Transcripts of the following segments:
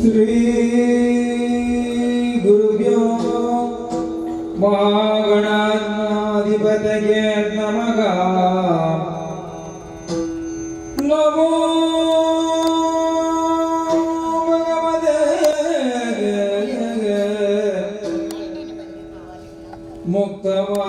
Shri ಗುರುಭ್ಯೋ ಮಹಾಗಣಾಧಿಪತಯೇ ನಮಃ. ನಮೋ ಭಗವತೆ ಮುಕ್ತಮಾ.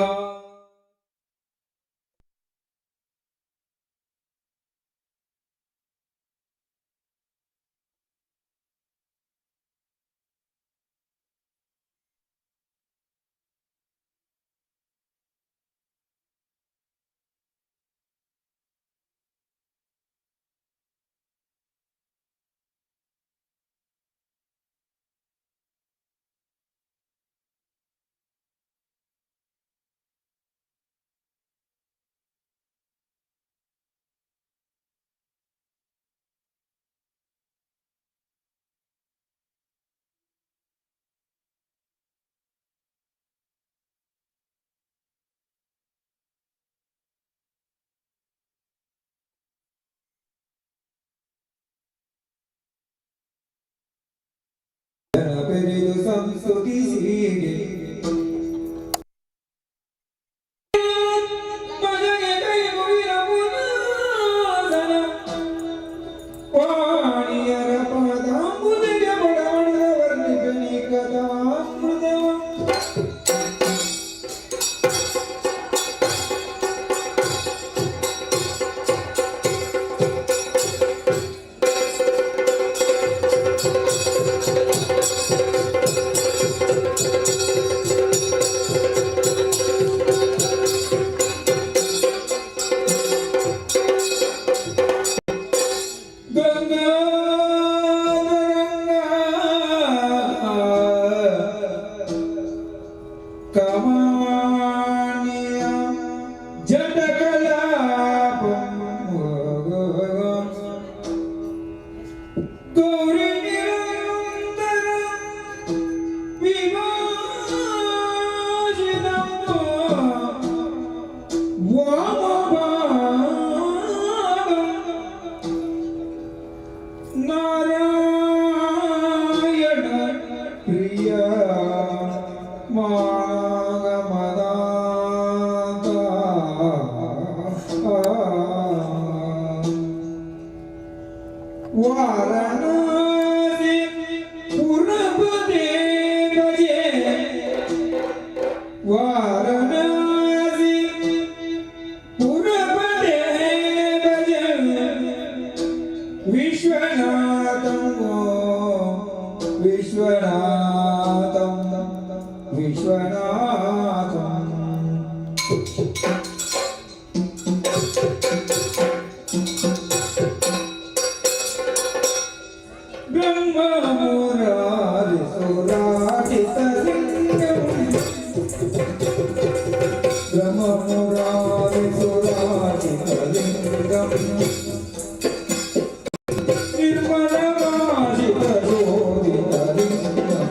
Brahma Murari సురాజితలింగం, Brahma Murari సురాజితలింగం, నిర్మలవాసిత శోభితలింగం.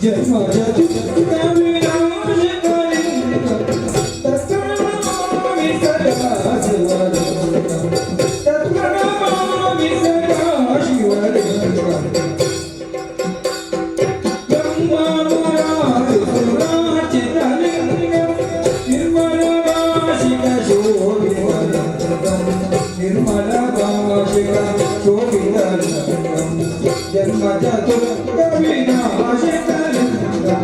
జన్మజ దుఃఖ వినాశకలింగం, తత్ప్రణమామి సదాశివలింగం, తత్ప్రణమామి సదాశివలింగం. బ్రహ్మమురారి సురార్చితలింగం, నిర్మలవాసిక శోభితలింగం, నిర్మలవాసిక శోభితలింగం, జన్మజ దుఃఖ వినాశకలింగం.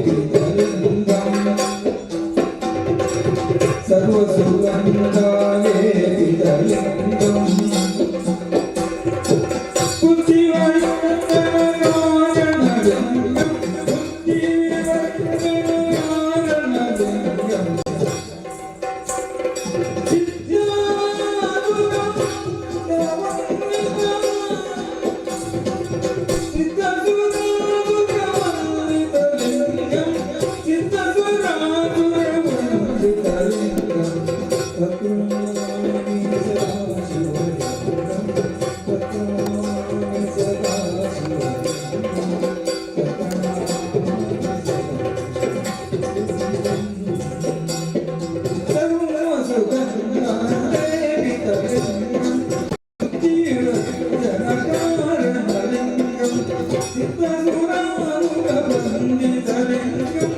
సర్వసుగంధాలేపితలింగం, సర్వసుగంధాలేపితలింగం, బుద్ధివర్ధనకారణలింగం, బుద్ధివర్ధనకారణలింగం, సిద్ధాదురవందితం, సిద్ధసురాసురవందితలింగం, సిద్ధసురాసురవందితలింగం, తత్ప్రణమామి సదాశివలింగం, తత్ప్రణమామి సదాశివలింగం, తత్ప్రణమామి సదాశివలింగం. సర్వసుగంధాలేపితలింగం, బుద్ధివర్ధనకారణలింగం, సిద్ధసురాసురవందితలింగం,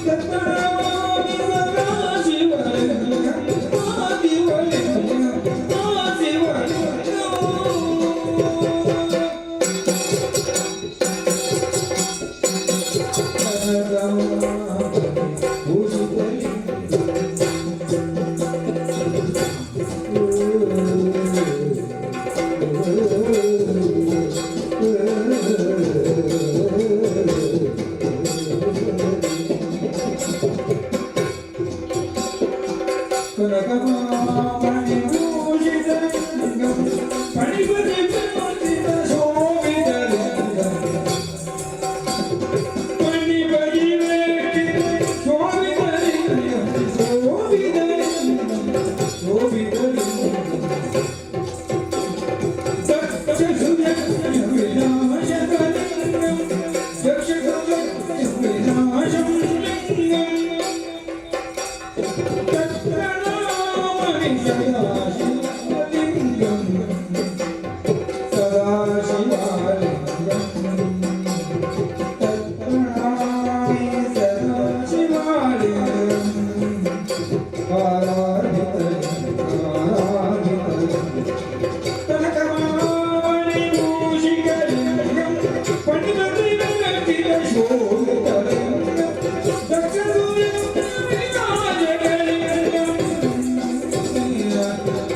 తత్ప్రణమామి సదాశివలింగం, ఆదివలింగం, ఆశివలింగం. భూషితలింగం. కనకమామణి భూషితలింగం, ఫణిపతి పూజిత శోభితలింగం, ఫణిపతి వేష్టిత శోభితలింగం, శోభితలింగం, శోభితలింగం. దక్ష సుయజ్ఞ వినాశకలింగం, దక్ష సుయజ్ఞ వినాశం లింగం, తత్ప్రణమామి సదాశివలింగం, సదాశివలింగం, తత్ప్రణమామి సదాశివలింగం. ఆరాధితలింగం, ఆరాధితలింగం. కనకమామణి భూషితలింగం, ఫణిపతి వేష్టిత శోభితలింగం, దక్ష వినాశకలింగం,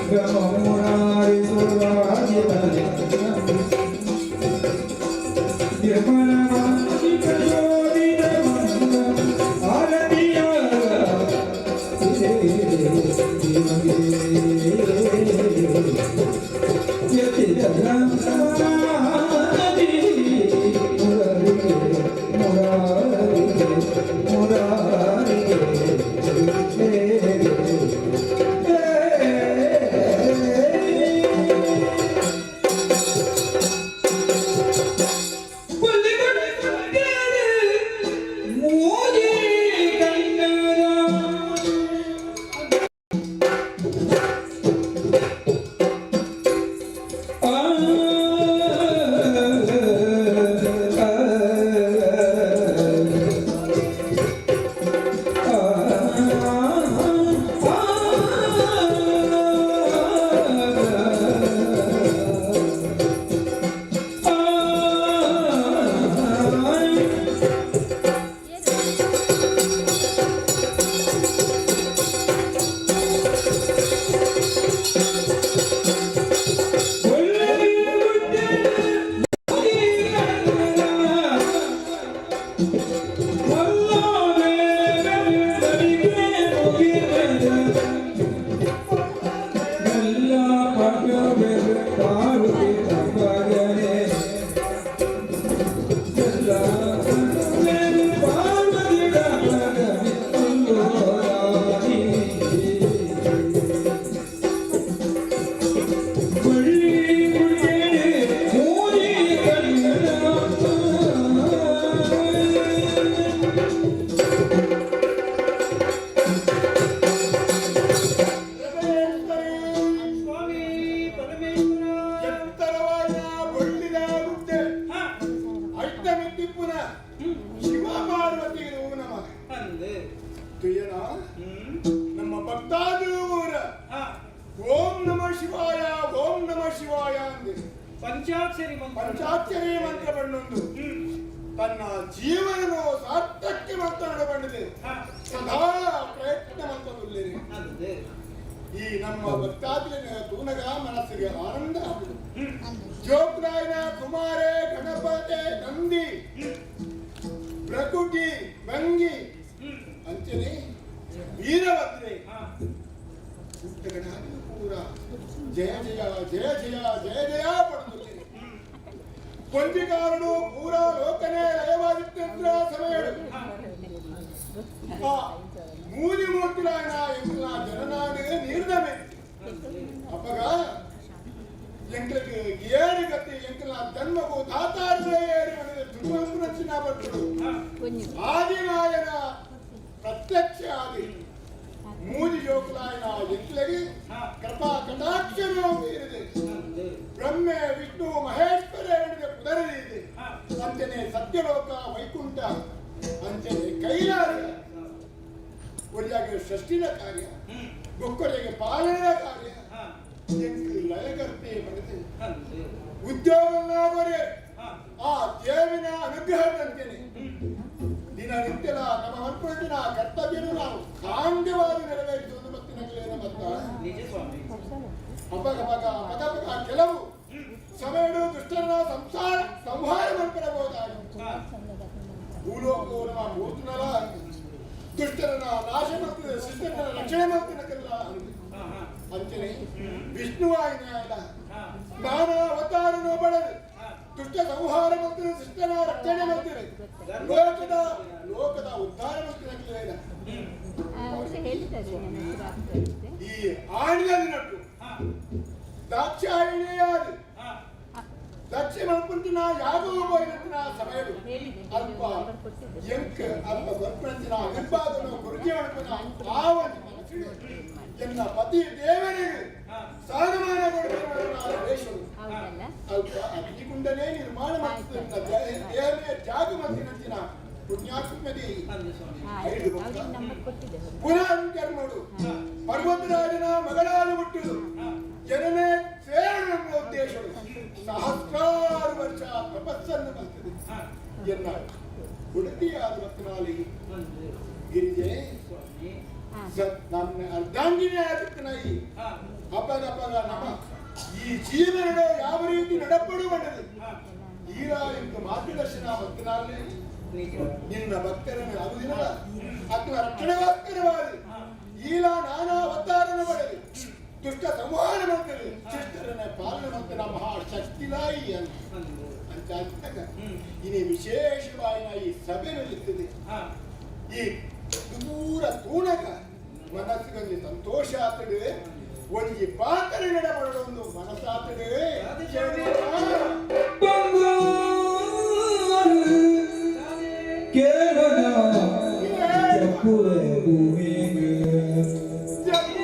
బ్రహ్మమురారి సురార్చితలింగం, నిర్మలవాసిక శోభితలింగం. ఆరతియ ಸ್ವಾಮಿ ಪರಮೇಶ್ವರ. ಎತ್ತರವಾದ ಬೊಳ್ಳಿದ ಗುಡ್ಡೆ ಅಷ್ಟಮಿತ್ತಿಪ್ಪುನ ಶಿವ ಪಾರ್ವತಿಗೆ ನಮ ಅಂದೆ. ತುಯನ ನಮ್ಮ ಭಕ್ತಾದಿಗಳು ಓಂ ನಮ ಶಿವಾಯ, ಓಂ ನಮ ಶಿವಾಯ ಅಂದೆ. ಪಂಚಾಕ್ಷರಿ ಮಂತ್ರ. ಪಂಚಾಕ್ಷರಿ ಮಂತ್ರ ಬಣ್ಣೊಂದು ತನ್ನ ಜೀವನನು ಸಾರ್ಥಕ್ಕೆ ಮಂತ್ರ ಬಂದಿದೆ. ಸದಾ ಪ್ರಯತ್ನ ಮಂತ್ರದುಳ್ಳಿರಿ. ಅಂದೆ. ಈ ನಮ್ಮ ಭಕ್ತಾದಿಗಳ ತೂನಗ ಮನಸ್ಸಿಗೆ ಆನಂದ ಆಗುವುದು. ಜೋಗ್ರಾಯನ ಕುಮಾರೆ, ಗಣಪತೆ, ನಂದಿ, ಪ್ರಕೃತಿ, ಭಂಗಿ, ಅಂಚನೆ ವೀರಭದ್ರೆ ಗಣಾದಿ ಪೂರ ಜಯ ಜಯ ಜಯ ಜಯ ಜಯ ಜಯ ಪಡೆದುತ್ತೇನೆ. ಕೊಂಜಿಕಾರನು ಪೂರ ಲೋಕನೇ ಲಯವಾಗಿತ್ತಂದ್ರ ಸಮಯ ಆ ಮೂಲಿ ಮೂರ್ತಿಲಾಯನ ಎಂಕಲ ಜನನಾಡು ನೀರ್ದಮೆ ಅಪ್ಪಗ ಎಂಕಲಕ್ಕೆ ಏರು ಗತಿ ಎಂಕಲ ಜನ್ಮಗೂ ದಾತಾರೇ ಏರು ದುರ್ಗಂಪುರಚಿನ ಬರ್ತಡು. ಆದಿನಾಯನ ಪ್ರತ್ಯಕ್ಷ ಆದಿ ಮೂಜಿ ಜೋಕುಲಾಯನ ಎಂಕ್ಲಗೆ ಕೃಪಾ ಕಟಾಕ್ಷನೋ ಇದೆ. ಬ್ರಹ್ಮೆ ವಿಷ್ಣು ಮಹೇಶ್ವರ ಎನ್ನುವ ಪುದರದಿದೆ. ಅಂಚನೆ ಸತ್ಯಲೋಕ, ವೈಕುಂಠ, ಅಂಚನೆ ಕೈಲಾಸ. ಒರಿಯಾಗೆ ಸೃಷ್ಟಿನ ಕಾರ್ಯ, ಬೊಕ್ಕರಿಗೆ ಪಾಲನೆಯ ಕಾರ್ಯ, ಎಂಕ್ ಲಯಕರ್ತೆ ಪಡೆದು ಉದ್ಯೋಗವನ್ನಾಗೋರೆ ಆ ದೇವಿನ ಅನುಗ್ರಹದಂತೇನೆ ದಿನನಿತ್ಯದ ನಮ್ಮ ಮನ್ಪುರದಿನ ಕರ್ತವ್ಯನು ನಾವು ಕಾಂಡ್ಯವಾಗಿ ನೆರವೇರಿಸುವುದು ಮತ್ತು ನಗಲೇನ ಮತ್ತ ನಿಜ ಸ್ವಾಮಿ. ಅಪಗ ಪಗ ಪಗ ಪಗ ಕೆಲವು ಸಮಯಡು ದುಷ್ಟನ ಸಂಸಾರ ಸಂಹಾರ ಮನ್ಪರಬಹುದಾಗಿ ಭೂಲೋಕವು ನಮ್ಮ ಮೂರ್ತನಲ ದುಷ್ಟರನ್ನ ನಾಶ ಮಾಡ್ತದೆ, ಶಿಷ್ಟರನ್ನ ರಕ್ಷಣೆ ಮಾಡ್ತದೆ. ಅಂಚನೆ ವಿಷ್ಣುವಾಯಿನ ನಾನಾ ಅವತಾರನು ಬಡದು ದುಷ್ಟ ಸಂಹಾರ ಮಾಡ್ತದೆ, ಶಿಷ್ಟನ ರಕ್ಷಣೆ ಮಾಡ್ತದೆ, ಲೋಕದ ಲೋಕದ ಉದ್ಧಾರ ಮಾಡ್ತದೆ. ಹೇಳಿದ್ದಾರೆ ನನ್ನ ಹತ್ರ ಆಗ್ತಾ ಈ ಆಣಿದ ನಟ್ಟು ದಾಕ್ಷಾಯಿಣಿಯಾದಿ ದಕ್ಷ ಮಲ್ಪಂತಿನ ಯಾಗೋ ಹೋಯಿನಂತಿನ ಸಮಯಡು ಅಲ್ಪ ಎಂಕ್ ಅಲ್ಪ ಬರ್ಪಂತಿನ ಅವಿರ್ಭಾಗನು ಗುರುಜಿ ಮಲ್ಪನ ಆವನಿ ಮನಸ್ಸಿಡು ಎನ್ನ ಪತಿ ದೇವರಿಗೆ ಸ್ಥಾನಮಾನ ಕೊಡುವ ದೇಶವು ಹೌದಲ್ಲ? ಅಲ್ಪ ಅಗ್ನಿಕುಂಡನೇ ನಿರ್ಮಾಣ ಮಾಡ್ತದೆ, ದೇಹನೇ ಜಾಗ ಮಾಡ್ತಿನಂತಿನ ಪುಣ್ಯಾತ್ಮದಿ. ಅಂದೆ ಸ್ವಾಮಿ. ಐದು ಅವ್ರಿಗೆ ನಂಬರ್ ಕೊಟ್ಟಿದ್ದೆ. ಪುನಃ ಕರ್ಮಡು ಪರ್ವತರಾಜನ ಮಗಳಾದ ಹುಟ್ಟುದು ಜನನೇ ಸೇರണമെಂಬ ಉದ್ದೇಶವು ಸಹಸ್ರಾರು ವರ್ಷ ತಪಸ್ಸನ್ನು ಬರ್ತದೆ. ಎನ್ನ ಉಡುಪಿಯಾದ ಮತ್ತನಾಲಿ ಅಂದೆ ಗಿರಿಜೆ ಸ್ವಾಮಿ. ನಮ್ಮ ಅರ್ಧಾಂಗಿನಿ ಆಗಿತ್ತು. ಅಪಗ ಅಪಗ ನಮ ಈ ಜೀವನದ ಯಾವ ರೀತಿ ನಡಪಡುವಂಟದು ಈರ ಎಂದು ಮಾರ್ಗದರ್ಶನ ಭಕ್ತನಾಗಲೇ ನಿಜ. ನಿನ್ನ ಭಕ್ತರನ್ನು ಆಗುದಿಲ್ಲ ಅತ್ನ ರಕ್ಷಣೆಗೋಸ್ಕರವಾಗಿ ಈಲ ನಾನಾ ಅವತಾರನ ಪಡೆದು ದುಷ್ಟ ಸಂಹಾರ ಮಾಡ್ತದೆ, ಶಿಷ್ಟರನ್ನ ಪಾಲನೆ ಮಾಡ್ತದೆ, ಮಹಾಶಕ್ತಿಲಾಯಿ ಅಂತ ಅಂದೆ. ಅಂತ ಅಂದಾಗ ಇನಿ ವಿಶೇಷವಾಗಿ ಈ ಸಭೆ ನಡೀತದೆ. ಈ ದೂರ ತೂಣಕ ಮನಸ್ಸಿಗೊಂದು ಸಂತೋಷ ಆತಡೆ, ಒಂಜಿ ಪಾತ್ರ ನಡಬಡೊಂದು ಮನಸ್ಸಾತಡೆ. ಕೇಳನ ಚಪ್ಪುವೆ ಭೂಮಿಗೆ. ಜಯ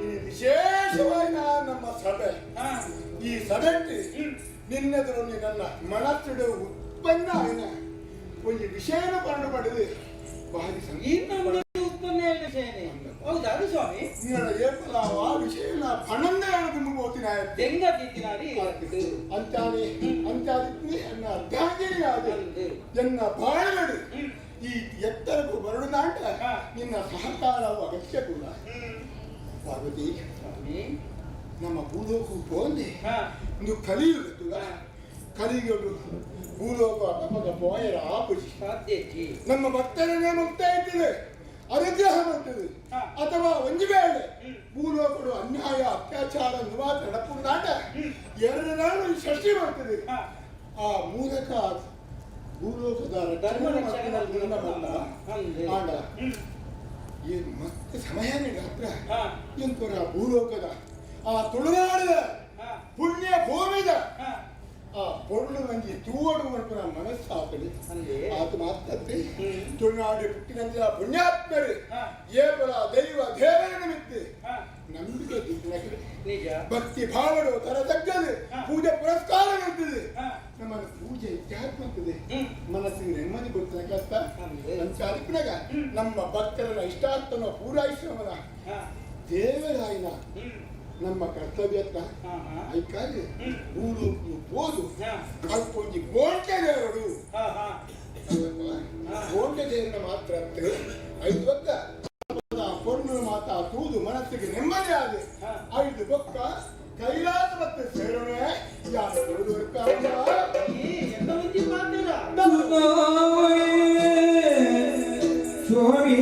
ಈ ವಿಶೇಷವಾಗಿ ನಮ್ಮ ಸಭೆ, ಈ ಸಭೆಟ್ ನಿನ್ನೆದುರು ನನ್ನ ಮನಸ್ಸುಡು ಉತ್ಪನ್ನ ಆಯ್ನ ಒಂಜಿ ವಿಷಯನ ಪಂಡು ಪಡೆದು ಭಾರಿ ಈ ನಮ್ಮ ಉತ್ಪನ್ನ ವಿಷಯನೇ ಹೌದಾ ಅದು ಸ್ವಾಮಿ? ನಿನ್ನ ಏಪಲ ಆ ವಿಷಯ ಪಣಂದ ತುಂಬ ಹೋತಿನ. ದೆಂಗ ತಿಂತಿನಾರಿ. ಅಂತಾನೆ ಅಂತಾದಿತ್ನಿ ಎನ್ನ ಅರ್ಧಾಂಗಿನಿ ಆದ ಎನ್ನ ಬಾಳಗಡು ಈ ಎತ್ತರಕ್ಕೂ ಬರಡುದಾಂಟ ನಿನ್ನ ಸಹಕಾರವು ಅಗತ್ಯ ಕೂಡ ಪಾರ್ವತಿ. ಸ್ವಾಮಿ. ನಮ್ಮ ಭೂಲೋಕ ಪೋಂದೆ ಇಂದು ಕಲಿಯುಗ ತುಲ ಕಲಿಯುಗ ಭೂಲೋಕ ಅಪಗ ಪೋಯರ ಆಪುಜಿ. ಸಾಧ್ಯ ಇಜ್ಜಿ. ನಮ್ಮ ಭಕ್ತರನ್ನೇ ಮುಕ್ತ ಇರ್ತದೆ, ಅನುಗ್ರಹ ಮಾಡ್ತದೆ. ಅಥವಾ ಒಂದು ವೇಳೆ ಭೂಲೋಕಡು ಅನ್ಯಾಯ ಅತ್ಯಾಚಾರ ನಿವಾಸ ನಡಪುಂದಾಟ ಎರಡು ನಾಳು ಷಷ್ಠಿ ಮಾಡ್ತದೆ. ಆ ಮೂಲಕ ಭೂಲೋಕದ ಧರ್ಮ ರಕ್ಷಣೆ ರಕ್ಷಣೆ ಬಲ್ಲ. ಅಂದೆ. ಆಂಡ ಏನು ಮತ್ತೆ ಸಮಯ ಹತ್ರ ಎಂತವರ ಭೂಲೋಕದ ಆ ತುಳುನಾಡಿದ ಪುಣ್ಯ ಭೂಮಿದ ಆ ಪೊರ್ಲು ನಂಗೆ ತೂವಡು ಮನ್ಪುನ ಮನಸ್ಸು ಆತಡಿ. ಅಂದೆ. ಆತ ಮಾತತ್ತೆ ತುಳುನಾಡು ಪುಟ್ಟಿನಂಜ ಪುಣ್ಯಾತ್ಮರು ಏಪಲ ದೈವ ದೇವರ ನಿಮಿತ್ತ ನಂಬಿಕೆ ದಿಕ್ಕನಕ್ಕೆ ನಿಜ. ಭಕ್ತಿ ಭಾವಡು ತರತಕ್ಕದು ಪೂಜೆ ಪುರಸ್ಕಾರ ಇರ್ತದೆ. ನಮ್ಮನ್ನು ಪೂಜೆ ಇತ್ಯಾತ್ಮತ್ತದೆ ಮನಸ್ಸಿಗೆ ನೆಮ್ಮದಿ ಕೊಡ್ತದೆ ಕಷ್ಟ. ಅಂದೆ. ಅಂಚಾದಿಪ್ಪನಾಗ ನಮ್ಮ ಭಕ್ತರನ್ನ ಇಷ್ಟಾರ್ಥನ ಪೂರೈಸುವವನ ದೇವರಾಯನ ನಮ್ಮ ಕರ್ತವ್ಯತ್ತ ಹಾ ಹಾ ಐಕಾಗಿ ಭೂಲೋಕ ಪೋದು ಅಲ್ಪೊಂಜಿ ಗೋಂಟೆ ದೇವರು ಹಾ ಹಾ ಗೋಂಟೆ ದೇವರನ್ನ ಮಾತ್ರ ಐದು ಬಕ್ಕ ಪೊಣ್ಣು ಮಾತ ತೂದು ಮನಸ್ಸಿಗೆ ನೆಮ್ಮದಿ ಆದ ಐದು ಬೊಕ್ಕ ಕೈಲಾಸ ಮತ್ತೆ ಸೇರೋಣ ಯಾರು ಈ ಎಂತ ಮುಂಚೆ ಮಾತಿಲ್ಲ. ಸ್ವಾಮಿ.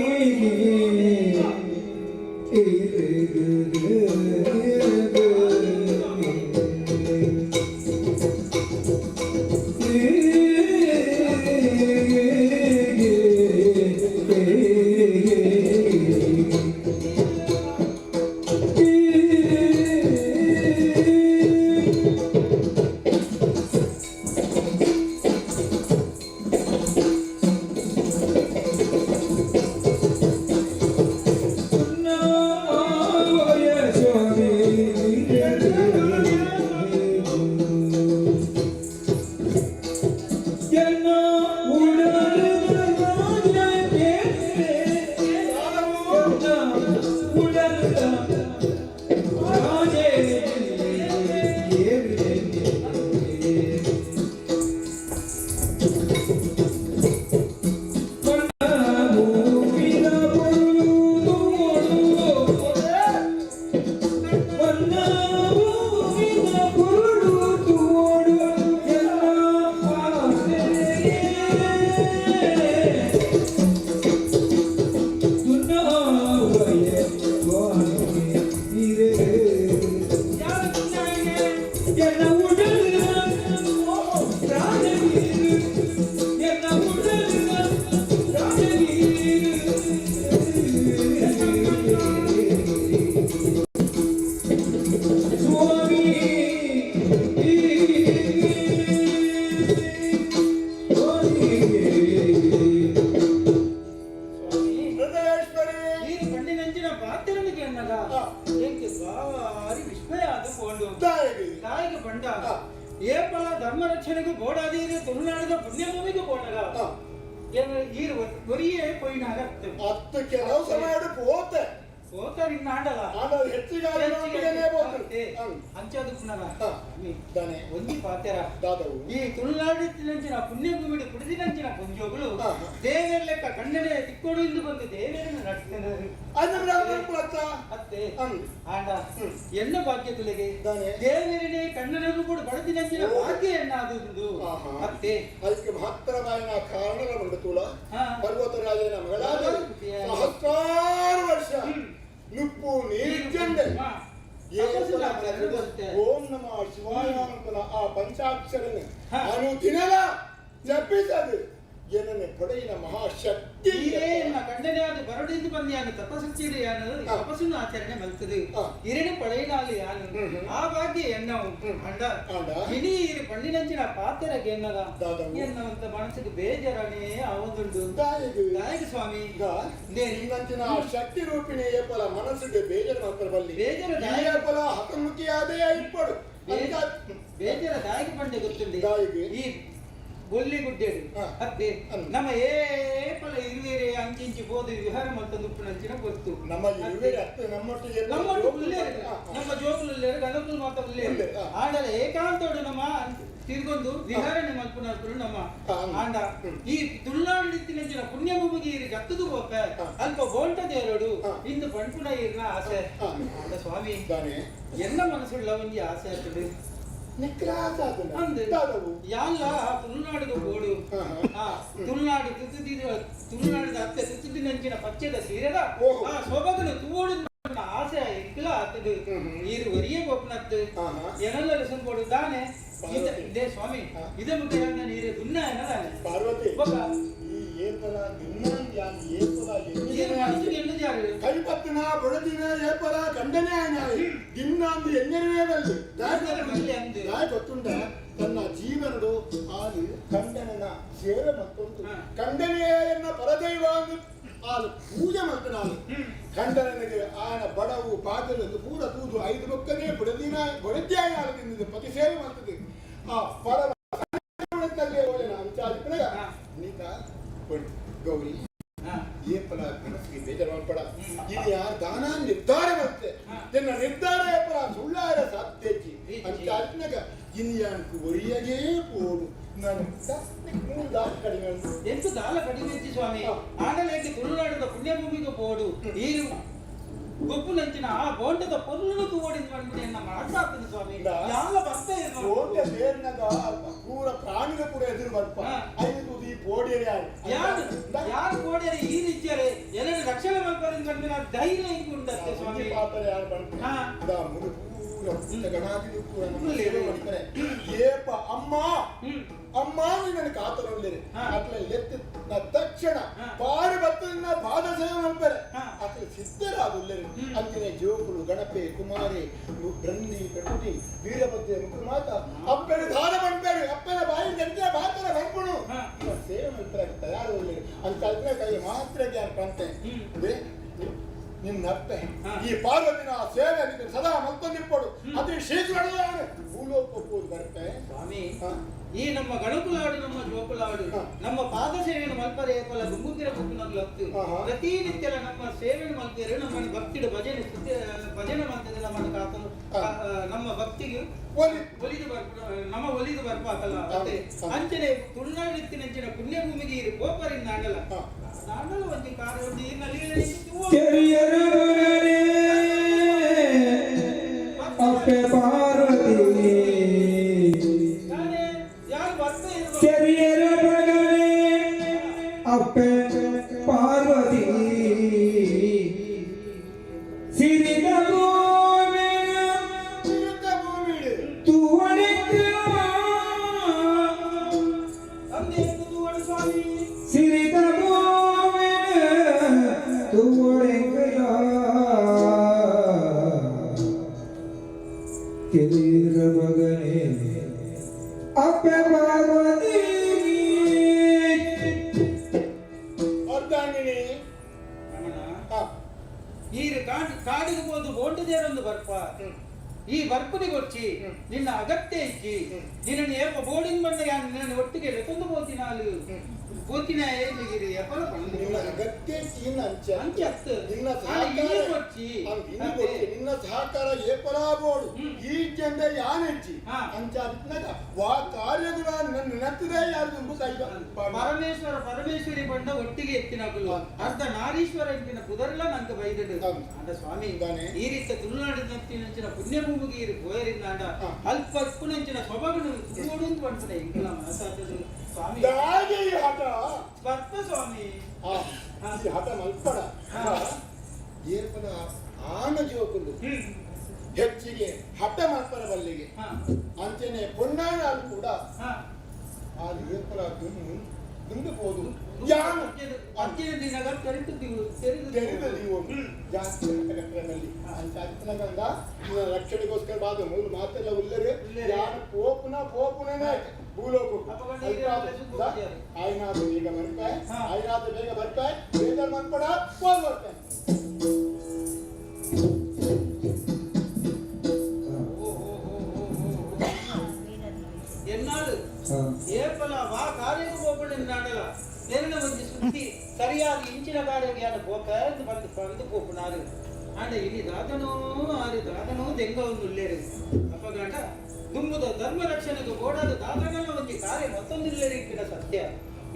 ಪುಣ್ಯಭೂಮಿಗೆ ಪೋಣಗ ಹಾ. ಈರು ಒರಿಯೇ ಪೊಯ್ನಾಗ ಹತ್ತು ಕೆಲವು ಸಮಯ ಪೋತೆ. ಪೋತರಿಂದ ಆಂಡಲ. ಆಂಡ ಹೆಚ್ಚಿಗೆ ಪೋತು. ಅಂಚಾದುಪ್ಪುನಗ ಹಾ. ದಾನೆ? ಒಂಜಿ ಪಾತೆರ. ದಾದವು? ಈ ತುಳುನಾಡಿನಂಚಿನ ಪುಣ್ಯಭೂಮಿಡು ಕುಡಿದಿನಂಚಿನ ಪುಂಜೋಗಳು ಹಾ, ಹಾ. ದೇವೆರ್ ಲೆಕ್ಕ ಕಣ್ಣನೆ ತಿಕ್ಕೋಡು ಇಂದು ಬಂದು ದೇವೇರನ್ನು ನಡ್ಸ್ತೇನೆ. ಅದು ಅತ್ತ. ಅತ್ತೆ. ಹ್ಮ್. ಆಂಡ ಹ್ಮ್. ಎನ್ನ ಭಾಗ್ಯ ತುಲೆಗೆ ದಾನೆ? ದೇವರನೇ ಕಣ್ಣನರು ಕೂಡ ಬಡದಿನಂಚಿನ ಓ. ಭಾಗ್ಯ ಎನ್ನ ಅದು. ಆಹಾ. ಅತ್ತೆ. ಅದಕ್ಕೆ ಮಹತ್ತರವಾದ ಕಾರಣಗಳ ಉಂಟು ತುಳ. ಹಾ. ಪರ್ವತರಾಜನ ಮಗಳಾದ ಹಾ. ಸಹಸ್ರಾರು ವರ್ಷ ನುಪ್ಪು ನೀರ್ಜಂಡೆ ಹಾ. ತಪಸ್ಸು ಆಚರಣೆ ಬರುತ್ತೆ. ಓಂ ನಮಃ ಶಿವಾಯ ಅಂತನ ಆ ಪಂಚಾಕ್ಷರನ ಹಾ. ಅನುದಿನಲ ಜಪಿಸದು ಏನನ್ನೇ ಪಡೆಯಿನ ಮಹಾಶಕ್ತಿ. ಈರೇ ಎನ್ನ ಕಣ್ಣನೇ ಅದು ಬರಡಿಂದು ಬಂದು ಯಾನು ತಪಸ್ಸು ಯಾನು ಹಾ. ತಪಸ್ಸನ್ನು ಆಚರಣೆ ಮಲ್ತದೆ. ಹಾ. ಇರನು ಪಡೆಯಿನಾಲು ಯಾನು ಹ್ಮ್ ಹ್ಮ್. ಆ ಭಾಗ್ಯ ಎನ್ನವು. ಅಂಡ ಆಂಡ? ಇಡೀ ಇರು ಪಣ್ಣಿನಂಚಿನ ಪಾತೆರಗೆ ಎನ್ನದ ದಾದವು? ಎನ್ನವಂತ ಮನಸ್ಸಿಗೆ ಬೇಜಾರನೇ ಆವೊಂದುಂಡು. ದಾಯಿಗು? ದಾಯಕ ಸ್ವಾಮಿ? ಈಗ ನೇ- ನಿನ್ನಂಚಿನ ಆ ಶಕ್ತಿ ರೂಪಿಣಿ ಏಪಲ ಮನಸ್ಸಿಗೆ ಬೇಜಾರು ಮಾತ್ರ ಬಲ್ಲಿ. ಬೇಜಾರು ದಾಯ- ಏಪಲ ಹತಮುಖಿಯಾದೇ ಇಪ್ಪಡು. ಬೇಜಾರ ದಾಯಕ ಪಂಡೆ ಗೊತ್ತುಂಡಿ. ದಾಯಿಗೆ? ಈ ಬೊಲ್ಲಿ ಗುಡ್ಡೇಡು ಹಾ. ಅತ್ತೆ. ಹ್ಮ್. ನಮ್ಮ ಏಪಲ ಇರುವೇರೆ ಅಂಚಿಂಚಿ ಬೋದು ವಿಹಾರ ಮಲ್ತೊಂದು ಉಪ್ಪುನಂಚಿನ ಗೊತ್ತು. ನಮ್ಮ ಇರುವೆರೆ ಅತ್ತೆ ನಮ್ಮೊಟ್ಟಿಗೆ. ನಮ್ಮೊಟ್ಟು ಉಲ್ಲೇರು. ಹಾ, ಹಾ. ನಮ್ಮ ಜೋಕುಲು ಉಲ್ಲೇರು, ಗಣಕುಲು ಮಾತ ಉಲ್ಲೇರು. ಉಲ್ಲೇರು, ಹಾ. ಆಂಡಲ ಏಕಾಂತೋಡು ನಮ್ಮ ತಿರ್ಗೊಂದು ವಿಹಾರಣೆ ಮಲ್ಪುನಕುಲು ನಮ್ಮ. ಹಾ. ಆಂಡ ಹ್ಮ್. ಈ ತುಳುನಾಡಿತ್ತಿನಂಚಿನ ಪುಣ್ಯಭೂಮಿಗೆ ಇರು ಜತ್ತದು ಪೋಪೆ ಹಾ. ಅಲ್ಪ ಬೋಂಟ ದೇರಡು ಹಾ. ಇಂದು ಪಣ್ಪುನ ಇರ್ನ ಆಸೆ. ಹಾ. ಆಂಡ ಸ್ವಾಮಿ, ದಾನೆ? ಎನ್ನ ಮನಸ್ಸುಳ್ಳ ಒಂಜಿ ಆಸೆ ಆಗ್ತದೆ. ನಿಕ್ರಾಸ. ಅಂದ್. ದಾದವು? ಯಾಲ್ಲ ತುಳುನಾಡಿಗೆ ಬೋಡು. ಹಾ, ಹಾ. ಆ ತುಳುನಾಡು ತುತ್ತುದಿದ ತುಳುನಾಡಿದ ಅತ್ತೆ ತುತ್ತುದಿನಂಚಿನ ಪಚ್ಚೆದ ಸೀರೆದ ಓಹೋ. ಆ ಸೊಬಗನು ತೂವೋಡು ಪನ್ಪಿನ ಆಸೆ ಇಕ್ಲ ಆತದು. ಹ್ಮ್ ಹ್ಮ್. ಈರು ಒರಿಯೇ ಪೋಪುನತ್ತು. ಹಾ, ಹಾ. ಎನಲ್ಲ ರಿಸನ್ ದಾನೆ? ಪಾರ್ವತಿ. ಇದೇ ಸ್ವಾಮಿ. ಹಾ. ಇದೇ ಮುಖ್ಯ ನೀರು ಗುನ್ನ ಎನ್ನದಾನೆ. ಪಾರ್ವತಿ. ಬೊಕ? ಈ ಏಪಲ ದಿನ್ನಾಂದ್ಯಾನ್ ಏಪಲ. ಈರು ಮನಸ್ಸಿಗೆ ಎಣ್ಣೆ ಕೈಪತ್ತಿನ ಬಡದಿನ ಏಪಲ ಗಂಡನೇ ಆಯ್ನಾಯಿ ದಿನ್ನಾಂದು ಎಣ್ಣೆನೇ ಬಲ್ಲಿ. ಎಣ್ಣೆರೆ ಬಲ್ಲಿ ಅಂದು. ದಾಯ ಗೊತ್ತುಂಡ, ತನ್ನ ಜೀವನಡು ಆಲು ಕಂಡನನ ಸೇವೆ ಮತ್ತೊಂದು ಹಾ. ಕಂಡನೇ ಎನ್ನ ಪರದೈವ ಅಂದು ಆಲು ಪೂಜೆ ಮಾಡ್ತಾನೆ. ಕಂಡನನಿಗೆ ಆನ ಬಡವು ಬಾಗಿಲು ಪೂರ ತೂದು ಐದು ಬೊಕ್ಕನೇ ಬಡದಿನ ಬಡದ್ಯಾಯ ಆಲು ತಿಂದಿದ್ದು ಪತಿ ಸೇವೆ ಮಾಡ್ತದೆ. ಆ ಪರ ಅಂಚಾದಿಪ್ಪನಾಗ ಹಾ. ನೀತ ಗೌರಿ. ಹಾ. ಏಪಲ ಮನಸ್ಸಿಗೆ ಬೇಜಾರು ಮಾಡ್ಬೇಡ. ಇದು ಯಾರು ದಾನ ನಿರ್ಧಾರ ಬರುತ್ತೆ. ಹಾ. ನಿನ್ನ ನಿರ್ಧಾರ ಏಪಲ ಸುಳ್ಳಾರ ಸಾಧ್ಯಜ್ಜಿ. ಇಜ್ಜಿ. ಅಂತ ಅದ್ನಾಗ ಇನ್ಯಾನ್ಕು ಒರಿಯಗೇ ಪೋಡು ನಾನು ಮೂರು ದಾಟ ಕಡಿಮೆ ಉಂಟು. ಎಂತ ದಾಲ ಕಡಿಮೆ ಇಜ್ಜಿ ಸ್ವಾಮಿ. ಹಾ. ಆಂಡಲೇಕೆ ತುಳುನಾಡದ ಪುಣ್ಯಭೂಮಿಗೆ ಪೋಡು ಈರು ಗೊಪ್ಪುನಂಚಿನ ಆ ಬೋಂಡದ ಪೊರ್ಲುನು ತೂವೋಡಿಂದ ಪನ್ಪಿನ ಎನ್ನ ಮನಸ್ಸಾಗ್ತದೆ ಸ್ವಾಮಿ. ಇಲ್ಲ. ಯಾಲ ಬರ್ತಾ ಕೋಟೆ ಸೇರ್ನಾಗ ಪೂರ ಪ್ರಾಣಿಗ ಪೂರ ಎದುರು ಬರ್ಪ. ಹಾ. ಐದು ತುದಿ ಪೋಡಿಯರೆ ಯಾರು? ಯಾರು ಯಾರು ಕೋಡ್ಯರೆ ಈ ರೀತಿಯರೆ ಎಲ್ಲರೂ ರಕ್ಷಣೆ ಮಲ್ಪರಿಂದ ಪನ್ಪಿನ ಧೈರ್ಯ ಇಂಕು ಉಂಡತ್ತೆ ಸ್ವಾಮಿ. ಪಾತ್ರ ಯಾರು ಬಂತು? ಹಾ. ದಾ ಮುರು ಪೂರ ಪುಟ್ಟ ಗಣಾದಿ ಪೂರ ನಮ್ಮ ಉಲ್ಲೇರು. ಸೇವೆ ಮಾಡ್ತಾರೆ. ಏಪ ಅಮ್ಮ ಅಮ್ಮ ನನ್ನ ಕಾತರೊಲ್ಲೇರೆ. ಹಾ. ಅಟ್ಲ ಎತ್ತು ನ ತಕ್ಷಣ ಹಾ. ಪಾರು ಬತ್ತನ್ನ ಪಾದ ಸೇವೆ ಮಾಡ್ತಾರೆ. ಹಾ. ಅಟ್ಲ ಸಿದ್ಧರಾದುಲ್ಲೇರೆ. ಅಂತಿನ ಜೋಕುಲು ಗಣಪೆ ಕುಮಾರಿ ಬ್ರಂದಿ ಪ್ರಕೃತಿ ವೀರಭದ್ರ ಮುಖಮಾತ ಅಪ್ಪನ ಧಾರ ಬಂಪೇರು ಅಪ್ಪನ ಬಾಯಿ ಗಂಟೆ ಬಾತರ ಬಂಪುಣು. ಹಾ. ಸೇವೆ ಮಾಡ್ತಾರೆ ತಯಾರು ಉಲ್ಲೇರೆ. ಅಂತ ಅಲ್ಪನ ಕೈ ಮಾತ್ರ ಯಾರು ಬಂತೆ. ಅಂದ್ರೆ ನಿನ್ನ ಅಪ್ಪೆ ಹಾ. ಈ ಪಾರ್ವತಿನ ಸೇವೆ ನಿನ್ನ ಸದಾ ಮಲ್ತೊಂದಿಪ್ಪಡು. ಅದೇ ಶೀಘ್ರ ಭೂಲೋಕ ಹೋಗಿ ಬರ್ತೆ. ಸ್ವಾಮಿ, ಹಾ. ಈ ನಮ್ಮ ಗಣಕುಲಾಡು ನಮ್ಮ ಜೋಕುಲಾಡು ಹಾ. ನಮ್ಮ ಪಾದ ಸೇವೆಯನ್ನು ಮಲ್ಪರೆ ಏಪಲ ಗುಂಗುಗಿರ ಕುಕ್ಕುನಗ್ಲು ಹತ್ತು ಹಾ, ಹಾ. ಪ್ರತಿನಿತ್ಯಲ ನಮ್ಮ ಸೇವೆಯನ್ನು ಮಲ್ಪೇರು ನಮ್ಮನ್ನು ಭಕ್ತಿಡು ಭಜನೆ ಸ್ತುತಿ ಭಜನೆ ಮಾಡ್ತದೆ ನಮ್ಮನ್ನು ಕಾತಲು ಹಾ. ನಮ್ಮ ಭಕ್ತಿಗೆ ಒಲಿ ಒಲಿದು ಬರ್ಪ ನಮ್ಮ ಒಲಿದು ಬರ್ಪಾಕಲ್ಲ. ಮತ್ತೆ ಹಾ. ಅಂಚನೆ ತುಳುನಾಡಿತ್ತಿನಂಚಿನ ಪುಣ್ಯಭೂಮಿಗೆ ಇರು ಕೋಪರಿಂದ ಆಂಡಲ ಹಾ. ಆಂಡಲ ಒಂಜಿ ಕಾರು ಒಂಜಿ ಈರ್ನ ಲೀಲೆ ಕೆರಿಯರ ಮಗನೇ ಅಪ್ಪೆ ಪಾರ್ವತಿ. ನಾನೇ ಯಾರು ಬರ್ತಾ ಇರ್ಬೇಕು. ಕೆರಿಯರ ಮಗನೇ ಅಪ್ಪೆ ಪಾರ್ವತಿ ಸಿರಿದ ಭೂಮಿನ ಸಿರಿತ ಭೂಮಿಡು ತುವಣಿಕ ಅಂದೇ ತೂವಡು ಸ್ವಾಮಿ. ಸಿರಿದ ಭೂಮಿನ ತುವಣಿಕ ಕೆರಿಯರ ಮಗನೇ ಅಪ್ಪೆ ಪಾರ್ವತಿ. ಅರ್ಧಾಂಗಿಣಿ. ರಮಣ. ಹಾ. ಈರು ಕಾಡು ಕಾಡಿಗೆ ಹೋದು ಬೋಂಟದೇರೊಂದು ಬರ್ಪ. ಈ ಬರ್ಪುನಿ ಕೊರ್ಚಿ ನಿನ್ನ ಅಗತ್ಯ ಇಜ್ಜಿ. ನಿನ್ನ ಏಪ ಬೋರ್ಡಿಂಗ್ ಬಂದ ಯಾನ್ ನಿನ್ನ ಒಟ್ಟಿಗೆ ಲೆತ್ತೊಂದು ಪೋತಿನಾಲು ಪೋತಿನ ಏನಿಗಿರಿ ಎಪ್ಪಲ ಪಂಡು. ನಿನ್ನ ಅಗತ್ಯ ಇನ್ನ ಅಂಚೆ. ಅಂಚೆ ಅತ್ತು. ನಿನ್ನ ಆಂಡ ಸಹಕಾರ ಇನಿ ಕೊರ್ಚಿ. ಇನಿ ಕೊರ್ಚಿ. ನಿನ್ನ ಸಹಕಾರ ಏಪಲಾ ಬೋಡು. ಈ ಜಂಡ ಯಾನೆಚ್ಚಿ. ಅಂಚ ಅದ್ನಗ ವಾ ಕಾರ್ಯಗುಣ ನನ್ನ ನೆನಪಿದೆ ಯಾರು ದುಂಬು ಕೈವ. ಪರಮೇಶ್ವರ ಪರಮೇಶ್ವರಿ ಬಂಡ ಒಟ್ಟಿಗೆ ಎತ್ತಿನಕುಲು ಅರ್ಧ ನಾರೀಶ್ವರ ಇಂಪಿನ ಪುದರ್ಲ ನಂಗೆ ಬೈದಡು. ಅಂಡ ಸ್ವಾಮಿ, ಈ ರೀತಿ ತುಳುನಾಡಿನ ಪುಣ್ಯಭೂಮಿಗೆ ಇರು ಪೋಯರಿಂದಾಂಡ ಅಲ್ಪ ಅಪ್ಪುನಂಚಿನ ಸೊಬಗನು ತೂಡು ಪಂಪನೆ ಇಂಕಲ ಮನಸಾತದು ಸ್ವಾಮಿ. ದಾಗೆ ಈ ಹಠ. ಸ್ಪರ್ಪ ಸ್ವಾಮಿ. ಈ ಹಠ ಮಲ್ಪಡ. ಏಪನ ಆನ ಜೋಕುಲು ಹೆಚ್ಚಿಗೆ ಹಠ ಮಲ್ಪರ ಬಲ್ಲಿಗೆ. ಅಂಚನೆ ಪೊನ್ನಾಣಾಲು ಕೂಡ ಆ ಏಪಲ ದುಂಬು ದುಂಡು ಪೋದು ಯಾನು ಅಂಚಿನ ದಿನಗ ತೆರೆದು ತೆರೆದು ತೆರೆದ ನೀವು ಜಾಸ್ತಿ ಹಠಗಟ್ಟರಲ್ಲಿ ಅಂಚ ಅತ್ನಗಂದ ನಿನ್ನ ರಕ್ಷಣೆಗೋಸ್ಕರ ಬಾದ ಮೂರು ಮಾತೆಲ್ಲ ಉಲ್ಲರೆ. ಉಲ್ಲೆರೆ. ಯಾರು ಪೋಪುನ ಪೋಪುನೇ ಭೂಲೋಕ. ಅಪಗಂಡ ಈರೆ ಸುಗ್ಗೋಗ್ಯಾರೆ. ಆಯ್ನಾದ ಬೇಗ ಬರ್ಪಾಯ್. ಆಯ್ನಾದ ಬೇಗ ಬರ್ಪಾಯ್. ಬೇಗ ಮನ್ಪಡ ಫೋನ್ ಬರ್ತಾನೆ. ಓ ಓ ಓ ಓ ಓ ಓ. ಎನ್ನಾಳು ಏಪಲ ವಾ ಕಾರ್ಯಕ್ಕೆ ಪೋಪುಂಡು ನಾಡಲ ನೆರಣ ಒಂಜಿ ಸುದ್ದಿ ಸರಿಯಾದ ಇಂಚಿನ ಕಾರ್ಯಕ್ಕೆ ಯಾರು ಪೋಪ ಎಂದು ಬಂದು ಬಂದು ಪೋಪುನಾರು. ಆಂಡ ಇನಿ ದಾದನೋ ಆರು ದಾದನೋ ದೆಂಗ ಒಂದು ಉಲ್ಲೇರು. ಅಪಗಂಡ ದುಂಬುದ ಧರ್ಮ ರಕ್ಷಣೆಗೆ ಬೋಡಾದ ದಾದನಲ್ಲ ಒಂಜಿ ಕಾರ್ಯ ಮತ್ತೊಂದು ಇಲ್ಲೇರು ಇಕ್ಕಿನ ಸತ್ಯ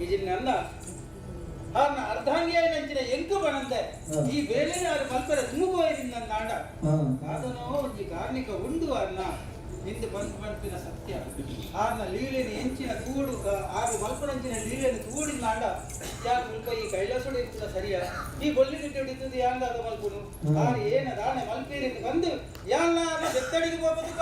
ಇಜಿನ್ನಲ್ಲ. ಆರ್ನ ಅರ್ಧಾಂಗಿಯಾಯ ನಂಚಿನ ಎಂಕು ಬಣಂದೆ ಈ ಬೇಲೆ ಆರು ಮಲ್ಪರ ದುಂಬು ನಾಡ ದಾದನೋ ಒಂಜಿ ಕಾರ್ಣಿಕ ಉಂಡು ಅರ್ನ ನಿಂದು ಬಂದು ಬಂಪಿನ ಸತ್ಯ. ಆರ್ನ ಲೀಲೆನ ಎಂಚಿನ ತೂಡು ಆರು ಮಲ್ಪನಂಚಿನ ಲೀಲೆನ ತೂಡಿನ ನಾಡ ಯಾರು ಮುಲ್ಪ ಈ ಕೈಲಾಸೋಡು ಇರ್ತದ ಸರಿಯಾ ಈ ಬೊಲ್ಲಿ ಗಿಟ್ಟ ಹಿಡಿತದ ಯಾಂಗ ಅದ ಮಲ್ಪುನು ಆರು ಏನ ದಾಣೆ ಮಲ್ಪೀರಿಂದ ಬಂದು ಯಾಲ್ಲ ಬೆತ್ತಡಿಗೆ ಹೋಗದುಕ.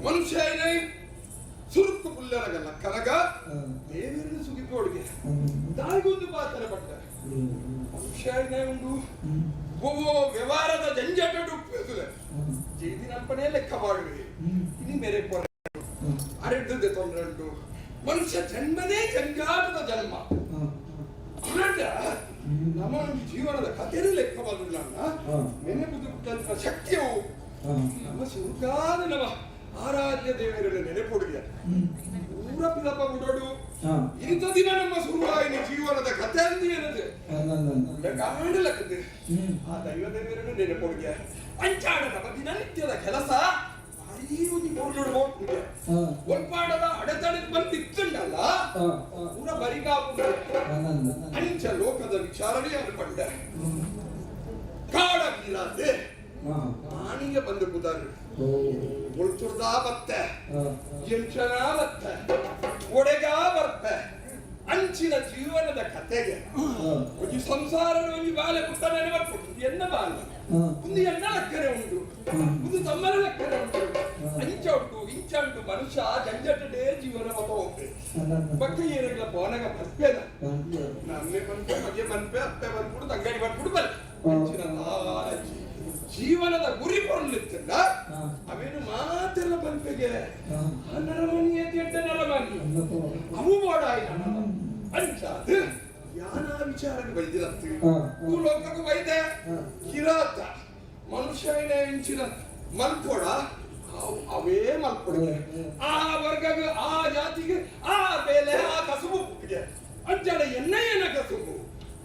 ಮನುಷ್ಯ ಸುರುಕು ಪುಲ್ಲರಗಲ್ಲ ಕರಗ ದೇವರನ್ನು ಸುಗಿಪೋಡಿಗೆ ದಾರಿಗೊಂದು ಪಾತ್ರ ಪಟ್ಟ ಮನುಷ್ಯ ಉಂಡು ಒವ್ವೋ ವ್ಯವಹಾರದ ಜಂಜಾಟ ಉಪ್ಪುತ್ತದೆ ಜೀದಿನಪ್ಪನೇ ಲೆಕ್ಕ ಮಾಡುವೆ ಇನಿ ಮೇರೆ ಕೊರೆ ಅರೆಡ್ದು ತೊಂದರೆ ಉಂಟು. ಮನುಷ್ಯ ಜನ್ಮನೇ ಜಂಜಾಟದ ಜನ್ಮ. ಅನಂಡ ನಮ್ಮ ಒಂದು ಜೀವನದ ಕಥೆನೇ ಲೆಕ್ಕ ಬಂದಿಲ್ಲ. ನೆನಪು ಶಕ್ತಿಯು ನಮ್ಮ ಸುರುಕಾದ ನಮ್ಮ ಆರಾಧ್ಯ ದೇವರನ್ನ ನೆನಪುಡುಗೆ ಊರ ಪಿದಪ್ಪ ಬಿಡೋಡು. ಇಂಥ ದಿನ ನಮ್ಮ ಸುರುವಾಯಿನ ಜೀವನದ ಕಥೆ ಅಂದು ಏನದು ಕಾಣಲಕ್ಕದೆ ಆ ದೈವ ದೇವರನ್ನು ನೆನಪುಡುಗೆ ಅಂಚಾಡ ನಮ್ಮ ದಿನನಿತ್ಯದ ಕೆಲಸ ಭಾರೀ ಒಂದು ಬೋರ್ಡ್ ಹೋಗ್ಬಿಡುಗೆ ಒಲ್ಪಾಡದ ಅಡೆತಡೆ ಬಂದು ಇತ್ತುಂಡಲ್ಲ ಪೂರ ಬರಿಗಾಪು. ಅಂಚ ಲೋಕದ ವಿಚಾರಣೆ ಅದು ಪಂಡ ಕಾಡ ಕೀರಾತೆ ಮಾಣಿಗೆ ಬಂದು ಕುದಾರು ಮುಳ್ತುರ್ದಾ ಬತ್ತೆ ಎಂಚನ ಬತ್ತೆ ಒಡೆಗ ಬರ್ತೆ ಅಂಚಿನ ಜೀವನದ ಕತೆಗೆ ಒಂಜಿ ಸಂಸಾರದ ಒಂಜಿ ಬಾಲೆ ಪುಟ್ಟನೆ ಬರ್ಪುಂಡು. ಎನ್ನ ಬಾಲೆ ಒಂದು ಎನ್ನ ಲಕ್ಕರೆ ಉಂಟು, ಒಂದು ತಮ್ಮನ ಲಕ್ಕರೆ ಉಂಟು. ಅಂಚ ಉಂಟು ಇಂಚ ಉಂಟು. ಮನುಷ್ಯ ಜಂಜಟೇ ಜೀವನ ಮತ ಹೋಗ್ತೆ ಬಕ್ಕ ಏನಾಗಲ್ಲ ಪೋನಗ ಬರ್ಪೇದ ನಮ್ಮೆ ಬನ್ಪೆ ಮಗೆ ಬನ್ಪೆ ಅಪ್ಪೆ ಬಂದ್ಬಿಡು ತಂಗಡಿ ಬಂದ್ಬಿಡು ಬಲ್ ಅಂಚಿನ ತಾರಜ್ಜಿ ಜೀವನದ ಗುರಿ ಪೊರ್ಲಿತ್ತಲ್ಲ ಅವೇನು ಮಾತೆಲ್ಲ ಬನ್ಪೆಗೆ ಆ ನರಮಣಿ ಎದ್ದ ನರಮಣಿ ಅವು ಬೋಡಾಯ್ನ ಅಂಚಾದ ಯಾನ ವಿಚಾರಕ್ಕೆ ಬೈದಿರತ್ತು ಭೂಲೋಕಕ್ಕೆ ಬೈದೆ ಕಿರಾತ ಮನುಷ್ಯನೇ ಇಂಚಿನ ಮಲ್ಪೋಡ ಅವೇ ಮಲ್ಪೊಡ ಆ ವರ್ಗಕ್ಕೆ ಆ ಜಾತಿಗೆ ಆ ಬೇಲೆ ಆ ಕಸುಬು ಅಂಚಾಡ ಎನ್ನ ಏನ ಕಸುಬು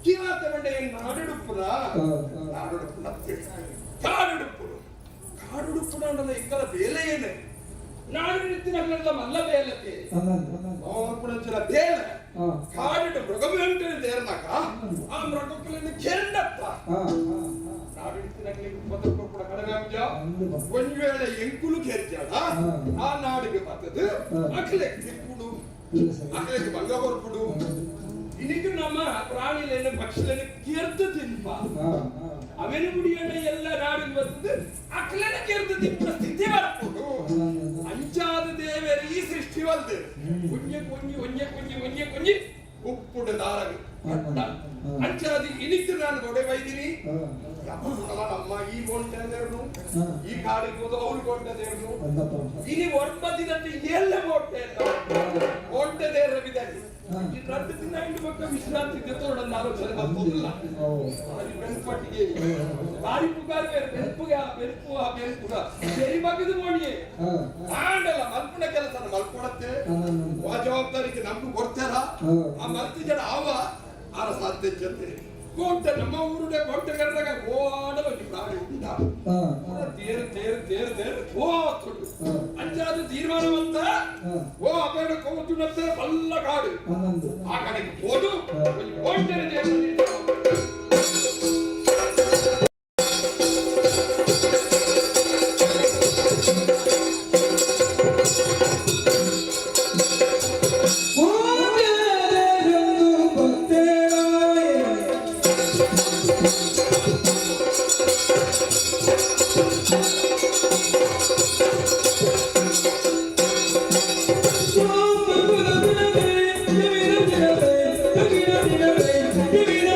ಕಿರಾತ ಬಂಡೆ ನಾಡುಡುಪ್ಪುನ ನಾಡುಡುಪ್ಪುನ ಕಾಡುಡುಪ್ಪುನು ಕಾಡುಡುಪ್ಪುನ ಅನ್ನೋದು ಇಂಕಲ ಬೇಲೆ ಏನೆ ನಾಡು ನಿತ್ತಿನ ಮಲ್ಲ ಬೇಲತೆ ಮಲ್ಪುಣಂಚಿನ ಬೇಲೆ ಕಾಡಿಡು ಮೃಗವೆಂಟನೆ ತೇರ್ನಾಕ ಆ ಮೃಗಕ್ಕಲಿಂದ ಕೆಂಡತ್ತ ನಾಡು ನಿತ್ತಿನಗಳಿಗೆ ಬದುಕು ಕೂಡ ಕಡಿಮೆ ಆಗುಜ. ಒಂದ್ ವೇಳೆ ಎಂಕುಲು ಕೆರ್ಜಾಡ ಆ ನಾಡಿಗೆ ಬರ್ತದೆ ಅಖಿಲಕ್ಕೆ ತಿಪ್ಪುಡು ಅಖಿಲಕ್ಕೆ ಭಂಗ ಕೊರ್ಪುಡು. ಇನಿಗೆ ನಮ್ಮ ಪ್ರಾಣಿಲೇನು ಪಕ್ಷಿಲೇನು ಕೆರ್ದು ತಿನ್ಪ ಅವೆನು ಗುಡಿಯಣ್ಣ ಎಲ್ಲ ನಾಡಿಗೆ ಬರ್ತದೆ ಅಖಿಲನ ಕೆರ್ದು ತಿಪ್ಪುನ ಸ್ಥಿತಿ ಬರ್ಪುಡು. ಅಂಚಾದ ದೇವರು ಈ ಸೃಷ್ಟಿ ವಲ್ದೆ ಒಂಜೆ ಕೊಂಜಿ ಒಂಜೆ ಕೊಂಜಿ ಒಂಜೆ ಕೊಂಜಿ ಉಪ್ಪುಡು ದಾರಗು ಅಂಚಾದಿ ಇನಿಕ್ ನಾನು ಗೊಡೆ ಬೈದಿನಿ ನಮ್ಮ ಈ ಗೊಂಟೆ ದೇವ್ರು ಈ ಕಾಡಿಗೆ ಹೋದ ಅವ್ರು ಗೊಂಟೆ ದೇವ್ರು ಇನಿ ಒಂಬತ್ತಿನಂತೆ ಎಲ್ಲ ಗೋಟೆ ಗೊಂಟೆ ದೇವ್ರ ಬಿದ್ದಾಗಿ ಈ ರದ್ದು ದಿನ ಇಂದು ಮಕ್ಕ ವಿಶ್ರಾಂತಿ ತೋಡನ್ನ ಆಲೋಚನೆ ಬರ್ತದಿಲ್ಲ. ಬಾರಿ ಬೆನ್ಪಟ್ಟಿಗೆ ಬಾರಿ ಪುಗಾರ್ ಬೇರೆ ಬೆನ್ಪುಗ ಬೆನ್ಪು ಆ ಬೆನ್ಪುಗ ಸರಿ ಬಗ್ಗದು ಮೋಣಿಯೇ ಆಂಡಲ್ಲ ಮಲ್ಪುಣ ಕೆಲಸ ಮಲ್ಕೊಡತ್ತೆ ಆ ಜವಾಬ್ದಾರಿಗೆ ನಮ್ಗೂ ಕೊಡ್ತಾರ ಆ ಮಲ್ತಿ ಜನ ಆವ ಆರ ಸಾಧ್ಯ ಜೊತೆ ಕೋಟೆ ನಮ್ಮ ಊರುಡೆ ಕೋಟೆ ಕರೆದಾಗ ಓಡ ಒಂಜಿ ಪ್ರಾಣಿ ಉಂಟ ತೇರು ತೇರು ತೇರು ತೇರು ಓ ತುಡು ಅಂಚಾದ ತೀರ್ಮಾನವಂತ ಓ ಅಪೇಡ ಕೋತುನತ್ತೆ ಬಲ್ಲ ಕಾಡು ಆ ಕಡೆಗೆ ಹೋದು ಒಂಜಿ ಕೋಟೆನ ದೇವರಲ್ಲಿ Give me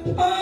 ಆ.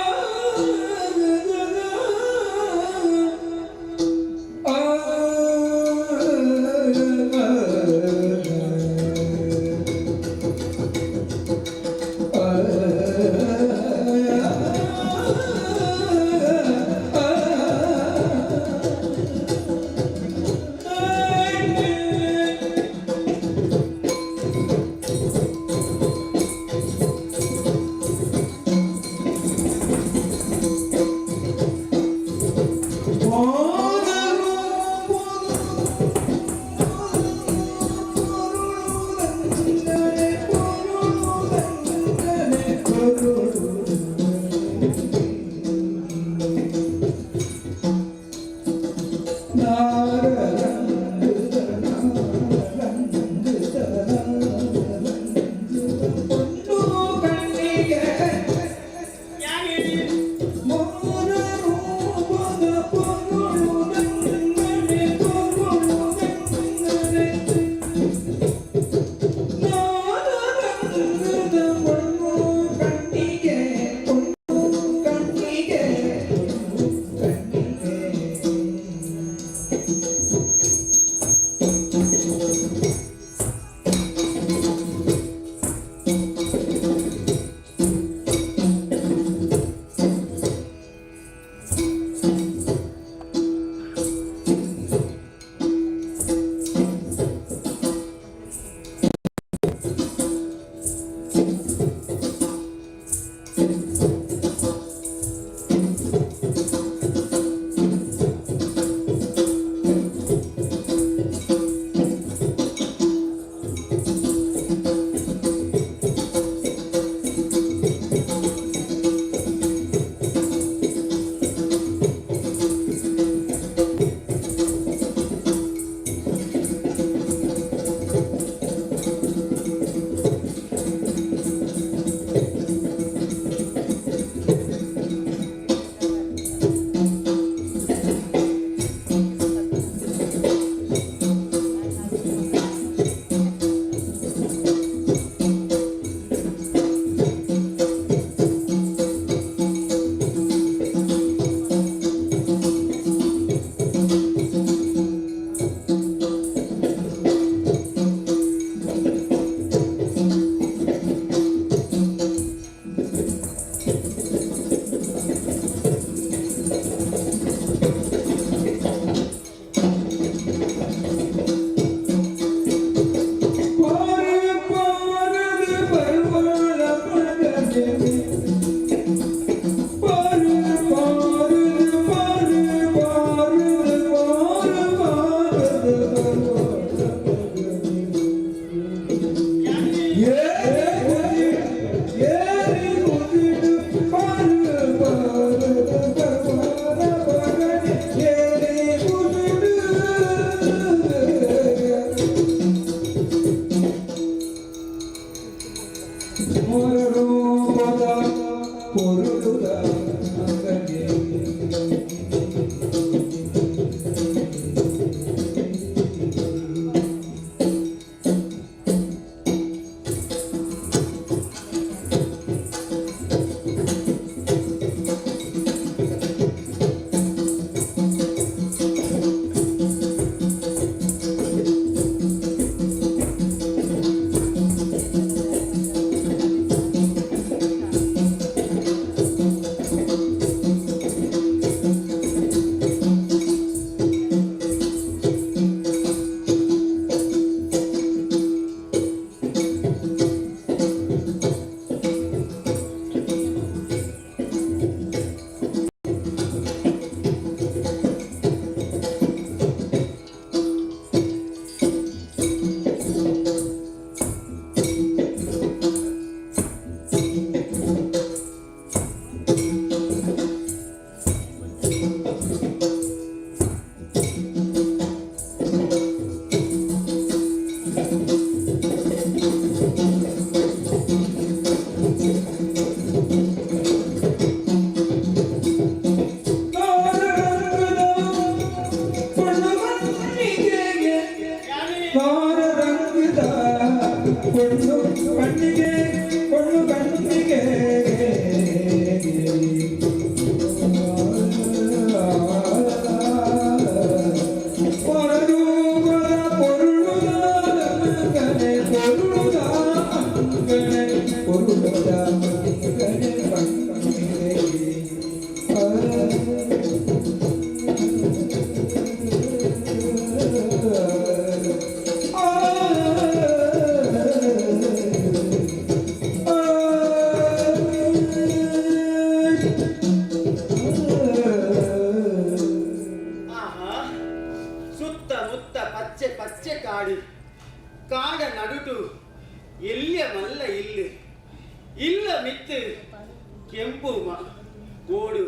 ಕುಂಕುಮ ಓಡು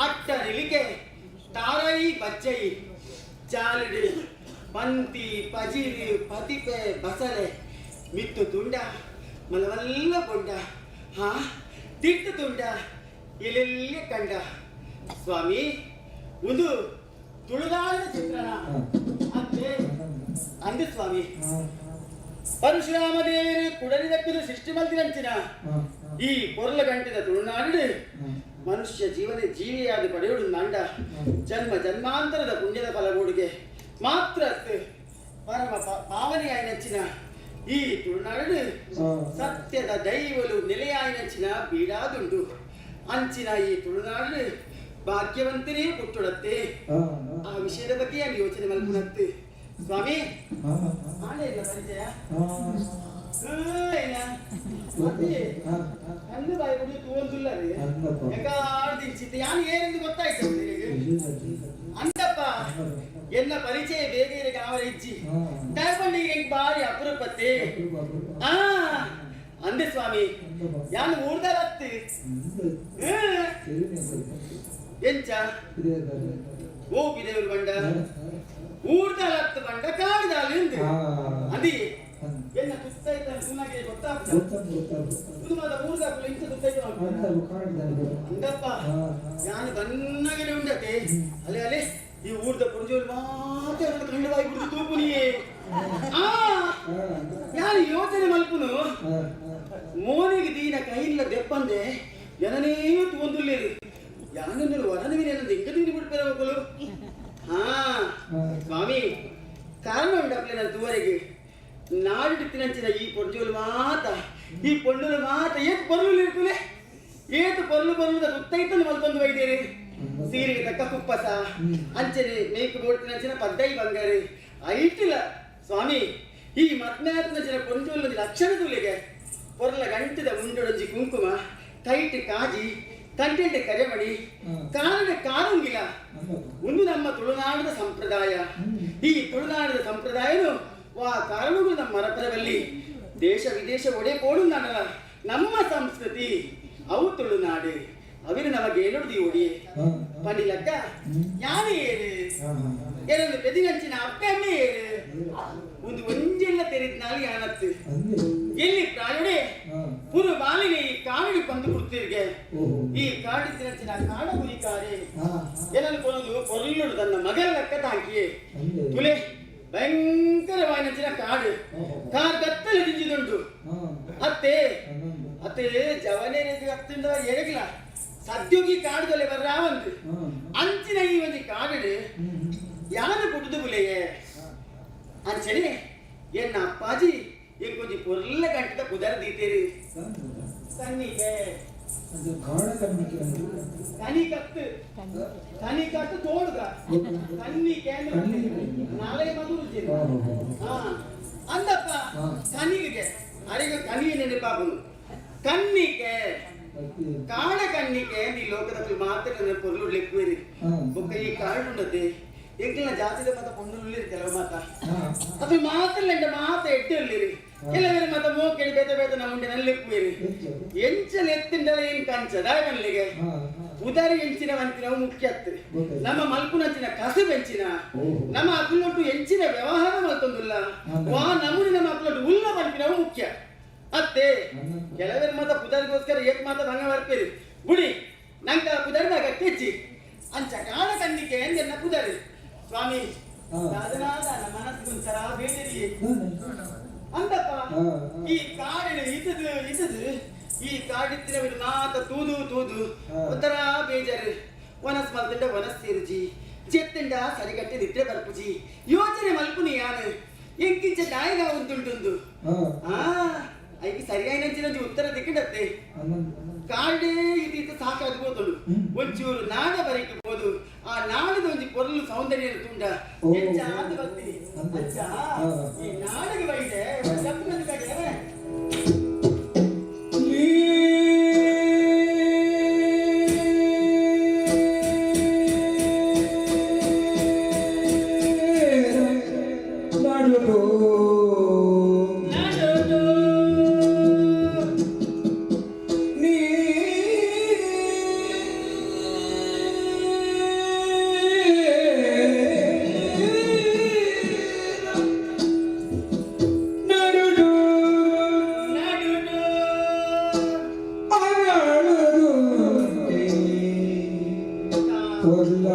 ಅಟ್ಟರಿಲಿಕೆ ತಾರೈ ಬಚ್ಚೈ ಚಾಲಿಡು ಪಂತಿ ಪಜಿರು ಪತಿಪೆ ಬಸಲೆ ಮಿತ್ತು ತುಂಡ ಮಲವಲ್ಲ ಬೊಂಡ ಹಾ ತಿಟ್ಟು ತುಂಡ ಎಲ್ಲೆಲ್ಲಿ ಕಂಡ. ಸ್ವಾಮಿ, ಒಂದು ತುಳುನಾಡಿನ ಚಿತ್ರಣ ಅತ್ತೆ ಅಂದು ಸ್ವಾಮಿ. ಪರಶುರಾಮ ದೇವರು ಕುಡಲಿದಕ್ಕಿದು ಸೃಷ್ಟಿ ಮಲ್ತಿನಂಚಿನ ಈ ಪೊರ್ಲ ಗಂಟಿದ ತುಳುನಾಡು ಮನುಷ್ಯ ಜೀವನ ಜೀವಿಯಾದ ಪಡೆಯುಡು ನಾಂಡ ಜನ್ಮ ಜನ್ಮಾಂತರದ ಪುಣ್ಯದ ಫಲಗೂಡಿಗೆ ಮಾತ್ರ ಅತ್ತೆ ಪರಮ ಪಾವನಿಯಾಯಿನಂಚಿನ ಈ ತುಳುನಾಡು ಸತ್ಯದ ದೈವಲು ನೆಲೆಯಾಯಿನಂಚಿನ ಬೀಡಾದುಂಡು. ಅಂಚಿನ ಈ ತುಳುನಾಡು ಭಾಗ್ಯವಂತನೇ ಪುಟ್ಟುಡತ್ತೆ. ಆ ವಿಷಯದ ಬಗ್ಗೆ ನಾನು ಯೋಚನೆ ಮಲ್ಪುನತ್ತೆ ಸ್ವಾಮಿ. ಆಳೆ ಇಲ್ಲ ಪರಿಚಯ ಕಣ್ಣು ಬಾಯಿ ಕುಡಿದು ತೂವಂದುಲ್ಲ ರೀ. ಯಾಕಾಡ್ದಿಂಚಿತ್ತು ಯಾನು ಏನೆಂದು ಗೊತ್ತಾಯ್ತು ನಿನಗೆ? ಅಂತಪ್ಪ, ಎನ್ನ ಪರಿಚಯ ಬೇಗ ಇರಕ್ಕೆ ಅವರ ಇಜ್ಜಿ ದಾಯಪಂಡಿ ಹೆಂಗ್ ಬಾರಿ ಅಪರೂಪತ್ತೆ. ಆ ಅಂದೆ ಸ್ವಾಮಿ, ಯಾನು ಊರ್ದಲತ್ತು ಎಂಚ ಓ ಬಿದೇವರು ಬಂಡ ಊರ್ದಲತ್ತು ಬಂಡ ಕಾಡಿದಾಲ ಎಂದು ಅಂದಿ ಎನ್ನ ತುತ್ತೈತ ಸುನಾಗೆ ಗೊತ್ತಾಗ್ತದೆ. ಇದು ಮಾತ್ರ ಊರ್ದಾಕುಲು ಇಂಚ ತುತ್ತೈತ. ಅಂದಪ್ಪ, ನಾನು ಬನ್ನಗನೆ ಉಂಡತೆ. ಅಲೆ ಅಲೆ, ಈ ಊರ್ದ ಪುಂಜೋಲ್ ಮಾತ್ರ ಕಂಡು ಬಾಯಿ ಬಿಡುದು ತೂಪುನಿಯೇ. ಆ ಯಾರು ಯೋಚನೆ ಮಲ್ಪುನು, ಮೋನಿಗೆ ದೀನ ಕೈಲ್ಲ ದೆಪ್ಪಂದೆ ಜನನೇ ತೂಂದುಲ್ಲೇರು. ಯಾನನ್ನು ವರನವಿನ ಎಂಗ ದೀನಿ ಬಿಡ್ಪೇರ ಮಕ್ಕಳು. ಹಾ ಸ್ವಾಮಿ, ಕಾರಣ ಉಂಡಪ್ಲೆ ನನ್ನ ತೂವರೆಗೆ. ನಾಡು ತಿನಂಚಿನ ಈ ಪೊಂಜೋಲು ಮಾತ, ಈ ಪೊಣ್ಣುಲು ಮಾತ ಏತ್ ಪೊರ್ಲು ಇರ್ತುಲೆ, ಏತು ಪೊರ್ಲು ಪೊರ್ಲುದ ತುತ್ತೈತನ್ನು ಮಲ್ತೊಂದು ಬೈದೇರಿ. ಸೀರೆಗೆ ತಕ್ಕ ಕುಪ್ಪಸ, ಅಂಚನೆ ಮೇಕು ಬೋಡ್ತಿನಂಚಿನ ಪದ್ದೈ ಬಂಗಾರು ಐಟಿಲ. ಸ್ವಾಮಿ, ಈ ಮದ್ನಾಥನಂಚಿನ ಪೊಂಜೋಲು ಲಕ್ಷಣ ತುಲಿಗೆ. ಪೊರ್ಲ ಗಂಟದ ಮುಂಡೊಡಂಜಿ ಕುಂಕುಮ, ಕೈಟ್ ಕಾಜಿ, ಕಂಟೆಂಟ್ ಕರೆಮಣಿ, ಕಾರಣ ಕಾರುಂಗಿಲ. ಒಂದು ನಮ್ಮ ತುಳುನಾಡಿನ ಸಂಪ್ರದಾಯ. ಈ ತುಳುನಾಡಿನ ಸಂಪ್ರದಾಯನು ವಾ ಕಾರಣಗಳು ನಮ್ಮ ಮರಪರವಲ್ಲಿ ದೇಶ ವಿದೇಶ ಒಡೆ ಕೋಡು ನಾಡಲ್ಲ ನಮ್ಮ ಸಂಸ್ಕೃತಿ ಅವು ತುಳುನಾಡು. ಅವಿನ ನಮಗೆ ಏನುಡ್ದಿ ಒಡಿಯೆ ಪಂಡಿಲಕ್ಕ ಯಾರು ಏರು ಏನೊಂದು ಪೆದಿನಂಚಿನ ಅಪ್ಪೆ ಅಮ್ಮೆ ಏರು ಒಂದು ಒಂಜೆಲ್ಲ ತೆರಿದ್ನಾಲಿ ಯಾನತ್ತು ಎಲ್ಲಿ ಪ್ರಾಯುಡೆ ಪುರು ಬಾಲಿಗೆ ಈ ಕಾಡು ಬಂದು ಕೊಡ್ತೀರ್ಗೆ. ಈ ಕಾಡು ತಿನಂಚಿನ ಕಾಡ ಗುರಿಕಾರೆ ಏನನ್ನು ಕೊನದು ಕೊರಲುಡು ತನ್ನ ಮಗನ ಲೆಕ್ಕ ತಾಂಕಿಯೇ ತುಲೆ. ಭಯಂಕರವಾಯಿನಂಚಿನ ಕಾಡು, ಕಾರ್ ಕತ್ತಲೆ ದಿಂಜಿದುಂಟು. ಅತ್ತೆ ಅತ್ತೆ ಜವನೇ ಅತ್ತಿಂದ ಎಡಗಿಲ ಸದ್ಯೋಗಿ ಕಾಡುದಲ್ಲೇ ಬರ್ರಾವಂತು ಅಂಚಿನ ಈ ಒಂಜಿ ಕಾಡು ಯಾರು ಪುಟ್ಟುದು ಬುಲೆಯೇ. ಅಂಚನೆ ಎನ್ನ ಅಪ್ಪಾಜಿ ಎಂಕೊಂಜಿ ಪೊರ್ಲ ಗಂಟದ ಕುದರ ದೀತೇರಿ ಕನ್ನಿಗೆ. ಕನಿ ಕತ್ತು, ಕನಿ ಕತ್ತು ತೋಡುಗ ಕನ್ನಿಕೆ ನಾಳೆ ಮಧುರು. ಹಾ ಅಂದಪ್ಪ, ಕನಿಗೆ ಅರೆಗೆ ಕನಿ ನೆನಪಾಗುನು. ಕನ್ನಿಕೆ, ಕಾಡ ಕನ್ನಿಕೆ. ನೀ ಲೋಕದ ಮಾತ್ರ ನನ್ನ ಪೊರ್ಲು ಲೆಕ್ಕುವಿರಿ. ಬೊಕ್ಕ ಈ ಕಾಡು ಉಂಡತೆ ಎಂಕಲ್ನ ಜಾತಿದ ಮಾತ ಪೊಣ್ಣು ಉಳ್ಳಿರಿ ಕೆಲವು ಮಾತ. ಅದು ಮಾತ್ರ ಎಂಡ ಮಾತ ಎಡ್ಡೆ ಉಳ್ಳಿರಿ. ಕೆಲವರು ಮಾತ ಮೋಕೆಡಿ ಬೇತೆ ಬೇತೆ ನಮ್ಮ ಉಂಡೆ ನನ್ನ ಲೆಕ್ಕುವಿರಿ. ಎಂಚಲ ಎತ್ತಿಂಡಲ ಏನ್ ಕಂಚ ದಾಯಮಲ್ಲಿಗೆ ಉದಾರಿ ಎಂಚಿನ ವಂತಿನವು ಮುಖ್ಯತ್ತು. ನಮ್ಮ ಮಲ್ಪುನಂಚಿನ ಕಸುಬು ಎಂಚಿನ, ನಮ್ಮ ಅಕುಲೊಟ್ಟು ಎಂಚಿನ ವ್ಯವಹಾರ ಮಲ್ತೊಂದುಲ್ಲ, ವಾ ನಮೂನಿ ನಮ್ಮ ಅಕುಲೊಟ್ಟು ಉಲ್ಲ ಪನ್ಪಿನವು ಮುಖ್ಯ ಅತ್ತೆ. ಕೆಲವರು ಮಾತ ಪುದರ್ಗೋಸ್ಕರ ಏಕ್ ಮಾತ ಭಂಗ ಬರ್ಪೇರಿ ಬುಡಿ. ನಂಕ ಪುದರ್ದ ಅಗತ್ಯ ಅಂಚ ಕಾಣ ಕನ್ನಿಕೆ ಎಂದೆನ್ನ ಪುದರ್ ಸ್ವಾಮಿ. ಸಾಧನಾದ ಮನಸ್ಸಿಗೊಂಥರ ಬೇಡರಿ ಅಂದಪ್ಪ. ಈ ಕಾಡಿನ ಇತದು ಇತದು ಈ ಕಾಡಿತ್ತಿನ ಮಾತ ತೂದು ತೂದು ಒಂಥರ ಬೇಜಾರು. ವನಸ್ ಮಲ್ತಂಡ ವನಸ್ ಸೇರುಜಿ, ಜೆತ್ತಂಡ ಸರಿಗಟ್ಟೆ ನಿದ್ರೆ ಬರ್ಪುಜಿ. ಯೋಚನೆ ಮಲ್ಪುನಿ ಯಾನು ಎಂಕಿಂಚ ನಾಯಿಗ ಉಂಟುಂಟುಂದು. ಆ ಐకి ಸರಿಯಾಯಿನಂಚಿನ ಉತ್ತರ ದಿಕ್ಕಂಡತ್ತೆ. ಕಾಡೇ ಇದು ಇದು ಸಾಕಾದ ಹೋದಳು. ಒಂಚೂರು ನಾಡ ಬರಿಕೆ ಹೋದು ಆ ನಾಡದ ಒಂಜಿ ಪೊರ್ಲು ಸೌಂದರ್ಯ ತುಂಡ ಹೆಚ್ಚಾದ ಬರ್ತೀನಿ. ಅಚ್ಚ ಈ ನಾಡಿಗೆ ಬೈದೆ ಜಪ್ಪುನದ ಕಡೆ. ನಾಡೋದು. ಪೊರ್ಲ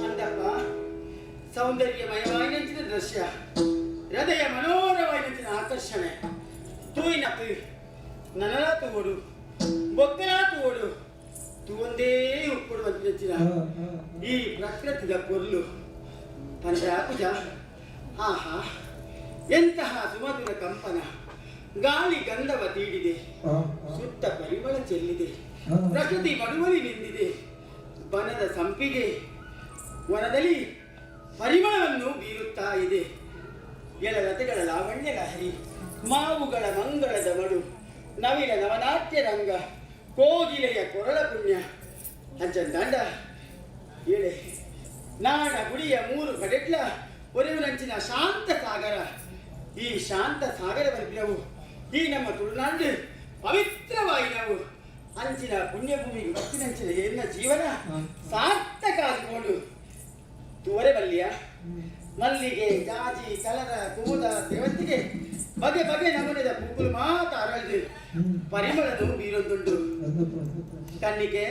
ಅಂದಪ್ಪ, ಸೌಂದರ್ಯಮಯವಾಗಿನಂಚಿನ ದೃಶ್ಯ, ಹೃದಯ ಮನೋಹರವಾಗಿನಂಚಿನ ಆಕರ್ಷಣೆ. ತೂಯಿನ ನನಲ ತೂವಡು, ಬೊಕ್ಕಲ ತೂವಡು, ತೂವಂದೇ ಉಪ್ಪುಡುವಂತಿನ ಈ ಪ್ರಕೃತಿದ ಪೊರ್ಲು ಪಂಚ ಪೂಜ. ಆಹಾ, ಎಂತಹ ಸುಮಧುರ ಕಂಪನ! ಗಾಳಿ ಗಂಧವ ತೀಡಿದೆ, ಸುತ್ತ ಪರಿಮಳ ಚೆಲ್ಲಿದೆ, ಪ್ರಕೃತಿ ಮಡುವಲಿ ನಿಂದಿದೆ. ಬನದ ಸಂಪಿಗೆ ವನದಲ್ಲಿ ಪರಿಮಳವನ್ನು ಬೀರುತ್ತಾ ಇದೆ. ಎಳಲತೆಗಳ ಲಾವಣ್ಯ ಲಹರಿ, ಮಾವುಗಳ ಮಂಗಳದ ಮಡು, ನವಿಲ ನವನಾಟ್ಯ ರಂಗ, ಕೋಗಿಲೆಯ ಕೊರಳ ಪುಣ್ಯ. ಅಂಚಂದಾಂಡ ಏಳೆ ನಾಡ ಗುಡಿಯ ಮೂರು ಕಡೆಟ್ಲ ಒರೆಯುನಂಚಿನ ಶಾಂತ ಸಾಗರ. ಈ ಶಾಂತ ಸಾಗರ ಬರ್ಪಿನವು ಈ ನಮ್ಮ ತುಳುನಾಡು ಪವಿತ್ರವಾಯಿನವು. ಅಂಚಿನ ಪುಣ್ಯಭೂಮಿಗೆ ಬತ್ತಿನಂಚಿನ ಎನ್ನ ಜೀವನ ಸಾರ್ಥಕ ಆಗಿಕೊಂಡು ತೂವರೆ ಬಲ್ಲಿಯ. ಮಲ್ಲಿಗೆ, ಜಾಜಿ, ಕಲರ, ಕುಮುದ, ಸೇವಂತಿಗೆ, ಬಗೆ ಬಗೆ ನಮೂನೆದ ಪೂಕುಲು ಮಾತ ಅರಳಿದು ಪರಿಮಳನು ಬೀರೊಂದುಂಡು. ಕಣ್ಣಿಗೆ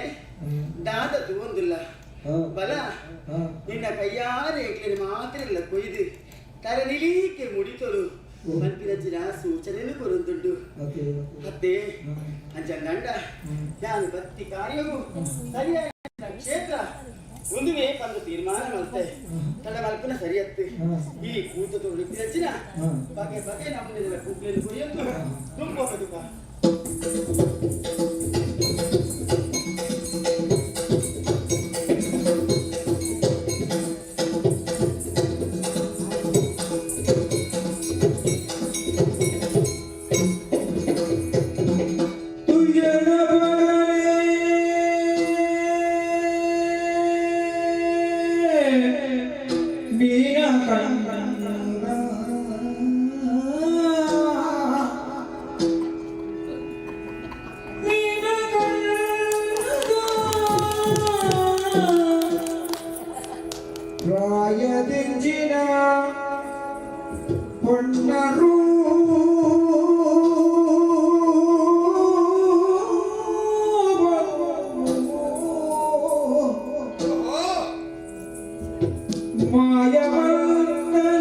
ದಾದ ತೂವೊಂದುಲ್ಲ ಬಲ. ನಿನ್ನ ಕೈಯಾರೆ ಎಂಕ್ಲೆನ ಮಾತ್ರ ಇಲ್ಲ ಕೊಯ್ದು ತಲೆ ನಿಲೀಕೆ ಮುಡಿತೊಲು ಮನ್ಪಿನಂಚಿನ ಸೂಚನೆಯನ್ನು ಕೊರೊಂದುಂಡು ಅತ್ತೆ. ಅಂಚಂದಂಡ ಯಾನು ಬತ್ತಿ ಕಾರ್ಯವು ಸರಿಯಾದ ಕ್ಷೇತ್ರ ಒಂದುವೇ ಪಂದು ತೀರ್ಮಾನ ಮಲ್ತೆ. ತಡ ಮಲ್ಪನ ಸರಿಯತ್ತು. ಈ ಕೂತ ತೊಳಿಪಿನಂಚಿನ ಬಗೆ ಬಗೆ ನಮ್ಮನೆಲ್ಲ ಕೂಗ್ಲೆನು ಕುರಿಯೊಂದು ತುಂಬ ಬದುಕ. ತುಯ್ಯನ ಬಗನೆ ಮೀನ ಕಂದ, ಮೀನ ಕಂದ, ಪ್ರಾಯದಿಂಜಿನ ಪೊಣ್ಣರು ಓಹೋ. ಮಾಯವಂತರು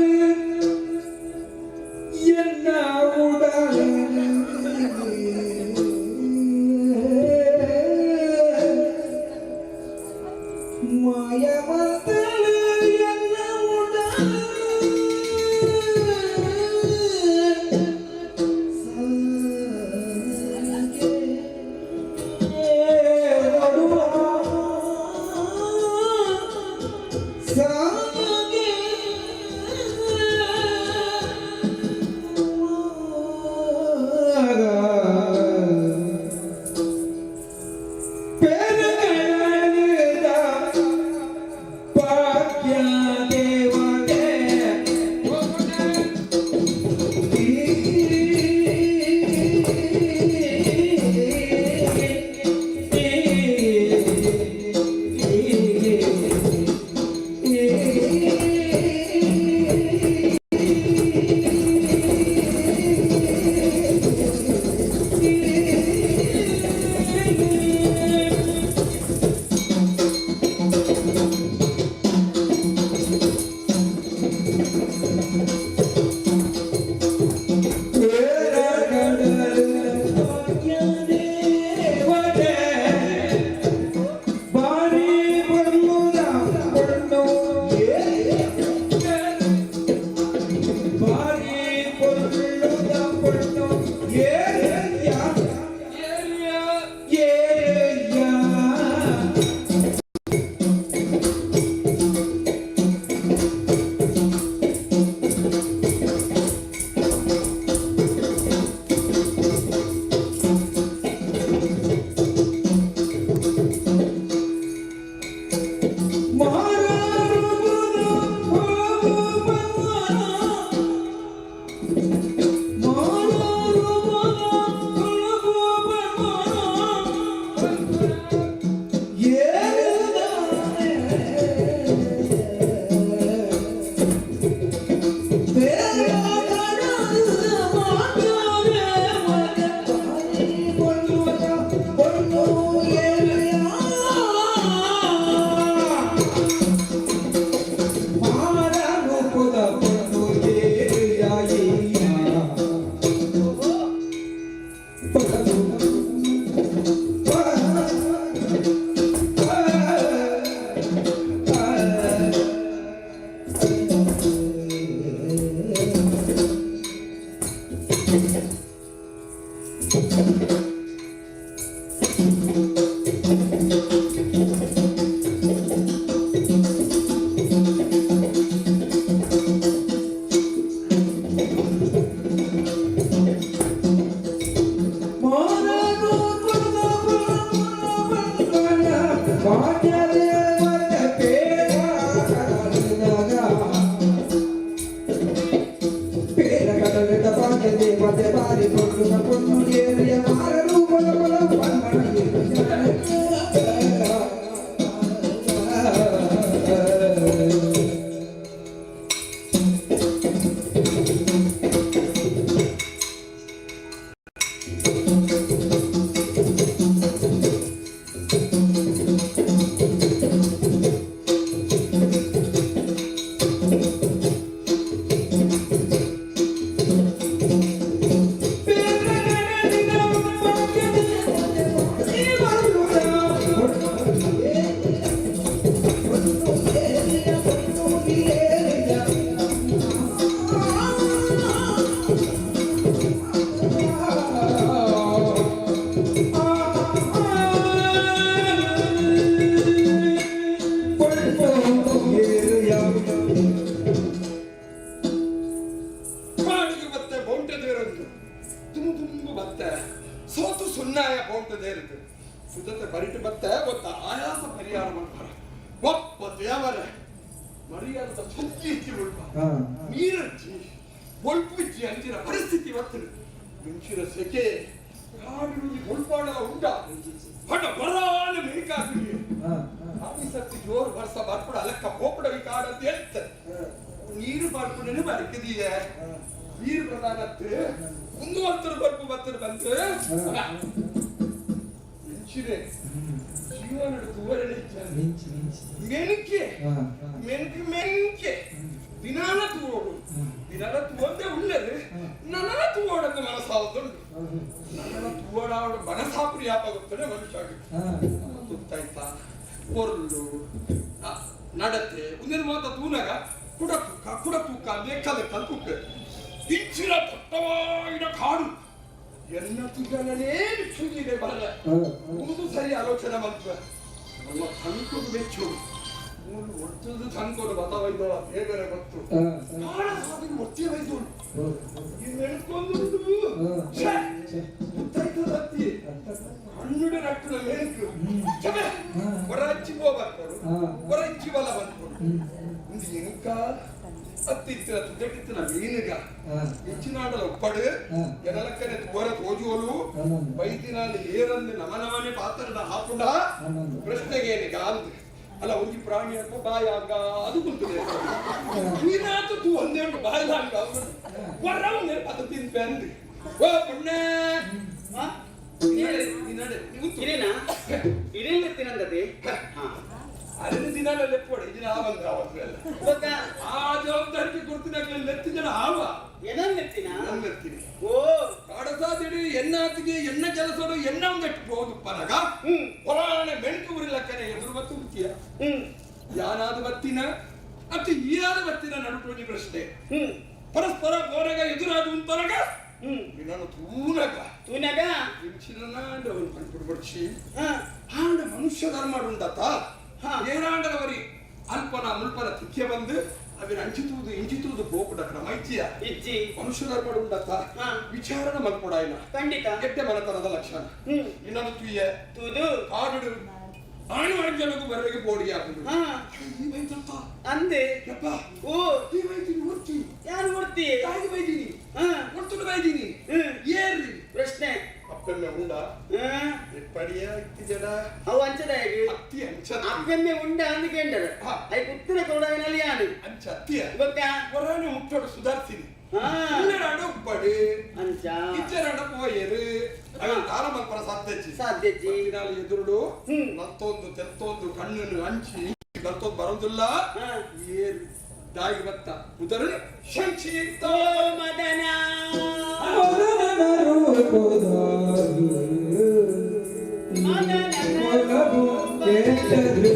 ಎನ್ನ ಉಡಲ ಮಾಯವಂತರು ಎನ್ನ ಉಡಲ ಸಾಗೆ ಪೆರಗಣದ ಭಾಗ್ಯ ದೇವತೆ. ಬಾರಿ ಬರ್ಲುದ ಪೊಣ್ಣು, ಬಾರಿ ಪೊರ್ಲುದ ಪೊಣ್ಣು ಏರಯ್ಯ, ಏರಯ್ಯ. ಕಾಡಿಗೆ ಬತ್ತೆ ಬೌಂಟೆ ದೇರಂದು ತುಮು ತುಂಬು ಬತ್ತೆ ಸೋತು ಸುನ್ನಾಯ ಬೌಂಟೆ ದೇರಿತು ಸುಜತೆ ಬರಿಟು ಬತ್ತೆ ಗೊತ್ತ ಆಯಾಸ ಪರಿಹಾರ ಮಾಡ್ತಾರ. ಒಪ್ಪ ದೇವರ ಮರ್ಯಾದ ಸುದ್ದಿ ಇಚ್ಚಿ ಉಳ್ಪ ನೀರಜ್ಜಿ ಒಲ್ಪುಜ್ಜಿ ಅಂಚಿನ ಪರಿಸ್ಥಿತಿ ಬರ್ತದೆ. ಮಿಂಚಿನ ಸೆಕೆ ಕಾಡಿರುಜಿ ಒಲ್ಪಾಡಲ ಉಂಡ ಹಣ ಬರಾನ ಮೇಕಾಗ್ಲಿ ಆದಿ ಸತ್ತಿ ಜೋರು ವರ್ಷ ಬರ್ಪಡ ಅಲಕ್ಕ ಪೋಪಡ ಕಾಡಂತ ಹೇಳ್ತಾರೆ. ನೀರು ಬರ್ಪುಡನೆ ಬರಕದೀಯ ನೀರು ಪ್ರಧಾನತ್ತು ಮುಂದುವರ್ತರು ಬರ್ಪು ಬರ್ತರು ಬಂತು ಮಿಂಚಿನೆ ಜೀವನದ ತುವರಣೆ ಮೆಣಕೆ ಮೆಣಕು ಮೆಂಕೆ ದಿನಾಲ ತೂವೋಡು ದಿನಾಲ ತೂವಂದೇ ಉಳ್ಳದು ನನಲ ತೂವೋಡಂದು ಮನಸ್ಸಾವತ್ತುಂಟು. ನನಲ ತೂವಡಾವಡ ಮನಸಾಪುರಿ ಯಾಪಾಗುತ್ತಾನೆ ಮನುಷ್ಯ ತುತ್ತಾಯ್ತ ಪೊರ್ಲು ನಡತೆ ಒಂದಿನ ಮಾತ ತೂನಾಗ ಕುಡ ತೂಕ ಕುಡ ತೂಕ ಲೆಕ್ಕ ಲೆಕ್ಕ ತೂಕ ಇಂಚಿನ ದಟ್ಟವಾಯಿನ ಕಾಡು ಎನ್ನ ತಿಂಗಳೇ ಚುಗಿದೆ ಬರಲ್ಲ. ಒಂದು ಸರಿ ಆಲೋಚನೆ ಬಂತು ನಮ್ಮ ತಂಕುಡು ಮೆಚ್ಚು ಮೂರು ಒಟ್ಟದು ತಂಕೊಡು ಬತವೈದೋ ಹೇಗರೆ ಗೊತ್ತು ಕಾಡ ಸಾಧನೆ ಒತ್ತಿಯ ಬೈದೋಳು ಈ ಮೆಣಕೊಂಡು ಗೊತ್ತಾಯ್ತದ ಅತ್ತಿ ಕಣ್ಣುಡೆ ರಟ್ಟದ ಮೆಣಕು ಛೆ, ಹೊರಚ್ಚಿ ಹೋಗ್ಬಾರ್ದು ಹೊರಚ್ಚಿ ಬಲ ಬಂದ್ಕೊಡು ಒಂದು ಎಂಕ ಅತ್ತಿತ್ತಿನ ತುದಟಿತ್ತಿನ ಮೀನುಗ ಹೆಚ್ಚಿನಾಡಲ ಒಪ್ಪಡು ಎನಲಕ್ಕನೆ ತೋರ ತೋಜುವಲು ಬೈದಿನಾಲಿ ಏರಂದು ನಮನಮನೆ ಪಾತ್ರದ ಹಾಪುಂಡ ಪ್ರಶ್ನೆಗೆ ಏನಿಗ ಅಂದ್ ಅಲ್ಲ ಒಂಜಿ ಪ್ರಾಣಿ ಅಲ್ಪ ಬಾಯಾಗ ಅದು ಕುಂತದೆ ನೀನಾತು ತೂ ಒಂದೇ ಉಂಟು ಬಾಯಿಲಾಂಗ ಹೊರ ಒಂದೇ ಪದ ತಿನ್ಪೆ ಅಂದ್ ಓ ಪುಣ್ಯ. ನಡೆ ನಡೆ. ಇರೇನಾ ಇರೇನ ತಿನ್ನಂದದೆ. ಹಾ. ಅರಿನ ದಿನ ಲೆಪ್ಪೋಡು ಇದಿನ ಆ ಬಂದ್ರೆ ಅವತ್ತು ಎಲ್ಲ ಬೊಕ್ಕ ಆ ಜವಾಬ್ದಾರಿಗೆ ಗುರುತಿನಾಗ್ಲಿ ಲೆತ್ತಿ ಜನ ಆವ. ಏನನ್ ಲೆತ್ತಿನ? ನಾನು ಲೆತ್ತೀನಿ. ಓ. ಕಾಡಸಾದಿಡಿ ಎನ್ನಾತಿಗೆ ಎನ್ನ ಕೆಲಸಡು ಎನ್ನ ಒಂದಟ್ಟು ಹೋದುಪ್ಪನಗ ಹೊರಾಣೆ ಮೆಣಕು ಉರಿಲಕ್ಕನೆ ಎದುರು ಬತ್ತು ಉತ್ತಿಯ ಯಾನಾದ ಬತ್ತಿನ ಅತ್ತೆ ಈಯಾದ ಬತ್ತಿನ ನಡುಟೋಜಿ ಪ್ರಶ್ನೆ. ಪರಸ್ಪರ ಬೋರಗ ಎದುರಾದ ಉಂತನಗ ನಿನ್ನನ್ನು ತೂನಗ ತೂನಗ ಇಂಚಿನ ಅವನು ಪನ್ಪುಡು ಆಂಡ ಮನುಷ್ಯ ಧರ್ಮ ಉಂಡತ. ಏನಾಂಡದವರಿ ಅಲ್ಪನ ಮುಲ್ಪನ ತಿಕ್ಯ ಬಂದು ಅವಿನ ಅಂಚಿತುವುದು ಇಂಚಿತುವುದು ಬೋಪುಡ ಕ್ರಮ ಇಚ್ಚಿಯ. ಇಜ್ಜಿ. ಮನುಷ್ಯ ಧರ್ಮ ಉಂಡತ. ವಿಚಾರಣ ಮಲ್ಪೊಡಾಯಿನ ಖಂಡಿತ. ಗೆಡ್ಡೆ ಮನತನದ ಲಕ್ಷಣ. ಇನ್ನೊಂದು ತುಯ್ಯ ತೂದು. ಕಾಡು ಆಣು ಅಂಜನಗೂ ಬರಲಿಕ್ಕೆ ಬೋಡಿ ಹಾಕುದು. ಈ ಬೈತಂತ ಅಂದೆ. ಯಪ್ಪ. ಓ. ಈ ಬೈತೀನಿ ಒರ್ತಿ. ಯಾರು ಒರ್ತಿ? ತಾಯಿಗೆ ಬೈದೀನಿ. ಒರ್ತುಡು ಬೈದೀನಿ. ಏರ್ರಿ. ಪ್ರಶ್ನೆ. ಅಪ್ಪೆಮ್ಮೆ ಉಂಡ. ಎಪ್ಪಡಿಯ ಇತ್ತಿ ಜಡ. ಅವು ಅಂಚದ ಹೇಗೆ? ಅತ್ತಿ ಅಂಚ. ಅಪ್ಪೆಮ್ಮೆ ಉಂಡ ಅಂದ್ ಕೇಂಡರು. ಐಕ್ ಉತ್ತರ ಕೊಡವಿನಲ್ಲಿ ಯಾನು. ಅಂಚ ಅತ್ತಿಯ. ಗೊತ್ತಾ? ಹೊರನೆ ಮುಟ್ಟೋಡು ಸುಧಾರಿಸಿನಿ. ಇಲ್ಲರಾಡ ಉಪ್ಪಡು. ಅಂಚ. ಇಚ್ಚರಾಡ ಪೋಯರು. ಅವನ ದಾನ ಮಲ್ಪರ ಸಾಧ್ಯಜ್ಜಿ. ಸಾಧ್ಯಜ್ಜಿ. ಮತ್ತಿನಾಳು ಎದುರುಡು ನತ್ತೊಂದು ತೆತ್ತೊಂದು ಕಣ್ಣನ್ನು ಹಂಚಿ ನತ್ತೊಂದು ಬರೋದಿಲ್ಲ. ಏರು ದಾಯಿ ಬತ್ತ ಉದರ ಶಂಚಿ. ಓ ಮದನ. ಮದನನ ರೂಪದಾರು ಮದನನ ಒಲವು ಕೆಟ್ಟದು.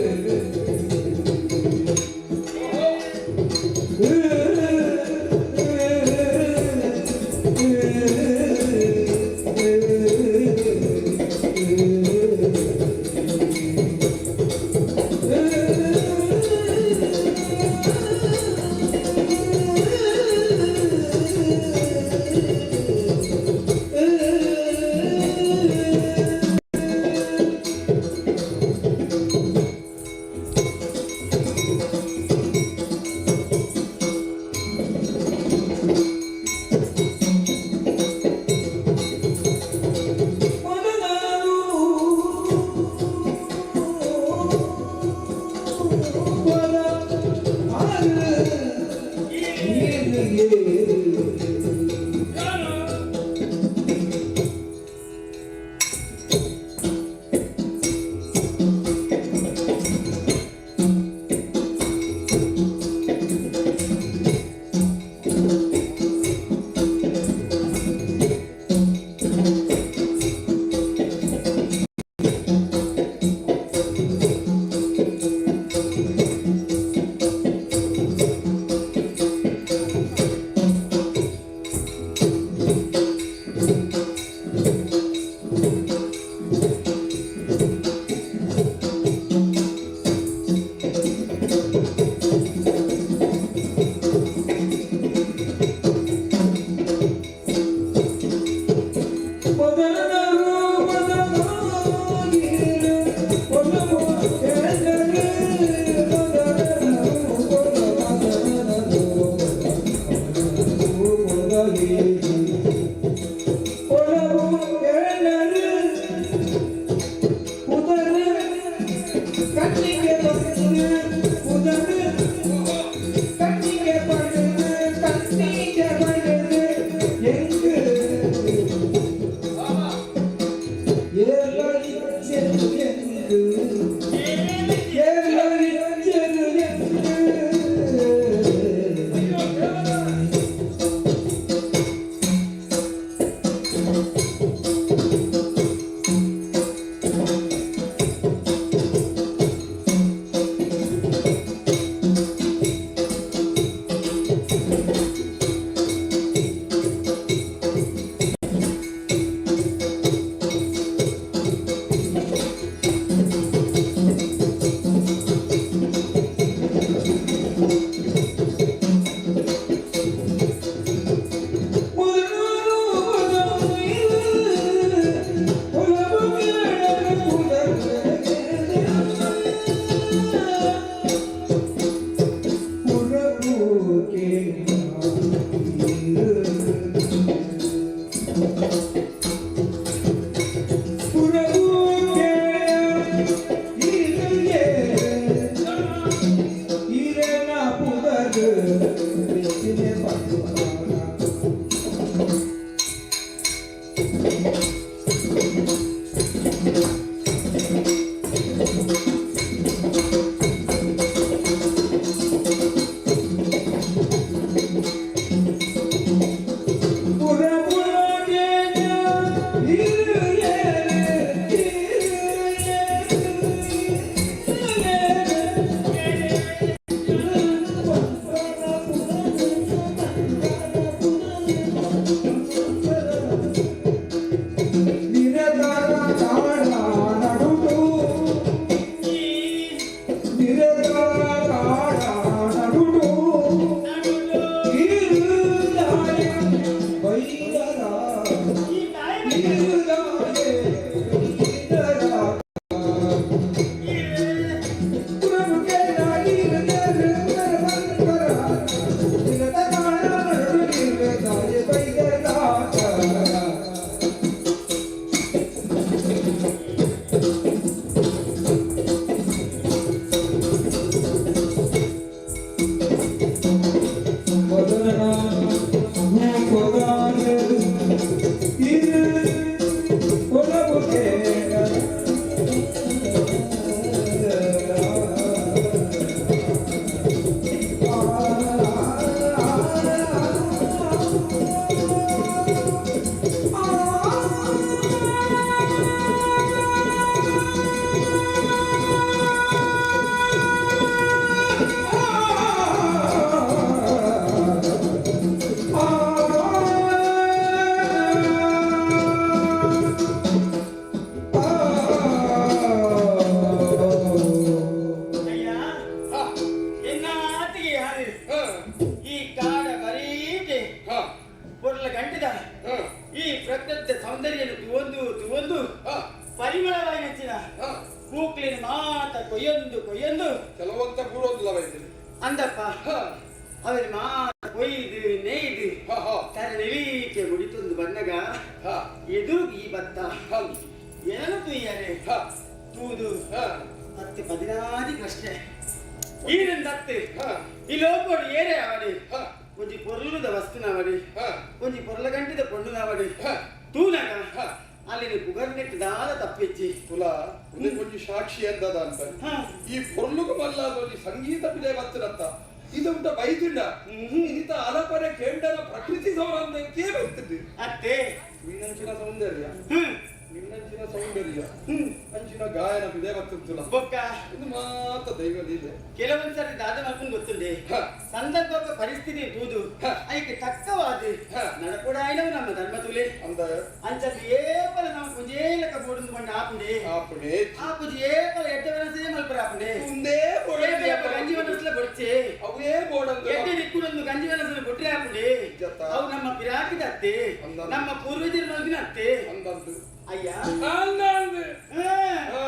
ಬೊಡ್ಚೆ ಅವೇ ಬೋಡಂದು ಎಡ್ಡೆ ದಿಕ್ಕುಡೊಂದು ಗಂಜಿ ಬೆನಸನ್ನು ಕೊಟ್ರೆ ಹಾಕುಡೆ ಜತ. ಅವು ನಮ್ಮ ಪಿರಾಕಿದ ಅತ್ತೆ ಅಂದಂದು. ನಮ್ಮ ಪೂರ್ವಜರ ಮಲಗಿನ ಅತ್ತೆ ಅಂದಂದು ಅಯ್ಯ ಅಂದಂದು ಹಾ, ಹಾ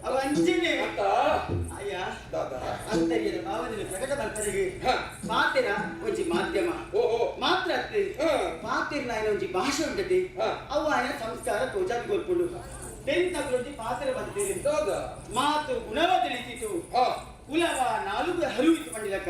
ಅವ ಅಂಚೆನೆ ಅಂತ ಅಯ್ಯ ದಾದಾ ಅಂತರ್ಯದ ಭಾವನೆ ಪ್ರಕಟ ಮಲ್ಪರಿಗೆ ಹಾ. ಪಾತೆರ ಒಂಜಿ ಮಾಧ್ಯಮ ಓಹೋ ಮಾತ್ರ ಅತ್ತೆ ಹಾ. ಪಾತೆರ್ನ ಆಯ್ನ ಒಂಜಿ ಭಾಷೆ ಉಂಟತೆ ಹಾ. ಅವು ಆಯ್ನ ಸಂಸ್ಕಾರ ತೋಜಾದ್ ಕೊಲ್ಪುಂಡು ಟೆಂತ್ ಒಂಜಿ ಪಾತೆರ ಬಂದಿದೆ ದಾದಾ ಮಾತು ಗುಣವ ತಿಳಿಸಿತು ಹಾ ಕುಲವ ನಾಲುಗು ಹರಿವಿತು ಪಂಡಿಲಕ್ಕ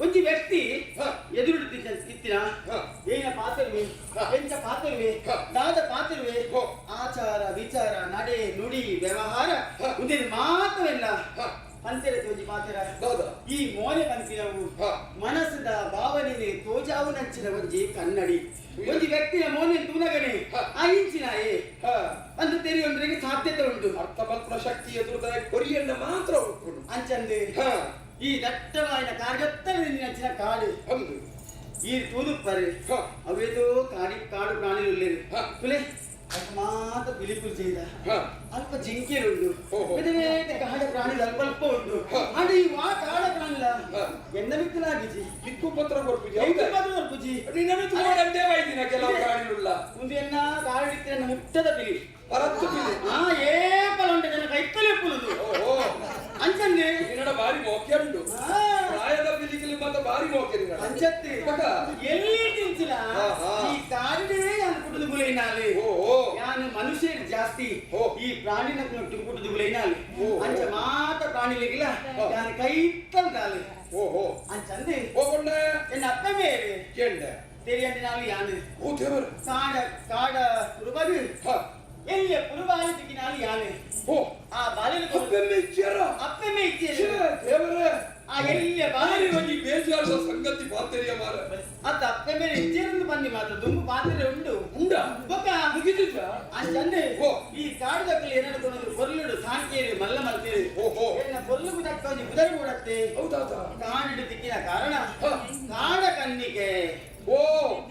ಒಂಜಿ ವ್ಯಕ್ತಿ ಹಾ. ಎದುರು ಇತ್ತಿನ ಹಾ. ಏನ ಪಾತ್ರವೇ ಹಾ. ಎಂಚ ಪಾತ್ರವೇ ಹಾ. ದಾದ ಪಾತ್ರವೇ ಹೋ. ಆಚಾರ ವಿಚಾರ ನಡೆ ನುಡಿ ವ್ಯವಹಾರ ಹಾ. ಉಂದಿನ ಮಾತವೆಲ್ಲ ಹಾ. ಪಂತೆರ ತೋಜಿ ಪಾತ್ರ ದಾದಾ ಈ ಮೋನೆ ಪನ್ಪಿನವು ಹಾ. ಮನಸ್ಸದ ಭಾವನೆ ತೋಜಾವು ನಂಚಿನ ಒಂಜಿ ಕನ್ನಡಿ ಒಂಜಿ ವ್ಯಕ್ತಿಯ ಮೋನೆ ತೂನಗನೆ ಹಾ. ಆ ಇಂಚಿನಾಯೇ ಹಾ ಒಂದು ತೆರೆಯೊಂದ್ರಿಗೆ ಸಾಧ್ಯತೆ ಉಂಟು ಅರ್ಥ ಮಲ್ಪುನ ಶಕ್ತಿ ಎದುರುದಾಯ ಕೊರಿಯನ್ನ ಮಾತ್ರ ಉಪ್ಪುಡು ಅಂಚಂದೆ ಹಾ ಈ ದಟ್ಟವಾಯಿನ ಕಾರ್ಗತ್ತಲ ನಂಚಿನ ಕಾಡು ಹೌದು ಈ ತೂದುಪ್ಪರೆ ಹಾ. ಅವೇದೋ ಕಾಡಿ ಕಾಡು ಪ್ರಾಣಿಲು ಹಾ. ಕುಲೆ ಅಲ್ಪ ಮಾತ್ರ ಬಿಳಿಪುಲ್ ചെയ്ದ ಹಾ ಅಲ್ಪ ಜಿಂಕೆಲುಂಡು ಓಹೋ. ಬೇತೆ ಬೇತೆ ಕಾಡ ಪ್ರಾಣಿಲು ಅಲ್ಪ ಅಲ್ಪ ಉಂಟು ಹಾ. ಆಂಡ ಈ ವಾ ಕಾಡ ಪ್ರಾಣಿಲ ಹಾ. ಎನ್ನ ಮಿತ್ತಲಾಗಿಜಿ ದಿಕ್ಕು ಪತ್ರ ಕೊರ್ಪುಜಿ ಎಂತ ಹೌದಾ ಪದ ಬರ್ಪುಜಿ ನಿನ್ನ ಮಿತ್ತು ವೈದಿನ ಕೆಲವು ಪ್ರಾಣಿಲುಳ್ಳ ಉಂದು ಎನ್ನ ಕಾಡಿತ್ತಿನ ಮುಟ್ಟದ ಪಿಲಿ ಪರತ್ತು ಪಿಲಿ ಆ ಏಪಲ ಉಂಟು ನನ್ನ ಕೈತಲೆ ಪುಲುದು ಓಹೋ ಅಂಚಂದೆ ನಿನ್ನಡ ಬಾರಿ ಮೋಕೆ ಉಂಟು ಆ, ಪ್ರಾಯದ ಪಿಲಿಗಿಲಿ ಮಾತ್ರ ಬಾರಿ ಮೋಕೆ ನಿನ್ನಡ ಅಂಚತ್ತೆ ಮಗ. ಎಲ್ಲಿ ತಿಂಚಿಲ ಹಾ, ಹಾ. ಈ ಕಾಡಿನೇ ನಾನು ಕುಟುಂಬ ಗುಲೈನಾಲೆ ಓಹೋ ಯಾನು ಮನುಷ್ಯರು ಜಾಸ್ತಿ ಓ. ಈ ಪ್ರಾಣಿನ ಕುಟುಂಬದ ಗುಲೈನಾಲೆ ಓ. ಅಂಚ ಮಾತ ಪ್ರಾಣಿಲಿಗಿಲ್ಲ ಹಾ. ಯಾನು ಕೈತ್ತಲ್ದಾಲೆ ಓಹೋ ಅಂಚಂದೆ ಹೋಗೊಂಡ ಎನ್ನ ಅಪ್ಪ ಮೇರೆ ಕೆಂಡ ತೆರಿಯಂಡಿ ನಾಲು ಯಾನು ಓ ದೇವರು ಕಾಡ ಕಾಡ ಕುರುಬದು ಹಾ ಎಲ್ಲಿಯ ಕುರುಬಾಲಿ ತಿಕ್ಕಿನಾಲು ಯಾನು ಓ ಆ ಬಾಲಿನ ಅಪ್ಪೆಲ್ಲ ಇಚ್ಚಾರ ಅಪ್ಪೆಮ್ಮೆ ಇಚ್ಛೆ ಛೇ, ದೇವರೇ ಆ ಎಲ್ಲಿಯ ಬಾಲಿ ಬಾರಿ ಒಂಜಿ ಬೇಜಾರದ ಸಂಗತಿ ಪಾತೆರಿಯ ಮಾರ ಅತ್ತ ಅಪ್ಪೆ ಮೇಲೆ ಇಚ್ಛೆರೊಂದು ಬನ್ನಿ ಮಾತ್ರ ದುಂಬು ಪಾತ್ರೆ ಉಂಟು ಉಂಡ ಬೊಕ್ಕ ಮುಗಿದಿದ್ದ ಆ ಚಂದೆ ಓ. ಈ ಕಾಡುದಕ್ಕಲ್ಲಿ ಏನಾದ್ರು ಕೊನೊಂದು ಕೊರ್ಲುಡು ಸಾಂಕೇರಿ ಮಲ್ಲ ಮಲ್ತೇರಿ ಓಹೋ. ಎನ್ನ ಕೊರ್ಲುಗು ತಕ್ಕ ಒಂಜಿ ಕುದರೆ ಕೂಡತ್ತೆ ಹೌದಾತ ಕಾಡಿಡು ತಿಕ್ಕಿನ ಕಾರಣ ಹಾ. ಕಾಡ ಕನ್ನಿಕೆ ಓ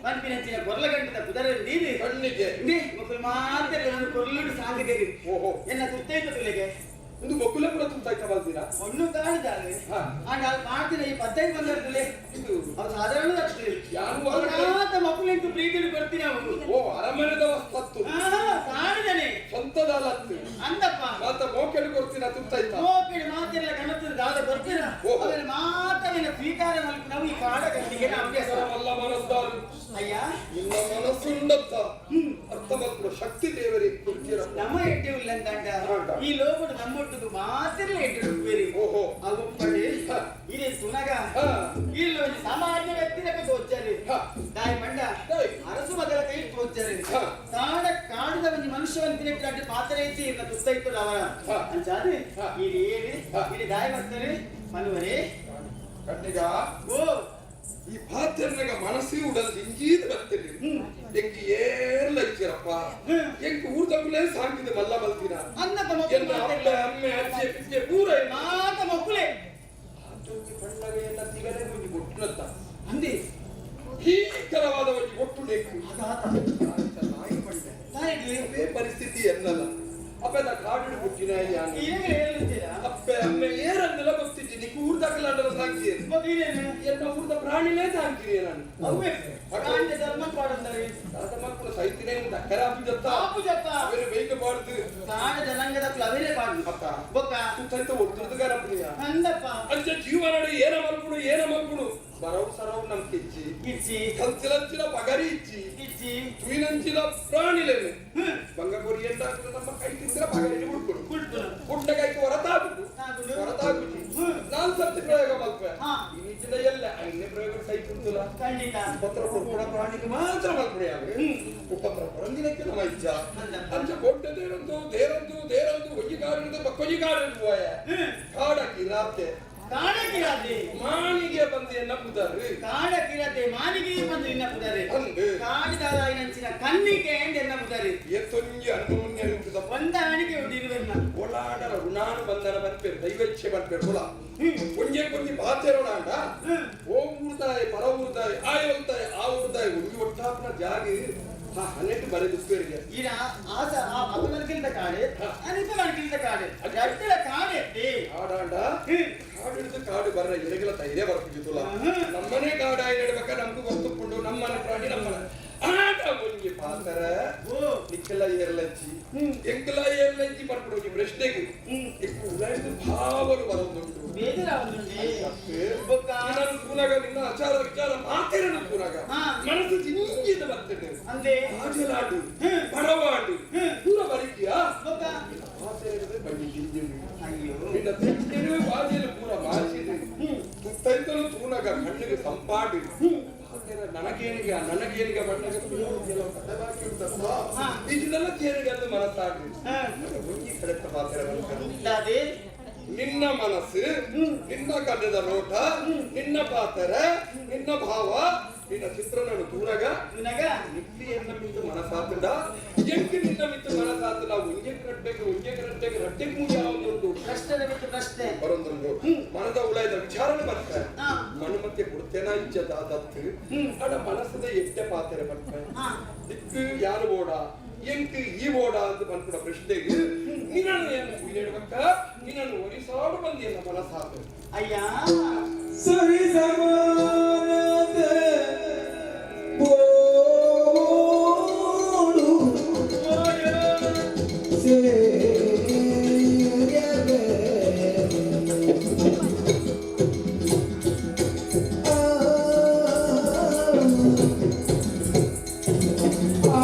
ಪನ್ಪಿನಂಚಿನ ಕೊರ್ಲ ಗಂಟದ ಕುದರೆ ನೀರು ಕಣ್ಣಿಗೆ ಇಂದೇ ಮೊಕ್ಕಲು ಮಾತ್ರ ನಾನು ಕೊರ್ಲುಡು ಸಾಂಗಿದ್ದೇರಿ ಓಹೋ ಎನ್ನ ತುತ್ತೈತ ತುಲೆಗೆ ಒಂದು ಬೊಕ್ಕುಲೆ ಕೂಡ ತುತ್ತಾಯ್ತ ಬಲ್ದಿರ ಒಣ್ಣು ಕಾಡಿದಾರೆ ಹಾ. ಆಂಡ ಅಲ್ಲಿ ಮಾಡ್ತಿನ ಈ ಪದ್ದತಿ ಬಂದಿರ್ತಲೆ ಇದು ಅವು ಸಾಧಾರಣ ಅಷ್ಟೇ ಯಾರು ಆತ ಮಕ್ಕಳಿಂತು ಪ್ರೀತಿ ಕೊಡ್ತೀನಿ ಅವು ಓ ಅರಮನೆದ ವಸ್ತತ್ತು ಕಾಡಿದಾನೆ ಸ್ವಂತದ ಅಲತ್ತು ಅಂದಪ್ಪ ಮಾತ ಮೋಕೆಡು ಕೊಡ್ತೀನ ತುತ್ತಾಯ್ತ ಮೋಪಿಡಿ ಮಾತಿರಲ್ಲ ಕಣത്തിന് ದಾದ ಕೊಡ್ತೀರ ಓಹೋ. ಅದನ್ನ ಮಾತ್ರವೇನ ಸ್ವೀಕಾರ ಮಲ್ಪು ನಾವು ಈ ಕಾಡ ಕಟ್ಟಿಗೆ ಅಭ್ಯಾಸ ಅಲ್ಲ ಮನಸ್ಸಾರು ಅಯ್ಯ ನಿನ್ನ ಮನಸ್ಸುಂಡತ್ತ ಅರ್ಥ ಮಕ್ಕಳು ಶಕ್ತಿ ದೇವರಿಗೆ ಕೊಡ್ತೀರ ನಮ್ಮ ಎಡ್ಡೆ ಇಲ್ಲ ಅಂತ ಆಂಡ. ಈ ಲೋಕದ ನಮ್ಮೊಟ್ಟಿಗೆ ಮಾತಿರಲ್ಲ ಎಡ್ಡೆ ಬೇರೆ ಓಹೋ ಅಗುಪ್ಪಡಿ ಹ. ಇದೇ ತುನಗ ಹ. ಇಲ್ಲಿ ಒಂದು ಸಾಮಾನ್ಯ ವ್ಯಕ್ತಿನ ತೋಚಾರಿ ಹ. ದಾಯಿ ಮಂಡ ದಾಯಿ. ಅರಸು ಮೊದಲ ಕೈ ತೋಚಾರಿ ಹ. ಕಾಡ ಕಾಡದ ಒಂದು ಮನುಷ್ಯವಂತಿನ ಪಾತ್ರ ಐತಿ ಇನ್ನ ತುತ್ತ ಇತ್ತು ಅವರ ಹ. ಅಂಚಾದ್ರೆ ಹ. ಇದು ಏರಿ ಹ. ಇಲ್ಲಿ ದಾಯಿ ಬರ್ತಾರೆ ಮನುವರೇ ಕಣ್ಣಿಗ ಓ ಈ ಪಾತ್ರನಾಗ ಮನಸ್ಸಿ ಉಡಲ್ ಇಂಜೀದ್ ಬರ್ತೀರಿ ಎಂಕ್ ಏರ್ಲ ಇಚ್ಚಿರಪ್ಪ ಎಂಕ್ ಊರ್ದಗುಲೇ ಸಾಂಕಿದೆ ಮಲ್ಲ ಬಲ್ತೀನ ಅನ್ನಪ್ಪ ಮಕ್ಕಳು ಎನ್ನ ಅಪ್ಪ ಮಾತಾಡ್ಲ. ಅಮ್ಮೆ ಅಜ್ಜೆ ಪಿಜ್ಜೆ ಪೂರ ಎನ್ನ ಮಾತ ಮಕ್ಕಳೇ ಆತೊಂಜಿ ಪಣ್ಣಗ ಎನ್ನ ತಿಗಲೆ ಒಂಜಿ ಒಟ್ಟುನತ್ತ ಅಂದಿ ಭೀಕರವಾದ ಒಂಜಿ ಒಟ್ಟು ನೆಕ್ಕು ಅದಾತ ನಾಯಿ ಪಂಡೆ ತಾಯಿಗೆ ಅದೇ ಪರಿಸ್ಥಿತಿ ಎನ್ನಲ್ಲ ಅಪ್ಪೆ ನಾ ಕಾಡಿಡು ಹುಟ್ಟಿನ ಯಾನು ಈಗ ಹೇಳ್ತೀರಾ ಅಪ್ಪೆ ಅಮ್ಮೆ ಏರನ್ನೆಲ್ಲ ಗೊತ್ತಿದ್ದಿ ನಿಕ್ಕು ಊರ್ದಾಗಲಾಂಡಲ ಸಾಂಕಿ ಮಗೇನು ಎನ್ನ ಊರ್ದ ಪ್ರಾಣಿಲೇ ಸಾಂಕಿರಿ ನಾನು ಅವೇ ಕಾಂಡ ಧರ್ಮ ಪಾಡಂದರೆ ತಾತ ಮಕ್ಕಳು ಸೈತಿನೇ ಒಂದು ಅಕ್ಕರಾಪಿದತ್ತ ತಾಪು ಜಪ್ಪ ಅವರು ಬೇಗ ಬಾಡ್ದು ಕಾಡ ಜನಾಂಗದ ಅವರೇ ಪಾಡು ಅತ್ತ ಬೊಕ್ಕ ಸುತ್ತೈತ ಒಟ್ಟುಗಾರಪ್ಪನಿಯ ಅಂದಪ್ಪ ಅಂಚ ಜೀವನಡು ಏನ ಮಲ್ಪುಡು ಏನ ಮಲ್ಪುಡು ಬರವು ಸರವು ನಮ್ ಕಿಚ್ಚಿ ಇಚ್ಚಿ ಕಂಚಿಲಂಚಿನ ಪಗರಿ ಇಚ್ಚಿ ಇಚ್ಚಿ ತುಯಿನಂಚಿನ ಪ್ರಾಣಿಲೇನು ಬಂಗ ಕೊರಿ ಎಂದಾಗ್ತದೆ ನಮ್ಮ ಕೈ ತಿಂದ್ರೆ ಪಗರಿ ಹುಡ್ಕೊಡು ಕುಳ್ಪುನ ಹುಡ್ಡಗಾಯ್ತು ಹೊರತಾಗುದು ತಾಗುದು. ಹೊರತಾಗುಜಿ ಹ್ಮ್. ನಾನ್ ಸತ್ಯ ಪ್ರಯೋಗ ಮಲ್ಪೆ ಹಾ. ಇನ್ನಿಚ್ಚಿನ ಎಲ್ಲ ಇನ್ನೇ ಪ್ರಯೋಗ ಸೈ ಕುಂತುಲ ಖಂಡಿತ ಉಪದ್ರ ಕೊಡ್ಕೊಡ ಪ್ರಾಣಿಗೆ ಮಾತ್ರ ಮಲ್ಪುಡಿ ಆಗ ಉಪದ್ರ ಕೊರಂದಿನಕ್ಕೆ ನಮ್ಮ ಇಚ್ಛ ಅಂಚ ಕೊಟ್ಟ ದೇರಂದು ದೇರಂದು ದೇರಂದು ಒಂಜಿ ಕಾಡಿನ ಬಕ್ಕೊಂಜಿ ಕಾಡಿನ ಹೋಯ ಕಾಡ ಕಿರಾತೆ ಕಾಡ ಕಿರಾತೆ ಮಾಣಿಗೆ ಬಂದು ಎನ್ನ ಪುದಾರು ಕಾಡ ಕಿರಾತೆ ಮಾನಿಗೆ ಬಂದು ನಿನ್ನ ಪುದಾರೆ ಅಂದು. ಕಾಡಿದಾದ ಕನ್ನಿಕೆ ಎಂದು ಎನ್ನ ಪುದಾರೆ ಎತ್ತೊಂಜಿ ಅನ್ಯೋನ್ಯ ಇರ್ತದ ಹೊಂದಾಣಿಕೆ ಉಂಡಿರುವೆನ್ನ ಓಲಾಡರ ಋಣಾನು ಬಂಧನ ಬರ್ಪೇರು ದೈವೇಚ್ಛೆ ಬರ್ಪೇರು ಓಲ ಒಂಜೆ ಕೊಂಜಿ ಪಾತೆರೋಡಾಂಡ ಓ ಊರ್ದಾಯ ಪರ ಊರ್ದಾಯ ಆಯ ಒಲ್ತಾಯ ಆ ಊರ್ದಾಯ ಒಂಜಿ ಒಟ್ಟಾಪನ ಜಾಗಿ ಆ ಹನ್ನೆಟ್ಟು ಬರೆ ದುಪ್ಪೇರಿಗೆ ಈರ ಆಸ ಆ ಅಪನರ್ಕಿಲ್ದ ಕಾಡೆ ಅನಿಪನರ್ಕಿಲ್ದ ಕಾಡೆ ರಡ್ಡಲ ಕಾಡೆ ಎತ್ತಿ ಕಾಡಾಂಡ ಕಾಡು ಹಿಡಿದು ಕಾಡು ಬರ್ರ ಎರೆಗಲ ಧೈರ್ಯ ಬರ್ಪಿದ್ದುಲ್ಲ ನಮ್ಮನೆ ಕಾಡಾಯಿ ನಡ್ಬೇಕ ನಮ್ಗೂ ಗೊತ್ತುಕೊಂಡು ನಮ್ಮನೆ ಪ್ರಾಣಿ ನಮ್ಮನೆ ಆಟ ಒಂಜಿ ಪಾತರ ನಿಕ್ಕೆಲ್ಲ ಏರ್ಲಜ್ಜಿ ಎಂಕಲ ಏರ್ಲಜ್ಜಿ ಪರ್ಪುಡು ಒಂಜಿ ಪ್ರಶ್ನೆಗೆ ಇಕ್ಕು ಉಲಾಯ್ದು ಭಾವಲು ಬರೋದುಂಟು. ಬೇಜಾರಾವೊಂದುಂಡೆ. ಬೊಕ್ಕ ನಿನ್ನನ್ನು ತೂನಗ ನಿನ್ನ ಆಚಾರ ವಿಚಾರ ಮಾತೆರನ್ನು ತೂನಗ ಮನಸ್ಸು ಜಿಂಜಿದ ಬರ್ತದೆ. ಅಂದೆ. ಆಟಲಾಡು ಪರವಾಡು ಪೂರ ಬರಿಕಿಯಾ ಬೊಕ್ಕ ಮಾತೆರದು ಬಳ್ಳಿ ಜಿಂಜಿಂಡು. ಅಯ್ಯೋ. ನಿನ್ನ ತೆಟ್ಟಿನ ಬಾಜಿಯಲ್ಲಿ ಪೂರ ಮಾಚಿದೆ ತುತ್ತೈತಲು ತೂನಗ ಕಣ್ಣಿಗೆ ಸಂಪಾಡು ಮಾತೆರ ನನಗೇನಿಗೆ ನನಗೇನಿಗೆ ಬಣ್ಣಗೆ ಪೂರ ಕೆಲವು ಕಥೆ ಬಾಕಿ ಉಂಟಪ್ಪ. ಇದನ್ನೆಲ್ಲ ಕೇಳಿಗೆ ಅದು ಮನಸ್ಸಾಗಲಿ ಒಂಜಿ ಕಡೆತ್ತ ಪಾತ್ರ ಬಂತು. ದಾದೆ. ನಿನ್ನ ಮನಸ್ಸು, ನಿನ್ನ ಕಣ್ಣದ ನೋಟ, ನಿನ್ನ ಪಾತ್ರ, ನಿನ್ನ ಭಾವ, ನಿನ್ನ ಚಿತ್ರನನ್ನು ತೂನಗ ನಿನಗ ನಿಲ್ಲಿ ಎನ್ನ ಮಿತ್ತು ಮನಸ್ಸಾತುಂಡ ಎಂಟು ನಿನ್ನ ಮಿತ್ತು ಮನಸ್ಸಾತುಂಡ ಒಂಜೆ ಕಟ್ಟೆಗೆ ಒಂಜೆ ಕಟ್ಟೆಗೆ ರಟ್ಟೆಗೆ ಮೂಡಿ ಯಾವೊಂದುಂಟು. ಪ್ರಶ್ನೆ ಬಿಟ್ಟು ಪ್ರಶ್ನೆ ಬರೊಂದುಂಟು ಮನದ ಉಳಾಯದ ವಿಚಾರಣೆ ಬರ್ತಾರೆ. ಮಣ್ಣು ಮತ್ತೆ ಕೊಡ್ತೇನ ಇಚ್ಛದ ದತ್ತು ಅಡ ಮನಸ್ಸದ ಎಟ್ಟೆ ಪಾತ್ರೆ ಬರ್ತಾರೆ. ದಿಕ್ಕು ಯಾರು ಬೋಡ ಎಂಕ್ ಈ ಬೋಡ ಅಂತ ಬಂದ್ಬಿಡ ಪ್ರಶ್ನೆಗೆ ನಿನ್ನನ್ನು ಏನು ಹೇಳ್ಬೇಕ ನಿನ್ನನ್ನು ಒರಿಸಾಡು ಬಂದಿ ಎನ್ನ ಮನಸ್ಸಾತು. ಅಯ್ಯ. ಸರಿ ಸಮಾನತೆ ಬೋಡು ಸೇರ್ಯವೆ. ಆ ಆ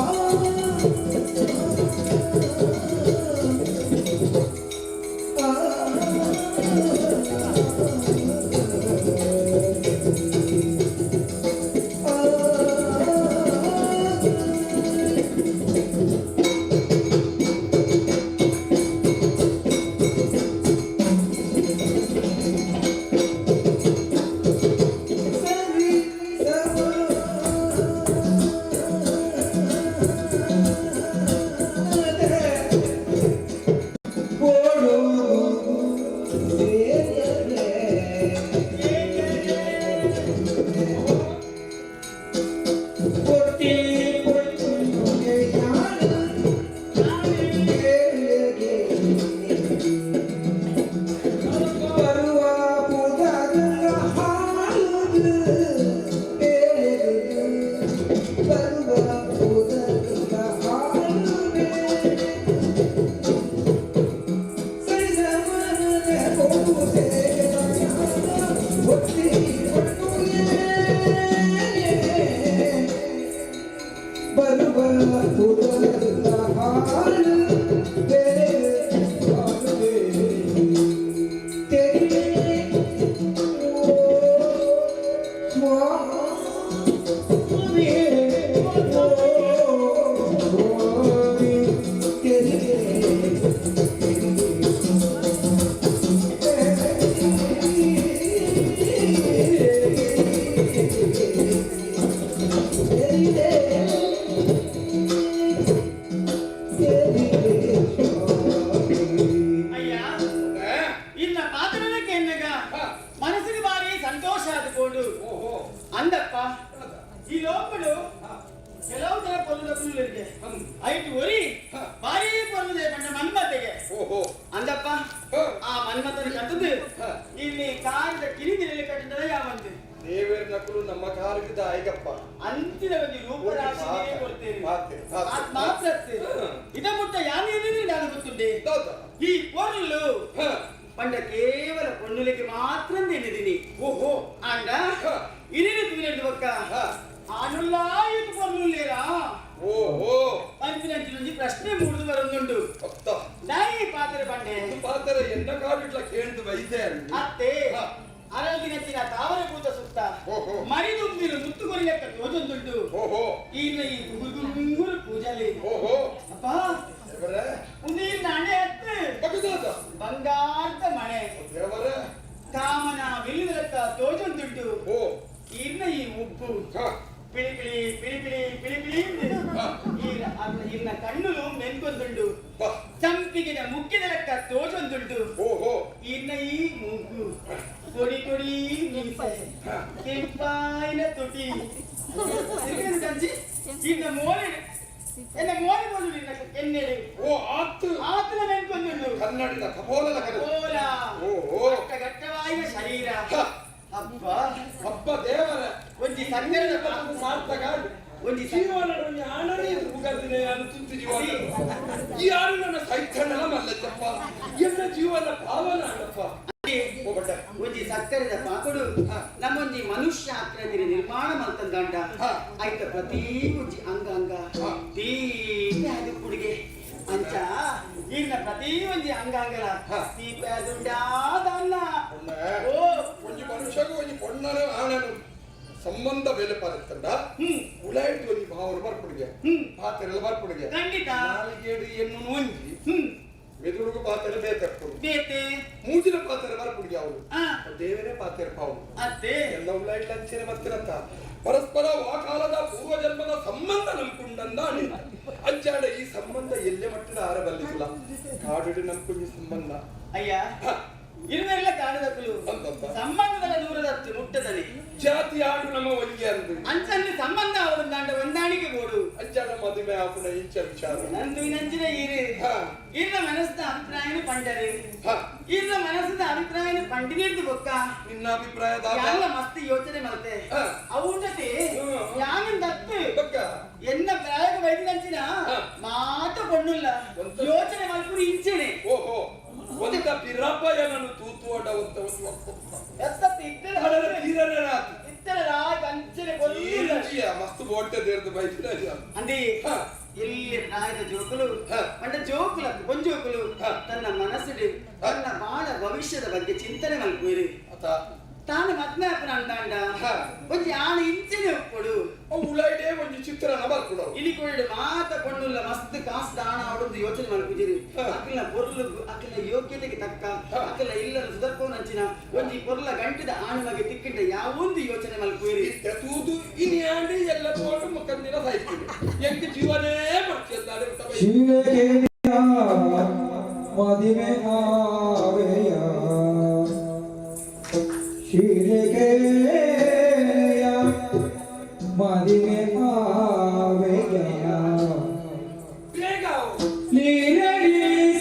ಸರಿ ಸಮಾನತೆ ಬೋಡು ಸೇರ್ಯವೆ. ಪೊಟ್ಟಿ ಪೊಟ್ಟುಗೆ ಯಾರು ಕೇಳಿಗೆ ಬರುವ ಪುದರ ಹಾಡುದು ಬೇರೆದು ಬರುವ ಪುದರ ಹಾಡು ಸರಿ ಸಮಾನತೆ ಹೋಗುವುದೇ ಒಟ್ಟಿ ಒಟ್ಟುಗೆ ಬರುವ ಪುದರ ಹಾಡು ಬೇರೆ ಹಾಡು ತೆರೆ ಓ ಸ್ವಾಮಿ ಓ ಸ್ವಾಮಿ ತೆರಿಗೆ. ಅಯ್ಯ, ಇನ್ನ ಪಾತ್ರನಕ್ಕೆ ಎನ್ನಗ ಮನಸ್ಸಿಗೆ ಬಾರಿ ಸಂತೋಷ ಆದುಕೊಂಡು. ಓಹೋ. ಅಂದಪ್ಪ, ಈ ಲೋಕಡು ಕೆಲವು ತರ ಪೊಲ್ಲುದಕ್ಕುಲ್ಲರಿಗೆ ಐಟು ಒರಿ ಬಾರಿ ಪೊಲ್ಲುದೆ ಬಣ್ಣ ಮನ್ಮತೆಗೆ. ಓಹೋ. ಅಂದಪ್ಪ, ಆ ಮನ್ಮಥನ ಕಟ್ಟದು ಇಲ್ಲಿ ಕಾರಿದ ಕಿರಿದಿರಲ್ಲಿ ಕಟ್ಟಿದ ಯಾವಂತೆ. ದೇವೇರ್ ನಕಲು ನಮ್ಮ ಕಾರಿಗೆ ದಾಯಿಗಪ್ಪ. ಅಂತಿನ ಒಂದು ರೂಪರಾಶಿಯೇ ಕೊಡ್ತೇನೆ. ಮಾತೆ, ಮಾತೆ. ಮಾತ್ರ ಇದ ಮುಟ್ಟ ಯಾನೇನಿದ್ರೆ ನಾನು ಗೊತ್ತುಂಟೆ. ಹೌದಾ? ಈ ಪೊರ್ಲು ಪಂಡ ಕೇವಲ ಪೊನ್ನುಲಿಗೆ ಮಾತ್ರ ಹೇಳಿದ್ದೀನಿ. ಓಹೋ. ಅಂಡ ಇನೇನು ತಿಂದು ಬಕ್ಕ ಆನುಲ್ಲಾ ಇದು ಪೊನ್ನುಲ್ಲೇರಾ. ಓಹೋ. ಪಂಚಿನಂಚಿನೊಂಜಿ ಪ್ರಶ್ನೆ ಮೂಡುದು ಬರೊಂದುಂಡು. ಅತ್ತ. ನಾಯಿ ಪಾತ್ರೆ ಬಂಡೆ. ಪಾತ್ರ ಎನ್ನ ಕಾಡಿಟ್ಲ ಕೇಳ್ದು ಬೈದೆ ಅಲ್ಲಿ. ಅತ್ತೆ, ಅರಳ್ದಿನಂಚಿನ ತಾವರೆ ಕೂತ ಸುತ್ತ ಓಹೋ. ಮರಿದುಂಬಿರು ಮುತ್ತುಗೊರಿ ಲೆಕ್ಕ ತೋಜೊಂದುಂಡು. ಓಹೋ. ಇನ್ನು ಈ ಗುಗುರು ಪೂಜಾಲಿ. ಓಹೋ. ಅಪ್ಪ. ದೇವರೇ. ಉಂದೀರ್ ನಾಣೆ ಹತ್ತು. ಬಗದಾದ. ಬಂಗಾರದ ಮಣೆ. ದೇವರೇ. ಕಾಮನ ವಿಲ್ಲುದಕ್ಕ ತೋಜೊಂದುಂಟು. ಓ. ಇನ್ನ ಈ ಉಬ್ಬು ಪಿಳಿ ಪಿಳಿ ಪಿಳಿ ಪಿಳಿ ಪಿಳಿ ಪಿಳಿ ಇನ್ನ ಕಣ್ಣುಲು ಮೆನ್ಕೊಂದುಂಡು. ಚಂಪಿಗಿನ ಮುಖ್ಯದ ಲೆಕ್ಕ ತೋಜೊಂದುಂಟು. ಓಹೋ. ಇನ್ನ ಈ ಮೂಗು ಕೊಡಿ ಕೊಡಿ ಮೀಸೆ ಕೆಂಪಾಯಿನ ತುಟಿ ಇನ್ನ ಮೋರೆ. ಎನ್ನ ಮೋಡಿ ಬೋಲು ನಿನ್ನ ಕೆನ್ನೆಡು. ಓ ಆತು. ಆತನ ಮೆನ್ಕೊಂದುಂಡು. ಕನ್ನಡಿದ ಕಪೋಲದ ಕಡೆ. ಕೋಲ. ಓ ಓ. ಘಟ್ಟ ಘಟ್ಟವಾಯಿನ ಶರೀರ. ಅಬ್ಬ. ಹಬ್ಬ ದೇವರ. ಒಂಜಿ ಸಕ್ಕರೆದ ಸಾರ್ಥಕ. ಒಂಜಿ ಜೀವನ ಆನರೇ ಮುಗದಿನ ತುತ್ತು ಜೀವನ. ಈ ಯಾರು ನನ್ನ ಸೈಥಣ್ಣಲ ಮಲ್ಲಜ್ಜಪ್ಪ ಎನ್ನ ಜೀವನ ಪಾವನ ಅಣ್ಣಪ್ಪ. ಒಂಜಿ ಸಕ್ಕರೆದ ಪಾಕಡು ನಮ್ಮೊಂಜಿ ಮನುಷ್ಯ ಆಕೃತಿ ನಿರ್ಮಾಣ ಮಲ್ತಂದಾಂಡ ಆಯ್ತ ಪ್ರತಿ ಒಂಜಿ ಅಂಗ ಅಂಗ ತೀಪೆ ಅದು ಕುಡಿಗೆ ಅಂಚ ಇನ್ನ ಪ್ರತಿ ಒಂಜಿ ಅಂಗ ಅಂಗಲ ತೀಪೆ ಅದುಂಡಾದಲ್ಲ. ಓ ಒಂಜಿ ಮನುಷ್ಯಗೂ ಒಂಜಿ ಪೊಣ್ಣನ ಆಣನು ಸಂಬಂಧ ಬೆಲೆ ಪಾರಿತ್ತಂಡ ಉಳಾಯ್ತು ಒಂಜಿ ಭಾವನ ಬರ್ಪುಡಿಗೆ ಪಾತ್ರೆಲ್ಲ ಬರ್ಪುಡಿಗೆ. ಖಂಡಿತ. ನಾಲಿಗೇಡು ಎನ್ನು ಒಂಜಿ ಮೆದುಳುಗು ಪಾತ್ರೆ ಬೇತಕ್ಕರು ಬೇತೆ. ಮೂಜಿನ ಪಾತ್ರೆ ಬರ್ಪುಡಿಗೆ ಅವನು ದೇವರೇ ಪಾತ್ರೆ ಪಾವು. ಅತ್ತೆ. ಎಲ್ಲ ಉಳ್ಳಾಯ್ಟ್ಲ ಅಂಚೆನೆ ಬರ್ತಿರತ್ತ ಪರಸ್ಪರ ಆ ಕಾಲದ ಪೂರ್ವ ಜನ್ಮದ ಸಂಬಂಧ ನಂಬ್ಕೊಂಡಂದ ಅಂಚಾಡ ಈ ಸಂಬಂಧ ಎಲ್ಲೆ ಮಟ್ಟದ ಆರ ಬಲ್ಲಿಲ್ಲ ಕಾಡುಡು ನಂಬ್ಕೊಂಡಿ ಸಂಬಂಧ. ಅಯ್ಯ ಇರುವೆಲ್ಲ ಕಾಡದಕ್ಕಲು ಸಂಬಂಧದ ದೂರದತ್ತು ಮುಟ್ಟದಲ್ಲಿ. ಜಾತಿ ಆಡು ನಮ್ಮ ಒಂಜಿ ಅಂದು. ಅಂಚಲ್ಲಿ ಸಂಬಂಧ ಅವರಂದಾಂಡ ಹೊಂದಾಣಿಕೆ ಬೋಡು. ಅಂಚಾಡ ಮದುವೆ ಆಪುನ ಇಂಚ ವಿಚಾರ. ನಂದು ನಂಚಿನ ಈರು ಇರ್ನ ಮನಸ್ಸಿನ ಅಭಿಪ್ರಾಯನ ಪಂಡರು. ಇರ್ನ ಮನಸ್ಸಿನ ಅಭಿಪ್ರಾಯನ ಪಂಡಿನಿರ್ದು ಬೊಕ್ಕ. ನಿನ್ನ ಅಭಿಪ್ರಾಯ ಎಲ್ಲ ಮಸ್ತ್ ಯೋಚನೆ ಮಲ್ತೆ ಅವುಂಡತೆ ಯಾನಿನ್ ದತ್ತು ಬೊಕ್ಕ ಎನ್ನ ಪ್ರಾಯಕ ವೈದ್ಯಂಚಿನ ಮಾತ ಪಣ್ಣುಲ್ಲ ಯೋಚನೆ ಮಲ್ಪುರಿ ಇಂಚೆನೆ. ಓಹೋ ಒಂದ ಪಿರಪಯನನು ತೂತುವಡ ಒಂತ ಎತ್ತತ್ತು ಇತ್ತಲ ರಾಗ ಅಂಚನೆ ಕೊಲ್ಲ ಮಸ್ತ್ ಬೋಟೆ ದೇರ್ದು ಬೈಕಿನ. ಅಂದಿ ಇಲ್ಲಿ ಪ್ರಾಯದ ಜೋಕುಲು ಮಂಡ ಜೋಕುಲ ಕೊಂಜೋಕುಲು ತನ್ನ ಮನಸ್ಸಿಡು ತನ್ನ ಬಾಳ ಭವಿಷ್ಯದ ಬಗ್ಗೆ ಚಿಂತನೆ ಮಲ್ಪುವಿರು. ತಾನು ಮದ್ನಾಪನ ಅಂದಾಂಡ ಒಂಜಿ ಆಣ ಇಂಚನೆ ಒಪ್ಪೊಡು. ಉಳೈಡೆ ಒಂಜಿ ಚಿತ್ರನ ಬರ್ಕೊಡು. ಇನಿ ಕೊಡು ಮಾತ ಕೊಂಡುಲ್ಲ ಮಸ್ತ್ ಕಾಸು ದಾಣ ಅವಡೊಂದು ಯೋಚನೆ ಮಲ್ಪುಜಿರಿ. ಅಕ್ಕಿನ ಪೊರ್ಲು ಅಕ್ಕಿನ ಯೋಗ್ಯತೆಗೆ ತಕ್ಕ ಅಕ್ಕಿನ ಇಲ್ಲ ಸುಧರ್ಕೋನ್ ಅಂಚಿನ ಒಂಜಿ ಪೊರ್ಲ ಗಂಟದ ಆಣಮಗೆ ತಿಕ್ಕಿಂಟ ಯಾವೊಂದು ಯೋಚನೆ ಮಲ್ಪುವಿರಿ. ತೂದು ಇನಿ ಆಂಡಿ ಎಲ್ಲ ತೋಟ ಮುಖಂದಿನ ಸಾಯ್ತೀವಿ ಎಂಕ್ ಜೀವನೇ ಬರ್ತಿದ್ದಾರೆ. ಶಿವಗೆ ಮದಿಮೆ ಆವೆಯ ಶಿರಗೆಯ ಮದಿಮೆ ಆವೆಯ ಬೇಗ ಲೀಲಡಿ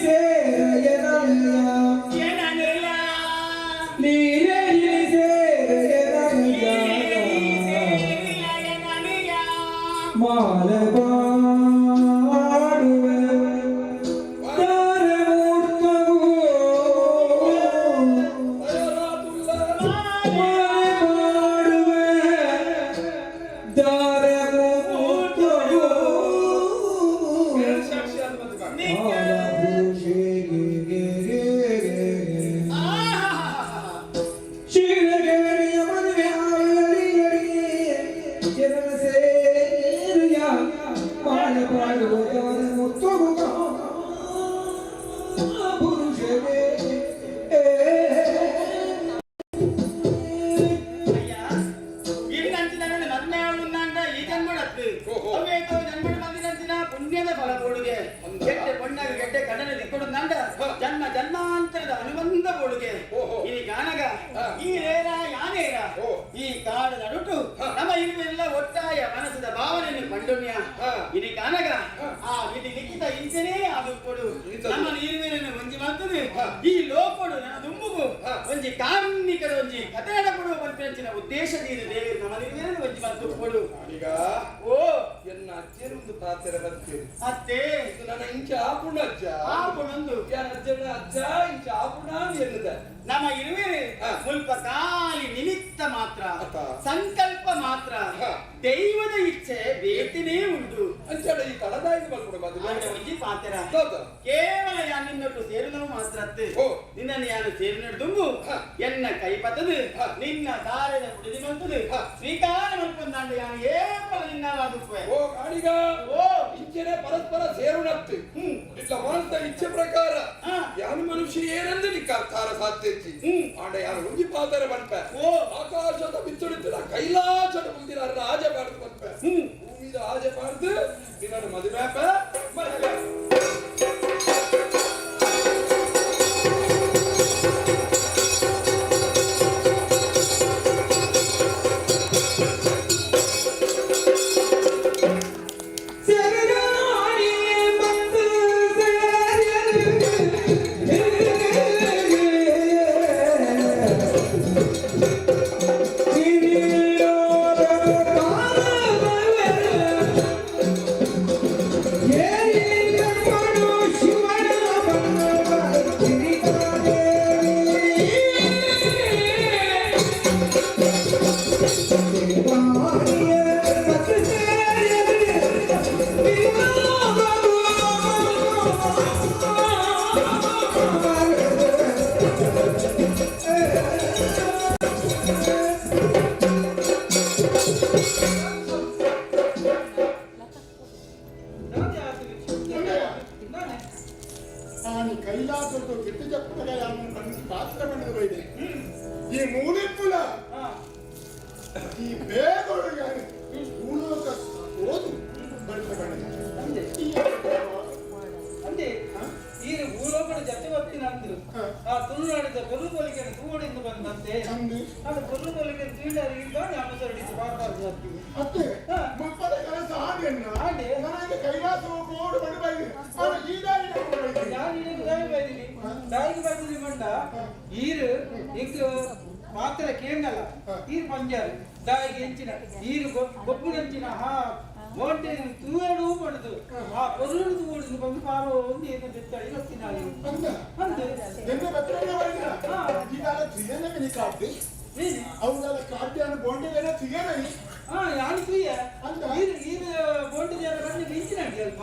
ಸೇರಯನಯ್ಯ ಲೀಲಡಿ ಸೇರಯನಯ್ಯ ಮಾಲೆ ಪಾಡುವೆ ತಾರಮೂರ್ತಗೂ ಮಾಲೆ ಪಾಡುವೆ ದಾರಮೂರ್ತಗೂ ಶಿರಗೇರಿಯ ಮದುವೆ ಆಯಲಿಯಡಿ ಜನನ ಸೇರುಯ ಮಾಲೆ ಪಾಡುವ ದಾರಮೂರ್ತಗೂ ಪುರುಷನೇ. ಇನ್ನಂಚಿನ ಮದ್ಮೆ ಆಳುಂದಾಂಡ ಈ ಜನ್ಮಡತ್ತು ಅವೇತೋ ಜನ್ಮಡ ಬಂದಿನಂಚಿನ ಪುಣ್ಯದ ಫಲ ಕೊಡುಗೆ ಗೆಡ್ಡೆ ಪೊಣ್ಣಗ ಗೆಡ್ಡೆ ಕಣ್ಣನ ದಿಕ್ಕೊಡುಂದಾಂಡ ಜನ್ಮ ಜನ್ಮಾಂತರದ ಅನುಬಂಧ ಕೊಡುಗೆ. ಈ ಗಾನಗ ಈ ರೇರ ಯಾನೇರ ಈ ಕಾಡ ನಡುಟು ನಮ್ಮ ಇರುವೆಲ್ಲ ಒಟ್ಟಾಯ ಮನಸ್ಸದ ಭಾವನೆಯನ್ನು ಪಂಡುಣ್ಯ. ಇನಿ ಕಾನಗ ಆ ವಿಧಿ ಲಿಖಿತ ಇಂಚನೇ ಅದು ಕೊಡು ನಮ್ಮ ನೀರುವೇನನ್ನು ಒಂಜಿ ಮಾಡ್ತದೆ ಈ ಲೋಪಡು ನನ್ನ ದುಂಬುಗು ಒಂಜಿ ಕಾರ್ಮಿಕರ ಒಂಜಿ ಕತೆ ನಡಪಡುವ ಪಂಪಿನಂಚಿನ ಉದ್ದೇಶ ನೀರು ದೇವರು ನಮ್ಮ ನೀರುವೇನನ್ನು ಒಂಜಿ ಮಾತು ಕೊಡು. ಈಗ ಓ ಎನ್ನ ಅಜ್ಜರೊಂದು ಪಾತ್ರೆ ಬರ್ತೀರಿ. ಅತ್ತೆ. ಇದು ನನ್ನ ಇಂಚ ಆಪುಣ ಅಜ್ಜ. ಆಪುಣೊಂದು. ಯಾರ ಅಜ್ಜನ ಅಜ್ಜ ಇಂಚ ಆಪುಣ ಎನ್ನುದ. ನಮ್ಮ ಇರುವೆರೆ ಮುಲ್ಪ ಖಾಲಿ ನಿಮಿತ್ತ ಮಾತ್ರ ಸಂಕಲ್ಪ ಮಾತ್ರ ದೈವದ ಇಚ್ಛೆ ಬೇತಿನೇ ಉಂಟು. ಅಂಚಾಡ ಈ ತಳದಾಯಿ ಮಲ್ಪುಡು ಮದುವೆ. ಆಂಡ ಒಂಜಿ ಪಾತೆರ ಕೇವಲ ಯಾನ್ ನಿನ್ನೊಟ್ಟು ಸೇರಿನವು ಮಾತ್ರ ಅತ್ತೆ. ನಿನ್ನನ್ನು ಯಾನು ಸೇರಿನಟ್ಟು ದುಂಬು ಎನ್ನ ಕೈ ಪತ್ತದು ನಿನ್ನ ದಾರದ ಬುಡಿದಿ ಮಲ್ತದು ಸ್ವೀಕಾರ ಮಲ್ಪೊಂದಾಂಡ ಯಾನು ಏಪಲ ನಿನ್ನವಾದುಪ್ಪೆ. ಓ ಕಾಣಿಗ. ಓ ಇಂಚನೆ ಪರಸ್ಪರ ಸೇರುಣತ್ತು ಇಟ್ಲ ಮನಸ್ಸ ಇಚ್ಛೆ ಪ್ರಕಾರ ಯಾನು ಮನುಷ್ಯ ಏನಂದು ನಿಕ್ಕ ಅರ್ಥಾರ ಸಾಧ್ಯತಿ. ಆಂಡ ಯಾರು ಒಂಜಿ ಪಾತಾರೆ ಪನ್ಪೆ. ಓ ಆಕಾಶದ ಬಿತ್ತುಡಿತ್ತಿನ ಕೈಲಾಸದ ಮುಂದಿನ ರಾಜ ಪಾಡ್ದು ಪನ್ಪೆ. ಭೂಮಿದ ಆಜೆ ಪಾಡ್ದು ನಿನ್ನನ್ನು ಮದುವೆ ಆಪ ಮದುವೆ. ಸೇರಿದ ಆನಿ ಕೈಲಾಸದ್ದು ಕಿಟ್ಟು ಜಪ್ಪುನಗ ಯಾನು ಬಂದು ಪಾತ್ರ ಬಂದು ಬೈದೆ ಈ ಮೂಲಿಪ್ಪುಲ ಈ ಬೇಗೊಳು ಯಾನು ಭೂಲೋಕ ಓದು ಬಡಿತ ಬಣ್ಣದ ಅಂದೆ ಅಂದೆ ಈ ಭೂಲೋಕದ ಜತೆ ಬರ್ತೀನಿ ಅಂದ್ರು. ಆ ತುಳುನಾಡಿದ ಕೊಲ್ಲು ಕೊಲಿಕೆ ತೂವಡಿಂದ ಬಂದಂತೆ. ಅದು ಕೊಲ್ಲು ಕೊಲಿಕೆ ತೀಂಡಾರಿ ಇದ್ದಾನೆ ಅಮಸರಡಿಸಿ ಬಾರಬಾರದು ಅಂತೀವಿ. ಅತ್ತೆ ಮುಪ್ಪದ ಕೆಲಸ ಆಡೆಣ್ಣ ಆಡೆ. ನನಗೆ ಕೈಲಾಸ ಓಡು ಬಡಿ ಬೈದೆ ಆನ ಈ ದಾರಿ ಬೈದೆ. ಯಾರು ನಿನಗೆ ದಾಯಿ ಬೈದಿನಿ ದಾಯಿಗೆ ಬೈದಿನಿ ಮಂಡ ಈರು ಇಂಕ್ ಮಾತ್ರ ಕೇಂದಲ್ಲ ಈರು ಪಂಜಾರು ದಾಯಿಗೆ ಎಂಚಿನ ಈರು ಗೊಬ್ಬುನಂಚಿನ ಹಾ ಮೋಂಟೆ ತೂವೇಡು ಪಡೆದು ಆ ಪೊರುಳು ತೂವಡಿದು ಬಂದು ಪಾರೋ ಒಂದು ಏನು ಬೆತ್ತಡಿ ಗೊತ್ತಿನಾಳಿ ಅಂದ ಅಂದೆ. ಎನ್ನ ಬತ್ತನೆ ಬೈದಿನ ಈಗಾಲ ತುಯ್ಯನ ಮಿನಿ ಕಾಡ್ದಿ ಏನು? ಅವುಗಳ ಕಾಡ್ಯಾನ ಬೋಂಡೆಗೆನ ತುಯ್ಯನ. ಹಾ ಯಾರು ತೂಯ ಅಂದ. ಈರು ಈರು ಬೋಂಟೆ ಜನ ಕಣ್ಣು ಮಿಂಚಿನ ಅಡ್ಡಿ ಅಲ್ಪ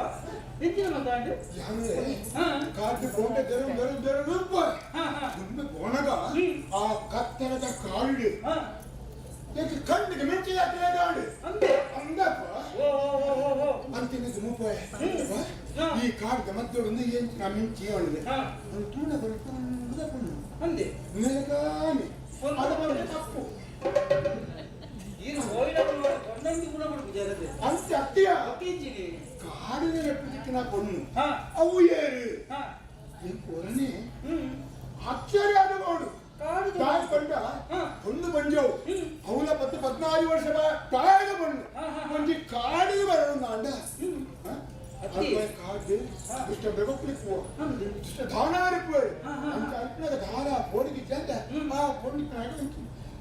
ಮಿಂಚಿನ ಮಾತಾಡು. ಯಾವೇ ಹಾ ಕಾಡ್ದು ಬೋಂಡೆ ದೆರು ದೆರು ದೆರು ರೂಪ ಹಾ ಹಾ ದುಂಬೆ ಬೋಣಗ ಆ ಕತ್ತರದ ಕಾಡು ಹಾ ಏಕೆ ಕಣ್ಣಿಗೆ ಮಿಂಚಿದ ಕಾಡು ಅಂದೆ. ಅಂದಪ್ಪ. ಓ ಓ ಓ ಓ ಓ ಅಂತಿನ ದುಮುಪೋಯ ಈ ಕಾಡ್ದ ಮದ್ದೊಡೊಂದು ಎಂಚಿನ ಮಿಂಚಿ ಅವಳಿದೆ ಹಾ ತೂಣ ಬರುತ್ತೆ ಅಂದೆ. ನೆಲಗಾನಿ ಅದು ಬಂದ್ರೆ ತಪ್ಪು. ಈರು ಹೋಯ್ಡ ಕೊಂಡಂದು ಕೂಡ ಬಿಡು ಜನತೆ. ಅಂತೆ ಅತ್ತಿಯ. ಒಕ್ಕಿಂಚಿನಿ. ಕಾಡಿನ ರೆಪ್ಪದಿಕ್ಕಿನ ಕೊಣ್ಣು ಹಾ ಅವು ಏರು ಹಾ ಕೊರನೆ ಹ್ಮ್ ಆಶ್ಚರ್ಯ ಆದವಳು ಕಾಡು ತಾಯಿ ಪಂಡ ಹಾ. ಒಂದು ಬಂಜವು ಹ್ಮ್. ಅವಳ 10 14 ವರ್ಷ ಪ್ರಾಯದ ಬಣ್ಣು ಹಾ, ಹಾ, ಹಾ. ಒಂಜಿ ಕಾಡಿಗೆ ಬರೋಣ ಅಂಡ ಅತ್ತಿ. ಕಾಡು ಇಷ್ಟ ಬೆಗೊಕ್ಲಿಕ್ಕೆ ಅಂದೆ. ಇಷ್ಟ ದಾನಾರಿಪ್ಪು ಹಾ, ಹಾ, ಹಾ. ಅಂತ ಅಲ್ಪನಾಗ ದಾರ ಪೋಡಿಗೆ ಚಂದ ಆ ಪೊಣ್ಣು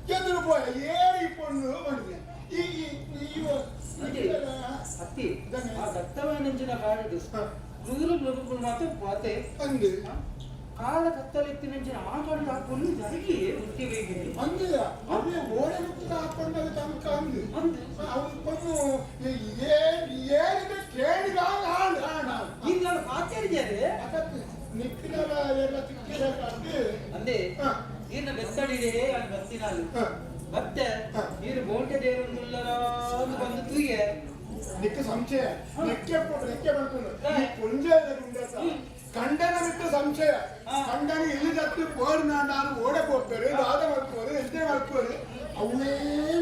ಎದುರು ಪೋಯ ಏರಿ ಪೊಣ್ಣು ಮಾಡಿದೆ ಈ ಈ- ಈ ಅದೇ. ಅತ್ತಿ ಇದನ್ನೇ. ಆ ದತ್ತವಾನಂಚಿನ ಕಾಡು ಹಾ. ಕ್ರೂರ ಮೃಗಗಳು ಮಾತ್ರ ಪಾತೆ ಅಂದೆ. ಕಾಲ ಕತ್ತಲೆತ್ತಿನಂಚಿನ ಆ ಕಾಡು ಆ ಪೊಣ್ಣು ಜರುಗಿ ವೃತ್ತಿ ಬೇಗಿದೆ. ಅಂದೆ ಅವೇ ಓಡೆ ಮುಕ್ತ ಹಾಕೊಂಡಾಗ ತನಕ ಅಂದೆ. ಅಂದೆ. ಅವನು ಪೊಣ್ಣು ಏನಿದೆ ಕೇಳಿದ ಹಾಳು ಹಾಳು ಹಾಳು. ಈಗ ನಾನು ಪಾತೇರಿದ್ದಾರೆ. ಅದಕ್ಕೆ ನಿಕ್ಕಿನಲ್ಲ ಎಲ್ಲ ತಿಕ್ಕಿದ ಅಂದೆ. ಅಂದೆ. ಹಾ. ಈರ್ನ ಬೆತ್ತಡಿದೆ ನಾನು ಬತ್ತಿನಾಲು ಹಾ. ಮತ್ತೆ ಹಾ. ನೀರು ಬೋಂಟೆ ದೇವರೊಂದುಲ್ಲರ ಬಂದು ತೂಯೆ. ನಿಕ್ಕ ಸಂಶಯ ನೆಕ್ಕೆ ನೆಕ್ಕೆ ಬರ್ಕೊಂಡು ಈ ಪುಂಜದ ಗುಂಡಸ ಕಂಡನ ಬಿಟ್ಟು ಸಂಶಯ ಹಾ. ಕಂಡನ ಇಲ್ಲಿ ತಪ್ಪಿ ಪೋರ್ ನಾನು ಓಡ ಹೋಗ್ತಾರೆ ದಾದ ಮಾಡ್ಕೋರು ಎಂತೆ ಮಾಡ್ಕೋರು ಅವೇ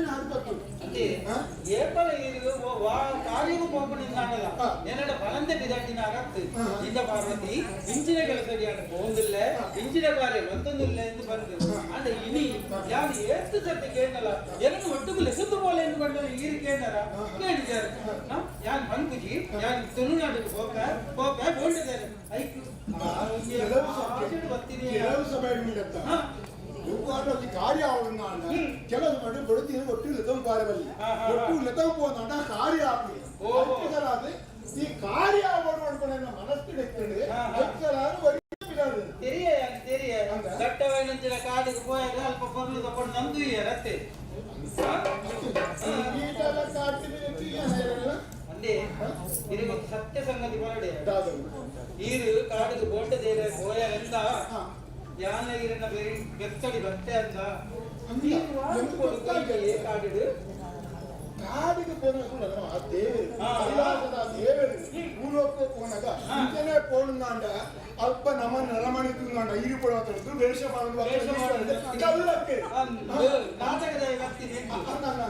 ನಾಡು ಬತ್ತು. ಅಂದೆ. ಹಾ? ಏಪಲ ಈರು ವಾ ಕಾರ್ಯಗೂ ಪೋಪಣಿಂದಾಗಲ್ಲ ಹಾ. ಎನ್ನಡ ಬಲಂದೆ ಬಿದಟ್ಟಿನ ಅಗತ್ತು ಹಾ. ಇಂದ ಪಾರ್ವತಿ ಇಂಚಿನ ಕೆಲಸ ಹೋಂದಿಲ್ಲ ಇಂಚಿನ ಕಾರ್ಯ ಮತ್ತೊಂದಿಲ್ಲ ಎಂದು ಬಂದು ಅಂದ್ರೆ ಇನಿ ಯಾರು ಏತ್ತು ಸರ್ತಿ ಕೇಳಲ್ಲ ಎರಡು ಒಟ್ಟುಗು ಲೆಸತ್ತು ಬೋಲೆ ಎಂದು ಬಂದರೆ ಈರು ಕೇಳಾರ ಕೇಳಿದ್ದಾರೆ ಯಾನ್ ಬಂದ್ಬುಜಿ ಯಾನ್ ತುಳುನಾಡಿಗೆ ಹೋಗ ಹೋಗ ಬೋಂಡಿದ್ದಾರೆ ಐಕು ಕೆಲವು ಸಭೆ ಬರ್ತೀನಿ. ಕೆಲವು ಸಭೆ ಉಂಡತ್ತ ಹಾ. ಇವುಗಳಲ್ಲಿ ಕಾರ್ಯ ಅವಳನ್ನ ಕೆಲವು ಮಾಡಿ ಬಡದಿನ ಒಟ್ಟು ಲತಂ ಪಾರವಲ್ಲಿ ಹಾ, ಹಾ, ಹಾ. ಒಟ್ಟು ಲತಂ ಹೋದ ಕಾರ್ಯ ಆಗ್ಲಿ ಓಹೋ. ಈ ಕಾರ್ಯ ಅವಳು ಮಾಡ್ಕೊಂಡ ಮನಸ್ಸಿಗೆ ಇರ್ತದೆ. ಹಾ, ಹಾ. ಎಚ್ಚರಾರು ತೆರಿಯ ಯಾನ್ ತೆರಿಯ ಹಂಗ? ದಟ್ಟವೈನಂಚಿನ ಕಾಡಿಗೆ ಪೋಯಾಗ ಅಲ್ಪ ಪೊರ್ಲು ತಕೊಂಡು ನಂದು ರತ್ತೆ ಈಟಲ ಕಾಟಿನ ತೀಯನ ಅಂದೆ ಇದು ಸತ್ಯ ಸಂಗತಿ ಬರಡೆ ದಾದವು ಈರು ಕಾಡಿಗೆ ಬೋಂಟ ದೇರ ಪೋಯಾಗಂದ ಹಾ. ಯಾನ ಈರನ್ನ ಬೇರೆ ಬೆತ್ತಡಿ ಬತ್ತೆ ಅಂದ. ಅಂದ. ಈರು ವಾರ ಎಂತ ಗೊತ್ತಾಗ್ಲಿಲ್ಲ. ಕಾಡಿಡು ಕಾಡಿಗೆ ಪೋನಾಗ ಆ ದೇವರು ಹಾ. ಕೈಲಾಸದ ದೇವರು ಭೂಲೋಕ ಪೋನಾಗ ಇಂಚನೆ ಪೋಣಂದಾಂಡ ಅಲ್ಪ ನಮ ನರಮಣಿ ತಿಂದಾಂಡ ಈರು ಪೊಡ ವೇಷ ಮಾಡೋದು ವೇಷ ಮಾಡೋದು. ಕಲ್ಲಕ್ಕೆ ಅಂದು ನಾಟಕದ ಬರ್ತೀನಿ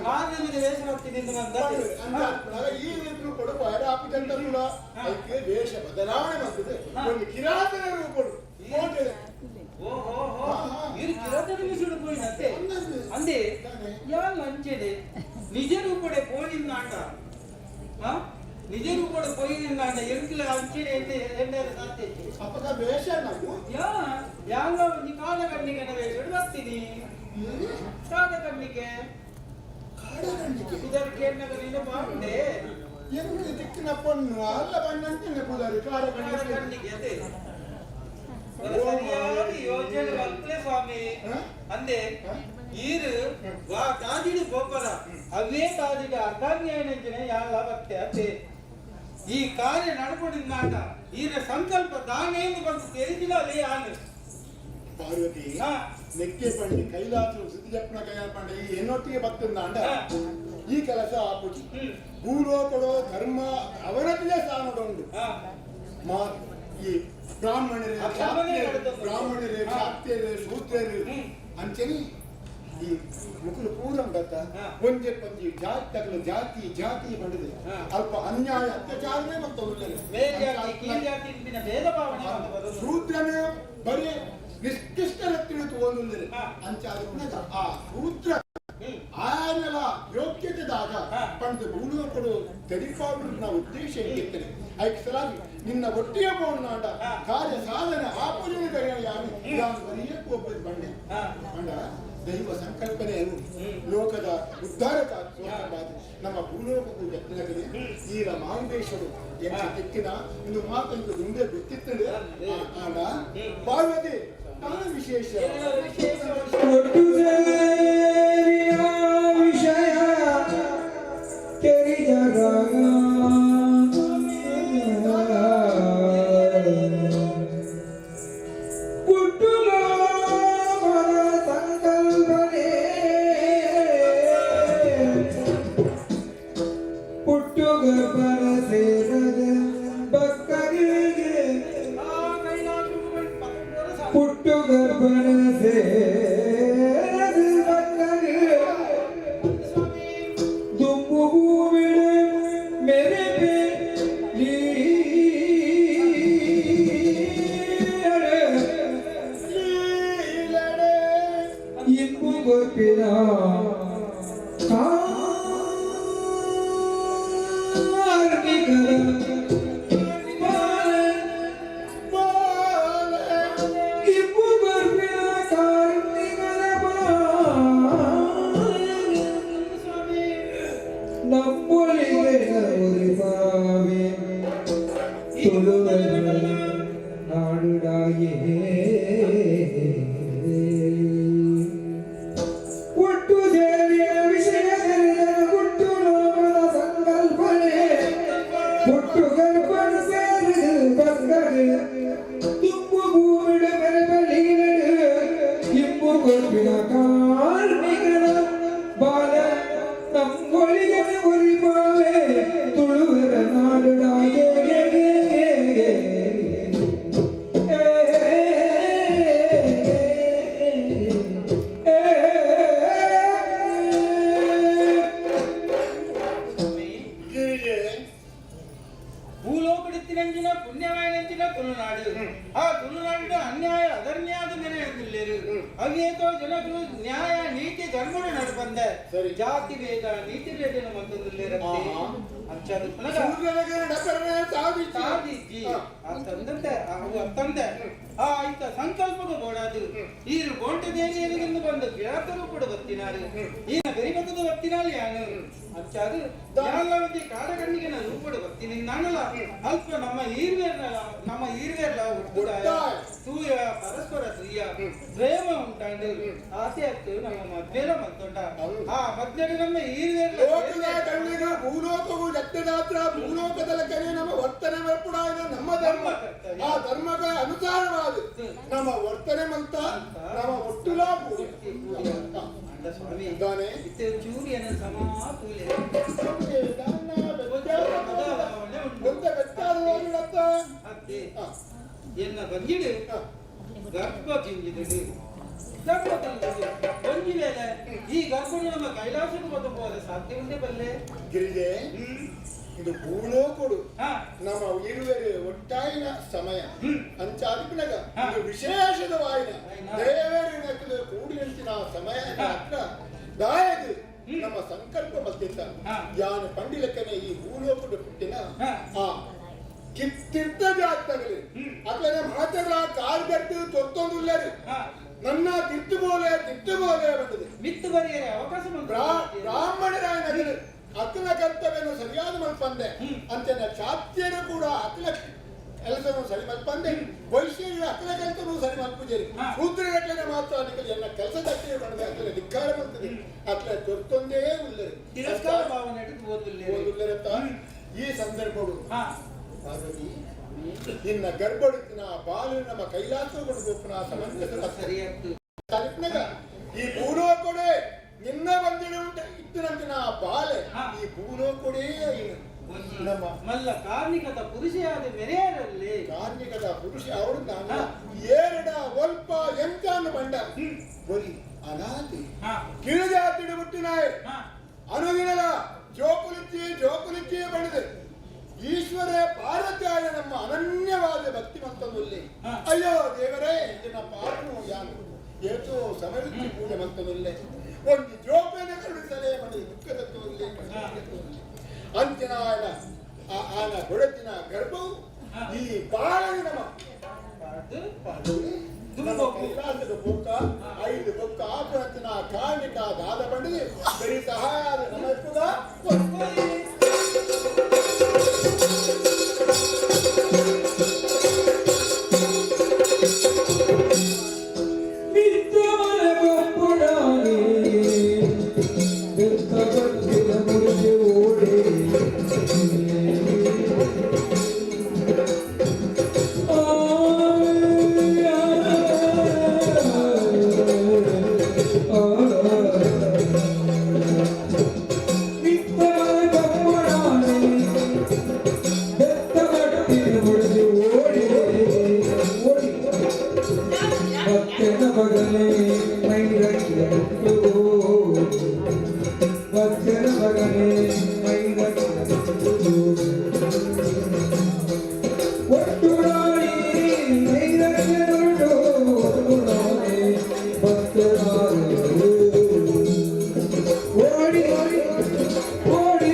ಮಾಧ್ಯಮದ ವೇಷ ಬರ್ತೀನಿ ಎಂದು ಬಂದ. ಅಂತ ಈ ರೀತಿ ಕೊಡು ಆಪಿತಂತಲ್ಲ ಅದಕ್ಕೆ ವೇಷ ಬದಲಾವಣೆ ಬರ್ತದೆ ಒಂದು ಕಿರಾತನ ರೂಪಡು ಕೋಟೆ. ಓಹೋ ಹೋ ಹಾ, ಹಾ. ಇರು ಕಿರಾತನ ವೇಷಡು ಪೋಯಿನಂತೆ. ಅಂದಂದೆ. ಅಂದೆ. ತಾನೆ. ಯಾಲ್ ಅಂಚೆಡೆ ನಿಜ ರೂಪಡೆ ಪೋಣಿಂದಾಂಡ ಹಾ ನಿಜ ರೂಪಡೆ ಪೋಯಿನಿಂದಾಂಡ ಎಂಕ್ಲ ಅಂಚೆಡೆ ಎಣ್ಣೆ ಎಣ್ಣೆ ಸಾಧ್ಯ ಇತ್ತು. ಅಪ್ಪಗ ವೇಷ ನಾವು ಯಾ ಯಾಲ ಒಂಜಿ ಕಾಲ ಕಣ್ಣಿಗೆ ವೇಷಡು ಬರ್ತೀನಿ ಕಾಲ ಕಣ್ಣಿಗೆ ಕಾಡ ಕಣ್ಣಿಗೆ ಇದರ ಕೇಳಿನಾಗ ನೀನು ಬಾಂಡೆ. ಎಂಗೆ ತಿಕ್ಕಿನ ಪೊಣ್ಣು ಅಲ್ಲ ಬಣ್ಣಂತಿನ ಪುದರಿ ಕಾರ ಕಣ್ಣಿಗೆ. ಕಣ್ಣಿಗೆ ಅದೇ. ಸರಿಯಾದ ಯೋಜನೆ ಮಕ್ಕಳೇ ಸ್ವಾಮಿ. ಅಂದೆ ಈರು ವಾ ತಾದಿಡು ಪೋಪರ ಅವೇ ತಾದಿಡು ಅರ್ಧಾನ್ಯಾಯನಂಚನೆ ಯಾಲ ಬತ್ತೆ ಅತ್ತೆ. ಈ ಕಾರ್ಯ ನಡಪಡಿಂದಾಟ ಈರ ಸಂಕಲ್ಪ ದಾನೇಂದು ಬಂದು ತಿಳಿದಿಲ್ಲ ಯಾನು. ಪಾರ್ವತಿ, ನೆಕ್ಕೆ ಪಂಡಿ ಕೈಲಾಸ ಸುದ್ದಿ ಜಪ್ಪನ ಕೈಯ ಪಂಡಿ ಈ ಎನ್ನೊಟ್ಟಿಗೆ ಬತ್ತಂದಾಂಡ ಈ ಕೆಲಸ ಆಪುಜಿ. ಭೂಲೋಕಡೋ ಧರ್ಮ ಅವನತಿಯ ಸ್ಥಾನದೊಂಡು ಮಾ ಈ ಬ್ರಾಹ್ಮಣರು, ಬ್ರಾಹ್ಮಣರು, ಕ್ಷಾತ್ರಿಯರು, ಶೂದ್ರರು ಅಂಚನಿ ಈ ಮುಕುಲು ಪೂರ ಉಂಡತ್ತ ಒಂಜೆ ಪಂಜಿ ಜಾತಿ ತಗಲು ಜಾತಿ ಜಾತಿ ಬಂದಿದೆ. ಅಲ್ಪ ಅನ್ಯಾಯ ಅತ್ಯಾಚಾರನೇ ಮತ್ತು ಶೂದ್ರನೇ ಬರೀ ನಿಷ್ಕಿಷ್ಟರ ತಿಳಿದು ಒಂದೊಂದಿದೆ ಅಂಚ ಆ ಶೂದ್ರ ಆಯನಲ ಯೋಗ್ಯತೆದಾಗ ಪಂಡ ಭೂಲೋಕಡು ತೆರಿಪಾಡುನ ಉದ್ದೇಶ ಇರ್ತದೆ. ಐಕ್ ಸಲಾಗಿ ನಿನ್ನ ಒಟ್ಟಿಗೆ ಪೋಣಾಂಡ ಕಾರ್ಯ ಸಾಧನೆ ಆ ಪೂಜನೆ ಕರೆಯ ಯಾರು ಯಾರು ಬರಿಯೇ ಕೋಪದ ಬಂಡೆ ಬಂಡ ದೈವ ಸಂಕಲ್ಪನೆ ಲೋಕದ ಉದ್ಧಾರಕ ನಮ್ಮ ಭೂಲೋಕಕ್ಕೂ ಯತ್ನಗದೆ ಈರ ಮಾಂಗೇಶ್ವರು ಎಂಚ ತಿಕ್ಕಿನ ಇಂದು ಮಾತಂಕು ಮುಂದೆ ಗೊತ್ತಿತ್ತಂದ್ರೆ ಆಂಡ ಪಾರ್ವತಿ ತಾನು ವಿಶೇಷ ಜಾತಿ ಭೇದ ನೀತಿ ಭೇದ ತಂದೆ ಆ ಆಯ್ತ ಸಂಕಲ್ಪದ ಬೋಡಾದು ಈರು ಬೋಂಟ ದೇವಿಯರಿಗೆಂದು ಬಂದ ಗಿಡಾತರು ಕೂಡ ಬತ್ತಿನಾರು ಈನ ಬೆರಿಬತ್ತದ ಬತ್ತಿನಾಲ್ ಯಾನು ಅಂಚಾದು ಯಾಲ್ಲವತಿ ಕಾಡಗಣ್ಣಿಗೆ ನಾನು ಕೂಡ ಬತ್ತೀನಿ ನಾನಲ್ಲ ಅಲ್ಪ ನಮ್ಮ ಈರ್ವೇರ್ನ ನಮ್ಮ ಈರ್ವೇರ್ಲ ಒಟ್ಟುದಾಯ ತೂಯ ಪರಸ್ಪರ ತೂಯ ಪ್ರೇಮ ಉಂಟಾಂಡು ಆಸೆ ಆಯ್ತು ನಮ್ಮ ಮದ್ವೆಲ ಮಂತೊಂಡ ಆ ಮದ್ವೆಗೆ ನಮ್ಮ ಈರ್ವೇರ್ಲ ಲೋಕದ ಕಣ್ಣಿಗೆ ಭೂಲೋಕವು ಜಗದಾತ್ರ ಭೂಲೋಕದ ಲೆಕ್ಕನೆ ನಮ್ಮ ವರ್ತನೆ ಮಲ್ಪುಡಾಯಿನ ನಮ್ಮ ಧರ್ಮ. ಆ ಧರ್ಮದ ಅನುಸಾರವಾದ ನಮ್ಮ ವರ್ತನೆ ಮಂತ ನಮ್ಮ ಒಟ್ಟುಲಾ ಕೂಡಿ ಸ್ವಾಮಿ ಇದ್ದಾನೆ. ಚೂರಿಯನ್ನು ಸಮಾ ತೂಲೆ ಅತ್ತೆ ಎನ್ನ ಬಂಜಿಡು ಗರ್ಭ ತಿಂದಿದ್ದು ಗರ್ಭ ತಿಂದಿದ್ದು ಒಂಜಿ ವೇಳೆ ಈ ಗರ್ಭನು ನಮ್ಮ ಕೈಲಾಸಕ್ಕೆ ಬಂದು ಹೋದ ಸಾಧ್ಯ ಉಂಟೆ ಬಲ್ಲೆ. ಗಿರಿಜೆ, ಇದು ಭೂಲೋಕಡು ನಮ್ಮ ಇರುವೆರೆ ಒಟ್ಟಾಯಿನ ಸಮಯ ಅಂಚಾದಿಪಿನಗ ಇದು ವಿಶೇಷದ ವಾಯಿನ ದೇವರಿನ ಕೂಡಿ ನಿಂತಿನ ಸಮಯ ಹತ್ರ ದಾಯದು ನಮ್ಮ ಸಂಕಲ್ಪ ಬತ್ತಿತ್ತ ಯಾನು ಪಂಡಿಲಕ್ಕನೆ ಈ ಭೂಲೋಕಡು ಪುಟ್ಟಿನ ಆ ಕಿತ್ತಿರ್ತ ಜಾತಗಲಿ ಅಟ್ಲನೆ ಮಾತೆಗಳ ಕಾಲ್ಗಟ್ಟು ತೊತ್ತೊಂದುಲ್ಲರು ನನ್ನ ತಿತ್ತು ಬೋಲೆ ತಿತ್ತು ಬೋಲೆ ಬಂದದೆ ಮಿತ್ತು ಬರೆಯರೆ ಅವಕಾಶ ಬ್ರಾಹ್ಮಣರಾಯ ನಗಲು ಅತನ ಕರ್ತವ್ಯನು ಸರಿಯಾದ ಮಲ್ಪಂದೆ ಅಂತೆನ ಕ್ಷಾತ್ಯರು ಕೂಡ ಅತನ ಕೆಲಸನು ಸರಿ ಮಲ್ಪಂದೆ ವೈಶ್ಯರು ಅತನ ಕೆಲಸನು ಸರಿ ಮಲ್ಪುಜೇರಿ ಶೂದ್ರರಟ್ಲನೆ ಮಾತ್ರ ನಿಕಲ್ ಎನ್ನ ಕೆಲಸ ತಟ್ಟಿಗೆ ಪಡೆದ ಅತನ ಧಿಕ್ಕಾರ ಬರ್ತದೆ ಅತನ ತೊರ್ತೊಂದೇ ಉಲ್ಲರು ತಿರಸ್ಕಾರ ಭಾವನೆ ಓದುಲ್ಲೇರು. ಓದುಲ್ಲರತ್ತ ಈ ಸಂದರ್ಭವು ಪಾರ್ವತಿ ನಿನ್ನ ಗರ್ಭಡುತ್ತಿನ ಬಾಲು ನಮ್ಮ ಕೈಲಾಸ ಕೊಡಬೇಕು ಸಮಂಜಸ ಸರಿಯಾಗ್ತು ತಲುಪಿನಾಗ ಈ ಭೂಲೋಕೊಡೆ ನಿನ್ನ ಬಂದಿಡು ಇತ್ತಿನಂತಿನ ಬಾಲೆ ಈ ಭೂಲೋಕೊಡೇ ನಮ್ಮ ಮಲ್ಲ ಕಾರ್ಣಿಕದ ಪುರುಷೆಯಾದ ಮೆರೆಯರಲ್ಲಿ ಕಾರ್ಮಿಕದ ಪುರುಷ ಅವರು ನಾನು ಏರಡ ಒಲ್ಪ ಎಂತಾನು ಬಂಡ ಬಲಿ ಅನಾಥಿ ಕೀಳುಜಾತಿಡು ಹುಟ್ಟಿನಾಯ್ ಅನುದಿನದ ಜೋಕುಲಿಚ್ಚಿ ಜೋಕುಲಿಚ್ಚಿ ಬಡಿದೆ ಈಶ್ವರ ಪಾರ್ವತಿಯಾಯ ನಮ್ಮ ಅನನ್ಯವಾದ ಭಕ್ತಿಮಂತನುಲ್ಲಿ ಅಯ್ಯೋ ದೇವರೇ ಇದನ್ನ ಪಾಪನು ಯಾನು ಏತೋ ಸಮರಿಚ್ಚಿ ಪೂಜೆ ಮಂತನುಲ್ಲೆ ಒಂದು ಜೋಪೇನ ಕರುಣಿಸಲೇ ಮನೆ ದುಃಖ ತತ್ವದಲ್ಲಿ ಅಂತಿನ ಆಯನ ಆನ ಬೊಡತಿನ ಗರ್ಭವು ಈ ಬಾಳನೆ ನಮ್ಮ ನಮ್ಮ ಕೈಲಾಸದ ಬೊಕ್ಕ ಐದು ಬೊಕ್ಕ ಆಪುಣತಿನ ಕಾರ್ಣಿಕ ದಾದ ಬಂಡಿದೆ ಬರೀ ಸಹಾಯ ನಮ್ಮ ನಿತ್ಯವನ ಬೊಪ್ಪುಡಾನೆ ಬೆತ್ತ ಬಟ್ಟಿನ ಮುರಿದು ಓಡಿ ಆ, ಆ, ಆ. ನಿತ್ಯವನ ಬೊಪ್ಪುಡಾನೆ ಬೆತ್ತ ಬಟ್ಟಿನ ಮುರಿದು ಓಡಿ ಓಡಿ ಭಕ್ತನ ಮಗನೇ ಮೈರಕ್ಕಿಯಂಟು ಭಕ್ತನ ಮಗನೇ ಮೈರಕ್ಕಿಯಂಟು ಒಟ್ಟು ರಾಣಿ ಮೈರಕ್ಕಿಯಂಟು ಒಟ್ಟು ರಾಣಿ ಭಕ್ತರಾರು ಓಡಿ ಓಡಿ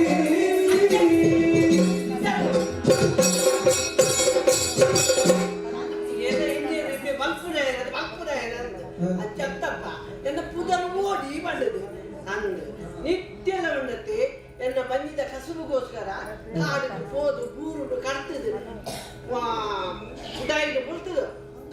ಚತ್ತಪ್ಪ ಎನ್ನ ಪುದರ್ ಓಡಿ ಬಂದದು ಅಂದು ನಿತ್ಯದ ಬಂದತೆ ಎನ್ನ ಬಂದಿದ್ದ ಕಸುಬುಗೋಸ್ಕರ ಕಾಡಿಗೆ ಪೋದು ಬೂರುಡು ಕರ್ತದು ಉಡಾಯಿಡು ಬರ್ತದು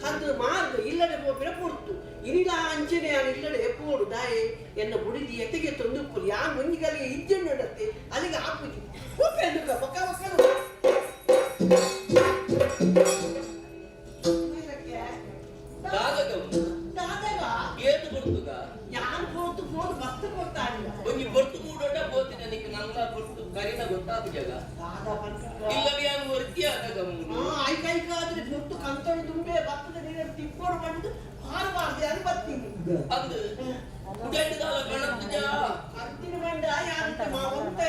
ಕಂದು ಮಾರ್ದು ಇಲ್ಲಡೆ ಪೋಪಿನ ಪೊರ್ತು ಇನಿಲ ಅಂಚನೆ ಇಲ್ಲಡೆ ಪೋಡು ದಾಯೆ ಎನ್ನ ಬುಡಿದಿ ಎತೆಗೆ ತಂದು ಯಾ ಮುಂಜಿಗಲಿಗೆ ಇಜ್ಜೆಣ್ಣಡತ್ತೆ ಅಲ್ಲಿಗೆ ಆಪುಜಿ ಪೋಪೆ ಅಂದುಕ ಬಕ್ಕ ಬಕ್ಕ ದಾದಗ ದಾದಗ ಏತು ಕೊಡ್ತುಗ ಯಾನ್ ಪೋತು ಪೋದು ಬಸ್ತು ಕೊಡ್ತಾನಿಲ್ಲ ಒಂಜಿ ಬೊಟ್ಟು ಮೂಡೋಟ ಪೋತಿನ ನಿಕ್ ನನ್ನ ಬೊಟ್ಟು ಕರಿನ ಗೊತ್ತಾಪು ಜಗ ದಾದ ಪಂಡ ಇಲ್ಲಡಿ ಯಾನು ವರ್ತಿ ಆದಾಗ ಮೂಡು ಐಕ ಐಕ ಆದ್ರೆ ಪೊರ್ತು ಕಂತಳು ತುಂಬೆ ಬತ್ತದ ನೀರು ತಿಕ್ಕೋಡು ಬಂದು ಹಾರಬಾರ್ದು ಅದು ಬತ್ತೀನಿ ಅಂದು ಉಡಾಯ್ತು ದಾಲ ಗಣಪತಿ ಕಂತಿನ ಬಂಡ ಯಾರು ಮಾವಂತ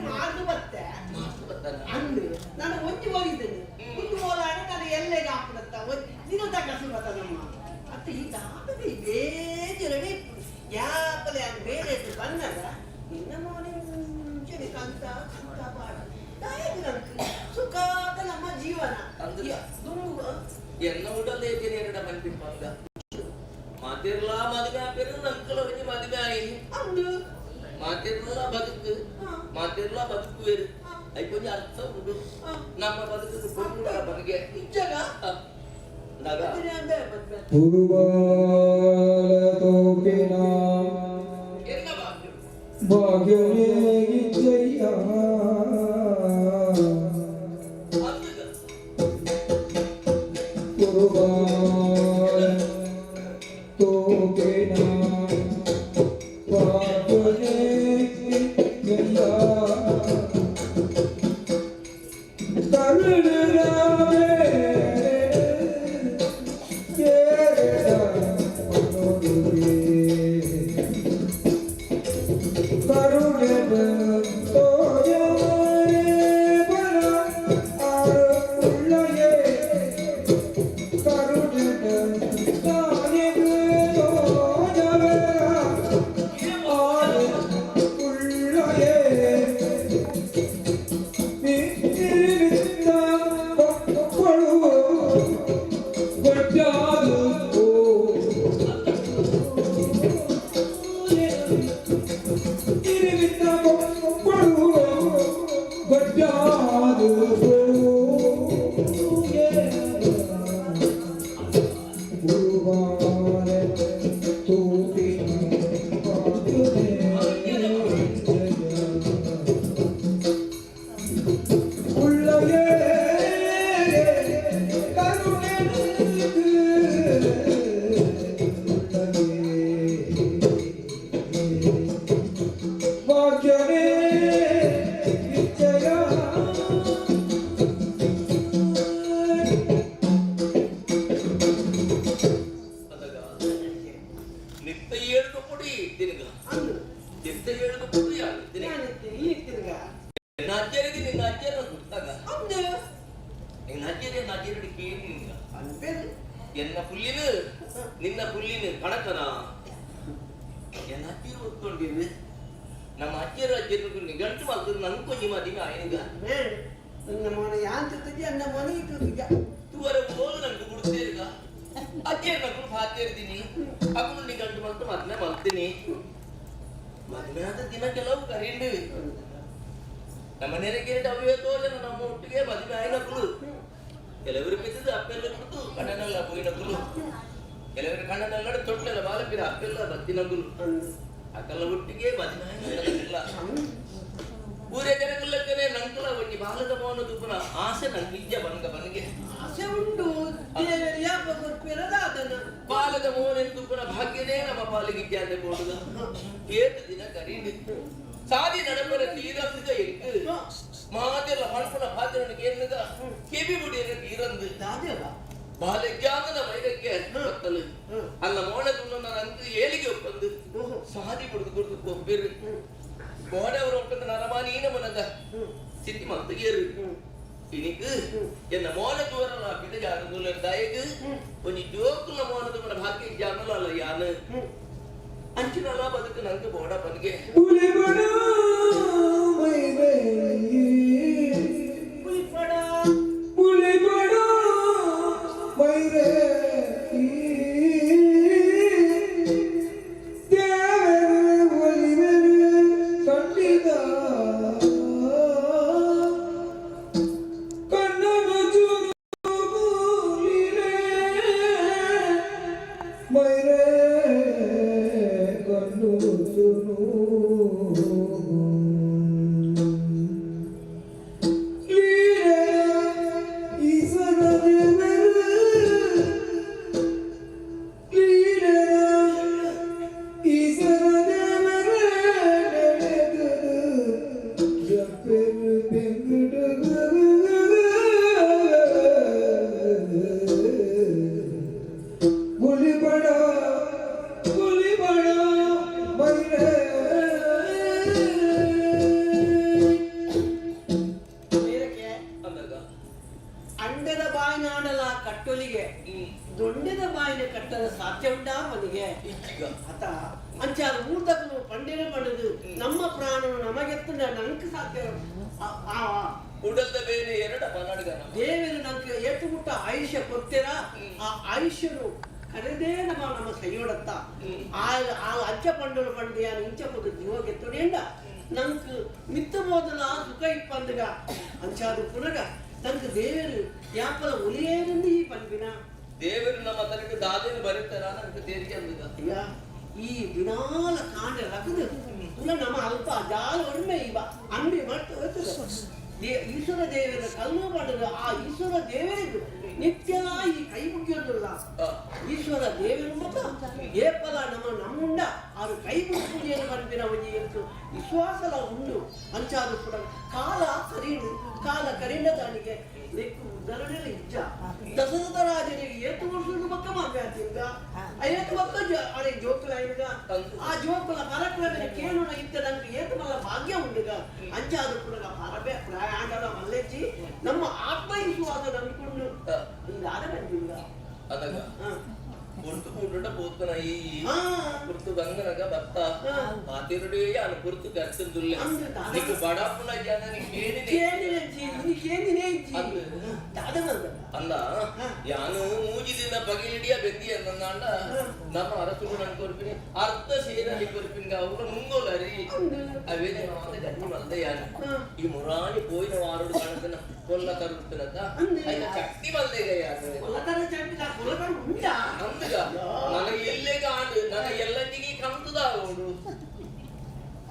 ಮಾರ್ದು ಬತ್ತೆ ಬರ್ತಾನ ಅಂದು ನಾನು ಒಂಜಿ ಹೋಗಿದ್ದೇನೆ ಒಂದು ಹೋಲಾಡ ನಾನು ಎಲ್ಲೆಗೆ ಹಾಕ್ಬಿಡತ್ತ ನಿನ್ನದ ಕಸು ಬತ್ತ ನಮ್ಮ ಅತ್ತ ಈ ದಾದದ ಬೇಜರಡೆ ಯಾಪಲೆ ಅದು ಬೇರೆ ಬಂದಾಗ ನಿನ್ನ ಮೋನೆ ಮುಂಚೆನೆ ಕಂತ ಕಂತ ಬಾಡ ದಾಯಕ ಸುಖಾದ ನಮ್ಮ ಜೀವನ ಅಂದ್ರ? ದುಂಬು ಎನ್ನ ಉಡಲ್ ಏಜನೆ ಎರಡ ಮನ್ಪಿಪ್ಪಂಗ ಮಾತಿರ್ಲಾ ಮದುವೆ ಆಪೇರು ನಂಕಲ ಒಂಜಿ ಮದುವೆ ಆಯಿನಿ ಅಂದು ಮಾತಿರ್ಲಾ ಬದುಕು ಮಾತಿರ್ಲಾ ಬದುಕು ಬೇರು ಐಕೊಂಜಿ ಅರ್ಥ ಉಂಡು ನಮ್ಮ ಬದುಕು ಕೊಂಡ ಬಗೆ ಇಜ್ಜಗ ನಗ ಅಂದ್ರೆ ಬದ್ವೆ ಪುರುಬಾಲತೋಪಿನ ಎನ್ನ ಭಾಗ್ಯ ಭಾಗ್ಯವೇ ಜಯ ಅಂದುಗ ಪುರುಬಾಲ ತೋಪಿನ ಭಾಗ್ಯವೇ ಜಯ ಕರುಣರಾಮೇ ಕರುಣನ ತೋಜಾರೆ ಬಲ ಆರು ಉಳ್ಳಯೇ ಕರುಣನ ತಾನೆದು ತೋಜವೆ ಅಜ್ಜರೇ ನಜರಡು ಕೇಳಿಲ್ಲ ಅನ್ಪೇರು ಎನ್ನ ಪುಲ್ಲಿನ ನಿನ್ನ ಪುಲ್ಲಿನ ಕಣಕನ ಎನ್ನ ಅಜ್ಜಿರು ಒತ್ಕೊಂಡಿರು ನಮ್ಮ ಅಜ್ಜರ ಅಜ್ಜರಿಗೂ ನಿಗಂಟು ಮಲ್ತದ ನನ್ ಕೊಂಜಿ ಮದಿಮೆ ಆಯನಿಗ ನನ್ನ ಮೋನ ಯಾನ್ ತುಜಿ ಅನ್ನ ಮೋನ ಇಟ್ಟು ತುಜ ತುವರ ಓಲು ನಂಗೆ ಬಿಡ್ತೇರಿಗ ಅಜ್ಜರ ನಗುಲು ಪಾತೇರ್ದಿನಿ ಅಗುಲು ನಿಗಂಟು ಮಲ್ತು ಮದ್ಮೆ ಮಲ್ತೀನಿ ಮದ್ಮೆ ಆದ ದಿನ ಕೆಲವು ಕರೀಂಡು ನಮ್ಮ ನೆರೆಗೆ ಅವೇ ತೋಜನ ನಮ್ಮ ಒಟ್ಟಿಗೆ ಮದುವೆ ಆಯ್ನಕುಲು ಕೆಲವರು ಪಿತ್ತದ ಅಪ್ಪೆಲ್ಲ ಕುಡಿದು ಕಣ್ಣನೆಲ್ಲ ಪೋಯಿನಕುಲು ಕೆಲವರು ಕಣ್ಣನೆಲ್ಲ ತೊಟ್ಟೆಲ್ಲ ಬಾಲಪಿರ ಅಪ್ಪೆಲ್ಲ ಬತ್ತಿನಕುಲು ಅಕಲ್ಲ ಒಟ್ಟಿಗೆ ಮದುವೆ ಆಯ್ನಕುಲ್ಲ ಊರೇ ಜನಗುಲ್ಲಕ್ಕನೆ ನಂಕಲ ಒಂಜಿ ಬಾಲದ ಮೋನ ತುಪ್ಪನ ಆಸೆ ನಂಗೆ ಇಜ್ಜ ಬನ್ಗ ಬನ್ಗೆ ಆಸೆ ಉಂಟು ದೇವರು ಯಾಪ ಕೊರ್ಪಿರದ ಅದನ್ನ ಬಾಲದ ಮೋನ ತುಪ್ಪನ ಭಾಗ್ಯನೇ ನಮ್ಮ ಪಾಲಿಗೆ ಇಜ್ಜಾಂದೆ ಬೋಡುದ ಏತು ದಿನ ಕರೀಂಡು ಸಾದಿ ನಡಪರ ತೀರಂದುಗ ಎಂಕು ಮಾತೆಲ್ಲ ಪಣ್ಪುನ ಪಾತ್ರನಿಗೆ ಏನುಗ ಕೆಬಿ ಬುಡಿಯರ ತೀರಂದು ದಾದೇವ ಬಾಲಜ್ಞಾನದ ಮೈರಕ್ಕೆ ಬತ್ತಲು ಅಲ್ಲ ಮೋಣ ತುಣ್ಣ ನಂಗೆ ಏಳಿಗೆ ಒಪ್ಪಂದು ಸಾದಿ ಬುಡುದು ಕುಡಿದು ಕೊಬ್ಬಿರು ಕೋಡವರು ಒಪ್ಪಂದು ನರಮಾನೀನ ಮನದ ಸಿದ್ಧಿ ಮಂತಗೇರು ಇನಿಕ್ ಎನ್ನ ಮೋನ ದೂರಲ ಪಿದ ಜಾನದುಲ್ಲ ದಾಯಕ್ ಒಂಜಿ ಜೋಕುಲ ಮೋನ ತುಮನ ಭಾಗ್ಯ ಜಾನಲ ಅಲ್ಲ ಯಾನು ಅಂಚಿನಲ ಬದುಕು ನಂಗೆ ಬೋಡ ಬನ್ಗೆ ಪುಲಿಬಡ ಮೈರೆ ಪುಲಿಪಡ ಪುಲಿಬಡ ಮೈರೆ ದೇವರ ಒಲಿವೆರು ಖಂಡಿತ ಕಣ್ಣನು ಚುರುಗುಲಿರೆ ಮೈರೆ ಕಣ್ಣು ಚುನು ಲೀಲೆ ಈಶ್ವರ ದೇವರು ಲೀಲೆ ಈಶ್ವರ ದೇವರ ನಡೆದು ಜಪೆರು ಬೆಂಗುಡು ಗುಲಿಬಡ ಗುಲಿಬಡ ಮೈರೆ ಮೇರಕ್ಕೆ ಅಂದಾಗ ಅಂಡದ ಬಾಯಿನಾಡಲ ಕಟ್ಟೊಲಿಗೆ ದೊಂಡೆದ ಬಾಯಿನ ಕಟ್ಟಲು ಸಾಧ್ಯ ಉಂಟಾ ಮನಿಗೆ ಇಜ್ಜಿಗ ಆತ ಅಂಚಾದ ಊಟಕ್ಕೂ ಪಂಡಿನ ಪಡೆದು ನಮ್ಮ ಪ್ರಾಣನು ನಮಗೆತ್ತ ನಂಗೆ ಸಾಧ್ಯ ಆ- ಆ ಉಡಲ್ದ ಬೇರೆ ಎರಡ ಪನಾಡುಗ ದೇವರು ನಂಗೆ ಏತು ಮುಟ್ಟ ಆಯುಷ್ಯ ಕೊಡ್ತೀರಾ ಆ ಆಯುಷ್ಯನು ಕರೆದೇ ನಮ್ಮ ನಮ್ಮ ಸೈಯೋಡತ್ತ ಆ ಆ ಅಜ್ಜ ಪಂಡರು ಪಂಡಿಯ ಇಂಚ ಕೊಟ್ಟು ಜೀವಕ್ಕೆ ತೊಡೆಂಡ ನಂಗೆ ಮಿತ್ತ ಮೋದಲ ಸುಖ ಇಪ್ಪಂದುಗ ಅಂಚಾದ ಪುನಗ ನಂಗೆ ದೇವರು ಯಾಪಲ ಒಲಿಯೇರಂದು ಈ ಪಂಪಿನ ದೇವರು ನಮ್ಮ ತನಕ ದಾದೇನು ಬರುತ್ತಾರ ನಂಗೆ ತೇರಿಗೆ ಅಂದುಗ ಅಯ್ಯ ಈ ದಿನಾಲ ಕಾಂಡ ರಗದು ಪುನಃ ನಮ್ಮ ಅಲ್ಪ ಜಾಲ ಒಮ್ಮೆ ಇವ ಅಂಬಿ ಮಾಡ್ತಾ ಹೋಗ್ತದೆ ಈಶ್ವರ ದೇವರ ಕಲ್ಲು ಮಾಡಿದ ಆ ಈಶ್ವರ ದೇವರಿಗೂ ನಿತ್ಯ ಈ ಕೈ ಮುಗಿಯೋದಿಲ್ಲ ಈಶ್ವರ ದೇವರು ಮತ ಏಪಲ ನಮ್ಮ ನಮ್ಮುಂಡ ಆರು ಕೈ ಮುಗಿಯನ್ನು ಪಂಪಿನ ಒಂಜಿ ಎಂತು ವಿಶ್ವಾಸಲ ಉಂಡು ಅಂಚಾದು ಕೂಡ ಕಾಲ ಕರೀಡು ಕಾಲ ಕರೀಂಡ ದಾನಿಗೆ ನೆಕ್ಕು ಉದ್ದರಣೆಲ್ಲ ಇಜ್ಜ ದಶರಥ ರಾಜನಿಗೆ ಏತು ವರ್ಷದ ಪಕ್ಕ ಮಾತಾಡ್ತಿದ್ದ ಏತು ಪಕ್ಕ ಅರೆ ಜೋಕುಲ ಐನುಗ ಆ ಜೋಕುಲ ಪರಕ್ರಮನ ಕೇಳುಣ ಇತ್ತ ನಂಗೆ ಏತು ಮಲ್ಲ ಭಾಗ್ಯ ಉಂಡುಗ ಅಂಚಾದು ಕೂಡ ಪರಬೆ ಪ್ರಯಾಣದ ಮಲ್ಲೆಜ್ಜಿ ನಮ್ಮ ಆತ್ಮವಿಶ್ವಾಸ ನಂಬಿಕೊಂಡು ಇದಾದ ಬಂದಿಲ್ಲ ಅದಾಗ ಕುರ್ತು ಕೂಡುಂಡ ಪೋತನ ಈ ಕುರ್ತು ಗಂಗನಗ ಭತ್ತ ಪಾತಿರುಡೇ ಅನು ಕುರ್ತು ಗರ್ಚಂದುಲ್ಲೆ ಅಂದು ದಾದ- ನಿಕ್ಕು ಬಡಾಪುನ ಜನ ಕೇಳಿದೆ ಕೇಳಿನೆಜ್ಜಿ ಇನ್ನು ಕೇಳಿನೇ ಇಜ್ಜಿ ಅಂದು. ದಾದ ಬಂದ ಅಲ್ಲ ಯಾನು ಮೂಜಿ ದಿನ ಬಗೆಲಿಡಿಯ ಬೆಂದಿ ಅಂದಂಡ ನಮ್ಮ ಅರಸುಗಳು ನನ್ ಕೊರ್ಪಿನಿ ಅರ್ಧ ಸೇರಲ್ಲಿ ಕೊರ್ಪಿನ ಅವ್ರ ಮುಂಗೋಲರಿ ಅವೇ ಮಾತ ಗಟ್ಟಿ ಮಲ್ದ ಯಾನು ಈ ಮುರಾಣಿ ಪೋಯಿನ ವಾರುಡು ಕಾಣತನ ಕೊಲ್ಲ ತರುತ್ತನತ್ತ ಐತ ಚಟ್ನಿ ಮಲ್ದೇಗ ಯಾನು ಕೊಲತರ ಚಟ್ನಿ ಕೊಲತರ ಉಂಡಾ ಅಂದಗ ನನ್ನ ಎಲ್ಲೆಗ ಆಂಡು ನನ್ನ ಎಲ್ಲಂಜಿಗೆ ಕಂತದ ಅವಳು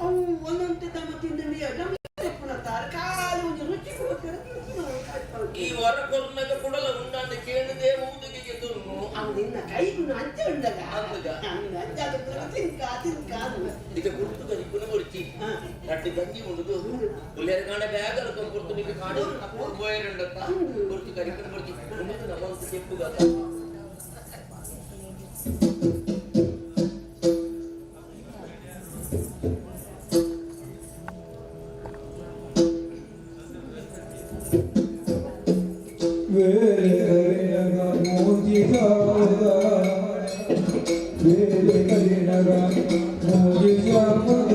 ಅವು ಒಂದೊಂದು ತಮ್ಮ ತಿಂದು ನಮ್ಮ ಪುನಃ ಕಾಲು ಒಂದು ರುಚಿ ಕೊಡ್ತಾರೆ ಈ ವರ ಕೊರ್ನಗ ಕೊಡಲ ಉಂಡಾಂಡ ಕೇಳದೆ ಊದಿಗೆ ತುನ್ನು ಅವು ನಿನ್ನ ಕೈಗೂ ಅಂಚೆ ಉಂಡಲ್ಲ ಅಂದಗ. ಅಂಚೆ ಅದು ತಿನ್ಕ ತಿನ್ಕ ಅದು ಇದ ಗುರ್ತು ಕರಿಪುನ ಕೊಡ್ಚಿ ನಟ್ಟು ಗಂಜಿ ಉಂಡುದು ಉಲ್ಲೇರ ಕಾಣ ಬ್ಯಾಗ್ ಅಲ್ಕೊಂಡ್ ಕುರ್ತು ನಿನ್ನ ಕಾಡು ಬೋಯರುಂಡತ್ತ ಕುರ್ತು ಕರಿಪುನ ಕೊಡ್ಚಿ ಉಂಡುದು ನಮ್ಮಂತ ಚೆಪ್ಪುಗತ್ತ ವೇದ ಬೇರೆ ಕರಿಣಗ ಮೋಜಿ ಬೇರೆ ಕರಿಣಗ ಮೋಜಿ ಶ್ಯಾಮದ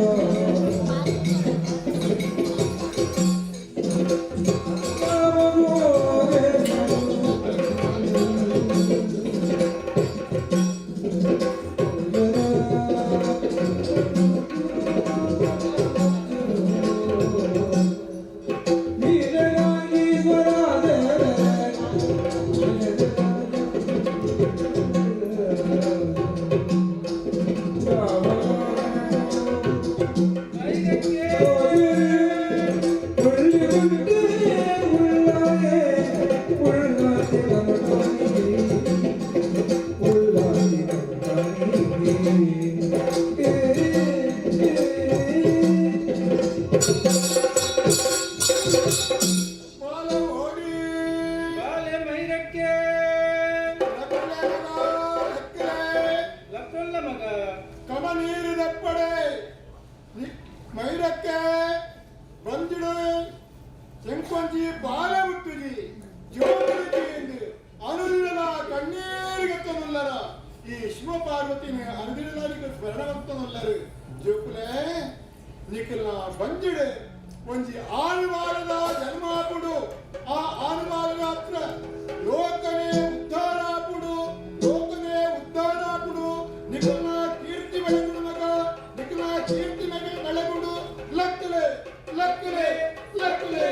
ಬಾಲ ಓಡಿ ಬಾಲೆ ಮೈರಕ್ಕೆ ಲಕ್ಕಲೆ ಮಗ, ಲಕ್ಕಲೆ. ಲಕ್ಕಲ್ಲ ಮಗ ಕಮ ನೀರು ದಪ್ಪಡೆ ಮೈರಕ್ಕೆ ಬಂದಿಡು ಚೆಂಕೊಂಜಿ ಬಾಲ ಹುಟ್ಟುಜಿ ಜೋಗುಜಿ ಎಂದು ಅನುದಿನಲ ಕಣ್ಣೀರಿಗತ್ತನುಲ್ಲರ ಈ ಶಿವಪಾರ್ವತಿನ ಅನುದಿನಲ ನಿಕಲ್ ಸ್ಮರಣವಂತನುಲ್ಲರು ಜೋಕುಲೆ ನಿಕಲ್ನ ಬಂದಿಡು ಒಂಜಿ ಆನುವಾರದ ಜನ್ಮಾಪುಡು ಆ ಆನುವಾರದ ಹತ್ರ ಲೋಕನೇ ಉದ್ಧಾರಾಪುಡು ಲೋಕನೇ ಉದ್ಧಾರಾಪುಡು ನಿಕಲ್ನ ಕೀರ್ತಿ ಬೆಳಗುಡು ಮಗ ನಿಕಲ್ನ ಕೀರ್ತಿ ಮಗ ಬೆಳಗುಡು ಲಕ್ಕಲೆ ಲಕ್ಕಲೆ ಲಕ್ಕಲೆ.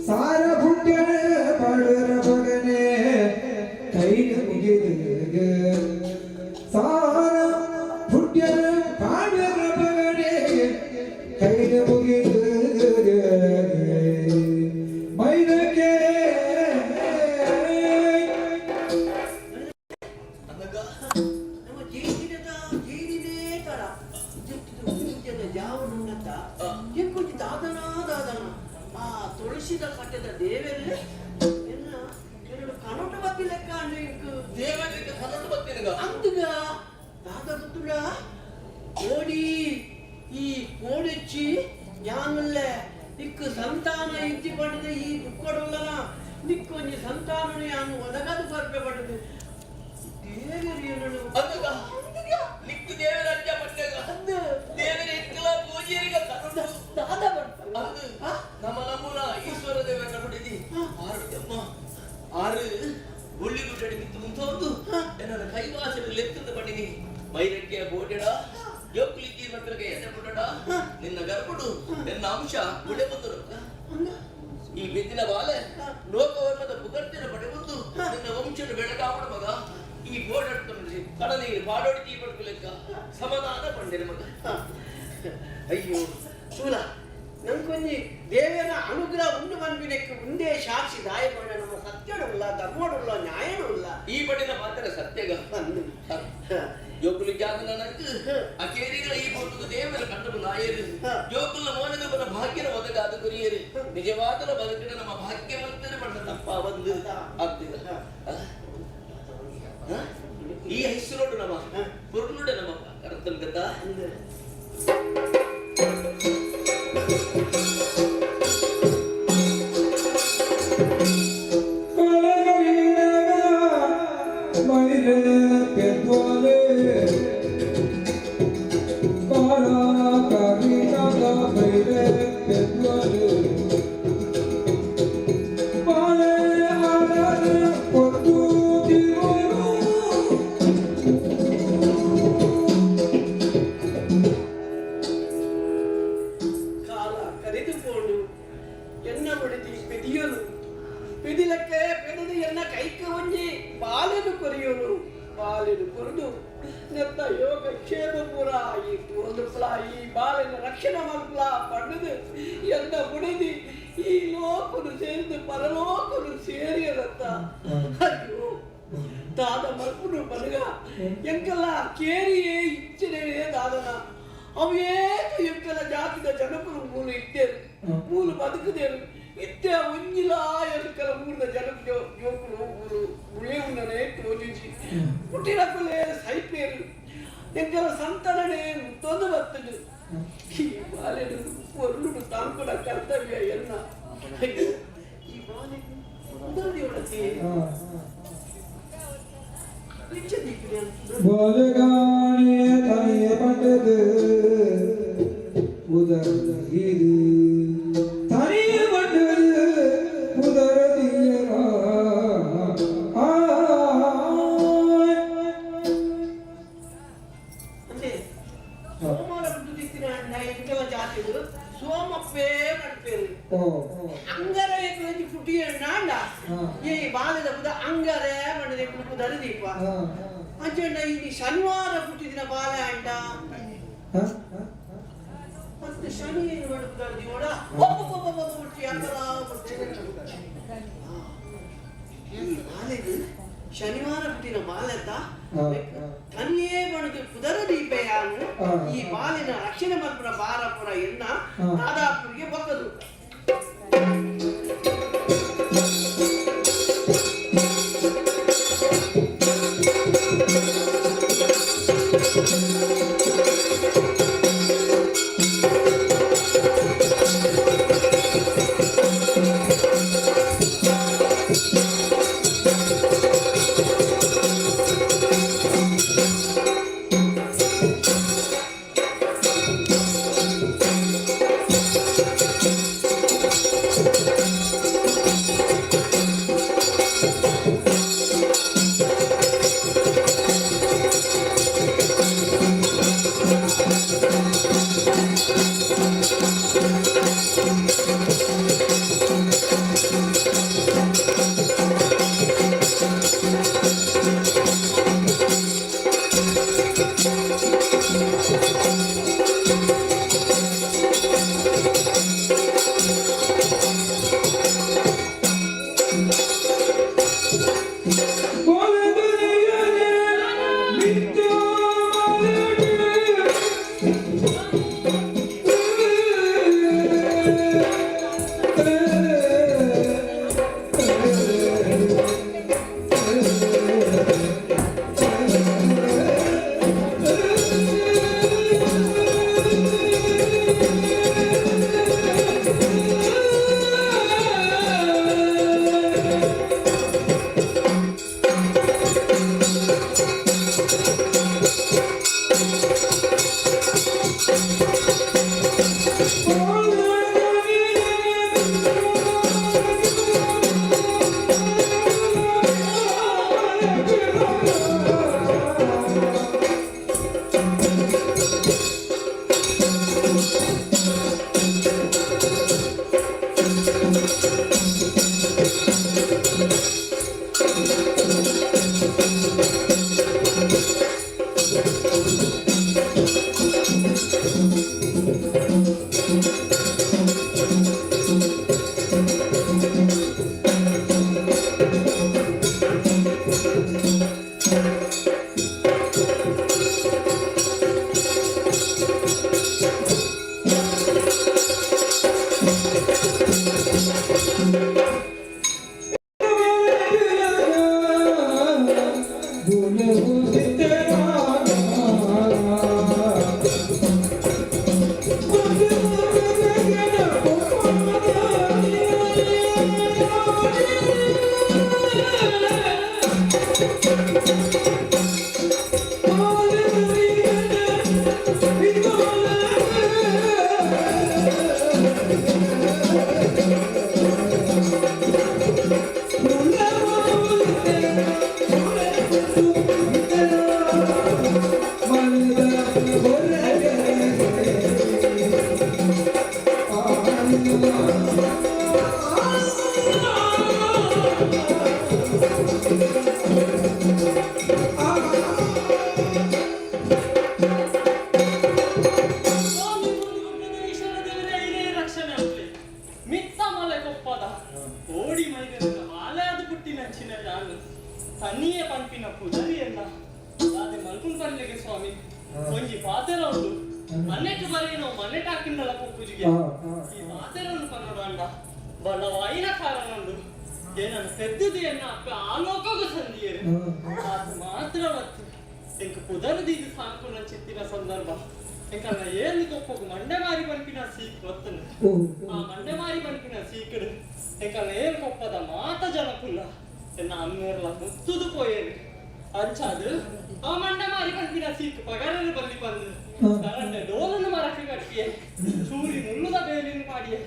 ಸಾರ ಪುಟ್ಯನ ಪಡರ ಮಗನೇ ಕೈ ಮುಗಿದು ಸಾರ ಪುಟ್ಯನ ಪಾಡರ ಮಗನೇ ಕೈ ಮುಗಿದು ಮೈನಕ್ಕೆ. ಅನ್ನಗ ನಮ್ಮ ಜೇಡಿನದ ಜೇಡಿನೇ ತರ ಜಪ್ತಿದು ಪೂಜೆನ ಯಾವ ನುಣ್ಣತ್ತ ಎಂಕೊಂಚಿ ದಾದನ ದಾದನ ಆ ತುಳಸಿದ ಕಟ್ಟದ ದೇವೆಲ್ಲ ಎನ್ನ ಎರಡು ಕನೋಟ ಬತ್ತಿ ಲೆಕ್ಕ ಅಂಡು ಇಂಕ್ ದೇವರಿಗೆ ಕನಸು ಬತ್ತಿನಗ ಅಂದುಗ ದಾದ ಗೊತ್ತುಡ ಕೋಡಿ ಈ ಕೋಡಿಚ್ಚಿ ಯಾನುಲ್ಲೆ ಇಕ್ಕು ಸಂತಾನ ಇಜ್ಜಿ ಪಡೆದ ಈ ದುಃಖಡುಲ್ಲನ ನಿಕ್ಕೊಂಜಿ ಸಂತಾನನು ಯಾನು ಒದಗದು ಬರ್ಪೆ ಪಡೆದು ದೇವರು ಏನನು ಅಂದುಗ ನಿಕ್ಕು ದೇವರ ಅಜ್ಜ ಪಟ್ಟೆಗ ಅಂದು ದೇವರ ಇಕ್ಕಲ ಪೂಜೆಯರಿಗೆ ಕನಸು ದಾದ ಬರ್ಪ ಅಂದು ನಮ್ಮ ನಮ್ಮನ ಈಶ್ವರ ದೇವರ ಕೊಡಿದಿ ಆರು ಅಮ್ಮ ಆರು ಒಳ್ಳಿ ಗುಡ್ಡಡಿ ಮಿತ್ತು ಮುಂತೊಂದು ನನ್ನ ಕೈವಾಸದ ಲೆತ್ತದ ಪಡಿನಿ ಮೈರಕ್ಕೆ ಬೋಟೆಡ ಜೋಕುಲಿಕ್ಕಿ ಮಕ್ಕಳಿಗೆ ಎದೆ ಪುಟಡ ನಿನ್ನ ಗರ್ಭಡು ನಿನ್ನ ಅಂಶ ಗುಡೆ ಬಂದರು ಈ ಬೆದ್ದಿನ ಬಾಲೆ ಲೋಕವರ್ಣದ ಪುಗರ್ತಿನ ಪಡೆಬಂದು ನಿನ್ನ ವಂಶದ ಬೆಳಗಾವಣ ಮಗ ಈ ಬೋಡಡ್ಕೊಂಡು ಕಡಲಿಗೆ ಪಾಡೋಡಿ ತೀ ಪಡ್ಕೊಲೆಕ್ಕ ಸಮಾಧಾನ ಪಂಡಿರ ಮಗ. ಅಯ್ಯೋ ಶೂಲ ನಂಗೊಂಜಿ ದೇವರ ಅನುಗ್ರಹ ಉಂಡು ಬಂದ್ಬಿಡಕ್ಕೆ ಉಂದೇ ಸಾಕ್ಷಿ ದಾಯಕೊಂಡ ನಮ್ಮ ಸತ್ಯಡುಲ್ಲ ಧರ್ಮಡುಲ್ಲ ನ್ಯಾಯಡುಲ್ಲ. ಈ ಪಡಿನ ಮಾತ್ರ ಸತ್ಯಗ ಅಂದು ಜೋಕುಲು ಜಾಗ ನನக்கு ಅಕೇರಿಗಳ ಈ ಪೊರ್ತುಗು ದೇವರ ಕಂಡು ನಾಯರು ಜೋಕುಲ ಮೋನದ ಬನ ಭಾಗ್ಯನ ಒದಗಾದ ಗುರಿಯರು ನಿಜವಾದ ಬದುಕಿನ ನಮ್ಮ ಭಾಗ್ಯವಂತರು ಪಡ್ಡ ತಪ್ಪ ಬಂದು ಆಗ್ತಿದೆ. ಈ ಹೆಸರೋಡು ನಮ್ಮ ಪುರ್ನುಡೆ ನಮ್ಮ ಕರ್ತನ್ ಗತ. ಅಂದು ಮೈರೆ ಪೆದ್ವಾಲೆ ಕಾಲ ಕರಿಣಗ ಮೈರೆ ಪೆದ್ವಾಲೆ ಬಾಳೆ ಆಡರ ಕೊತ್ತು ತಿರುಳು. ಕಾಲ ಕರೆದುಕೊಂಡು ಎನ್ನ ಬಡಿದಿ ಪೆದಿಯಲು ಪೆದಿಲಕ್ಕೆ ಪೆದದು ಎನ್ನ ಕೈಕ ಒಂಜಿ ಬಾಲೆನು ಕೊರಿಯಲು ಬಾಲೆನು ಕೊರದು ನೆತ್ತ ಯೋಗ ಕ್ಷೇಮ ಪೂರ ಈ ತೋಂದ್ರಪ್ಲ ಈ ಬಾಲೆನ ರಕ್ಷಣೆ ಮಲ್ಪಲ ಪಣ್ಣದು ಎನ್ನ ಬುಡದಿ ಈ ಲೋಕನು ಸೇರಿದು ಪರಲೋಕನು ಸೇರಿಯಲತ್ತ. ಅಯ್ಯೋ. ದಾದ ಮಲ್ಪುನು ಬಲಗ ಎಂಕಲ್ಲ ಕೇರಿಯೇ ಇಚ್ಛೆನೇ ದಾದನ ಅವೇತು ಎಂಕಲ ಜಾತಿದ ಜನಕುಲು ಮೂಲು ಇತ್ತೇರು ಮೂಲು ಬದುಕುದೇರು ಇತ್ತೆ ಒಂಜಿಲ ಎಂಕಲ ಊರ್ದ ಜನಕು ಜೋಕುಲು ಊರು ಉಳೇ ಉನ್ನನೆ ತೋಜುಜಿ ಪುಟ್ಟಿನಕುಲೇ ಸೈಪೇರು ಎಂಕಲ ಸಂತಾನನೇ ಮುತ್ತೊಂದು ಬರ್ತದೆ ಈ ಬಾಲೆಡು ಪೊರ್ಲುಡು ತಾಂಕುನ ಕರ್ತವ್ಯ ಎನ್ನ. ಅಯ್ಯೋ, ಈ ಬಾಲೆಡು ಉದರದಿಯೊಳಗೆ ಎಂಚ ದೀಪಿದೆ ಅಂತ. ಬಾಲಗಾಣೆ ತನಿಯ ಪಂಡದು ಉದರ ತನಿಯ ಪಂಡದು ಉದರದಿಯರ. ಅಂದೆ ಸೋಮವಾರ ಬಿದ್ದಿತ್ತಿನ ಅಣ್ಣ ಎಂಕಲ ಜಾತಿಡು ಸೋಮಪ್ಪೇ ಮಾಡ್ಪೇರು. ಓ. ಅಂಗರ ಒಂಜಿ ಪುಟಿ ಅಣ್ಣ ಅಣ್ಣ. ಈ ಬಾಲೆದ ಬುದ ಅಂಗರೆ ಮಣ್ಣದೆ ಕುಡುಪುದರ ದೀಪ. ಅಂಚಣ್ಣ ಈ ಶನಿವಾರ ಪುಟ್ಟಿದಿನ ಬಾಲೆ ಅಂಡ. ಮತ್ತೆ ಶನಿ ಏನು ಮಾಡುವುದರ ದೀವಡ ಒಬ್ಬ ಮುಟ್ಟಿ ಅಂಗಲ ಮುಟ್ಟಿ. ಈ ಬಾಲೆದು ಶನಿವಾರ ಪುಟ್ಟಿನ ಬಾಲೆತ ತನಿಯೇ ಬಣದು ಪುದರ ದೀಪಯಾನು. ಈ ಬಾಲಿನ ರಕ್ಷಣೆ ಮಲ್ಪುನ ಬಾರಪುರ ಎನ್ನ. ದಾದಾಪುರಿಗೆ ಬಕ್ಕದು. ಓಡಿ ಮೈದನ ಬಾಲೆ ಅದು ಪುಟ್ಟಿನ ಚಿನ್ನ ಜಾನು ತನ್ನಿಯೇ ಪನ್ಪಿನ. ಪನ್ಲೆಗೆ ಸ್ವಾಮಿ ಒಂಜಿ ಪಾತೆರ ಉಂಡು ಮನೆಟ್ ಬರೆಯೋ ಮನೆಟ್ ಹಾಕಿಂದಲ ಪೂಜೆಗೆ ಈ ಪಾತೆರವನ್ನು ಪನ್ನೋಡು ಅಂಡ ಬಲವಾಯಿನ ಕಾರಣ ಉಂಡು ಏನನ್ನು ಪೆದ್ದುದು ಎನ್ನ ಅಪ್ಪ ಆಲೋಕಗೂ ಸಂದಿಯರು ಅದು ಮಾತ್ರ ಮತ್ತು ಎಂಕ್ ಪುದರ್ದೀದು ಸಾಂಕುನ ಚಿತ್ತಿನ ಸಂದರ್ಭ ಎಂಕಲ್ಲ ಏನ್ ಕೊಪ್ಪಗು ಮಂಡೆ ಮಾರಿ ಪನ್ಪಿನ ಸೀಕ್ ಗೊತ್ತನು ಆ ಮಂಡೆ ಮಾರಿ ಪನ್ಪಿನ ಸೀಕಡು ಎಂಕಲ್ಲ ಏನ್ ಕೊಪ್ಪದ ಮಾತ ಜನಕುಲ್ಲ ಎನ್ನ ಅಮ್ಮೇರ್ಲ ಮುತ್ತುದು ಪೋಯೇರು ಅಂಚಾದು ಆ ಮಂಡೆ ಮಾರಿ ಪನ್ಪಿನ ಸೀಕ್ ಪಗರರು ಬಲ್ಲಿ ಬಂದು ಕರಂಡೆ ಡೋಲನ್ನು ಮರಕ್ಕೆ ಕಟ್ಟಿಯೆ ಚೂರಿ ಮುಳ್ಳುದ ಬೇಲಿನ ಮಾಡಿಯೆ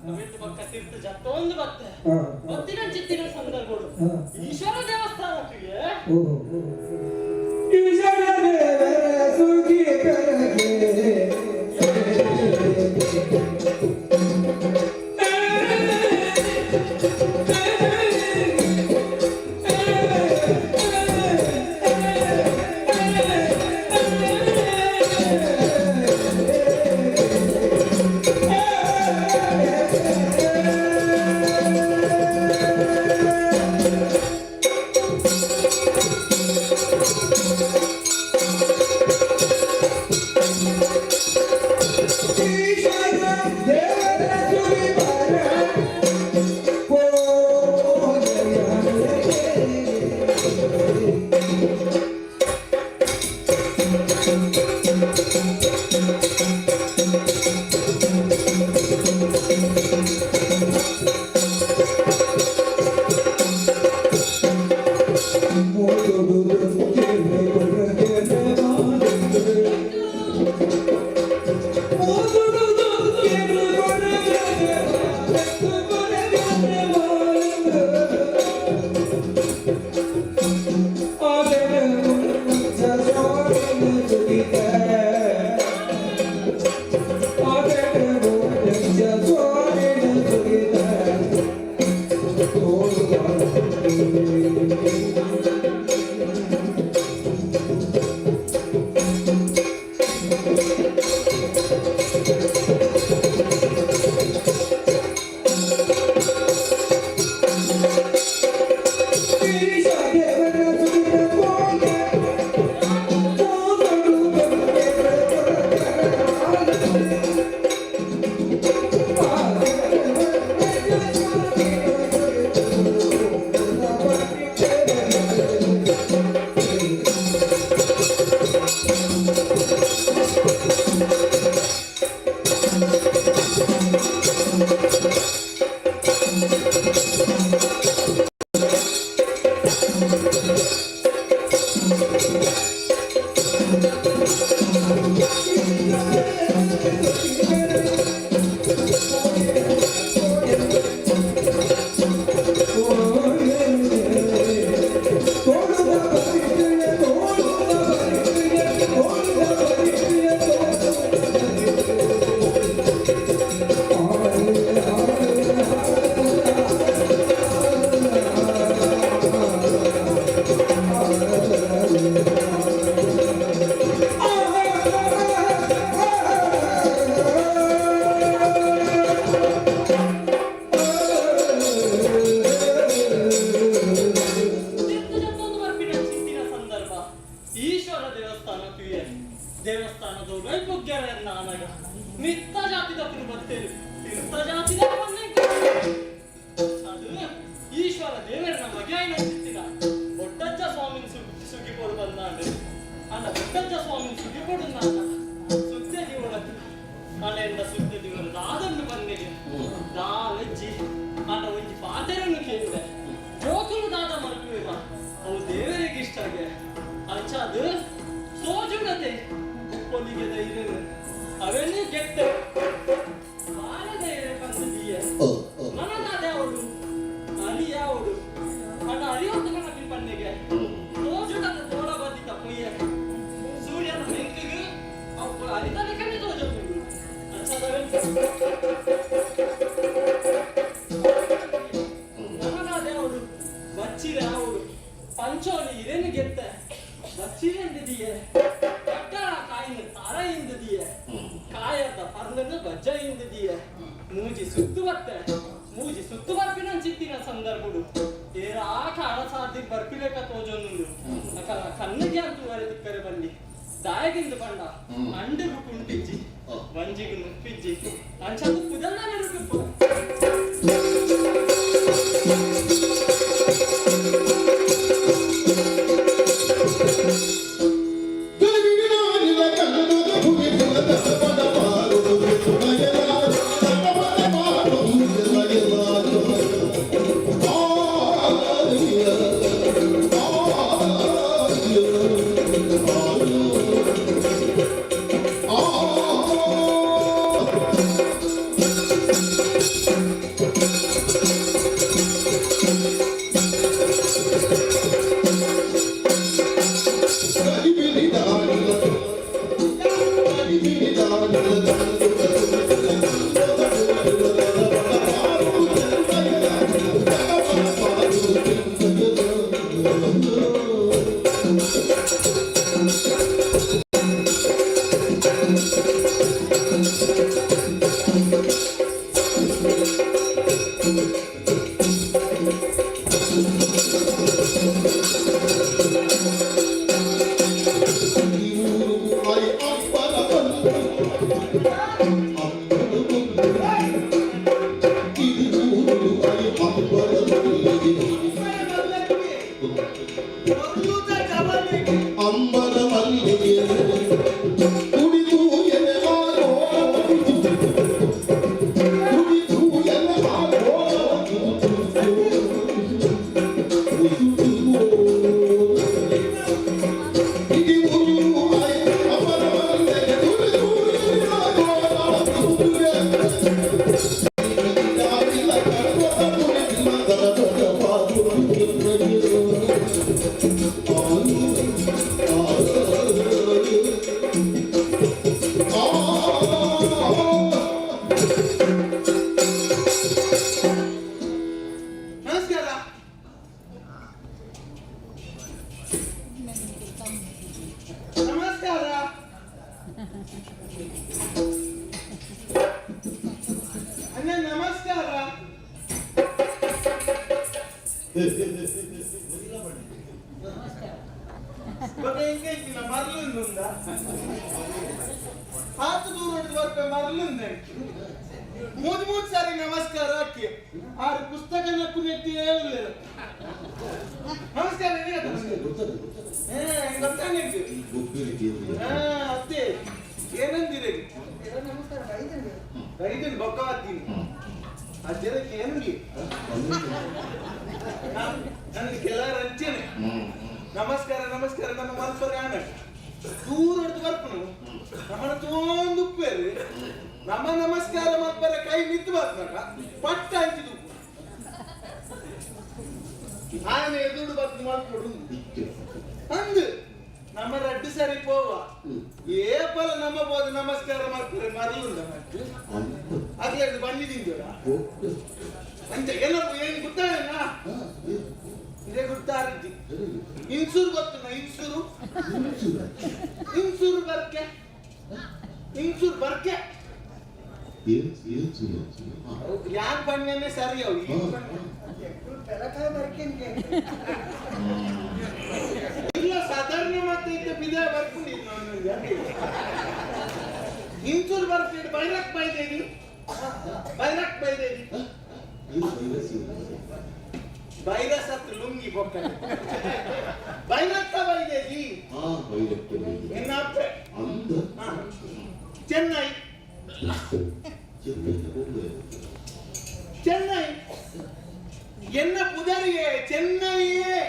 ಅವೆಟ್ಟು ಪಕ್ಕ ತಿರ್ತು ಜತ್ತೊಂದು ಬತ್ತೆ ಬತ್ತಿನ ಚಿತ್ತಿನ ಸಂದರ್ಭಗಳು ಈಶ್ವರ ದೇವಸ್ಥಾನಕ್ಕೆ ಈಶ್ವರ ದೇವರ ಸುಖಿ ಕರಗೆ. ಈಶ್ವರ ದೇವರ ಸುಖಿ ತಿರ್ತು ಜತ್ತೊಂದು ಬರ್ಪಿನ ಚಿತ್ತಿನ ಸಂದರ್ಭ ಈಶ್ವರ ದೇವಸ್ಥಾನ ತುಯೆ ದೇವಸ್ಥಾನದವರು ಪುಗ್ಗೆರೆಯನ್ನ ಆನಗ ಮಿತ್ತ ಜಾತಿದವರು ಬರ್ತೇವೆ ತೀರ್ಥ ಜಾತಿದ ಅದು ಈಶ್ವರ ದೇವರನ ಮಗೆಯಾಯಿನ ಚಿತ್ತಿನ ಬೊಟ್ಟಜ್ಜ ಸ್ವಾಮಿನ ಸುಗಿಪೊಡು ಬಂದಾಂಡು ಅಂಡ ಬೊಟ್ಟಜ್ಜ ಸ್ವಾಮಿನ ಸುಗಿಪೊಡು ನಾನ ಸುದ್ದೆ ದಿವಳತ್ತು ಅಲೆಂದ ಸುದ್ದೆ ದಿವಳ ದಾದನ್ನು ಬಂದೆಗೆ ದಾಲಜ್ಜಿ ಅಂಡ ಒಂಜಿ ಪಾತೆರನ್ನು ಕೇಳಿದೆ ಜೋಕುಲು ದಾದ ಮಲ್ಪುವೆವ ಅವು ದೇವರಿಗೆ ಇಷ್ಟಗೆ ಅಂಚಾದು ಸೋಜುಡತೆ ಉಪ್ಪೊಲಿಗೆ ಧೈರ್ಯ ಅವೆಲ್ಲ ಗೆತ್ತೆ ಬಾಲ ಧೈರ್ಯ ಬಂದಿದೀಯ ನನಗಾದ ಅವಳು ಅರಿ ಯಾವಳು ಅಣ್ಣ ಅರಿಯೊತ್ತು ಕಣಕ್ಕೆ ಪನ್ನೆಗೆ ತೋಜುಡತೆ ತೋಳ ಬದಿತ ಪೊಯ್ಯ ಸೂರ್ಯನ ಬೆಂಕಿಗೆ ಅವು ಅರಿತಲೆ ಕಣ್ಣೆ ತೋಜುಂಡು ಅಂಚಾದವೆ ನನಗಾದ ಅವಳು ಬಚ್ಚಿರೆ ಅವಳು ಪಂಚೋಲಿ ಇರೇನು ಗೆತ್ತೆ ಬಚ್ಚಿರೆಂದಿದೀಯೆ ಕಟ್ಟಳ ಕಾಯಿನ ತಾರ ಇಂದಿದೀಯೆ ಕಾಯದ ಪರ್ಲನ್ನು ಬಜ್ಜ ಇಂದಿದೀಯೆ ಮೂಜಿ ಸುತ್ತು ಬತ್ತೆ ಮೂಜಿ ಸುತ್ತು ಬರ್ಪಿನ ಚಿತ್ತಿನ ಸಂದರ್ಭಡು. ಏರಾಟ ಅಳಸಾದಿ ಬರ್ಪಿಲೇಕ ತೋಜೊಂದು ಅಕಲ ಕಣ್ಣಿಗೆ ಅಂತ ವರೆ ತಿಕ್ಕರೆ ಬಲ್ಲಿ ದಾಯಗಿಂದು ಬಂಡ ಅಂಡಿಗು ಕುಂಟಿಜ್ಜಿ ಬಂಜಿಗು ನುಪ್ಪಿಜ್ಜಿ ಅಂಚಂದು ಪುದಲ್ಲ ನೆನಪಿಪ್ಪು. ನಮಸ್ಕಾರ. ನಮಸ್ಕಾರ. ಅಣ್ಣ ನಮಸ್ಕಾರ. ಮರಳುಂದ ಆತು ದೂರ ಬರ್ಪೆ ಮರಳುಂದ ಮೂರು ಮೂರು ಸಾರಿ ನಮಸ್ಕಾರ ಹಾಕಿ ಆರು ಪುಸ್ತಕ ನಕ್ಕು ನೆಟ್ಟಿ. ನಮಸ್ಕಾರ. ಅತ್ತೆ ಏನಂದಿರಿ? ಬೈದನ್ ಬೊಕ್ಕವಾತೀನಿ ಅಜ್ಜದಕ್ಕೆ ಏನಂದಿ? ನನಗೆ ಕೆಲವರು ಅಂಚೆನೆ ನಮಸ್ಕಾರ ನಮಸ್ಕಾರ. ನಮ್ಮ ಮಲ್ಪರ ಆಣ ದೂರ ಹೊಡೆದು ಬರ್ಪನು ನಮ್ಮನ್ನ ತೋಂದು ಉಪ್ಪೇರು ನಮ್ಮ ನಮಸ್ಕಾರ ಮಲ್ಪರ ಕೈ ನಿಂತು ಬರ್ತಾಗ ಪಟ್ಟ ಹಂಚಿದು ಆನೆ ಎದುರು ಬರ್ತು ಮಲ್ಪಡು ಅಂದು ನಮ್ಮ ರಡ್ಡು ಸರಿ ಪೋವ ಏಪಲ ನಮ್ಮ ಬೋದ ನಮಸ್ಕಾರ ಮಾಡ್ತಾರೆ ಮರಳುಂದ ಅದ್ಲೆ ಬಂದಿದ್ದೀರ ಅಂಚ ಏನಪ್ಪ ಏನು ಗೊತ್ತಾಗಲ್ಲ ಇದೇ ಗೊತ್ತಾರಿದ್ದಿ ಇನ್ಸೂರ್ ಗೊತ್ತುನ? ಇನ್ಸೂರು ಇನ್ಸೂರ್ ಬರ್ಕೆ ಇನ್ಸೂರ್ ಬರ್ಕೆ ಯಾನ್ ಬಣ್ಣನೆ ಸರಿ ಅವು. ಇಲ್ಲ ಸಾಧಾರಣ ಮತ್ತೆ ಇದ್ದ ಬಿದ ಬರ್ಕೊಂಡಿದ್ದು ನಾನು. ಇನ್ಸೂರ್ ಬರ್ಕೆ ಬೈರಕ್ ಬೈದೇವಿ ಬೈರಕ್ ಬೈದೇವಿ ಬೈರಸ್ ಹತ್ತು ಲುಂಗಿ ಬೊಕ್ಕ ಬೈರಕ್ಕ ಬೈದೇವಿ ಎನ್ನ ಅಪ್ಪೆ ಚೆನ್ನೈ ಚೆನ್ನೈ ಎನ್ನ ಪುದರಿಗೆ ಚೆನ್ನೈಯೇ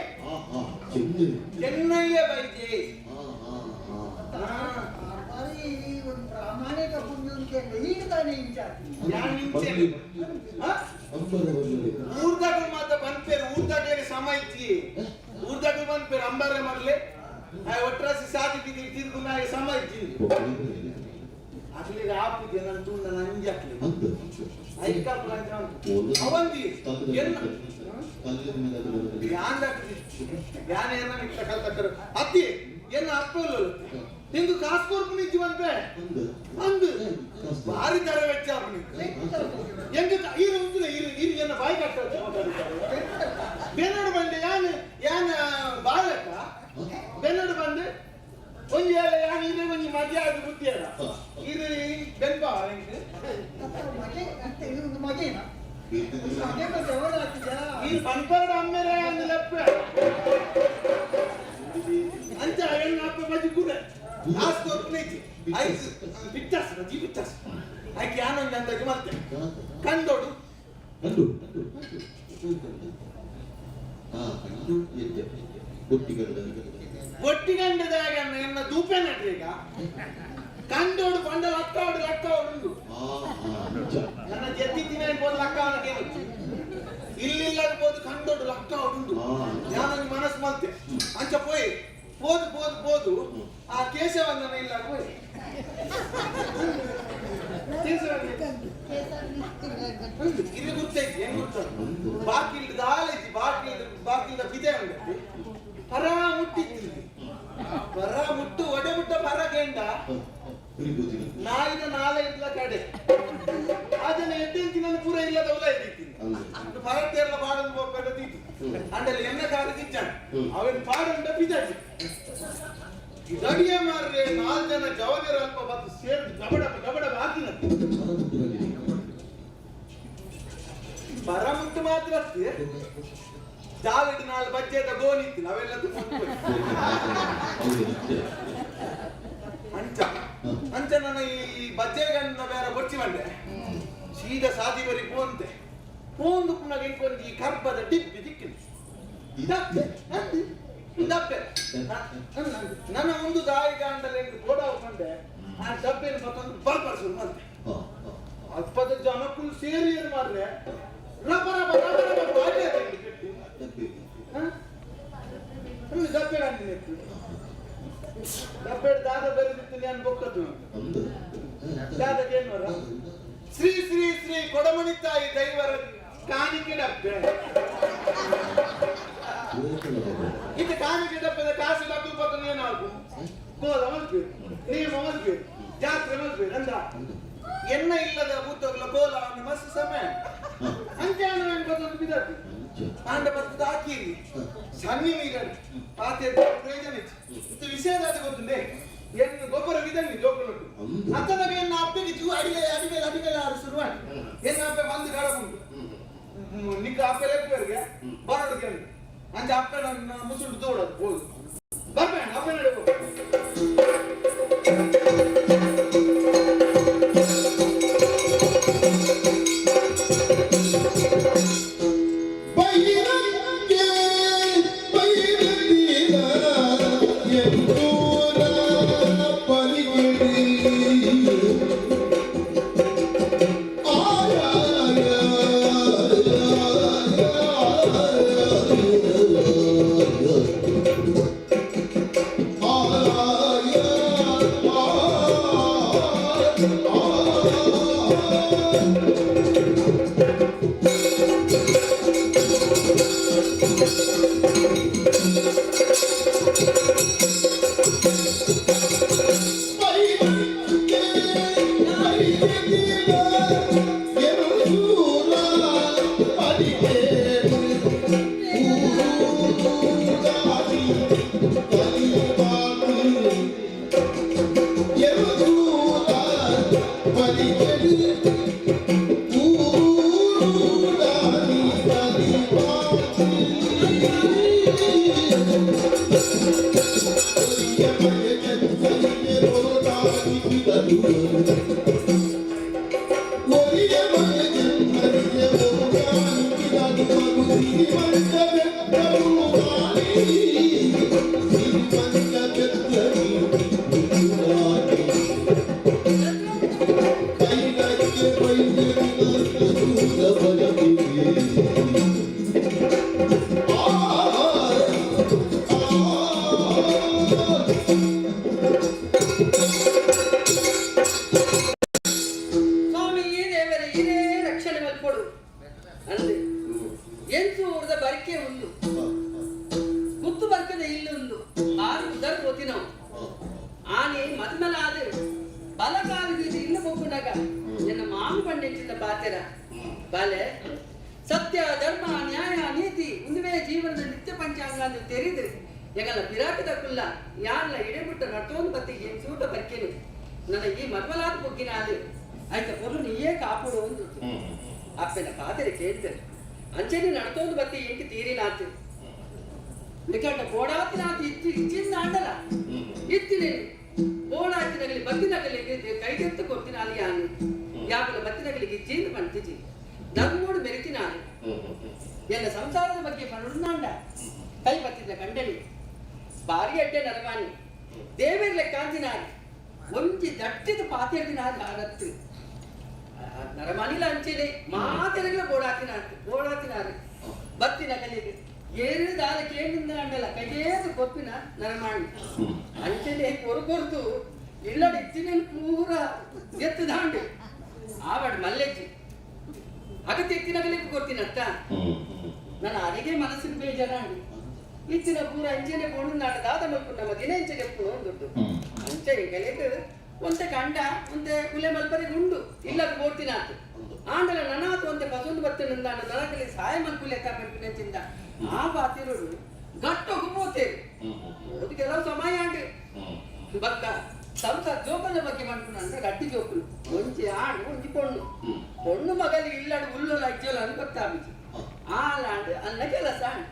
ಚೆನ್ನೈಯೇ ಬೈದೆ. ಒಂದು ಪ್ರಾಮಾಣಿಕ ಪುಣ್ಯಂಕೆ ಈಗ ತಾನೇ ಇಂಚಾತಿ. ಊರ್ದಾಗಲು ಮಾತ ಬಂದ್ಪೇರು ಊರ್ದಾಗ್ಲಿಗೆ ಸಮ ಇಚ್ಚಿ ಊರ್ದಾಗಲು ಬಂದ್ಪೇರು ಅಂಬಾರೆ ಮರ್ಲೆ ಆ ಒಟ್ರಾಸಿ ಸಾದಿ ಬಿದ್ದಿ ತಿರುಗು ನಾಯಿ ಸಮ ಇಚ್ಚಿ ಅಕ್ಲಿಗೆ ಆಪುಜೆ ನನ್ನ ತುಂಡ ನಂಜಿ ಅಕ್ಲಿ ಐಕಾಪುಲ ಅವಂದಿ ಎನ್ನ ಯಾನ್ ಯಾನ್ ಏನ ಇಟ್ಟ ಕಲ್ತಕ್ಕರು ಅತ್ತಿ ಎನ್ನ ಅಪ್ಪಲ್ಲ ನಿಂದು ಕಾಸು ಕೊರ್ಪು ನಿಜ್ಜಿ ಬಂದ್ಪೆ ಅಂದು ಭಾರಿ ತರ ವೆಚ್ಚ ಆಪುನಿ. ಎಂಗ ಇರು ಉಂಟುನ ಇರು ಇರು ಎನ್ನ ಬಾಯಿ ಕಟ್ಟ. ಬೆನ್ನೋಡು ಬಂದೆ ಯಾನ್ ಯಾನ್ ಬಾಲಕ ಬೆನ್ನೋಡು ಬಂದು ಒಂಜಿ ವೇಳೆ ಯಾನ್ ಇದೆ ಒಂಜಿ ಮದ್ಯ ಆದ್ ಬುದ್ಧಿಯಡ ಇದು ಬೆನ್ಪ ಎಂಕ್ ಈ ಪನ್ಪರಡ ಅಮ್ಮೆರೆ ಅಂದ್ ಲೆಪ್ಪೆ ಅಂಚ ಎನ್ನ ಅಪ್ಪ ಬಜಿ ಕುಡೆ ಆಸ್ ಕೊರ್ಪುನೈತಿ ಐಸ್ ಬಿಟ್ಟಾಸ್ ಬಜಿ ಬಿಟ್ಟಾಸ್ ಐಕ್ ಯಾನೊಂದು ಅಂದಾಜು ಮಲ್ತೆ ಕಂದೋಡು ಕಂಡು ಹಾ ಕಂಡು ಎದ್ದೆ ಒಟ್ಟಿಗಂಡ ಒಟ್ಟಿಗಂಡದಾಗ ಎನ್ನ ದೂಪೆ ನಟ್ರಿ ಈಗ ಕಂಡೋಡು ಬಂಡ ಲಕ್ಕಾವಡು ಲಕ್ಕಾವಡು ಉಂಡು ಹಾ ಹಾ ನಿಜ ನನ್ನ ಜೆತ್ತಿ ದಿನ ಬೋದು ಲಕ್ಕಾವನಕ್ಕೆ ಏನು ಇಲ್ಲಿಲ್ಲ ಬೋದು ಕಂಡೋಡು ಲಕ್ಕಾವಡು ಉಂಡು ಯಾನೊಂದು ಮನಸ್ಸು ಮಲ್ತೆ ಅಂಚ ಪೋಯ್ ಪೋದು ಪೋದು ಪೋದು ಆ ಕೇಶವನ್ನ ಇಲ್ಲ ಪೋಯ್ ಕೇಶವನ್ನ ಇದು ಗೊತ್ತೈತಿ ಹೆಂಗ್ ಗೊತ್ತ ಬಾಕಿಲ್ದ ದಾಲೈತಿ ಬಾಕಿಲ್ದ ಬಾಕಿಲ್ದ ಬಿದೆ ಉಂಡತಿ ಪರ ಮುಟ್ಟಿತ್ತು ಪರ ಮುಟ್ಟು ಒಡೆ ಮುಟ್ಟ ಪರ ಗೇಂಡ ನಾಯಿನ ನಾಲೆ ಇದ್ಲ ಕಡೆ ಅದನ್ನ ಎಡ್ಡೆಂಚಿನ ಪೂರ ಇಲ್ಲದ ಉಲ ಇದ್ದಿತ್ತು ಭಾರತೀಯರ ಪಾಡನ್ನು ಹೋಗ್ಬೇಡ ತೀತಿ ಅಂಡಲ್ಲಿ ಎನ್ನ ಕಾಲ ತಿಚ್ಚಾಣ ಅವನ್ ಪಾಡಂಡ ಬಿದ್ದಾಡಿ ಇದಡಿಯ ಮಾರ್ರೆ ನಾಲ್ ಜನ ಜವನಿಯರ ಅಲ್ಪ ಬತ್ತು ಸೇರ್ದು ಗಬಡ ಗಬಡ ಹಾಕಿನ ಪರ ಮುಟ್ಟು ಮಾತ್ರ ಜಾಲಿಡ್ ನಾಲ್ ಬಜ್ಜೆದ ಗೋನಿತ್ತು ಅವೆಲ್ಲ ತುಂಬ ಅಂಚ ಅಂಚ ನನ್ನ ಈ ಬಜ್ಜೆಗಣ್ಣ ಬೇರೆ ಬೊಚ್ಚಿ ಬಂಡೆ ಸೀದಾ ಸಾದಿ ಬರಿ ಪೋಂತೆ ಪೋಂದು ಪುನಗ ಇಂಕೊಂದು ಈ ಕರ್ಬದ ಡಿಬ್ಬಿ ದಿಕ್ಕಿನ ದಪ್ಪೆ ದಪ್ಪೆ ನನ್ನ ಒಂದು ದಾಯಿ ಗಾಂಡಲ್ಲಿ ಹೆಂಗೆ ಗೋಡ ಹೋಗ್ಕೊಂಡೆ ಆ ಡಬ್ಬೆನ ಮತ್ತೊಂದು ಬರ್ಬರ್ ಶುರು ಮಾಡ್ತೆ ಅಲ್ಪದ ಜನಕ್ಕೂ ಸೇರಿ ಏನು ಮಾಡ್ರೆ ರಬ ರಬ ರಬ ರಬ ಬಾಜೆ ಡಬ್ಬೆ ಗಂಡಿನ ಡಬ್ಬೆ ದಾದ ಬರೆದಿತ್ತು ನಾನು ಬೊಕ್ಕದ್ದು ದಾದಕ್ಕೆ ಏನು ಶ್ರೀ ಶ್ರೀ ಶ್ರೀ ಕೊಡಮಣಿ ತಾಯಿ ದೈವರ ಕಾಣಿಕೆ ಡಬ್ಬೆ. ಇದು ಕಾಣಿಕೆ ಡಬ್ಬದ ಕಾಸು ಡಬ್ಬು ಪಕ್ಕ ಏನಾಗು ಕೋಲ ಮಲ್ಪೇರು ನೇಮ ಮಲ್ಪೇರು ಜಾತ್ರೆ ಮಲ್ಪೇರು ಅಂದ ಎನ್ನ ಇಲ್ಲದ ಭೂತಗಳ ಕೋಲ ಅವನು ಮಸ್ತ್ ಸಮಯ ಅಂಚೆ ಬತ್ತೊಂದು ಬಿದ್ದದ್ದು ಆಂಡ ಬರ್ತದ ಹಾಕಿರಿ ಸನ್ನಿ ನೀರನ್ನು ಪಾತೆ ಪ್ರಯೋಜನ ಇತ್ತು ವಿಷಯದ ಗೊತ್ತುಂಡೆ ಎನ್ನು ಗೊಬ್ಬರ ವಿಧಂಗಿ ಜೋಕುಲುಂಟು ಅತ್ತದ ಎನ್ನ ಅಪ್ಪೆಗೆ ಜೂ ಅಡಿಗೆ ಅಡಿಗೆ ಅಡಿಗೆ ಆರು ಶುರು ಮಾಡಿ ಎನ್ನ ಅಪ್ಪೆ ಬಂದು ಕಡಬುಂಡು ನಿಕ್ಕ ಅಪ್ಪೆ ಲೆಪ್ಪರಿಗೆ ಬರೋಡು ಅಂಚೆ ಅಪ್ಪೆ ನನ್ನ ಮುಸುಂಡು ತೋಡದು ಹೋದು ಬರ್ಬೇಡ ಅಪ್ಪೆ ನಡುವು. ಸ್ವಾಮಿ ದೇವರೇ ಇದೇ ರಕ್ಷಣೆ ಮಲ್ಪಡು ಅಂದೆ ಎಂಚೂರ್ದ ಬರಿಕೆ ಉಂಡು ಮುತ್ತು ಬರ್ಕದ ಇಲ್ಲುಂದು ಆರು ಉದರ್ ಓತಿನವು ಆನೆ ಮದ್ಮಲಾದ ಬಲಕಾಲು ಬೀದಿ ಇನ್ನು ಬೊಕ್ಕುನಾಗ ಎನ್ನ ಮಾಮು ಬಂಡೆಂಚಿನ ಬಾತೆರ ಬಾಲೆ ಸತ್ಯ ಧರ್ಮ ನ್ಯಾಯ ನೀತಿ ಉಂದುವೇ ಜೀವನದ ನಿತ್ಯ ಪಂಚಾಂಗ ಅಂತ ತೆರೆದು ಎಂಗಲ್ಲ ಪಿರಾಕದ ಕುಲ್ಲ ಯಾನ್ಲ ಇಡೆಬಿಟ್ಟ ನಡ್ತೋಂದು ಬತ್ತಿಗೆ ಸೂಟ ಬರ್ಕೇನು ನನ್ನ ಈ ಮರ್ಮಲಾದ ಬೊಗ್ಗಿನ ಅದು ಆಯ್ತ ಪೊರ್ಲು ನೀಯೇ ಕಾಪುಡು ಒಂದು ಅಪ್ಪನ ಪಾದರೆ ಕೇಳ್ತಾರೆ ಅಂಚನೆ ನಡ್ತೋಂದು ಬತ್ತಿ ಎಂಕ್ ತೀರಿನಾತು ನಿಕಟ ಬೋಡಾತಿನಾತು ಇಚ್ಚಿ ಇಚ್ಚಿಂದ ಆಂಡಲ ಇತ್ತಿನೇ ಬೋಡಾತಿನಗಲಿ ಬತ್ತಿನಗಲಿಗೆ ಕೈಗೆತ್ತು ಕೊಡ್ತಿನ ಅಲ್ಲಿ ಯಾನು ಯಾಪಲ ಬತ್ತಿನಗಲಿಗೆ ಇಚ್ಚಿಂದ ಪಂತಿಜಿ ಧರ್ಮೋಡು ಮೆರಿತಿನಾನು ಎಲ್ಲ ಸಂಸಾರದ ಬಗ್ಗೆ ಪನುಂದಾಂಡ ಕೈ ಬತ್ತಿದ್ದ ಕಂಡನಿ ಬಾರಿ ಅಡ್ಡೆ ನರವಾಣಿ ದೇವರ್ಲೆ ಕಾಂತಿನಾರು ಒಂಜಿ ದಟ್ಟಿದ ಪಾತೆರ್ದಿನಾರು ಹಾರತ್ತು ನರಮಾನಿಲ ಅಂಚೆನೆ ಮಾತೆರಗ್ಲ ಬೋಡಾತಿನಾರು ಬೋಡಾತಿನಾರು ಬತ್ತಿನ ಕಲಿಗೆ ಏರು ದಾಲ ಕೇಳಿಂದ ಅಂಡಲ ಕೈಯೇದು ಕೊಪ್ಪಿನ ನರಮಾಣಿ ಅಂಚೆನೆ ಕೊರು ಕೊರ್ದು ಇಲ್ಲಡ ಇತ್ತಿನ ಪೂರ ಎತ್ತು ದಾಂಡು ಆವಡ್ ಮಲ್ಲೆಜ್ಜಿ ಅಗತ್ಯ ಎತ್ತಿನ ಕಲಿಗೆ ಕೊಡ್ತೀನತ್ತ ನನ್ನ ಅಡಿಗೆ ಮನಸ್ಸಿನ ಬೇಜಾರಾಂಡು ಇತ್ತಿನ ಪೂರ ಅಂಚೆನೆ ಬೋಡು ನಾಡ ದಾದ ಮಲ್ಪು ನಮ್ಮ ದಿನ ಇಂಚೆ ಎಪ್ಪುನು ದುಡ್ಡು ಅಂಚೆ ಕಲಿಗೆ ಒಂತೆ ಕಂಡ ಒಂತೆ ಕುಲೆ ಮಲ್ಪರಿಗೆ ಉಂಡು ಇಲ್ಲ ಬೋಡ್ತಿನಾತು ಆಂಡಲ ನನಾತು ಒಂತೆ ಪಸೊಂದು ಬರ್ತೇನೆ ಅಂದಾಂಡ ನನಕಲಿ ಸಹಾಯ ಮಲ್ಪುಲೆ ಪಂಪಿನ ಚಿಂದ ಆ ಬಾತಿರುಡು ಗಟ್ಟೋಗು ಪೋತೇವೆ ಓದು ಕೆಲವು ಸಮಯ ಆಂಡು ಬಕ್ಕ ಸಂಸಾರ ಜೋಕುల ಬಗ್ಗೆ ಮನ್ಪುನ ಅಂದ್ರೆ ಗಟ್ಟಿ ಜೋಕುಲು ಒಂಜಿ ಆಣು ಒಂಜಿ ಪೊಣ್ಣು ಪೊಣ್ಣು ಮಗಲಿ ಇಲ್ಲಡು ಉಲ್ಲೋಲ ಅಜ್ಜೋಲ ಅಂತ ಗೊತ್ತಾಮಿಜಿ ಆಲಾಂಡು ಅಲ್ಲ ಕೆಲಸ ಆಂಡು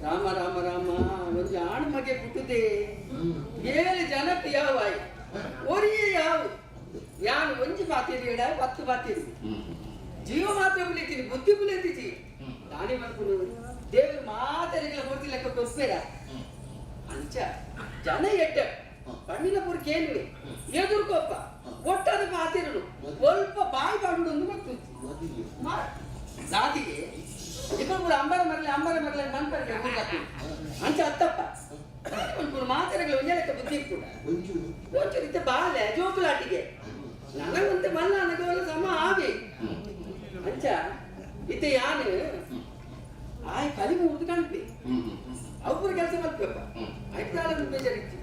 ರಾಮ ರಾಮ ರಾಮ ಒಂಜಿ ಆಣು ಮಗೆ ಪುಟ್ಟುದೆ ಏಳು ಜನಕ್ಕೆ ಯಾವಾಯಿ ಒರಿಯೇ ಯಾವು ಯಾನು ಒಂಜಿ ಬಾತಿರಿ ಎಡ 10 ಬಾತಿರಿ ಜೀವ ಮಾತ್ರ ಬುಲಿತೀನಿ ಬುದ್ಧಿ ಬುಲಿತಿಜಿ ದಾನಿ ಮನ್ಪುನು ದೇವರು ಮಾತರಿಗಳ ಮೂರ್ತಿ ಲೆಕ್ಕ ಕೊರ್ಪೇರ ಅಂಚ ಜನ ಎಡ್ಡ ಕಣ್ಣಿನ ಪುರ್ಕೇನುವೆ ಎದುರ್ಕೊಪ್ಪ ಒಟ್ಟಾದ ಪಾತಿರನು ಸ್ವಲ್ಪ ಬಾಯಿ ಬಾಡುದು ಗೊತ್ತು ದಾದಿಗೆ ಇಬ್ಬರು ಕೂಡ ಅಂಬರ ಮರಲೆ ಅಂಬರ ಮರಲೆ ಮನ್ಪರಿಗೆ ಊರ್ಲಕ್ಕು ಅಂಚ ಅತ್ತಪ್ಪ ಮನ್ಪುನು ಮಾತರಗಳ ಒಂದೇ ಲೆಕ್ಕ ಬುದ್ಧಿ ಕೂಡ ಒಂಚೂರು ಇತ್ತೆ ಬಾಲೆ ಜೋಕುಲಾಟಿಗೆ ನನಗಂತೆ ಮಲ್ಲ ಅನಗವಲ್ಲ ಸಮ ಆವಿ ಅಂಚ ಇತ್ತೆ ಯಾನು ಆಯ್ ಕಲಿ ಮೂರ್ದು ಕಾಣ್ಪಿ ಅವ್ರ ಕೆಲಸ ಮಲ್ಪಪ್ಪ ಆಯ್ತು ನಾಳೆ ಬೇಜಾರಿತ್ತು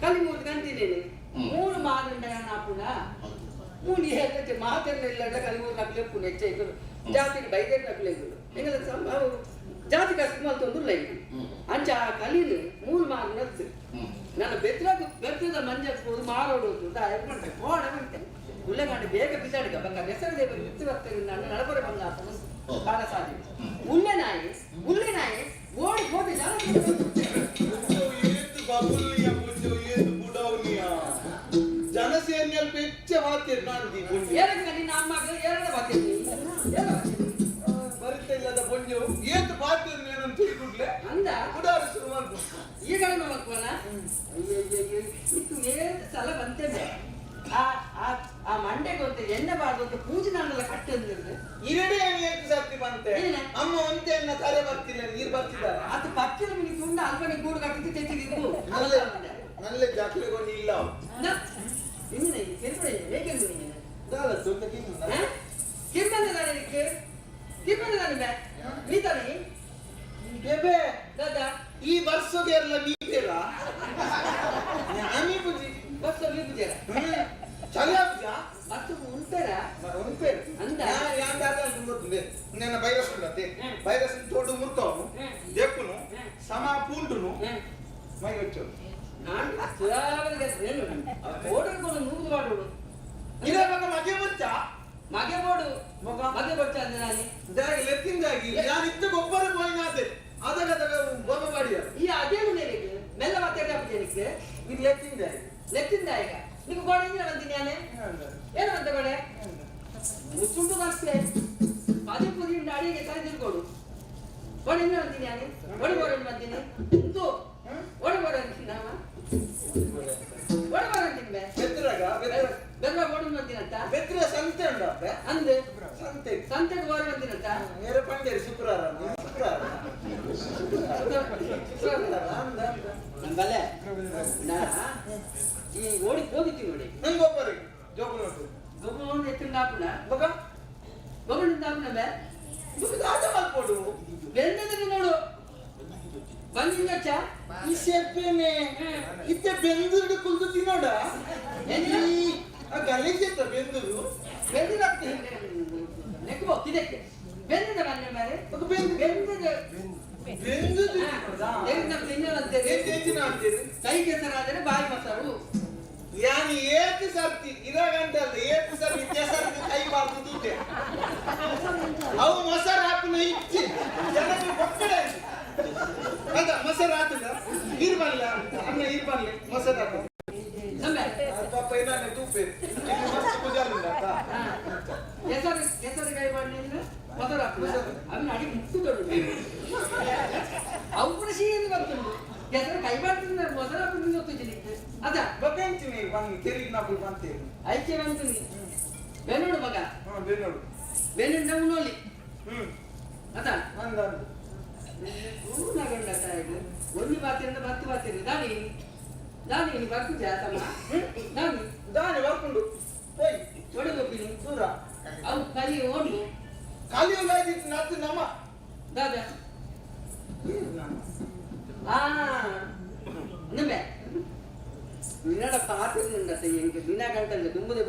ಕಲಿ ಮೂರ್ದು ಕಾಣ್ತೀನಿ ಮೂರು ಮಾರಂಡ ನಾಪುಣ ಮೂಲಿ ಹೇಗೆ ಮಾತೆಲ್ಲ ಇಲ್ಲ ಕಲಿ ಮೂರು ನಕ್ಲೆ ಪುಣ ಹೆಚ್ಚ ಇದ್ರು ಜಾತಿಗೆ ಬೈದೇರು ನಕ್ಲೆ ಇದ್ರು ಎಂಗಲ ಅವು ಜಾತಿ ಕಸಿ ಮಲ್ತೊಂದು ಇಲ್ಲ ಅಂಚ ಆ ಕಲಿನು ಮೂರು ಮಾರು ನತ್ತು ನನ್ನ ಬೆದ್ರಾಗ ಬೆತ್ತದ ಮಂಜ ಮಾರೋಡು ಅಂತ ಕೋಡ ಮಾಡ್ತೇನೆ ಉಲ್ಲೆಗಾಂಡು ಬೇಗ ಬಿಸಾಡಿಗ ಬಂಗ ಹೆಸರು ದೇವರು ಬಿತ್ತು ಬರ್ತೇನೆ ನಾನು ನಡಬರ ಬಂದ ಕಾಣ ಸಾಧ್ಯ ಉಲ್ಲೆ ನಾಯಿ ಉಲ್ಲೆ ನಾಯಿ ಓಡಿ ಹೋದ ಜನ ಜನಸೇನೆಯಲ್ಲಿ ಪೆಚ್ಚ ಮಾತೇರು ನಾನು ನಿನ್ನ ಅಮ್ಮ ಎರಡು ಬಾತೇರಿ ಬರಿತ ಇಲ್ಲದ ಪೊಂಜು ಏತು ಬಾತೇರು ನಾನು ತಿಳ್ಕೊಡ್ಲೆ ಅಂದ ಗುಡಾರು ಶುರು ಮಾಡ್ಕೊ ಈ ಕಡೆ ಮಲ್ಕೋನ ಇತ್ತು ಏಳು ಸಲ ಬಂತೇನೆ ಆ ಆ ಆ ಮಂಡೆಗೆ ಎಣ್ಣೆ ಬಾರ್ದು ಅಂತ ಪೂಜೆ ನಾನೆಲ್ಲ ಕಟ್ಟಂದಿರ್ದು ಇರಡೆ ಏತು ಸರ್ತಿ ಬಂತೆ ಅಮ್ಮ ಒಂತೆ ಎನ್ನ ತರೆ ಬರ್ತಿಲ್ಲ ನೀರು ಬರ್ತಿದ್ದಾರೆ ಅದು ಪಕ್ಕಿನ ಮಿನಿ ತುಂಡ ಅಲ್ಪನೆ ಗೂಡು ಕಟ್ಟಿದ್ದು ತೆತ್ತಿದ್ದು ನಲ್ಲೆ ನಲ್ಲೆ ಜಾಕ್ಲೆಗೊಂಡು ಇಲ್ಲ ಇನ್ನು ಕಿರ್ಪಡೆ ಹೇಗೆ ನೀನು ದಾಲ ಸುತ್ತ ಕಿನ್ನು ಕಿರ್ಬಂದ ಇದಕ್ಕೆ ಕಿರ್ಬಂದ ಬೇ ನೀತಾನೆ ಬೇಬೆ ದಾದಾ ಈ ವರ್ಷಗೆ ಎಲ್ಲ ಮೀಪೇರ ನಾಮಿ ಪೂಜಿ ವರ್ಷ ಮೀಪುಜೇರ ಚಳಿ ಆಪುಜ ಮತ್ತು ಉಂಟರ ಉಂಪೇರು ಅಂದ ಯಾನ್ ದಾದ ಗೊತ್ತುಂದೆ ನನ್ನ ಬೈರಸ್ ಉಂಡತೆ ಬೈರಸ್ ತೋಡು ಮುರ್ತವನು ದೆಪ್ಪುನು ಸಮ ಪೂಂಟುನು ಮೈ వచ్చು ನಾನು ಸುರಾವರಿಗೆ ಏನು ಓಡರ್ಕೊಂಡು ನೂರು ಮಾಡೋಡು ಇದೇ ಮಗ ಮಗೆ ಬಚ್ಚ ಮಗೆ ಬೋಡು ಮಗೆ ಬಚ್ಚ ಅಂದ್ರೆ ನಾನು ಜಾಗ ಲೆತ್ತಿಂದಾಗಿ ಯಾನ್ ಇತ್ತ ಗೊಬ್ಬರ ಪೋಯಿನಾತೆ ಅದಗ ಅದಗ ಬೊಮ್ಮ ಮಾಡಿಯ ಈ ಅದೇನು ನಿನಗೆ ಮೆಲ್ಲ ಮಾತಾಡಿ ಇದು ಲೆತ್ತಿಂದಾಗಿ ಲೆತ್ತಿಂದ ಈಗ ನೀವು ಗೋಡೆ ಇಂಜಿನ ಬಂತೀನಿ ನಾನು ಏನು ಬಂತ ಗೋಡೆ ಮುಸುಂಡು ಬರ್ತೇ ಪದೇ ಪುರಿ ಅಡಿಗೆ ತಲೆ ತಿಳ್ಕೊಡು ಗೋಡೆ ಇಂಜಿನ ಬಂತೀನಿ ನಾನು ಒಡೆ ಬೋರ ಬಂತೀನಿ ಇಂತು ಒಡೆ ಬೋರ ಅಂತೀನಿ ನಾವ ಒಡೆ ಬೋರ ಅಂತೀನಿ ಬೇ ಬೆದ್ರಾಗ ಬೆದ್ರ ಬೋಡು ಬಂತೀನಂತ ಬೆದ್ರ ಸಂತೆ ಉಂಡಪ್ಪ ಅಂದೆ ಸಂತೆ ಸಂತೆಗೆ ಬೋರ ಬಂತೀನಂತ ನೇರ ಪಂಡೇರಿ ಶುಕ್ರವಾರ ಶುಕ್ರವಾರ ಶುಕ್ರವಾರ ನಂಬಲೆ ನಾ ಈ ಓಡಿ ಹೋಗಿತ್ತಿ ನೋಡಿ ನಂಗೆ ಒಬ್ಬರಿಗೆ ಜೋಗು ನೋಟು ಗೊಬ್ಬರ ಒಂದು ಎತ್ತಿಂದಾಪುನ ಮಗ ಗೊಬ್ಬರ ಇಂದಾಪುನ ಬೇ ದುಡ್ಡು ದಾದ ಮಲ್ಪೋಡು ಬೆಂದದ್ರೆ ನೋಡು ಬಂದಿಂದಚ್ಚ ಈ ಸೆಪ್ಪೇನೆ ಇತ್ತೆ ಬೆಂದೂರು ಕುಲ್ದು ತಿನ್ನೋಡ ಈ ಗಲೀಜ್ ಇತ್ತ ಬೆಂದೂರು ಬೆಂದಿರಾಗ್ತದೆ ನೆಕ್ಕು ಇದಕ್ಕೆ ಬೆಂದದ ಬನ್ನೆ ಮಾರೆ ಬೆಂದದ. ಬೆಂದು. ಅಂತೀರಿ? ಕೈ ಕೆಸರಾದರೆ ಬಾಯಿ ಮೊಸರು. ಯಾನಿ ಏತ್ ಸರ್ತಿ ಇರಗಂಟಲ್ಲ, ಏತ್ ಸರ್ತಿ ಕೆಸರಿಗೆ ಕೈ ಬಾರ್ದು ತೂತೆ. ಅವು ಮೊಸರು ಹಾಕುನ ಇಚ್ಚಿ ಜನಕ್ಕೆ ಕೊಕ್ಕಡೆ ಅದ ಮೊಸರು ಹಾಕುದ. ನೀರು ಬರಲ್ಲ ಅನ್ನ, ನೀರು ಬರಲಿ, ಮೊಸರು ಹಾಕುದು. ಪಾಪ ಏನಾನೆ ತೂಪೆ ಮಸ್ತ್ ಕುಜಾಲಿಂದ. ಕೆಸರು ಕೆಸರು ಕೈ ಮಾಡಲಿಲ್ಲ, ಮೊಸರು ಹಾಕುದು. ಅವನ ಅಡಿ ಮುಟ್ಟು ದೊಡ್ಡ ಅವು ಕೂಡ ಸಿಹಿ ಬರ್ತುಂಡು. ಕೆಸರು ಕೈ ಮಾಡ್ತಿದ್ದ, ಮೊಸರು ಹಾಕುದು ಗೊತ್ತಿದ್ದೀನಿ ಅದ. ಬಗ್ಗಂಚಿನಿ ಬಂದು ತೆರಿಗೆ ನಾಪುಲ್ ಬಂತೇನೆ. ಐಕೆ ಬಂತು ಬೆನ್ನುಡು ಮಗ. ಹಾ, ಬೆನ್ನೋಡು. ಬೆನ್ನುಂಡ ಉಣೋಲಿ. ಅದ. ಅಂದ ಅಂದು. ಪೂರ್ಣಗೊಂಡ ತಾಯಿಗೆ ಒಂದು ಬಾತಿರಿಂದ 10 ಬಾತಿರಿಂದ ದಾನಿ ದಾನಿ ನೀನು ಬರ್ಕುಜಾ ತಮ್ಮ ದಾನಿ. ದಾನಿ ಬರ್ಕೊಂಡು ಹೋಯ್. ಒಡೆ ಗೊಪ್ಪಿನಿ. ದೂರ. ಅವು ಕಲಿ ಓಡ್ಲು. ಖಾಲಿ ಹೋಗಾದಿತ್ತು ನತ್ತು ನಮ್ಮ. ದಾದಾ ಆ ನಂಬೆ ನಿನ್ನಡ ಪಾತ್ರೆ ಎಂಗೆ ದಿನ ಗಂಟಲ್ಲ ದುಂಬುದ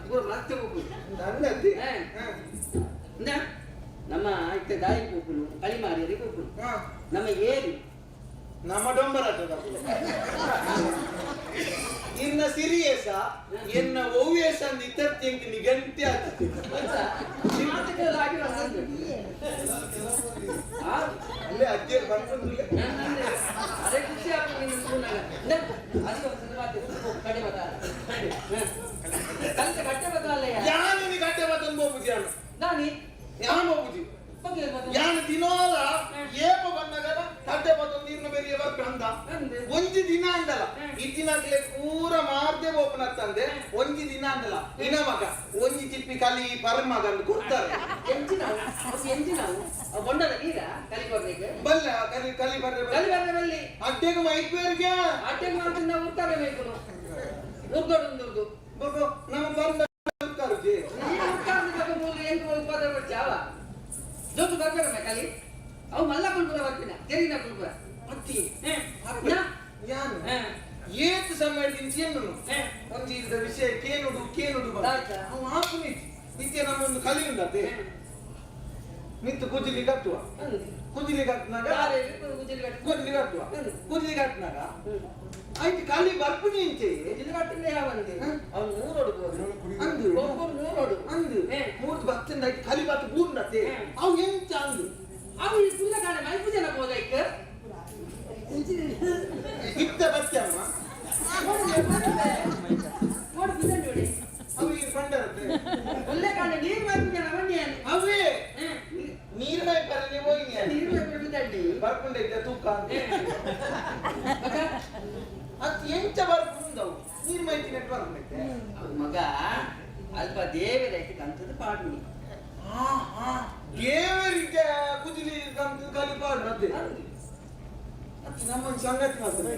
ಪೂರ ಮತ್ತೆ ಹೋಗು. ನನ್ನದಿ. ಇಂದ ನಮ್ಮ ಇತ್ತೆ ದಾಯಿ ಪೋಪುನು ಕಳಿಮಾರಿಯರಿಗೆ ಪೋಪುನು. ನಮ್ಮ ಏರಿ. ನಮ್ಮ ಡೊಂಬರಾಟದ ಇನ್ನ ಸಿರಿಯೇಸ ಎನ್ನ ಒವ್ವೇಸ ಅಂದ್ ಇತರ್ತಿ ನಿಗಂಟಿ ಆಗ್ತದೆ. ಆಗಿ ಬಂದದ್ದು. ಅಲ್ಲೇ ಅಜ್ಜಿಯರು ಬಂದ್ಕೊಂಡ್ರೆ. ಅದೇ ಖುಷಿ ಆಗ್ತದೆ ನಿನ್ನ ಸ್ಕೂಲ್ನಾಗ. ಅದಕ್ಕೆ ಒಂದು ಮಾತು ಕಡೆ ಬತ್ತಾರ ಕಲಿತ ಕಟ್ಟೆ ಬತ್ತಲ್ಲ. ಯಾನು ನೀ ಕಟ್ಟೆ ಬತ್ತನ್ ಹೋಗುಜಿ ಅಣ್ಣ? ದಾನಿ. ಯಾನು ಹೋಗುಜಿ? ಯಾನು ದಿನೋಲ ಏಪ ಬಂದಾಗ ಕಟ್ಟೆ ಬತ್ತೊಂದು ನೀರ್ನ ಬೇರೆ ಬರ್ಕಂದ. ಒಂಜಿ ದಿನ ಅಂದಲ್ಲ, ಇತ್ತಿನಾಗ್ಲೆ ಪೂರ ಮಾರ್ದೆ ಓಪನ್ ಆಗ್ತಂದೆ. ಒಂಜಿ ದಿನ ಅಂದಲ್ಲ, ಇನ್ನ ಮಗ ಒಂಜಿ ಚಿಪ್ಪಿ ಕಲಿ ಪರಮಗ ಅಂತ ಕೊಡ್ತಾರೆ. ಎಂಚಿನವು ಎಂಚಿನವು ಬೊಂಡದ ನೀರ ಕಲಿ ಕೊಡ್ಲಿಕ್ಕೆ. ಬಲ್ಲ ಕಲಿ ಕಲಿ ಬರ್ರೆ. ಕಲಿ ಬರ್ರೆ ಬಲ್ಲಿ. ಅಡ್ಡೆಗೆ ಮೈಪೇರಿಗೆ. ಅಡ್ಡೆಗೆ ಮಾಡ್ತೀನಿ ನಾವು ಉತ್ತಾರೆ ಬೇಕು ಉರ್ಗೋಡು ಉಂದುರ್ದು. ಬೊಕ ನಮ್ಮ ಬಂದ ಉತ್ಕಾರುಜಿ. ನೀನು ಉತ್ಕಾರದ ಬಗ್ಗೆ ಮೂಲ ಎಂಟು ಉತ್ಪಾದನೆ ಬರ್ಚಾವ ಜೊತೆ ಬರ್ಬೇಕಮ್ಮ ಕಲಿ. ಅವು ಮಲ್ಲ ಕುಲ್ಪುರ ಬರ್ಪಿನ ತೆರಿನ ಕುಲ್ಪುರ. ಅತ್ತಿ ಯಾನು ಏತ್ ಸಮಯ ಚೆನ್ನುನು ಒಂಜಿ ಇಲ್ದ ವಿಷಯ ಕೇನುಡು ಕೇನುಡು ಅವು ಆಪುನಿ ನಿತ್ಯ ನಮ್ಮೊಂದು ಕಲಿ ಉಂಡತೆ ನಿತ್ತು ಕುಜಿಲಿ ಕಟ್ಟುವ. ಕುಜಿಲಿ ಕಟ್ಟಿನಾಗ ಕುಜಿಲಿ ಕಟ್ಟುವ, ಕುಜಿಲಿ ಕಟ್ಟಿನಾಗ ಆಯ್ತು ಕಲಿ ಬರ್ಪುನಿ ಇಂಚೆ. ಕುಜಿಲಿ ಕಟ್ಟಿಂದ ಯಾವಂತೆ ಅವ್ನು ನೂರೋಡು ಅಂದು. ಒಬ್ಬರು ನೂರೋಡು. ಅಂದು ಮೂರ್ದು ಬತ್ತಿಂದ ಆಯ್ತು ಕಲಿ ಬತ್ತು ಬೂರ್ನತೆ ಅವು ಎಂಚ ಅಂದು. ಅವು ಈ ಪುಲ್ಲ ಕಾಣೆ ಮೈಪು ಜನ ಹೋದೈಕ್. ಇತ್ತ ಬತ್ತಮ್ಮ. ನೋಡು ಬಿದ್ದ ನೋಡಿ. ಅವು ಈ ಬಂಡರತ್ತೆ. ಒಳ್ಳೆ ಕಾಣೆ ನೀರು ಮೈಪು ಜನ ಬನ್ನಿ. ಅವೇ ನೀರು ಮೈ ಪರನೆ ಹೋಗಿ. ನೀರು ಮೈಪು ಬಿದ್ದಂಡಿ. ಬರ್ಕೊಂಡೈತೆ ತೂಕ ಅಂತ ಅತ್ ಎಂಚ ಬರ್ಪುಂದವು ನೀರು ಮೈತಿ ನೆಟ್ ಬರ್ಕೊಂಡೈತೆ. ಅವು ಮಗ ಅಲ್ಪ ದೇವರೈತೆ ಕಂತದ ಪಾಡ್ನಿ. ದೇವರಿಗೆ ಕುಜಿಲಿ ಕಂತು ಕಲಿ ಪಾಡು ಅದೇ ಅತ್ ನಮ್ಮ ಸಂಗತಿ ಮಾಡ್ತಾರೆ.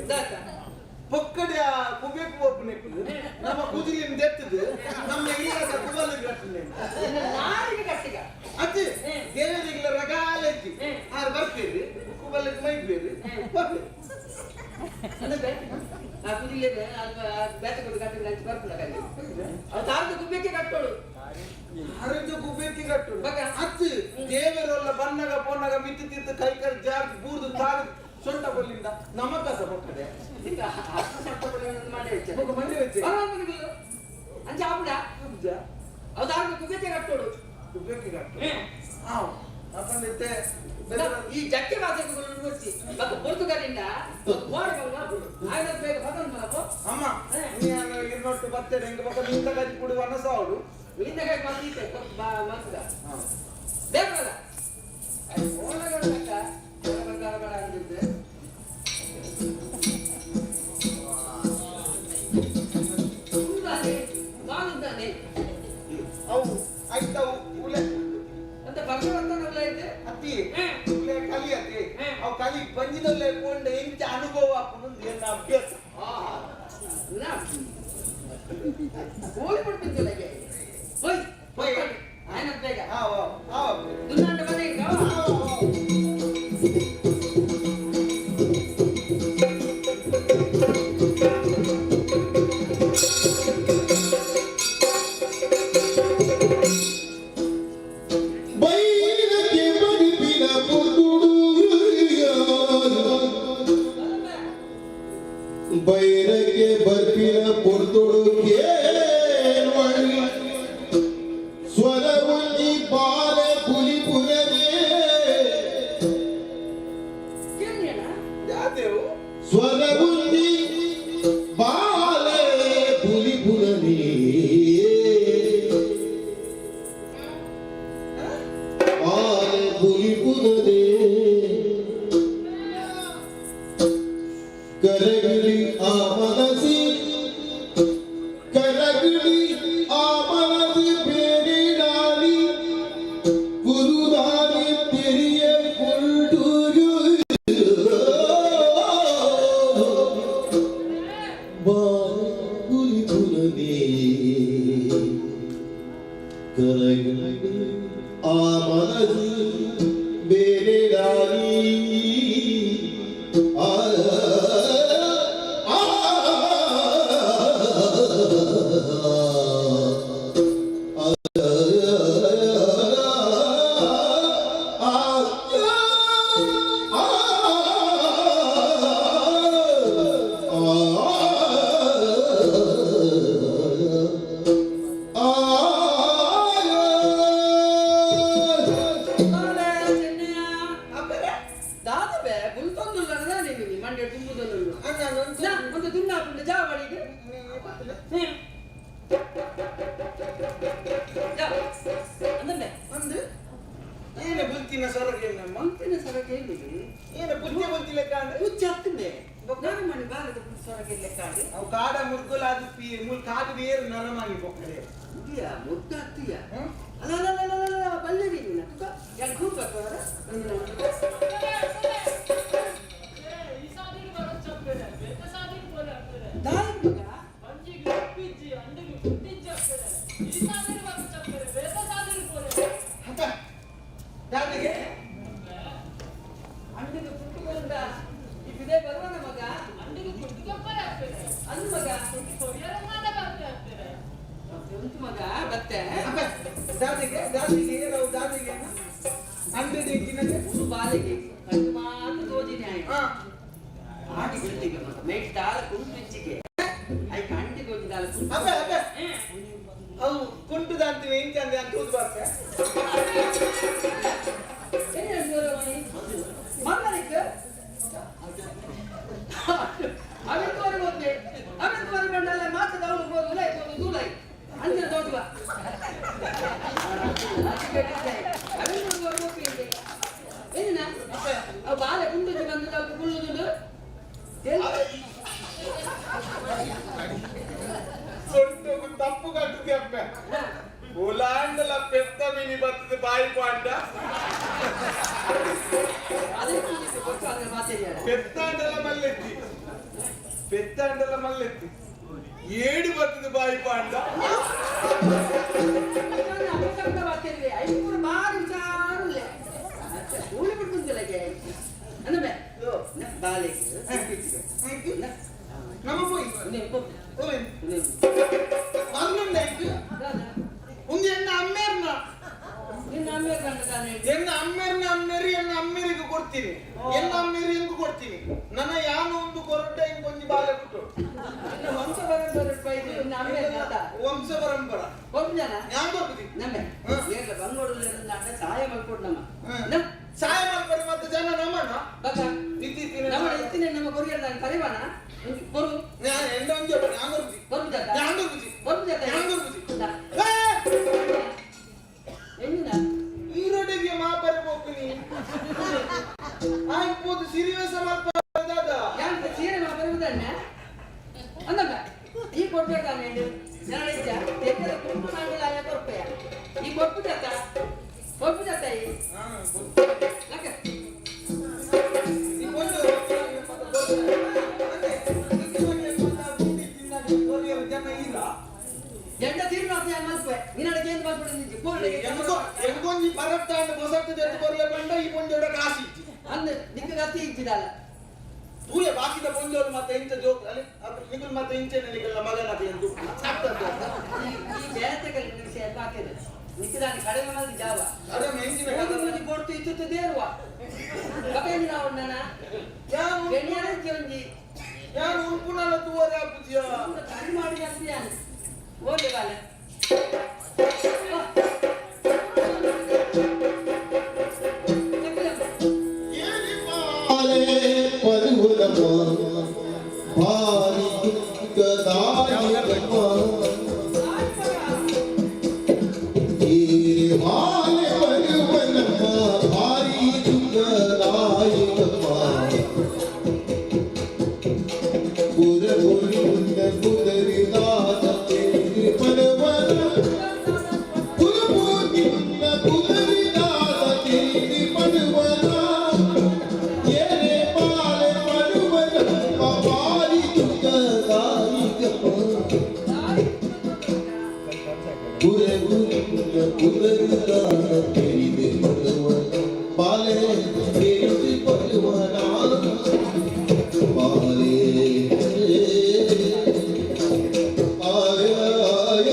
ಪೊಕ್ಕಡೆ ಕುಬೇಕು ಒಪ್ಪನೆಕ್ಕುದು ನಮ್ಮ ಕುಜಿಲಿನ ದೆತ್ತದು ನಮ್ಮ ಇಲ್ಲದ ಕುಬಲಿಗೆ ಕಟ್ಟಲೆ. ನಾರಿಗೆ ಕಟ್ಟಿಗ. ಅತ್ತೆ ದೇವರಿಗೆಲ್ಲ ರಗಾಲೆತ್ತಿ ಆರು ಬರ್ತೀರಿ ಕುಬಲಿಗೆ ಮೈಬೇರಿ ಬರ್ತೀರಿ. ಅಂದ್ರೆ ಆ ಕುಜಿಲಿ ಅಲ್ಪ ಬೇತೆ ಕೊಟ್ಟು ಕಟ್ಟಿದ ಹಂಚಿ ಬರ್ಪುನ ಕಲ್ಲಿ ಅವು ತಾರದ ಗುಬ್ಬಕ್ಕೆ ಕಟ್ಟೋಳು. ಅರದ್ದು ಗುಬ್ಬೆತ್ತಿ ಕಟ್ಟು ಅತ್ತು ದೇವರೆಲ್ಲ ಬನ್ನಗ ಪೋನ್ನಗ ಮಿತ್ತು ತಿತ್ತು ಕೈ ಕೈ ಜಾರ್ ಬೂರ್ದು ತಾಗ ಸೊಂಟ ಕೊಲ್ಲಿಂದ ನಮ್ಮ ಕಸ ಪೊಕ್ಕಡೆ. ಸೊಂಟ ಕೊಲ್ಲಿ ಮಾಡಿ ಹೆಚ್ಚು. ಬೊಕ ಮಂಡಿ ಹೆಚ್ಚು. ಅಂಚ ಆಪುಡ. ಅವು ತಾರದ ಗುಬ್ಬಕ್ಕೆ ಕಟ್ಟೋಳು. ಗುಬ್ಬೆಕ್ಕೆ ಕಟ್ಟು ಹಾಂ ಅಪ್ಪಂದಿತ್ತೆ. ಈ ಜಕ್ಕೆ ಭಾಷೆಗೆ ಗೊತ್ತಿ ಬೊಕ ಪೊರ್ತುಗಲಿಂದ ಓಡ ಆಯ್ನ ಬೇಗ ಬದನ್ ಮಲಪೋ. ಅಮ್ಮ ನೀನು ಇರ್ನೊಟ್ಟು ಬರ್ತೇನೆ ಹೆಂಗ ಬೊಕ ಮೀನ್ದ ಕಜ್ಜಿ ಪುಡಿ ವನಸ ಅವಳು. ಮೀನ್ದ ಕೈ ಬಂದಿತ್ತೆ ಮಸ್ತ ಬೇಗ ಬರ ಓಡಗಡಕ್ಕ ಬಡ ಬಡ ಅಂದಿದ್ದೆ. ಅವು ಆಯ್ತವು ಉಲೆ. ಅಂತ ಭಗವಂತನ ಉಲೆ ಐತೆ. ಅತ್ತಿ ಉಲೆ ಕಲಿ ಅತ್ತಿ ಅವು ಕಲಿ ಬಂಜಿದಲ್ಲೇ ಕೊಂಡ ಎಂಚ ಅನುಭವ ಆಪುನು ಎನ್ನ ಅಭ್ಯಾಸ. ಕೋಳಿ ಪಡ್ಪಿದ್ದಲ್ಲ ಹೋಯ್. ಹೋಯ್. ಆಯ್ನ ಬೇಗ. ಆವ ಆವ. ದುನ್ನಾಂಡ ಮನೆ. ಬೈದ. ಬೇರಗೆ ಬರ್ಪಿನ ಪೊರ್ತುಡು ಕೇಳ್ವಳಿ ಸ್ವರವುಂಜಿ ಬಾಲೆ ಪುಲಿ ಪುರವೇ ಸ್ವರವುಂಜಿ ಬಾಲೆ ಪುಲಿ ಪುರವೇ ಬಾಲೆ ಪುಲಿ ಪುರವೇ ಕರಗಲಿ ಆ ಮನಸಿ ಕರಗಲಿ ಆ ಮನಸಿ ಬೇರಿಡಾಲಿ ಗುರುದಾನಿ ತೆರಿಯ ಕೊಂಡುರು ಬಾಲೆ ಪುಲಿ ಪುರವೇ ಕರಗಲಿ ಆ ಮನಸಿ ಬೇರಿಡಾಲಿ ಆ ಆ ದಾದಬೆ ಬುಲ್ತೊಂದುಲ್ಲ ನೀನು ಮಂಡ್ಯ ತುಂಬುದೊಂದುಲ್ಲ ಒಂದು ದುಂಡಾಪುಂಡ ಜಾವಳಿಗೆ ಅಂದಂಬೆ ಅಂದು ಏನ ಬುಲ್ತಿನ ಸೊರಗೆ ನಮ್ಮ ಮಂತಿನ ಸೊರಗೆ ಹೇಳಿದೆ ಏನ ಬುದ್ಧಿ ಬುಲ್ತಿ ಲೆಕ್ಕ ಅಂದ್ರೆ ಹುಚ್ಚ ಹತ್ತಂದೆ ನಾನು ಮನೆ ಬಾರದ ಸೊರಗೆ ಲೆಕ್ಕ ಅವು ಕಾಡ ಮುರ್ಗುಲಾದ ಪಿ ಮುಲ್ ಕಾಡು ಬೇರು ನರಮಾನಿ ಪೊಕ್ಕಡೆ ಮುಗಿಯ ಮುಗ್ಗ ಹತ್ತಿಯ ಅಲ್ಲ ಅಲ್ಲ ಅಲ್ಲ ಅಲ್ಲ ಅಲ್ಲ ಬಲ್ಲೇರಿ ನೀನು ತುಕ ಯಾರು ಕೂತ್ಬೇಕು ಅವರ ಈ ಸಾದಿಗೆ ಬರೋಚಪ್ಪೇನೆ ಬೇತ ಸಾದಿಗೆ ಪೋಲೆ ಅಪ್ಪೇನೆ ದಾಯಿ ಮಗ ಬಂಜಿಗೆ ಉಪ್ಪಿಜ್ಜಿ ಅಂಡಿಗೆ ಕುಟ್ಟಿಜ್ಜಿ ಅಪ್ಪೇನೆ ಈ ಸಾದಿಗೆ ಬರೋಚಪ್ಪೇನೆ ಬೇತ ಸಾದಿಗೆ ಪೋಲೆ ಅಪ್ಪ ದಾದಿಗೆ ಅಂಡಿಗೆ ಪುಟ್ಟುಕೊಂಡ ಈ ಬಿದೆ ಬರುವನ ಮಗ ಅಂಡಿಗೆ ಕುಟ್ಟಿಗೊಬ್ಬರೇ ಅಪ್ಪೇನೆ ಅಂದು ಮಗ ಕುಟ್ಟಿ ಕೊರಿಯರ ಮಾಡ ಬರ್ತೆ ಅಪ್ಪೇನೆ ಉಂಟು ಮಗ ಬತ್ತೆ ಅಪ್ಪ ದಾದಿಗೆ ದಾದಿಗೆ ನಾವು ದಾದಿಗೆ ಅಂಡಿಗೆ ಗಿನಗೆ ಉರು ಬಾಲಿಗೆ ಕಣ್ಣು ಮಾತ್ರ ತೋಜಿ ನ್ಯಾಯ ಹಾ ಆಟಿ ಬಿಡ್ತಿಗೆ ಮಗ ಮೇಟ್ ದಾಲ ಕುಂಟು I ಕಂಡಿಗೆ ಹೋಗಿ ದಾಲ ಕುಂಟು ಅಪ್ಪ ಅಪ್ಪ ಅವು ಕುಂಟುದಂತೀವಿ ಇಂಚಂದೆ ಅಂತ ಊದು ಬರ್ತೆ ಮಲ್ಲನಿಕ್ ಅವೆಂತವರೆ ಗೊತ್ತೇ ಅವೆಂತವರೆ ಬಂಡಲ್ಲ ಮಾತ್ರ ಅವಳು ಹೋಗುಲ್ಲ ದೂಲಾಯಿ ಅಂದ್ರೆ ದೊಡ್ಡ ಏನ ಅವು ಬಾಲೆ ಕುಂಟು ಬಂದು ಕುಳ್ಳುದುಂಡು ಸೊಂಟಗು ತಪ್ಪು ಕಟ್ಟುತ್ತೆ ಅಪ್ಪ ಉಲಾಂಡಲ ಪೆತ್ತ ಮಿನಿ ಬರ್ತದೆ ಬಾಯಿ ಪಾಂಡ ಅದೇ ಗೊತ್ತು ಅಂದ್ರೆ ಮಾತಾಡ್ಯಾರ ಪೆತ್ತಾಂಡಲ ಮಲ್ಲೆತ್ತಿ ಪೆತ್ತಾಂಡಲ ಮಲ್ಲೆತ್ತಿ ಏಡು ಬರ್ತದೆ ಬಾಯಿ ಪಾಂಡ ಐನೂರು ಬಾರಿ ವಿಚಾರಲ್ಲ ಕೂಲಿ ಬಿಡ್ಕೊಂತಿಲ್ಲಗೆ ಅಂದ್ರೆ ಬಾಲೆಗೆ ನಮ್ಮ ಪೋಯಿ ಓಯ್ ಬರ್ನುಂಡಾಯ್ತು ಒಂದು ಎನ್ನ ಅಮ್ಮೇರ್ನ ನಿನ್ನ ಅಮ್ಮೆ ಕಂಡ ಎನ್ನ ಅಮ್ಮೇರ್ನ ಅಮ್ಮೇರಿ ಎನ್ನ ಅಮ್ಮೇರಿಗೆ ಕೊಡ್ತೀನಿ ಎನ್ನ ಅಮ್ಮೇರಿ ಹೆಂಗು ಕೊಡ್ತೀನಿ ನನ್ನ ಯಾನು ಒಂದು ಕೊರಟ ಹಿಂಗೊಂಜಿ ಬಾಲೆ ಬಿಟ್ಟು ನಿನ್ನ ವಂಶ ಪರಂಪರೆ ನಿನ್ನ ಅಮ್ಮೆ ವಂಶ ಪರಂಪರ ಒಬ್ಬ ಜನ ഞാൻ ಕೊಡ್ತೀನಿ ನಮ್ಮೆ ಏರ್ಲ ಬಂಗೋಡು ಸಹಾಯ ಮಾಡ್ಕೊಡು ನಮ್ಮ ಸಹಾಯ ಮಾಡ್ಕೊಡಿ ಮತ್ತೆ ಜನ ನಮ್ಮಣ್ಣ ಬಕ್ಕ ನಮ್ಮ ಎತ್ತಿನ ನಮ್ಮ ಕೊರಿಯರ್ ನಾನು ಕರೆವಾನ ಬರು ഞാൻ എന്റെ അഞ്ചു ഞാൻ കൊടുത്തു ಬರು ಜಾತ ഞാൻ കൊടുത്തു ಬರು ಜಾತ ഞാൻ കൊടുത്തു ಎಂಜಿನ ಈರೋಡಿಗೆ ಮಾಪರೆ ಪೋಪಿನಿ ಆಯ್ಬೋದು ಸಿರಿವೇಸ ಮಾಲ್ಪ ದಾದ ಯಾಂತ ಸೀರೆ ಮಾಪರೆ ಅಂದಮ್ಮ ಈ ಕೊಡ್ಬೇಕಾನೆ ಜನಳಿದ್ದ ತೆಗ್ಗದ ಕುಂಟು ಮಾಡಿಲ್ಲ ಕೊರ್ಪೆಯ ಈ ಕೊರ್ಪು ಜಾತ ಕೊರ್ಪು ಜಾತ ಈ ಲಕ್ಕ ಈ ಒಂದು ಜನ ಇಲ್ಲ ಜಂಡ ತೀರ್ಮಾನ ಮಲ್ಪೆ ನಿನ್ನಡ ಏನು ಮಲ್ಪಡೆ ನಿಂಜಿ ಕೋರ್ಡೆ ಎಂಗೊಂಜಿ ಪರತ್ತಾಂಡ ಬೊಸತ್ತು ದೆತ್ತು ಕೊರ್ಲೆ ಬಂಡ ಈ ಪೊಂಜೋಡ ಕಾಸಿ ಇಜ್ಜಿ ಅಂದ್ ನಿಕ್ಕ ಗತಿ ಇಜ್ಜಿದಲ್ಲ ತೂಲೆ ಬಾಕಿದ ಪೊಂಜೋಳು ಮತ್ತೆ ಇಂಚ ಜೋಕ್ ಅಲ್ಲಿ ನಿಗುಲ್ ಮತ್ತೆ ಇಂಚೆ ನಿಗಲ್ಲ ಮಗನ ಎಂದು ಸಾಕ್ತದ್ದು ಈ ಈ ಬೇತೆ ವಿಷಯ ಬಾಕಿದೆ ನಿಕ್ಕದಾನಿ ಕಡಿಮೆ ಮಂದಿ ಜಾವ ಕಡಿಮೆ ಇಂಚಿನ ಒಂದು ಮಂದಿ ಕೊಡ್ತು ಇತ್ತು ದೇರುವ ಕಪೇಂದ್ರ ನಾವು ನನ್ನ ಯಾವು ಬೆಣ್ಣಿಯ ಒಂಜಿ ಯಾರು ಉಲ್ಪುನಲ್ಲ ತೂವರೆ ಆಪುಜಿಯ ಕಣ್ಣು ಮಾಡಿ ಬರ್ತೀಯಾನೆ ಓದೆ ಬಾಲೆ. ಭಾರಿ ದುಃಖದಾಯಕಮ್ಮ ಬಾಲೆ ಪರುವನಮ್ಮ ಭಾರಿ ದುಃಖದಾಯಕಮ್ಮ ಪುರ ಪುರ ಪುದರಿದಾದ ಪರವನ ಪುರ ಪುದರಿದಾದ ತಿರಿ ಪಡುವನ ಏನೇ ಬಾಲೆ ಪಡುವನಮ್ಮ ಭಾರಿ ದುಃಖದಾಯಕಮ್ಮ ಪುರ ಪುರ ಪುದರಿದಾದ ತಿರಿ ಪಡುವನ ಬಾಲೆ ತಿರಿ ಪಡುವನ ಬಾಲೆ ಆಯ ಆಯ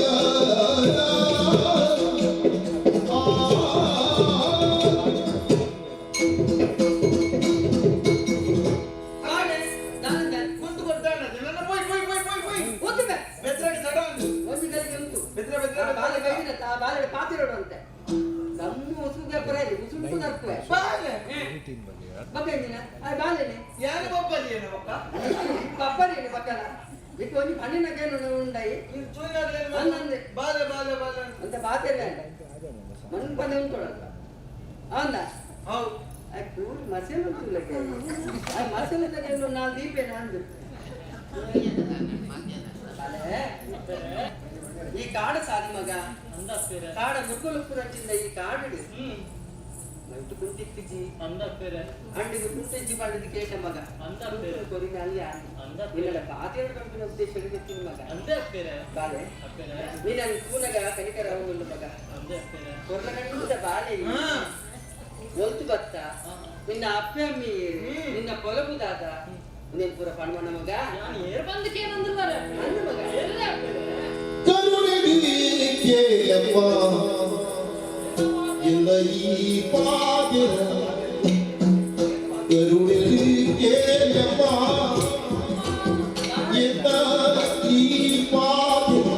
ಬಾಲೆ ದಾನಂದ ಕುಂತು ಕೊಡ್ತಾನೆ ನನ್ನ ಪೋಯ್ ಪೋಯ್ ಪೋಯ್ ಪೋಯ್ ಪೋಯ್ ಗೊತ್ತಿದೆ ಬೆದ್ರಾಗಿ ಸಡ ಉಂಟು ಒಂದು ಗಲಿಗೆ ಉಂಟು ಬೆದ್ರ ಬೆದ್ರ ಆ ಬಾಲೆ ಬೈದಿನ ಆ ಬಾಲೆ ಪಾತಿರೋಡು ಅಂತೆ ನಮ್ಮ ಉಸುಗೆ ಪರ ಉಸುಂಟು ನರ್ತುವೆ ಬಾಲೆ ಬಗ್ಗಂದಿನ ಆ ಬಾಲೆನೆ ಯಾರು ಬೊಬ್ಬಲಿಯೇನ ಬೊಕ್ಕ ಪಪ್ಪನೇನು ಪಕ್ಕನ ಇಟ್ಟು ಒಂಜಿ ಪಣ್ಣಿನ ಗೇನು ಉಂಡಾಯಿ ನೀನು ಚೂಯಿನಾಗ್ಲೇನು ಅಂದಂದೆ. ಬಾಲೆ ಬಾಲೆ ಬಾಲೆ ಅಂತ ಬಾತೆಲ್ಲ ಮಣ್ಣು ಪಂದೆ ಉಂಟು ಅಂದ ಹೌದು ಆ ಕೂರ್ ಮಸೆಲು ಉಂಟು ಆ ಮಸೆಲು ತಗೊಂಡು ನಾನು ದೀಪೇನ ಅಂದು ಬಾಲೆ ಈ ಕಾಡ ಸಾದಿ ಮಗ ಅಂದಪ್ಪೇರೆ ಕಾಡ ಮುಗ್ಗುಲುಪ್ಪುರಂಚಿಂದ ಈ ಕಾಡು ಹ್ಮ್ ಮೈಟು ಕುಂಟಿತ್ತಿಜಿ ಅಂದಪ್ಪೇರೆ ಅಂಡಿಗೆ ಕುಂಟಿಜ್ಜಿ ಪಂಡದ ಕೇಟ ಮಗ ಅಂದಪ್ಪೇರೆ ಕೊರಿನ ಅಲ್ಲಿ ಅಂದಪ್ಪೇರೆ ನಿನ್ನ ಬಾತೆರಡು ಕಂಪಿನ ಉದ್ದೇಶ ಗೊತ್ತಿನ ಮಗ ಅಂದೆ ಅಪ್ಪೇರೆ ಬಾಲೆ ಅಪ್ಪೇರೆ ನೀನು ಕೂನಗ ಕನಿಕರ ಉಂಡು ಮಗ ಅಂದೆ ಅಪ್ಪೇರೆ ಕೊರ್ಲಗಂಡ ಬಾಲೆ ಒಲ್ತು ಬತ್ತ ನಿನ್ನ ಅಪ್ಪೆ ಅಮ್ಮಿ ನಿನ್ನ ಪೊಲಬು ದಾದ ನೀನ್ ಪೂರ ಪಣ್ಮಣ್ಣ ಮಗ ನಾನು ಏರ್ ಬಂದಕ್ಕೆ ಏನಂದಿಲ್ಲಾರೆ ಅಂದ ಮಗ ಎಲ್ಲ ಅಪ್ಪೇರೆ ಕರುಣೆ ಕೇಳಪ್ಪ ಎಲ್ಲ ಈ ಪಾದಿರ ಕರುಣೆ ಕೇಳಪ್ಪ ಎಲ್ಲ ಈ ಪಾದಿರ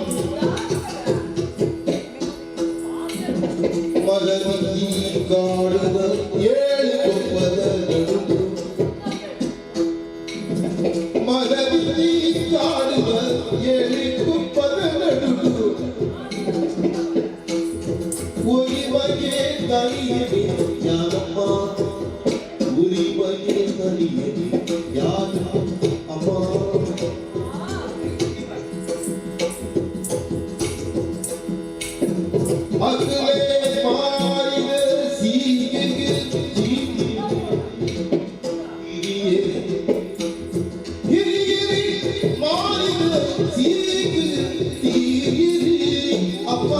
ಮಗನಿ ಕಾಡುವ ಏಳು ಕೊಪ್ಪದ ನಡುವು ಮಗನಿ ಕಾಡುವ ಏಳು ಕುಪ್ಪದ ನಡುವು ಉರಿಮಗೆ ತನಿಯದೆ ಯಾರಮ್ಮ ಉರಿಮಗೆ ತನಿಯದೆ ಯಾರ ಅಮ್ಮ ಅಗಲೇ ಮಾರಿದ ಸೀಗೆಗೆ ಜೀವಿ ಹಿರಿಯೇ ಹಿರಿಯರಿ ಮಾರಿದ ಸೀಗೆ ತೀರಿರಿ ಅಪ್ಪ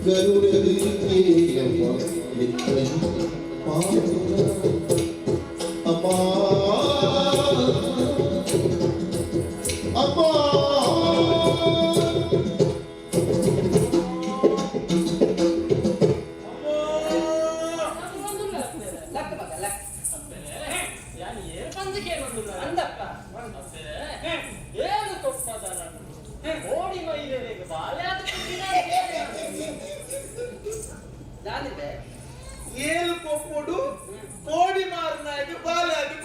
ಕರುಣೆ ಕೇಳಮ್ಮ ಅಮ್ಮ ಅಮ್ಮ ಲಕ್ಕ ಮಗ ಲಕ್ಕ ಅಪ್ಪೇರೆ ನಾನು ಏರ್ ಬಂದಕ್ಕೆ ಏನಂದಿಲ್ಲಾರೆ ಅಂದಪ್ಪ ಅಪ್ಪೇರೆ ಏನು ಕೊಪ್ಪದ ನಾನು ಓಡಿ ಮೈಲೇರಿಗೆ ಬಾಲೆ ಆದ ದಾನಿದೆ ಏಳು ಕೊಪ್ಪುಡು ಕೋಡಿ ಮಾರನಾಯ್ದು ಬಾಲೆ ಅದು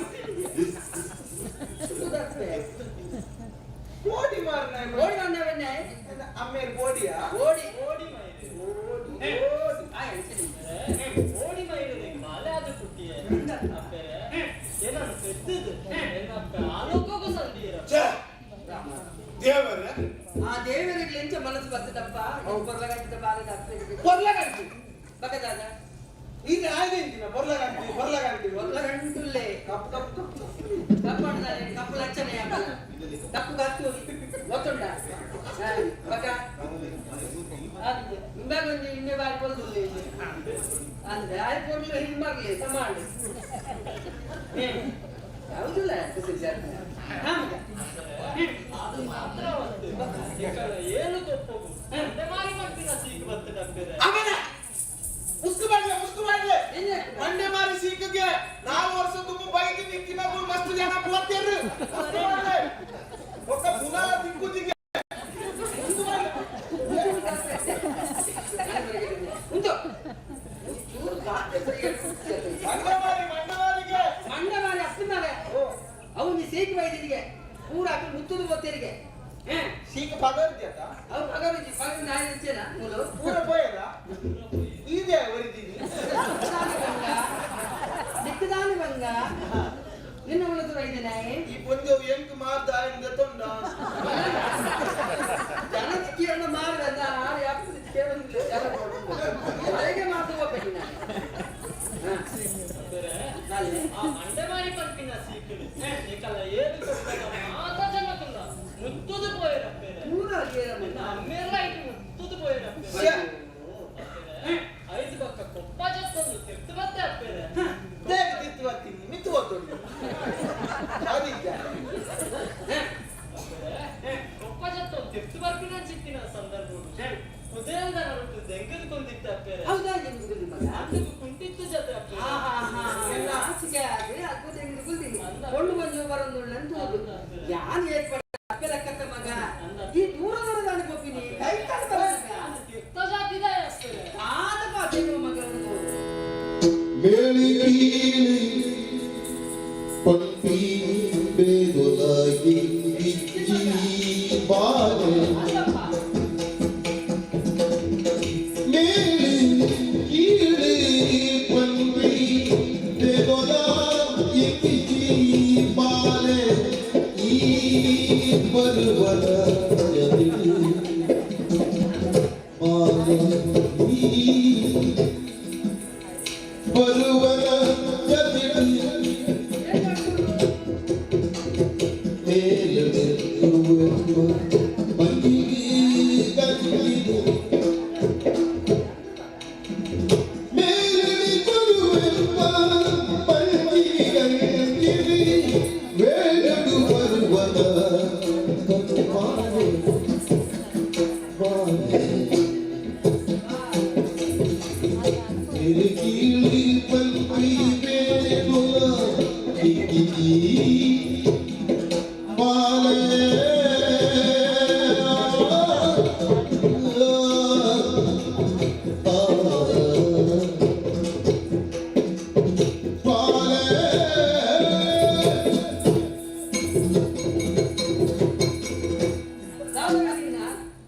ಕೋಡಿ ಮಾರನಾಯ್ದು ಓಡಿ ಬಂದವನ್ನೇ ಅಮ್ಮೇರು ಕೋಡಿಯಾ ಓಡಿ ಓಡಿ ಮೈಲೇರಿ ಓಡಿ ಆ ಎಣಿಸಿದೆ. ಓಡಿ ಮೈಲೇರಿಗೆ ಬಾಲೆ ಆದ ಕುಟ್ಟಿಯೇ ಅಪ್ಪೇರೆ ಏನನ್ನು ಪೆದ್ದದು ಏನಪ್ಪ ಆಲೋಕಗೂ ಸಂದಿರ ಛೇ, ದೇವರೇ ಆ ದೇವರಿಗೆ ಎಂಚ ಮನಸ್ಸು ಬರ್ತದಪ್ಪ ಕೊರ್ಲಗಂಟಿದ ಬಾಲದ ಅಪ್ಪನಿಗೆ ಕೊರ್ಲಗಂಟಿ ಬಗದಾದ ಇದು ಆಯ್ದಿಂತಿನ ಕೊರ್ಲಗಂಟಿ ಕೊರ್ಲಗಂಟಿ ಕೊರ್ಲಗಂಟುಲ್ಲೇ ಕಪ್ಪು ಕಪ್ಪು ಕಪ್ಪು ಕಪ್ಪು ಕಪ್ಪು ಲಕ್ಷಣ ಯಾಕಲ್ಲ ಕಪ್ಪು ಕತ್ತು ಗೊತ್ತುಂಟ ಬಗ ಅಂದೆ ಇಂಬಾಗ ಒಂಜಿ ಇನ್ನೇ ಬಾರಿ ಪೊಲ್ದುಲ್ಲೆ ಅಂದೆ ಆಯ್ ಪೊರ್ಲು ಹಿಂಬಾಗ್ಲಿ ಸಮಾಳಿ ಹೌದಿಲ್ಲ ಕುಸಿ ಹಾ ಮಗ ಅದು ಮಾತ್ರ ಒಂದು ಏನು ಕೊಪ್ಪಗು ಅಂದೆ ಮಾರಿ ಮಗ್ಗಿನ ಸೀಕು ಬರ್ತದೆ ಅಪ್ಪೇರೆ ಅವನ ಮುಸ್ಕು ಮಾಡ್ಲೆ ಮುಸ್ಕು ಮಾಡ್ಲೆ ಏನ್ ಮಂಡೆ ಮಾರಿ ಸೀಕಗೆ 4 ವರ್ಷ ತುಂಬ ಬೈದು ನಿಕ್ಕಿನ ಮಸ್ತ್ ಪೂರ ಅಕುಲು ಮುತ್ತುದು ಗೊತ್ತೇರಿಗೆ. ಸೀಕ ಪಗರ್ದ್ಯತ? ಅವು ಪಗರುಜಿ, ಪಗರು ನಾಯಿ ಇಚ್ಚೇನ ಮೂಲು. ಪೂರ ಪೋಯದ ಇದೆ ಒರಿದೀನಿ. ದಿಕ್ಕದಾನಿ ಬಂಗ ನಿನ್ನ ಉಳದು ವೈದ್ಯನಾಯಿ. ಈ ಪೊಂಜವು ಎಂಕ್ ಮಾರ್ದ ಆಯಿಂದ ತೊಂಡ. ಜನ ಕೇಳೋ ಮಾರ್ಗ ಆರು ಯಾಕೆ ಕೇಳೋದಿಲ್ಲ ಜನ ಹೇಗೆ ಮಾತು ಹೋಗ್ಬೇಕು ನಾನು. ಆ ಮಂಡೆಮಾರಿ ಪನ್ಪಿನ ಸೀಕುಲು ಏಕಲ್ಲ ಏಳು ಕೊಟ್ಟಾಗ ಮಾತ ಜನಕುಲ್ಲ ಮುತ್ತುದು ಪೋಯರಪ್ಪೇರೆ. ಪೂರ ನಿನ್ನ ಅಮ್ಮೆಲ್ಲ ಇಟ್ಟು ಮುತ್ತುದು ಪೋಯರಪ್ಪೇರೆ. ಐದು ಬಕ್ಕ ಕೊಪ್ಪ ಜತ್ತೊಂದು ತಿರ್ತು ಬತ್ತೆ ಅಪ್ಪೇರೆ. ಬೇಗ ತಿತ್ತು ಬರ್ತೀನಿ ಮಿತ್ತು ಗೊತ್ತುಂಟು ಅದಿದ್ದ. ಅಪ್ಪೇರೆ, ಕೊಪ್ಪ ಜತ್ತೊಂದು ತಿರ್ತು ಬರ್ಪಿನ ಚಿತ್ತಿನ ಸಂದರ್ಭ ಉದಯದ ನಡುಟು ದೆಂಗದ ಕೊಂದಿತ್ತ ಅಪ್ಪೇರೆ. ಹೌದಾ ನಿಮ್ದು ಮಗ? అందుకు కుంటిತ್ತು ಜತೆ ಅಪ್ಪೇರೆ. ಹಾಸಿಗೆ ಆಗಿ ಅದ್ಭುತ ಗುಲ್ದಿನಿ ಕೊಂಡು ಬಂದು ಬರೋದು ಯಾನ್ ಏರ್ಪಡ ಅಪ್ಪೆಲಕ್ಕತ್ತ ಮಗ ಈ ದೂರ ದೂರದ ಅನುಭವಿನಿ ಕೈ ಕಾಲು ಬರಲ್ಲ. ತೀರ್ಥ ಜಾತಿದ ಅಪ್ಪೇರೆ. ಆದ ಪಾತ್ರ ಮಗ. ಮೇಳಿಗೀಳಿ ಪಂಪಿ ಬೇದೊಲಗಿ ಬಾಲೆ ಮೇಳಿ ಕೀಳಿ ಪಂಪಿ ಬೇದೊಲಗಿ ಬಾಲೆ ಈ ಬರುವನ ಬಾಲೆ ಈ ಬರುವನ ಜತಿಡು ಮೇಲೆಡುವ ಬಂದಿಗೆ ಗಂಗಿದು ಮೇಲೆಡಿ ಬರುವೆಂಬ ಬಂದಿಗೆ ಗಂಗಿರಿ ವೇಳಡು ಬರುವನ ಬಾಲೆ ಬಾಲೆ ಕೀಳಿ ಪಂಪಿ ಬೇಡುಲ ಕಿಕ್ಕಿ ಬಾಲೆ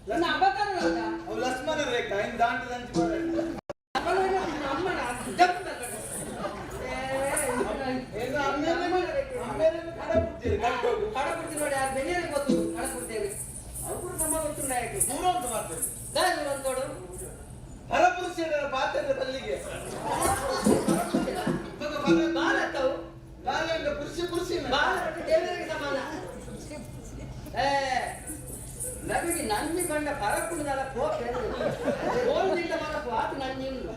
ನನ್ನ ಅಬತಾರ. ಅವು ಲಕ್ಷ್ಮಣ ರೇಖಾ ಇನ್ ದಾಂಟದ ಅಂಚು ಬರಲ್ಲ. ಅಮ್ಮನ ಏನು ಅಮ್ಮೇಲೆ ಅಮ್ಮೇಲೆ ಕಡ ಬಿಡ್ತೀರಿ ಕಟ್ಟೋಗು. ಕಡ ಕೊಡ್ತೀನಿ ನೋಡಿ, ಯಾರು ಬೆಳೆಯಲು ಗೊತ್ತು ಕಡ ಕೊಡ್ತೇವೆ ಅವ್ರು ನಮ್ಮ ಗೊತ್ತುಂಡಾಯ್ತು. ದೂರ ಅಂತ ಮಾತಾಡಿ. ದೂರ ಅಂತೋಡು. ಪರಪುರುಷರ ಪಾತ್ರದ ಬಲ್ಲಿಗೆ ಬಾಲತ್ತವು. ಬಾಲ ಪುರುಷ ಪುರುಷ. ಬಾಲ ದೇವರಿಗೆ ಸಮಾನ. ಏ ನಮಗೆ ನಂಜಿ ಕಂಡ ಪರಕ್ಕುಂಡದಲ್ಲ ಪೋಕೆ ಹೋಲ್ದಿಲ್ಲ ಮನಪ್ಪು ಆತು ನಂಜಿಂದು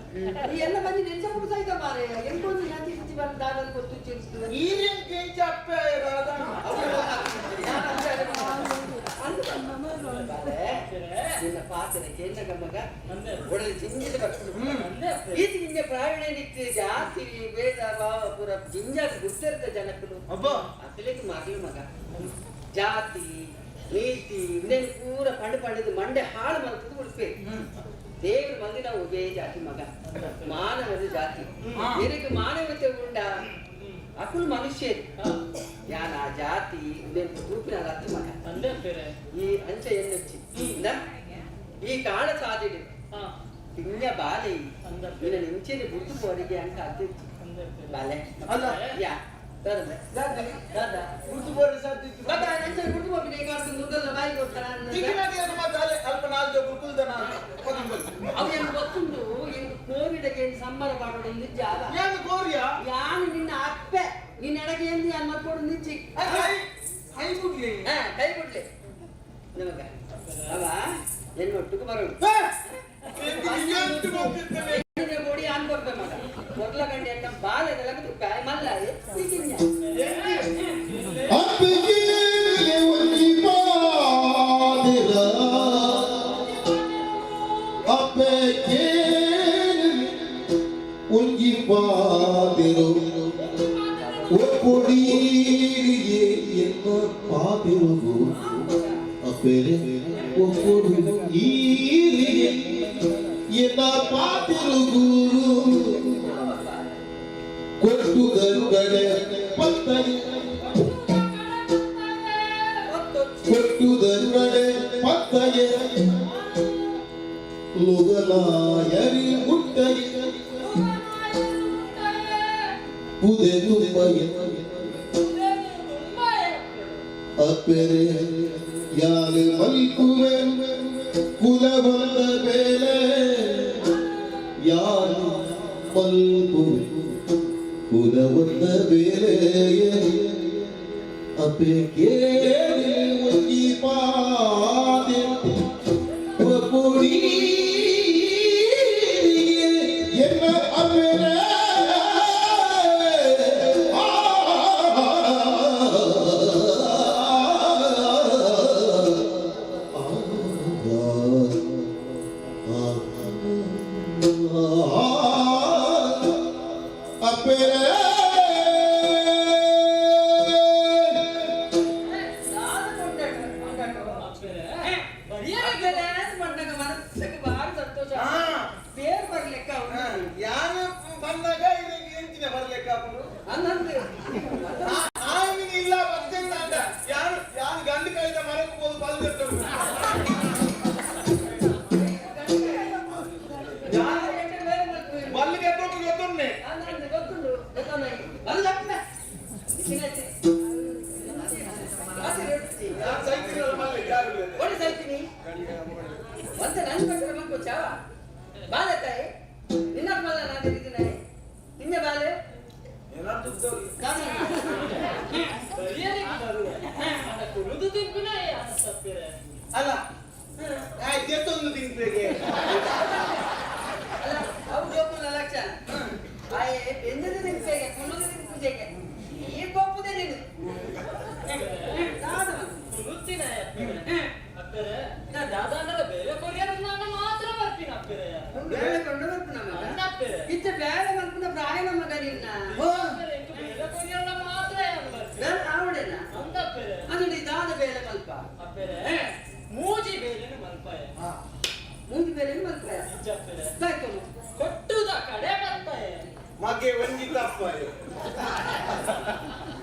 ಈ ಎಲ್ಲ ಬಂದು ನೆಂಚ ಪುಡ್ಸಾಯ್ತ ಮಾರೆ ಎಂಕೊಂದು ನಂಜಿ ಸುಚ್ಚಿ ಬಂದು ದಾದನ್ ಗೊತ್ತು ಚಿರಿಸ್ತು. ಈರೇನ್ ಕೇಂಚ ಅಪ್ಪ. ನಿನ್ನ ಪಾತ್ರ ಕೇಂದ್ರ ಮಗ ಒಡಲಿ ಜಿಂಜಿದ ಬರ್ತದೆ. ಈತ ನಿಂಗೆ ಪ್ರಾವಿಣ್ಯ ನಿತ್ಯ ಜಾತಿ ಭೇದ ಭಾವ ಪೂರ ಜಿಂಜಾದ ಗುರ್ತಿರ್ತ ಜನಕ್ಕಳು. ಅಬ್ಬ. ಅಸಲಿಗೆ ಮಗಲು ಮಗ ಜಾತಿ ನೀತಿ ಇನ್ನೇನು ಪೂರ ಪಂಡು ಪಂಡದು ಮಂಡೆ ಹಾಳು ಮಲ್ತದ್ದು ಉಡುಪಿ ದೇವ್ರ ಮಂದಿ. ನಾವು ಒಬ್ಬೇ ಜಾತಿ ಮಗ, ಮಾನವದ ಜಾತಿ. ನಿನಗೆ ಮಾನವತೆ ಉಂಡ ಅಕುಲು ಮನುಷ್ಯರು ಯಾನ ಆ ಜಾತಿ ಇನ್ನೇನು ತೂಪಿನ ಅತ್ತು ಮಗ. ಅಂದೆ ಅಪ್ಪೇರೆ. ಈ ಅಂಚೆ ಎನ್ನುಚ್ಚಿ ಇಂದ ಈ ಕಾಳ ಸಾದಿಡು ಪಿಂಜ ಬಾಲೆ ನಿನ್ನ ನಿಂಚೆನೆ ಬುಡ್ದು ಪೋರಿಗೆ ಅಂತ ಅತ್ತಿತ್ತು ಅಂದೆ ಅಪ್ಪೇರೆ. ಬಾಲೆ. ಅಲ್ಲ. ಯಾ ದಾದ ದಾದ. ಗುರ್ತು ಬೋರೆ ಸಾಧ್ಯ. ಬತ್ತ ನಂಚೆ ಬುಡ್ದು ಹೋಗಿ ಕಾಡ್ತು ಮುಂದಲ್ಲ ಬಾಯಿ ಕೊಡ್ತಾರ. ತಿಂಗಿನಾಡಿಯನ್ನು ಮಾತ್ರ ಅಲೆ ಅಲ್ಪ ನಾಲ್ಕು ಗುರುಕುಲ್ದನ. ಅವು ಏನು ಗೊತ್ತುಂಟು ಏನು ಕೋವಿಡ್ಗೆ ಏನು ಸಂಬರ ಮಾಡೋದು ನಿಜ ಅಲ್ಲ. ಏನು ಕೋರಿಯಾ? ಯಾನು ನಿನ್ನ ಅಪ್ಪೆ ನಿನ್ನ ಎಡಗೆ ಎಂದು ಯಾನು ಮಲ್ಕೊಡು ನಿಜ್ಜಿ. ಹೈ ಬಿಡ್ಲಿ. ಹಾ ಕೈ ಬಿಡ್ಲಿ ನಮಗ ಅವ ಎನ್ನೊಟ್ಟಿಗೆ ಬರೋದು. ಬೋಡಿ ಆನ್ ಕೊಡ್ಬೆ ಮಗ ಕೊರ್ಲ ಗಂಡಿ ಅಣ್ಣ ಬಾಲೆದೆಲ್ಲ ತುಪ್ಪ ಮಲ್ಲ ಪಿಗಿನ್ಯ. ಅಪ್ಪಿಗೆ ಒಂಜಿ ಪಾದಿರ ಅಪ್ಪೆ ಒಂಜಿ ಪಾದಿರು ಒಪ್ಪೊಡೀರಿಗೆ ಎನ್ನ ಪಾದಿರುಗು ಅಪ್ಪೆರೆ ಒಪ್ಪೊಡು ಈರಿಗೆ ಎನ್ನ ಪಾತಿರುಗು ಕೊಟ್ಟುಗರುಗಡೆ ಪತ್ತೈ. ಕಟ್ಟುದರುಗಡೆ ಪತ್ತಗೆ ನುಗನಾಯರಿ ಮುಟ್ಟಗೆ ಪುದೆ ತುಂಬಗೆ ಅಪ್ಪೆರೆ ಯಾರು ಮಲ್ಕುವೆ ಕುಲವಂದ ಬೇಲೆ ಯಾರು ಮಲ್ಕುವೆ ಕುಲವಂದ ಬೇಲೆ ಅಪ್ಪೆ ಕೇಳಿ ಒಂಜಿ ಪಾದೆ ಒಪ್ಪುಡಿ ಎನ್ನ ಅಪ್ಪೆರೆ ಮನಸ್ಸಿಗೆ ಬಾರಿ ಸಂತೋಷ. ಬೇರೆ ಬರ್ಲಿಕ್ಕ. ಯಾರು ಬಂದಾಗ ಇದಕ್ಕೆ ಎಂಚಿನ ಬರ್ಲಿಕ್ಕ ಅಪ್ಪನು ಅನ್ನಂದು ಆಯ್ಮಿಗೆ ಇಲ್ಲ ಬರ್ತೇನೆ ಅಂತ ಯಾರು ಯಾರು ಗಂಡು ಕೈದ ಮರಕ್ಕೆ ಹೋದು ಬಲ್ದಿರ್ತಾರೆ. ಬಲ್ಲಿಗೆ ಎದ್ದೊಟ್ಟು ಗೊತ್ತುನ್ನೆ. ಅನ್ನಂದು ಗೊತ್ತುಂಡು ಗೊತ್ತುಂಡು ಬಲ್ಲಪ್ಪ. ಯಾರು ಸೈತಿರಲ್ಲ ಮಲ್ಲಿಗೆ ಯಾರು ಇಲ್ಲ. ಒಳ್ಳೆ ಸೈತೀನಿ ಒಂದ್ ನನ್ ಪಕ್ಕದ ಮಕ್ಕಳು ಚಾವ ಬಾಲೆ ತಾಯಿ ನಿನ್ನ ಮಲ್ಲ ನಾನು ತಿಂದಿದ್ದೀನಿ ನಿನ್ನೆ ಬಾಲೆ. ಬರಿಯಲಿಕ್ಕೆ ಬರುವೆ ಅದ ಕುರುದು ತಿನ್ಪಿನ ತಪ್ಪಿರೆ. ಅಲ್ಲ ಆಯ್ತು ಎತ್ತೊಂದು ತಿಂಗಳಿಗೆ. ಅಲ್ಲ ಅವು ಜೋಕುನ ಲಕ್ಷಣ ಆಯೆ ಬೆಂದದ ತಿನ್ಪೇಗೆ ಕುಲ್ಲುದ ತಿನ್ಪುಜೆಗೆ ಈ ಗೋಪುದೆ ನೀನು ದಾದ ಕುರುತ್ತಿನ ಅಪ್ಪರೆ ಅಪ್ಪರೆ ನಾ ದಾದಾಂಡಲ ಬೇರೆ ಕೊರಿಯರ್ ನಾನು ಮಾತ್ರ ಬರ್ತೀನಿ ಅಪ್ಪರೆ. ಬೇಳೆ ಕೊಂಡು ಬರ್ಪುನ ಮಗ. ಅನ್ನ ಅಪ್ಪರೆ. ಇತ್ತ ಬೇಳೆ ಮಲ್ಪುನ ಪ್ರಾಯ ಮಗ ನಿನ್ನ. ಅಪ್ಪರೆ, ಇಂಕು ಬೇರೆ ಕೊರಿಯರ್ನ ಮಾತ್ರ ಯಾನ್ ಬರ್ತೀನಿ. ಬೇಳೆ ಆವಡೆನ. ಅಂದ ಅಪ್ಪರೆ. ಅದು ನೀ ದಾದ ಬೇಳೆ ಮಲ್ಪ. ಅಪ್ಪರೆ ಮೂಜಿ ಬೇಲೆನು ಮಲ್ಪಾಯ. ಮೂಜಿ ಬೇಳೆನು ಮಲ್ಪಾಯ. ನಿಜ ಅಪ್ಪರೆ. ತಾಯ್ಕೊನು. ಕೊಟ್ಟುದ ಕಡೆ ಬರ್ತಾಯ. ಮಗೆ ಒಂಜಿ ತಪ್ಪ.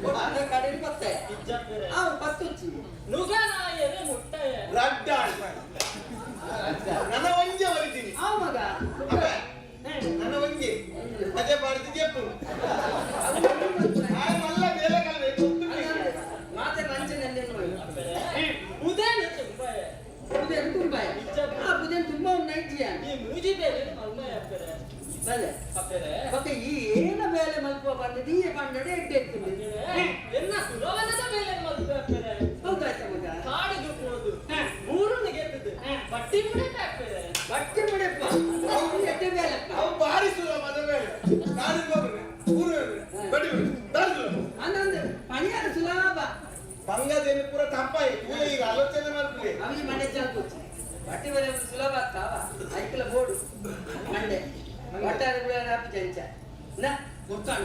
ಕೊಟ್ಟುದ ಕಡೆ ಬರ್ತಾಯ. ನಿಜ ಅಪ್ಪರೆ. ಆ ಪತ್ತುಚ್ಚಿ. ನುಗನಾಯರು ಮುಟ್ಟಾಯ. ರಡ್ಡ ನನ್ನ ಒಂಜೆ ಬರಿತೀನಿ. ಆ ಮಗ. ಅಪ್ಪ, ನನ್ನ ಒಂಜೆ ಅದೇ ಪಾಡ್ದು ಜೆಪ್ಪು ಆಯ್ ಮಲ್ಲ ಬೇಲೆ ಕಲ್ವೆ ಗೊತ್ತುಂಟು. ಮಾತೆ ರಂಜನಲ್ಲಿ ಅಪ್ಪರೆ ಉದೇನು ತುಂಬಾಯ. ಬುದೇನು ತುಂಬಾಯ. ಆ ಬುದೇನು ತುಂಬ ಉನ್ನೈಜಿಯ. ಈ ಮೂಜಿ ಬೇಲೆನು ಮಲ್ಪಾಯ ಅಪ್ಪರೆ. ಬಲೆ. ಅಪ್ಪರೆ. ಮತ್ತೆ ಈ ಏನ ಬೇಲೆ ಮಲ್ಪುವ ಬಂದದ್ದು ಈ ಪಂಡಡೆ ಎಡ್ಡೆ ಇರ್ತದೆ. ಅಪ್ಪರೆ, ಎನ್ನ ಕುಲವನದ ಬೇಲೆ ಮಲ್ಪಾಯ ಅಪ್ಪರೆ. ಹೌದಾಯ್ತ ಮಗ. ಕಾಡಿಗೆ ಹೋದು ಊರನ್ನು ಗೆದ್ದದ್ದು ಬಟ್ಟಿ ಮುಡಕ ಅಪ್ಪರೆ. ಬಟ್ಟೆ ಮುಡೆಪ್ಪ ಅವು ಎಡ್ಡೆ ಬೇಲೆಪ್ಪ. ಅವು ಬಾರಿ ಸುಲಭ ಅದ ಬೇಳೆ ಕಾಡಿಗೆ ಹೋಗ್ರೆ ಊರು ಹೋಗ್ರೆ ಬಡಿ ಬಿಡು ಬಾರಿ ಸುಲಭ. ಅಂದಂದು ಪಣಿಯಾರ ಸುಲಭ. ಬಂಗದೇನು ಪೂರ ತಪ್ಪಾಯಿ ಪೂರ ಈಗ ಆಲೋಚನೆ ಮಾಡ್ತೀವಿ. ಅವಿ ಮಂಡೆ ಚಾಲ್ಕೊಚ್ಚಿ ಬಟ್ಟೆ ಬೇಲೆ ಒಂದು ಸುಲಭ ಆಗ್ತಾವ ಐಕಲ ಬೋಡು ಮಂಡೆ ಒಟ್ಟಾರೆ ಕೂಡ ರಾಪು ಜಂಚ ನ ಗೊತ್ತಾಣ.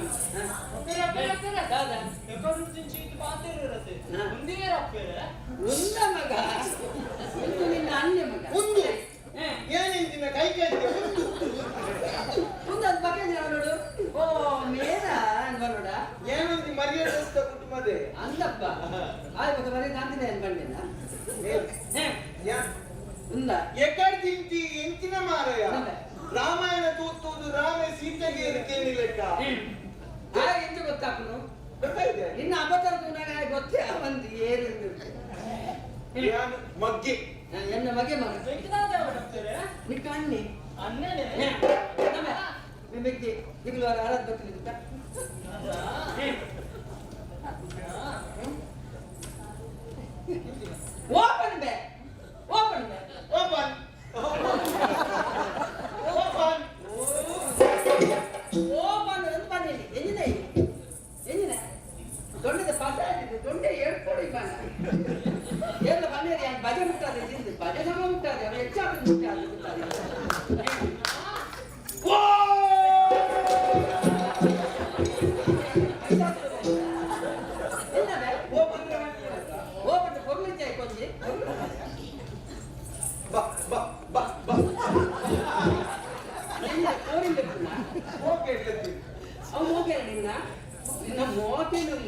ಅಪ್ಪರೆ ಅಪ್ಪರೆ ಅಪ್ಪರೆ. ದಾದಾ. ಎಕಡು ತಿಂಚಿ ಪಾತಿರತೆ. ಹಾ. ಮುಂದಿನ ಅಪ್ಪರೆ. ಉಂದ ಮಗ ಉಂದು ನಿನ್ನ ಅಣ್ಣೆ ಮಗ. ಒಂದು ಏನಿಂಚಿನ ಕೈ ಕೈ ಒಂದು. ಉಂದು ಅದು ಬಗ್ಗೆ ನೋಡು ಓ ಮೇರ ಬರೋಡ. ಏನೊಂದು ಮರ್ಯಾದೆ ಕುಟುಂಬದೇ. ಅಂದಪ್ಪ ಆಯ್ ಮಗ ಮನೆ ಕಾಂತಿನ ಏನ್ ಬಂಡೆನ ಉಂದ. ಎಕಡ್ ತಿಂತಿ ಎಂಚಿನ ಮಾರಯ ರಾಮಾಯಣ ತೂತುದು ರಾಮ ಸೀತೆಗೆ ಕೇಳಿ ಲೆಕ್ಕ. ಆಯ್ ಎಂತ ಗೊತ್ತಾಪನು. ಗೊತ್ತಾಯ್ತೆ. ನಿನ್ನ ಅಬತಾರ ತೂನಾಗ ಆಯ್ ಗೊತ್ತೇ ಒಂದು ಏನು ಯಾನು ಮಗ್ಗೆ. ಎನ್ನ ಮಗೆ ಮಗ. ವೆಂಕಟಾದೇವ ಅಪ್ಪರೆ. ನಿಕ್ಕ ಅಣ್ಣೆ. ಅಣ್ಣನೇ. ಮೆಗ್ಗೆ ದಿಗ್ಲು ಆರಾಧ ಬರ್ತೀನಿ ಗೊತ್ತಾ. ಓಪನ್ ಬೇ ಓಪನ್ ಬೇ ಓಪನ್ ಓಪನ್ ಓಪನ್ ಅಂತ ಬಂದಿನಿ ಎಂಜಿನ ಎಂಜಿನ ದೊಡ್ಡದ ಪಸ ಆಗಿದೆ ದೊಡ್ಡ ಏಳ್ಕೊಡಿ ಬಣ್ಣ ಎಲ್ಲ ಬಂದಿರಿ ಯಾನ್ ಬಜೆ ಮುಟ್ಟಾದೆ ಜಿಂದು ಬಜೆ ಸಮ ಮುಟ್ಟಾದೆ ಅವ ಹೆಚ್ಚಾದ ಮುಟ್ಟಾದೆ ಮುಟ್ಟಾದೆ. என்ன ಓಪನ್ ಓಪನ್ பொருள் ಕೊಂಜಿ. ಬಾ ಬಾ ಬಾ ಬಾ. ನಿನ್ನ ಕೋರಿಂದ ಓಕೆ ಇಡ್ಲತ್ತಿ. ಅವ್ ಮೋಕೆ ನಿನ್ನ ನಿನ್ನ ಮೋಕೆನು.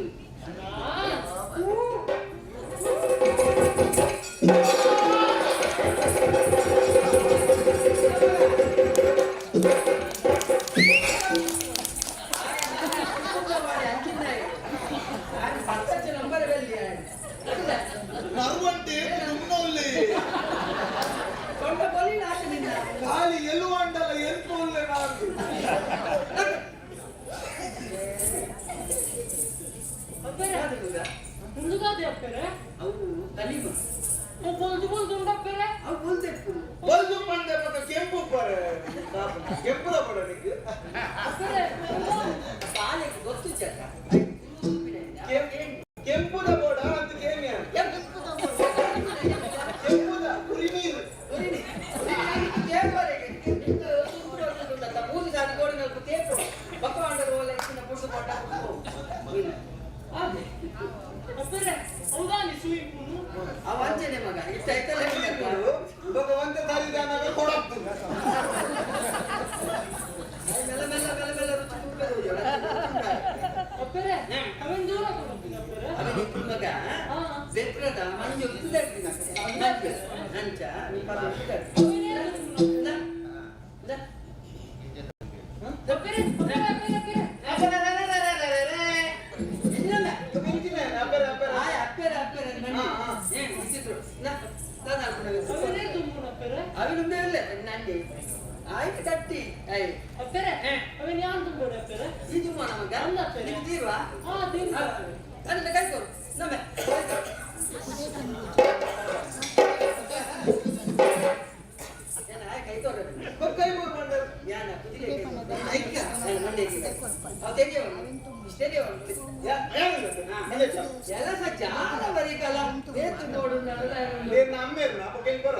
ಬಾಲೆಗೆ ಗೊತ್ತು ಚಕ್ಕ. ಕೆಂಪುದ ಬೋಡ ಅಂತ ಕೇಮಿಯ ಕೆಂಪುದ ಕುರಿ ನೀರು. ಮೂರು ಸಾರಿ ಗೋಡಿ ನಲ್ಕು ತೇಪು ಬಕ್ಕವಾಂಡರು ಓಲೆ ಚಿನ್ನ ಪುಡ್ದು ಕೊಟ್ಟ. ಹೌದಾನಿ ಸುಯಿಪುನು. ಅವ ಅಂಚನೆ ಮಗ ಇಷ್ಟ ಆಯ್ತಲ್ಲ. ಭಗವಂತ ತಾರಿದಾನಾಗ ಕೊಡಪ್ತು. ಮೆಲ್ಲ ಮೆಲ್ಲ ಮೆಲ್ಲ ಮೆಲ್ಲ ರುಚಿ ತೂಪೆದು. ಅಪ್ಪರೆ, ಅವೇನ್ ದೂರ ಕೊಡಪ್ಪಿನ ಅಪ್ಪರೆ? ಅವನಿಗೆ ಮಗ ಬೆತ್ರದ ಮಂಜು ಉದ್ದಾಡ್ತೀನಿ ಅಂಚ ಪದ. ಅಪ್ಪರೆ ಅಪ್ಪರೆ ಅಪ್ಪರೆ ಅಪ್ಪರೆ. ಅವೇನೇ ತುಂಬುನ ಅಪ್ಪರೆ? ಅವಿನುಂಬೆ ಇಲ್ಲ ನಂಗೆ ಆಯ್ತು ಕಟ್ಟಿ ಆಯ್. ಅಪ್ಪರೆ, ಅವೇನ್ ಯಾನ್ ತುಂಬೋಡು ಅಪ್ಪರೆ? ಈ ಜುಮ್ಮ ನಮಗ ನೀವು ತೀರ್ವಾ. ಹಾ, ತೀರ್ವ. ಅದನ್ನ ಕೈಕೊರು ನಮ್ಮ. ಕೈ ಮೂರು ಯಾನ ಕುದಿಲೆ ಮಂಡೆ ಇಷ್ಟೇ. ಎಲ್ಲ ಜಾಲ ಬರೀಕಲ್ಲ ವೇತು ನೋಡು. ಅಮ್ಮೇರು ಅಪ್ಪ ಕೆಂಪರ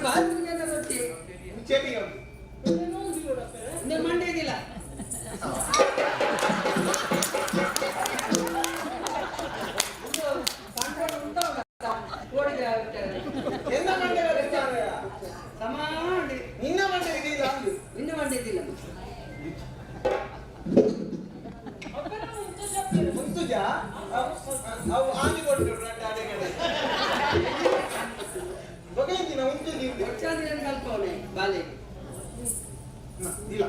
ಬಾತ್ರೂಮ್ ರೊಟ್ಟಿ. ಚೆಲ್ಲಿ. ಮಂಡೆ ಇದಿಲ್ಲ. ಎನ್ನ ಮಂಡೆ ಸಮಾಂಡಿ. ನಿನ್ನ ಮಂಡೆ ಇದಿಲ್ಲ ಅಂದು. ನಿನ್ನ ಮಂಡೆ ಇದಿಲ್ಲ. ಮುತ್ತುಜ ಅವು ಆಂದಿ ಕೊಟ್ಟು ಅಡೆಗಡೆ ಬಗೆಂದಿನ ಉಂಟು. ಒಟ್ಟಾದ್ರೆ ಕಲ್ಪವನೆ ಬಾಲೆ. ಇಲ್ಲ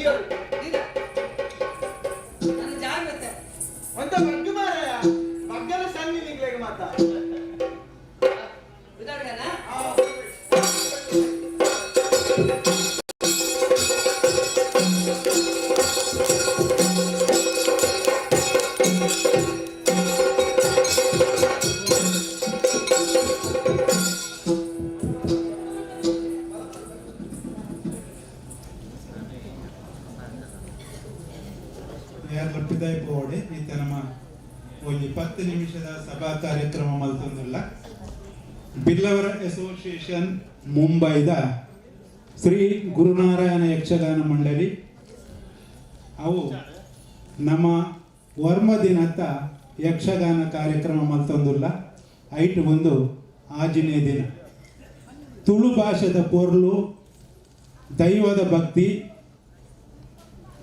ಇಲ್ಲ. ಇಲ್ಲ, ನನ್ನ ಜಾಗ್ರತೆ. ಒಂತ ಬಗ್ಗು ಮಾರಾಯ, ಬಗ್ಗಲ ಸಣ್ಣ ನಿಗ್ಲೆಗೆ ಮಾತ. ಉದಾಹರಣೆನಾ? ಯಾರ್ಲ ಪಿದಾಯಿ ಪೋವಡೆ. ಈತ ನಮ್ಮ ಒಂಜಿ 10 ನಿಮಿಷದ ಸಭಾ ಕಾರ್ಯಕ್ರಮ ಮಲ್ತೊಂದುಲ್ಲ. ಬಿಲ್ಲವರ ಅಸೋಸಿಯೇಷನ್ ಮುಂಬೈದ ಶ್ರೀ ಗುರುನಾರಾಯಣ ಯಕ್ಷಗಾನ ಮಂಡಳಿ ಅವು ನಮ್ಮ ವರ್ಮ ದಿನತ್ತ ಯಕ್ಷಗಾನ ಕಾರ್ಯಕ್ರಮ ಮಲ್ತೊಂದುಲ್ಲ. ಐಟ್ ಒಂದು ಆಜಿನೇ ದಿನ ತುಳು ಭಾಷೆದ ಪೊರ್ಲು, ದೈವದ ಭಕ್ತಿ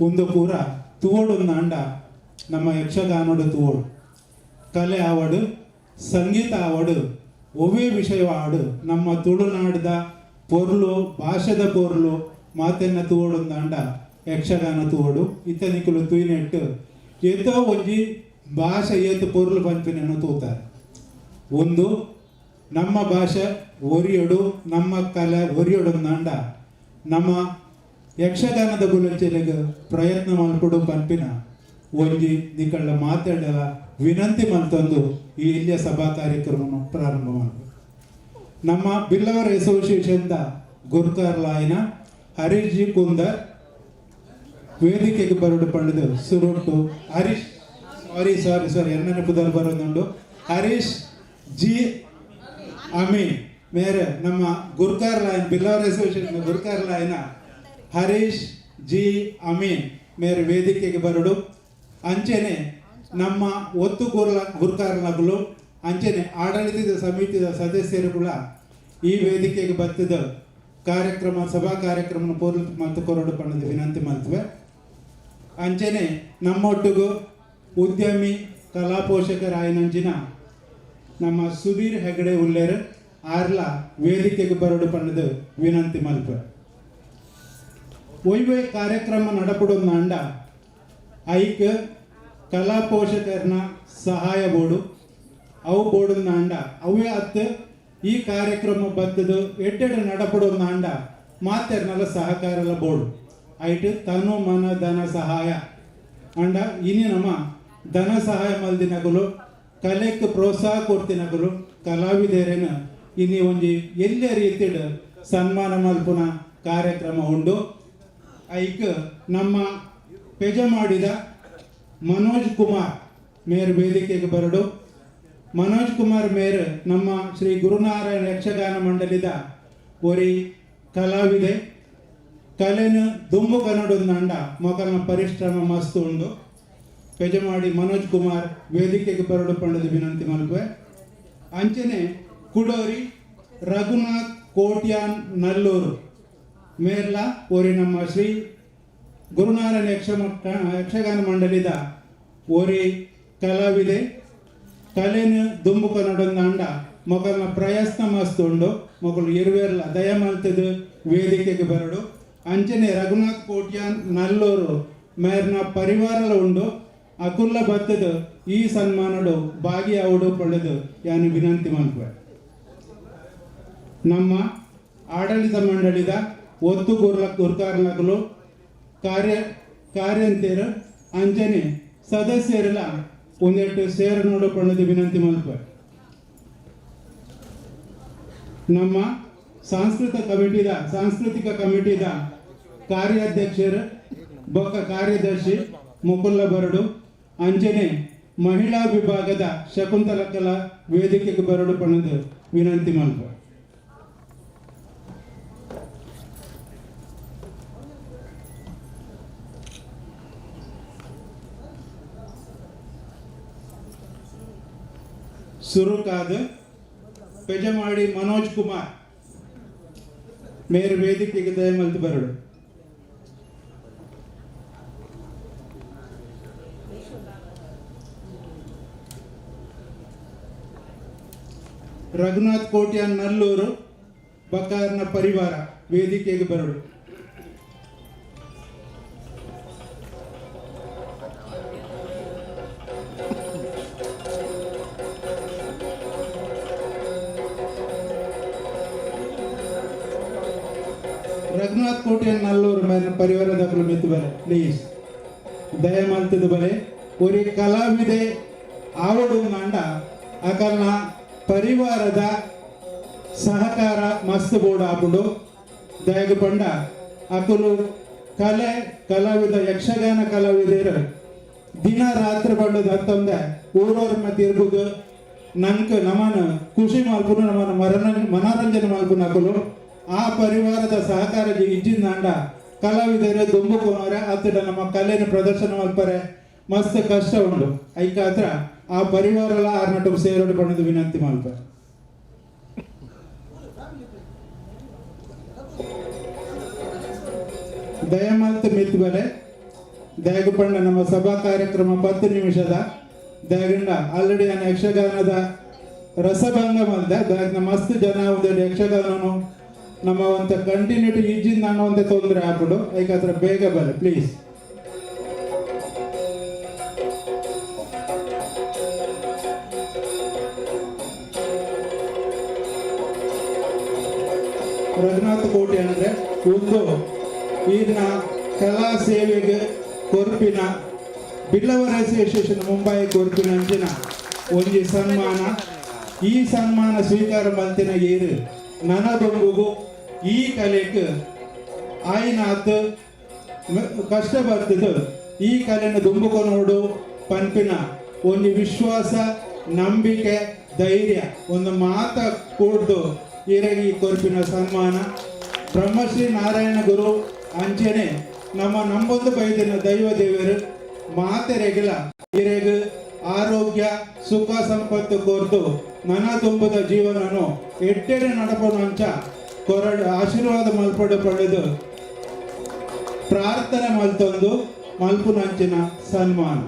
ಒಂದು ಪೂರ ತುವಡು ನಾಂಡ ನಮ್ಮ ಯಕ್ಷಗಾನೋಡು ತುವೋಡು. ಕಲೆ ಆವಡು, ಸಂಗೀತ ಆವಡು, ಒವ್ವೇ ವಿಷಯ ಆಡು, ನಮ್ಮ ತುಳುನಾಡದ ಪೊರ್ಲು, ಭಾಷೆದ ಪೊರ್ಲು ಮಾತೆನ್ನ ತುವೋಡು ಅಂಡ ಯಕ್ಷಗಾನ ತುವೋಡು. ಇತ್ತನಿಕುಲು ತುಯ್ನೆಟ್ಟು ಏತೋ ಒಂಜಿ ಭಾಷೆ ಏತು ಪೊರ್ಲು ಪನ್ಪಿನನ್ನು ತೂತಾರೆ. ಒಂದು ನಮ್ಮ ಭಾಷೆ ಒರಿಯಡು, ನಮ್ಮ ಕಲೆ ಒರಿಯಡು ಅಂಡ ನಮ್ಮ ಯಕ್ಷಗಾನದ ಬುಲಂಚೆಲೆಗ್ ಪ್ರಯತ್ನ ಮಲ್ಪಡು ಪನ್ಪಿನ ಒಂಜಿ ನಿಕಳ್ಳ ಮಾತಾಡಲ ವಿನಂತಿ ಮಲ್ತೊಂದು ಈ ಇಲ್ಲಿಯ ಸಭಾ ಕಾರ್ಯಕ್ರಮವನ್ನು ಪ್ರಾರಂಭ ಮಾಡ್ಬೇಕು. ನಮ್ಮ ಬಿಲ್ಲವರ್ ಅಸೋಸಿಯೇಷನ್ದ ಗುರ್ಕಾರ್ ಲಾಯನ ಹರೀಶ್ ಜಿ ಕುಂದರ್ ವೇದಿಕೆಗೆ ಬರಡು ಪಂಡದು ಸುರುಟು. ಹರೀಶ್, ಸಾರಿ ಸಾರಿ ಸಾರಿ, ಎನ್ನನೆ ಪುದರ್ ಬರೋದುಂಡು. ಹರೀಶ್ ಜಿ ಅಮೀನ್ ಮೇರೆ ನಮ್ಮ ಗುರ್ಕಾರ್ ಲಾಯನ್, ಬಿಲ್ಲವರ್ ಅಸೋಸಿಯೇಷನ್ ಗುರ್ಕಾರ್ ಲಾಯನ ಹರೀಶ್ ಜಿ ಅಮೀನ್ ಮೇರೆ ವೇದಿಕೆಗೆ ಬರಡು. ಅಂಚೆನೆ ನಮ್ಮ ಒತ್ತು ಗುರ್ಲ ಗುರ್ಕಾರ್ನಗಳು, ಅಂಚೆನೆ ಆಡಳಿತದ ಸಮಿತಿಯ ಸದಸ್ಯರು ಕೂಡ ಈ ವೇದಿಕೆಗೆ ಬತ್ತಿದ ಕಾರ್ಯಕ್ರಮ ಸಭಾ ಕಾರ್ಯಕ್ರಮ ಪೂರ್ಣ ಮತ್ತು ಕೊರಡು ಪಣ್ಣದ ವಿನಂತಿ ಮಾಡ್ತೇವೆ. ಅಂಚೆನೆ ನಮ್ಮೊಟ್ಟಿಗೂ ಉದ್ಯಮಿ ಕಲಾ ಪೋಷಕರಾಯನಂಚಿನ ನಮ್ಮ ಸುಧೀರ್ ಹೆಗಡೆ ಉಲ್ಲೇರ್ ಆರ್ಲ ವೇದಿಕೆಗೆ ಬರಡು ಪಣ್ಣದ ವಿನಂತಿ ಮಲ್ಪ. ಒಯ್ವೆ ಕಾರ್ಯಕ್ರಮ ನಡಪಡೊಂದು ಐಕ್ ಕಲಾ ಪೋಷಕರನ ಸಹಾಯ ಬೋಡು ಅವು ಬೋಡುಂದಾಂಡ ಅವೇ ಅತ್ತು ಈ ಕಾರ್ಯಕ್ರಮ ಬತ್ತದು ಎಡ್ಡೆಡ್ ನಡಪಡೊಂದಾಂಡ ಮಾತೆರ್ನಲ ಸಹಕಾರಲ ಬೋಡು. ಐಟ್ ತನು ಮನ ಧನ ಸಹಾಯ ಅಂಡ ಇನಿ ನಮ್ಮ ಧನ ಸಹಾಯ ಮಲ್ದಿನಗುಲು, ಕಲೆಕ್ ಪ್ರೋತ್ಸಾಹ ಕೊಡ್ತಿನಗುಲು ಕಲಾವಿದರೇನ ಇನಿ ಒಂಜಿ ಎಲ್ಲೆ ರೀತಿಡ್ ಸನ್ಮಾನ ಮಲ್ಪುನ ಕಾರ್ಯಕ್ರಮ ಉಂಡು. ಐಕ್ ನಮ್ಮ ಪೆಜಮಾಡಿದ ಮನೋಜ್ ಕುಮಾರ್ ಮೇರ್ ವೇದಿಕೆಗೆ ಬರಡು. ಮನೋಜ್ ಕುಮಾರ್ ಮೇರ್ ನಮ್ಮ ಶ್ರೀ ಗುರುನಾರಾಯಣ ಯಕ್ಷಗಾನ ಮಂಡಳಿದ ಒರಿ ಕಲಾವಿದೆ. ಕಲೆನು ದುಂಬು ಕನ್ನಡದ ಮೊಕಲ್ನ ಪರಿಶ್ರಮ ಮಸ್ತ್ ಉಂಡು. ಪೆಜಮಾಡಿ ಮನೋಜ್ ಕುಮಾರ್ ವೇದಿಕೆಗೆ ಬರಡು ಪಂಡದ ವಿನಂತಿ ಮಲ್ಪೆ. ಅಂಚನೆ ಕುಡೋರಿ ರಘುನಾಥ್ ಕೋಟ್ಯಾನ್ ನಲ್ಲೂರು ಮೇರ್ಲ ಒರಿ ನಮ್ಮ ಶ್ರೀ ಗುರುನಾರಾಯಣ ಯಕ್ಷಗಾನ ಮಂಡಳಿದ ಒರಿ ಕಲಾವಿದೆ. ಕಲೆನು ದುಂಬು ಕನ್ನಡದ ಮೊಕಲ್ನ ಪ್ರಯತ್ನ ಮಸ್ತ್ ಉಂಡು. ಮೊಕಲು ಇರುವೇರ್ಲ ದಯಮಲ್ತದ ವೇದಿಕೆಗೆ ಬರಡು. ಅಂಚನೆ ರಘುನಾಥ್ ಕೋಟ್ಯಾನ್ ನಲ್ಲೂರು ಮೇರ್ನ ಪರಿವಾರಲ ಉಂಡು. ಅಕುಲ್ಲ ಬತ್ತದ ಈ ಸನ್ಮಾನಡು ಭಾಗಿಯಾವುಡು ಪಡೆದು ಯಾನು ವಿನಂತಿ ಮಲ್ಪೆ. ನಮ್ಮ ಆಡಳಿತ ಮಂಡಳಿದ ಒತ್ತು ಗುರ್ಕಾರ್ಲಕಲು ಕಾರ್ಯಂತೇರು ಅಂಚನೆ ಸದಸ್ಯರೆಲ್ಲ ಒಂದೆಟ್ಟು ಸೇರು ನೋಡು ಪಡೆದು ವಿನಂತಿ ಮಲ್ಪೆ. ನಮ್ಮ ಸಾಂಸ್ಕೃತಿಕ ಕಮಿಟಿದ ಕಾರ್ಯಾಧ್ಯಕ್ಷರು ಬೊಕ್ಕ ಕಾರ್ಯದರ್ಶಿ ಮುಕುಲ್ಲ ಬರಡು. ಅಂಚನೆ ಮಹಿಳಾ ವಿಭಾಗದ ಶಕುಂತಲಕಲ ವೇದಿಕೆಗೆ ಬರಡು ಪಣದು ವಿನಂತಿ ಮಲ್ಪ. ಸುರುಕಾದ ಪೆಜಮಾಡಿ ಮನೋಜ್ ಕುಮಾರ್ ಮೇರು ವೇದಿಕೆಗೆ ದಯಮಲ್ತು ಬರಡು. ರಘುನಾಥ್ ಕೋಟ್ಯಾನ್ ನಲ್ಲೂರು ಬಕಾರ್ನ ಪರಿವಾರ ವೇದಿಕೆಗೆ ಬರಡು. ರಘುನಾಥ್ ಕೋಟ್ಯಾನ್ ನಲ್ಲೂರು ಮೇಲಿನ ಪರಿವಾರದಕ್ಕಲು ಮಿತ್ತು ಬರೆ ಪ್ಲೀಸ್ ದಯಮಲ್ತದ ಬರೆ. ಒರಿ ಕಲಾವಿದೆ ಆವಡು ಮಂಡ ಅಕಲ್ನ ಪರಿವಾರದ ಸಹಕಾರ ಮಸ್ತ್ ಬೋರ್ಡ್ ಆಪುಂಡು. ದಯಗ ಪಂಡ ಅಕುಲು ಕಲೆ ಕಲಾವಿದ ಯಕ್ಷಗಾನ ಕಲಾವಿದರು ದಿನ ರಾತ್ರಿ ಬಂಡದ ಹತ್ತೊಂದೆ ಊರವ್ರ ತಿರುಗುದು ನಂಕ್ ನಮನ ಖುಷಿ ಮಲ್ಪುನು ನಮನ ಮನರಂಜನೆ ಮಲ್ಪುನು ಅಕುಲು. ಆ ಪರಿವಾರದ ಸಹಕಾರ ಇಜ್ಜಿಂದಾಂಡ ಕಲಾವಿದರು ದುಂಬುಕೋನವರೆ ಅತ್ತಡ ನಮ್ಮ ಕಲೆಯನ್ನು ಪ್ರದರ್ಶನ ಮಲ್ಪರೆ ಮಸ್ತ್ ಕಷ್ಟ ಉಂಡು. ಐಕಾತ್ರ ಆ ಪರಿವಾರಲ ಆರ್ನಟು ಸೇರೋಡು ಪಣದು ವಿನಂತಿ ಮಲ್ಪ. ದಯಮಲ್ತ್ ಮಿತ್ ಬಲೆ ದಯಗುಪಂಡ ನಮ್ಮ ಸಭಾ ಕಾರ್ಯಕ್ರಮ 10 ನಿಮಿಷದ ದಯಗಂಡ ಆಲ್ರೆಡಿ ನಾನು ಯಕ್ಷಗಾನದ ರಸಭಂಗ ಮಲ್ದೆ ದಯಗ್ನ ಮಸ್ತ್ ಜನ ಒಂದು ಯಕ್ಷಗಾನನು ನಮ್ಮ ಒಂತ ಕಂಟಿನ್ಯೂಟಿ ಇಜ್ಜಿಂದ ಅನ್ನೋ ತೊಂದರೆ ಆಗ್ಬಿಡು. ಐಕಾತ್ರ ಬೇಗ ಬಲೆ ಪ್ಲೀಸ್. ರಘುನಾಥ ಕೋಟೆ ಅಂದರೆ ಒಂದು ಈರಿನ ಕಲಾ ಸೇವೆಗೆ ಕೊರ್ಪಿನ ಬಿಲ್ಲವರ ಅಸೋಸಿಯೇಷನ್ ಮುಂಬೈ ಕೊರ್ಪಿನ ಅಂಚಿನ ಒಂಜಿ ಸನ್ಮಾನ. ಈ ಸನ್ಮಾನ ಸ್ವೀಕಾರ ಮಲ್ತಿನ ಏರು ನನದೊಂಬುಗು ಈ ಕಲೆಗೆ ಆಯ್ನಾತ್ ಕಷ್ಟ ಬರ್ತದೆ. ಈ ಕಲೆಯನ್ನು ದುಂಬುಕೊನೋಡು ಪನ್ಪಿನ ಒಂದು ವಿಶ್ವಾಸ ನಂಬಿಕೆ ಧೈರ್ಯ ಒಂದು ಮಾತ ಕೂಡ್ದು ಈರಗಿ ಕೊರ್ಪಿನ ಸನ್ಮಾನ. ಬ್ರಹ್ಮಶ್ರೀ ನಾರಾಯಣ ಗುರು ಅಂಚನೆ ನಮ್ಮ ನಂಬೊಂದು ಬೈದಿನ ದೈವ ದೇವರು ಮಾತೆರೆಗಿಲ ಇರೆಗ್ ಆರೋಗ್ಯ ಸುಖ ಸಂಪತ್ತು ಕೋರ್ದು ನನ ತುಂಬದ ಜೀವನನು ಎಟ್ಟೆಡೆ ನಡಪನು ಅಂಚ ಕೊರಡು ಆಶೀರ್ವಾದ ಮಲ್ಪಡು ಪಡೆದು ಪ್ರಾರ್ಥನೆ ಮಲ್ತೊಂದು ಮಲ್ಪುನಂಚಿನ ಸನ್ಮಾನ.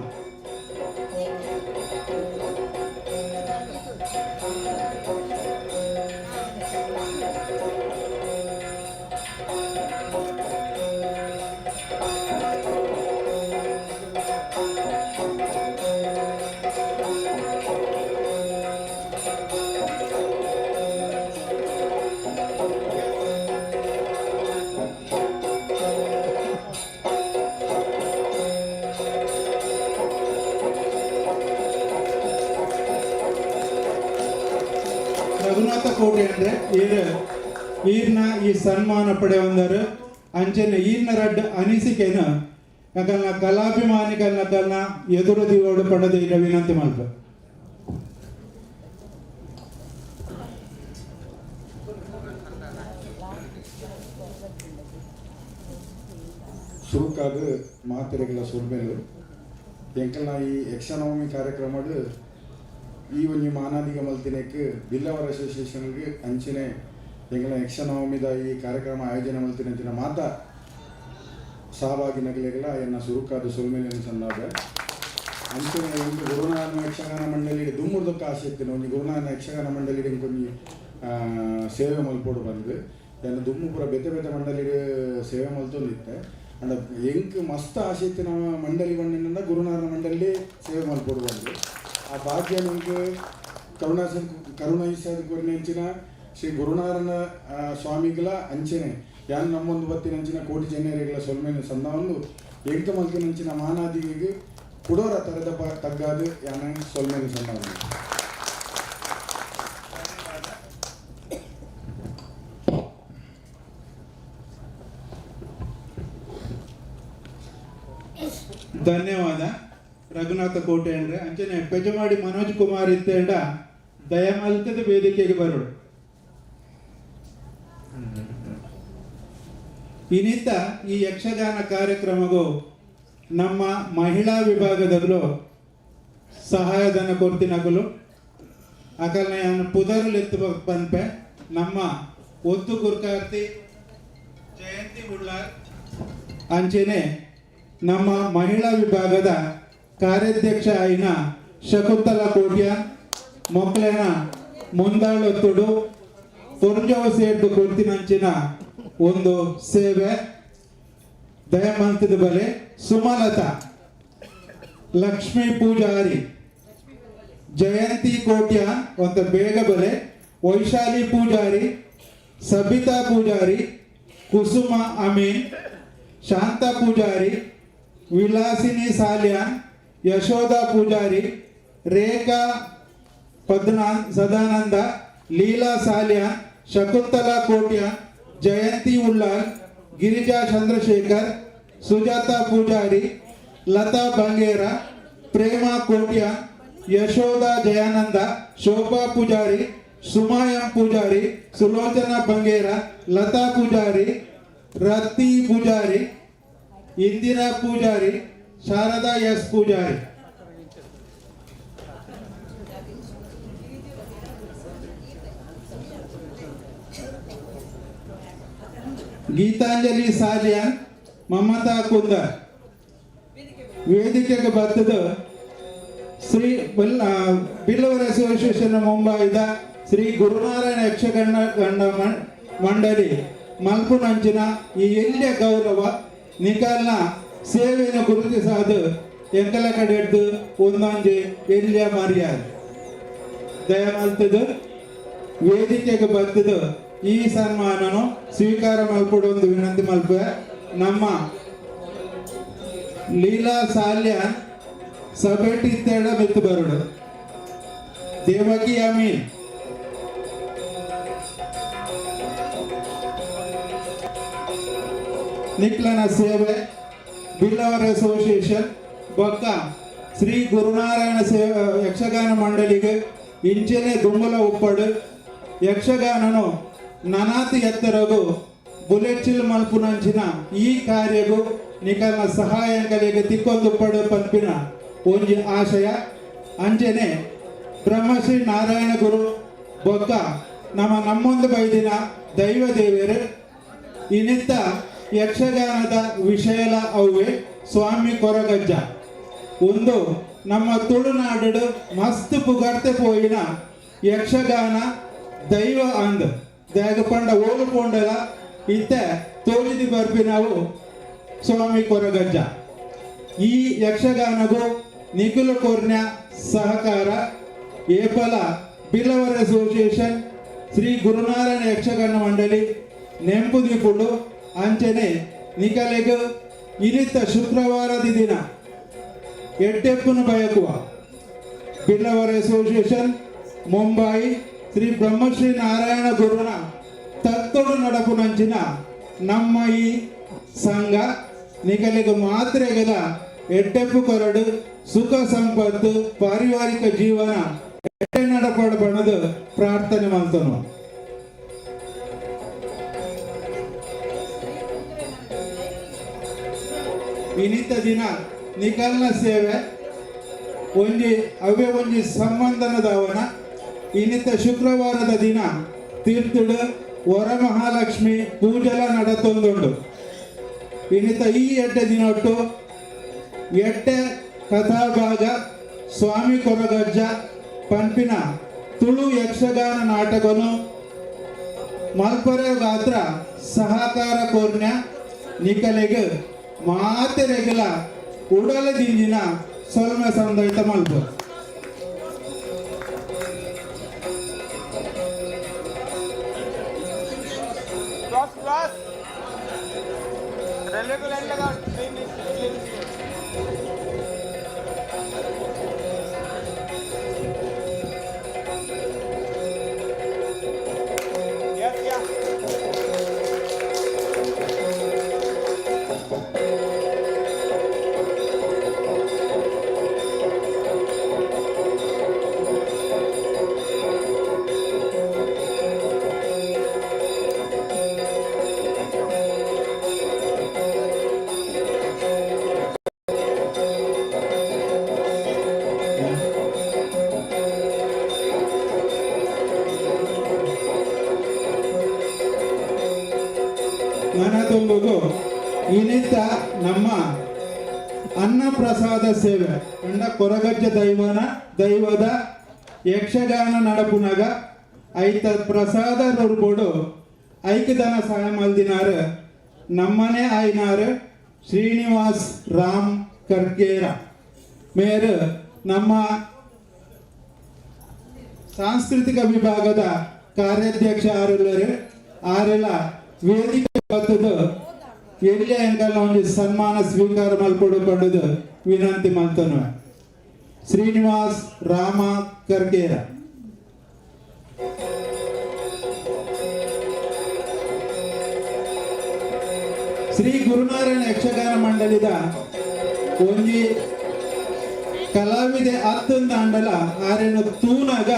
ರಘುನಾಥ ಕೋಟೆ ಅಂದರೆ ಇದು ಈರ್ನ ಈ ಸನ್ಮಾನ ಪಡೆವಂದರು. ಅಂಚನೆ ಈರ್ನ ರಡ್ಡ್ ಅನಿಸಿಕೆನ ಅಕಲ್ನ ಕಲಾಭಿಮಾನಿಗಳನ್ನ ಕಲ್ನ ಎದುರು ದಿವೋಡು ಪಡೆದ ವಿನಂತಿ ಮಲ್ಪ. ಸುರುಕಾದ ಮಾತೆರೆಗಳ ಸೊಲ್ಮೆಲು ಎಂಕಲ್ನ ಈ ಯಕ್ಷನವಮಿ ಕಾರ್ಯಕ್ರಮಡ್ ಈ ಒಂಜಿ ಮಾನಾದಿಗ ಮಲ್ತಿನೆಕ್ ಬಿಲ್ಲವರ ಅಸೋಸಿಯೇಷನ್ಗೆ ಅಂಚನೆ ಎಂಕಲ್ನ ಯಕ್ಷನವಮಿದ ಈ ಕಾರ್ಯಕ್ರಮ ಆಯೋಜನೆ ಮಲ್ತಿನಂಚಿನ ಮಾತ ಸಹಭಾಗಿ ನಗಲೆಗಳ ಎನ್ನ ಸುರುಕಾದ ಸೊಲ್ಮೆಲೆನ್ ಸಂದಾದ. ಅಂಚನೆ ಒಂದು ಗುರುನಾರಾಯಣ ಯಕ್ಷಗಾನ ಮಂಡಳಿ ದುಮ್ಮುರ್ದಕ್ಕ ಆಸೆ ಇತ್ತಿನ ಒಂಜಿ ಗುರುನಾರಾಯಣ ಯಕ್ಷಗಾನ ಮಂಡಳಿ ಒಂಜಿ ಸೇವೆ ಮಲ್ಪೋಡು ಬಂದು ಎನ್ನ ದುಮ್ಮು ಪೂರ ಬೇತೆ ಬೇತೆ ಮಂಡಳಿ ಸೇವೆ ಮಲ್ತೊಂದಿತ್ತೆ. ಅಂಡ ಎಂಕ್ ಮಸ್ತ್ ಆಸೆ ಇತ್ತಿನ ಮಂಡಳಿ ಬಂಡಿನಿಂದ ಗುರುನಾರಾಯಣ ಮಂಡಳಿ ಸೇವೆ ಮಲ್ಪೋಡು ಬಂದು ಆ ಭಾಗ್ಯ ನಮ್ಗೆ ಕರುಣಾಯಿಸಾದ ಕೊರಿನಂಚಿನ ಶ್ರೀ ಗುರುನಾರಾಯಣ ಸ್ವಾಮಿಗಳ ಅಂಚನೆ ಯಾನ್ ನಮ್ಮೊಂದು ಬತ್ತಿನಂಚಿನ ಕೋಟಿ ಚೆನ್ನೆರೆಗಳ ಸೊಲ್ಮೆನ ಸಂದವನ್ನು ಎಂಕ ಮಲ್ತಿನಂಚಿನ ಮಾನಾದಿಗೆ ಕುಡೋರ ತರದ ತಗ್ಗಾದು ಯಾನ ಸೊಲ್ಮೆನ ಸಂದವನ್ನು. ಧನ್ಯವಾದ ರಘುನಾಥ ಕೋಟೆ ಅಂದ್ರೆ. ಅಂಚನೆ ಪೆಜಮಾಡಿ ಮನೋಜ್ ಕುಮಾರ್ ಇತ್ತೇಡ ದಯಮಲ್ತದ ವೇದಿಕೆಗೆ ಬರೋಡು. ಇನ್ನಿತ ಈ ಯಕ್ಷಗಾನ ಕಾರ್ಯಕ್ರಮಗೂ ನಮ್ಮ ಮಹಿಳಾ ವಿಭಾಗದಲ್ಲೂ ಸಹಾಯಧನ ಕೊಡ್ತಿನಗಲು ಅಕಲ್ನ ಪುದರುಲೆತ್ತು ಪನ್ಪೆ ನಮ್ಮ ಒತ್ತು ಗುರ್ಕಾರ್ತಿ ಜಯಂತಿ ಉಳ್ಳಾರ್ ಅಂಚನೆ ನಮ್ಮ ಮಹಿಳಾ ವಿಭಾಗದ ಕಾರ್ಯಾಧ್ಯಕ್ಷ ಆಯಿನ ಶಕುಂತಲಾ ಕೋಟ್ಯಾನ್ ಮೊಕ್ಲೆನ ಮುಂದಾಳೊತ್ತುಡು ಪೊರ್ಜವ ಸೇರ್ದು ಕೊಡ್ತಿನಂಚಿನ ಒಂದು ಸೇವೆ ದಯಮಂತದ ಬಲೆ ಸುಮಲತಾ ಲಕ್ಷ್ಮೀ ಪೂಜಾರಿ ಜಯಂತಿ ಕೋಟ್ಯಾನ್ ಅಂತ ಬೇಗ ಬಲೆ ವೈಶಾಲಿ ಪೂಜಾರಿ ಸಬಿತಾ ಪೂಜಾರಿ ಕುಸುಮ ಅಮೀನ್ ಶಾಂತ ಪೂಜಾರಿ ವಿಲಾಸಿನಿ ಸಾಲ್ಯಾನ್ ಯಶೋಧ ಪೂಜಾರಿ ರೇಖಾ ಪದ್ನಾ ಸದಾನಂದ ಲೀಲಾ ಸಾಲ್ಯಾನ್ ಶಕುಂತಲಾ ಕೋಟ್ಯಾನ್ ಜಯಂತಿ ಉಳ್ಳಾಲ್ ಗಿರಿಜಾ ಚಂದ್ರಶೇಖರ್ ಸುಜಾತಾ ಪೂಜಾರಿ ಲತಾ ಬಂಗೇರ ಪ್ರೇಮಾ ಕೋಟ್ಯಾನ್ ಯಶೋಧ ಜಯಾನಂದ ಶೋಭಾ ಪೂಜಾರಿ ಸುಮಾಯಂ ಪೂಜಾರಿ ಸುಲೋಚನಾ ಬಂಗೇರ ಲತಾ ಪೂಜಾರಿ ರತಿ ಪೂಜಾರಿ ಇಂದಿರಾ ಪೂಜಾರಿ ಶಾರದಾ ಎಸ್ ಪೂಜಾರಿ. ಗೀತಾಂಜಲಿ ಸಾಲಿಯಾನ್ ಮಮತಾ ಕುಂದರ್ ವೇದಿಕೆಗೆ ಬರ್ತದ ಶ್ರೀ ಬಿಲ್ಲವರ ಅಸೋಸಿಯೇಷನ್ ಮುಂಬೈದ ಶ್ರೀ ಗುರುನಾರಾಯಣ ಯಕ್ಷಗಣ ಗಂಡ ಮಂಡಳಿ ಮಲ್ಪುನಂಚಿನ ಈ ಎಲ್ಲಿಯ ಗೌರವ ನಿಕಲ್ನ ಸೇವೆಯನ್ನು ಗುರುತಿಸಾದ ಎಂಕಲ ಕಡೆಡ್ದು ಒಂದೊಂಜಿ ಎಲ್ಲಿಯ ಮರ್ಯಾದೆ ದಯಮಲ್ತದು ವೇದಿಕೆಗೆ ಬರ್ತದ ಈ ಸನ್ಮಾನನು ಸ್ವೀಕಾರ ಮಲ್ಪಡು ಒಂದು ವಿನಂತಿ ಮಲ್ಪ. ನಮ್ಮ ಲೀಲಾ ಸಾಲ್ಯಾನ್ ಸಭೆಟಿತ್ತೇಡ ಮಿತ್ತು ಬರುಡು ದೇವಕಿ ಅಮೀನ್ ನಿಕ್ಲನ ಸೇವೆ ಬಿಲ್ಲವರ ಅಸೋಸಿಯೇಷನ್ ಬೊಕ್ಕ ಶ್ರೀ ಗುರುನಾರಾಯಣ ಸೇವೆ ಯಕ್ಷಗಾನ ಮಂಡಳಿಗೆ ಇಂಚನೆ ದುಂಬಲ ಉಪ್ಪಡು ಯಕ್ಷಗಾನನು ನನಾತಿ ಎತ್ತರಗು ಬುಲೆಚಿಲ್ ಮಲ್ಪುನಂಚಿನ ಈ ಕಾರ್ಯಗು ನಿಕಲ್ನ ಸಹಾಯ ಕಲೆಗೆ ತಿಕ್ಕೊಂದುಪ್ಪಡು ಪನ್ಪಿನ ಒಂಜಿ ಆಶಯ. ಅಂಚನೆ ಬ್ರಹ್ಮಶ್ರೀ ನಾರಾಯಣ ಗುರು ಬೊಕ್ಕ ನಮ್ಮ ನಮ್ಮೊಂದು ಬೈದಿನ ದೈವ ದೇವರು ಇನ್ನಿತ್ತ ಯಕ್ಷಗಾನದ ವಿಷಯಲ ಅವ್ವೆ ಸ್ವಾಮಿ ಕೊರಗಜ್ಜ ಒಂದು ನಮ್ಮ ತುಳುನಾಡು ಮಸ್ತ್ ಪುಗರ್ತೆ ಪೋಯಿನ ಯಕ್ಷಗಾನ ದೈವ ಅಂದ್ ದಾಗ ಪಂಡ ಓಲು ಪೋಂಡಲ ಇತ್ತೆ ತೋಜಿದಿ ಬರ್ಪಿನವು ಸ್ವಾಮಿ ಕೊರಗಜ್ಜ. ಈ ಯಕ್ಷಗಾನಗು ನಿಖಿಲ ಕೊರ್ನ್ಯ ಸಹಕಾರ ಏಪಲ ಬಿಲ್ಲವರ ಅಸೋಸಿಯೇಷನ್ ಶ್ರೀ ಗುರುನಾರಾಯಣ ಯಕ್ಷಗಾನ ಮಂಡಳಿ ನೆಂಪುದೀಪುಡು ಅಂಚನೆ ನಿಕಲೆಗ್ ಇನಿತ ಶುಕ್ರವಾರದ ದಿನ ಎಡ್ಡೆಪ್ಪುನ ಬಯಕುವ ಬಿಲ್ಲವರ ಅಸೋಸಿಯೇಷನ್ ಮುಂಬೈ ಶ್ರೀ ಬ್ರಹ್ಮಶ್ರೀ ನಾರಾಯಣ ಗುರುನ ತತ್ತೊಡು ನಡಪುನಂಚಿನ ನಮ್ಮ ಈ ಸಂಘ ನಿಕಲಿಗೆ ಮಾತ್ರೆಗಳ ಎಡ್ಡೆಪ್ಪು ಕೊರಡು ಸುಖ ಸಂಪತ್ತು ಪಾರಿವಾರಿಕ ಜೀವನ ಎಡ್ಡೆ ನಡಪಡು ಬಣದು ಪ್ರಾರ್ಥನೆ ಮಾಡ್ತಾನು. ವಿನಿತ ದಿನ ನಿಕಲ್ನ ಸೇವೆ ಒಂಜಿ ಅವ್ಯ ಒಂಜಿ ಸಂಬಂಧನದವನ ಇನ್ನಿತ ಶುಕ್ರವಾರದ ದಿನ ತೀರ್ಥುಡು ವರಮಹಾಲಕ್ಷ್ಮಿ ಪೂಜಲ ನಡತೊಂದುಂಡು. ಇನ್ನಿತ ಈ ಎಡ್ಡೆ ದಿನೊಟ್ಟು ಎಡ್ಡೆ ಕಥಾಭಾಗ ಸ್ವಾಮಿ ಕೊರಗಜ್ಜ ಪಂಪಿನ ತುಳು ಯಕ್ಷಗಾನ ನಾಟಕನು ಮಲ್ಪರೆ ಗಾತ್ರ ಸಹಕಾರ ಕೋರ್ನ್ಯ ನಿಕಲೆಗ್ ಮಾತೆರೆಗಲ ಉಡಲ ದಿಂಜಿನ ಸೊಲ್ಮೆ ಸಂದೈತ ಮಲ್ಪ. क्रॉस क्रॉस रेलवे को लाइन लगाओ, ट्रेन यस या। ಮನದೊಂಬುಗು ಇನಿತ ನಮ್ಮ ಅನ್ನಪ್ರಸಾದ ಸೇವೆ ಅಂಡ ಕೊರಗಜ್ಜ ದೈವನ ದೈವದ ಯಕ್ಷಗಾನ ನಡಪುನಗ ಐತ ಪ್ರಸಾದ ರೂಪೋಡು ಐಕ್ಯದನ ಸಹಾಯ ಮಲ್ದಿನಾರು ನಮ್ಮನೆ ಆಯ್ನಾರು ಶ್ರೀನಿವಾಸ್ ರಾಮ್ ಕರ್ಕೇರ ಮೇರು ನಮ್ಮ ಸಾಂಸ್ಕೃತಿಕ ವಿಭಾಗದ ಕಾರ್ಯಾಧ್ಯಕ್ಷ ಆರುಲ್ಲರು ಆರೆಲ ವೇದಿಕೆ ಬತ್ತದು ಎಲ್ಯ ಎಂಕಲ್ನ ಒಂಜಿ ಸನ್ಮಾನ ಸ್ವೀಕಾರ ಮಲ್ಪೊಡು ಪಂಡುದು ವಿನಂತಿ ಮಲ್ತನು. ಶ್ರೀನಿವಾಸ್ ರಾಮ ಕರ್ಕೇರ. ಶ್ರೀ ಗುರುನಾರಾಯಣ ಯಕ್ಷಗಾನ ಮಂಡಳಿದ ಒಂಜಿ ಕಲಾವಿದೆ ಅತ್ತೊಂದು ಅಂಡಲ ಆರೆನು ತೂನಗ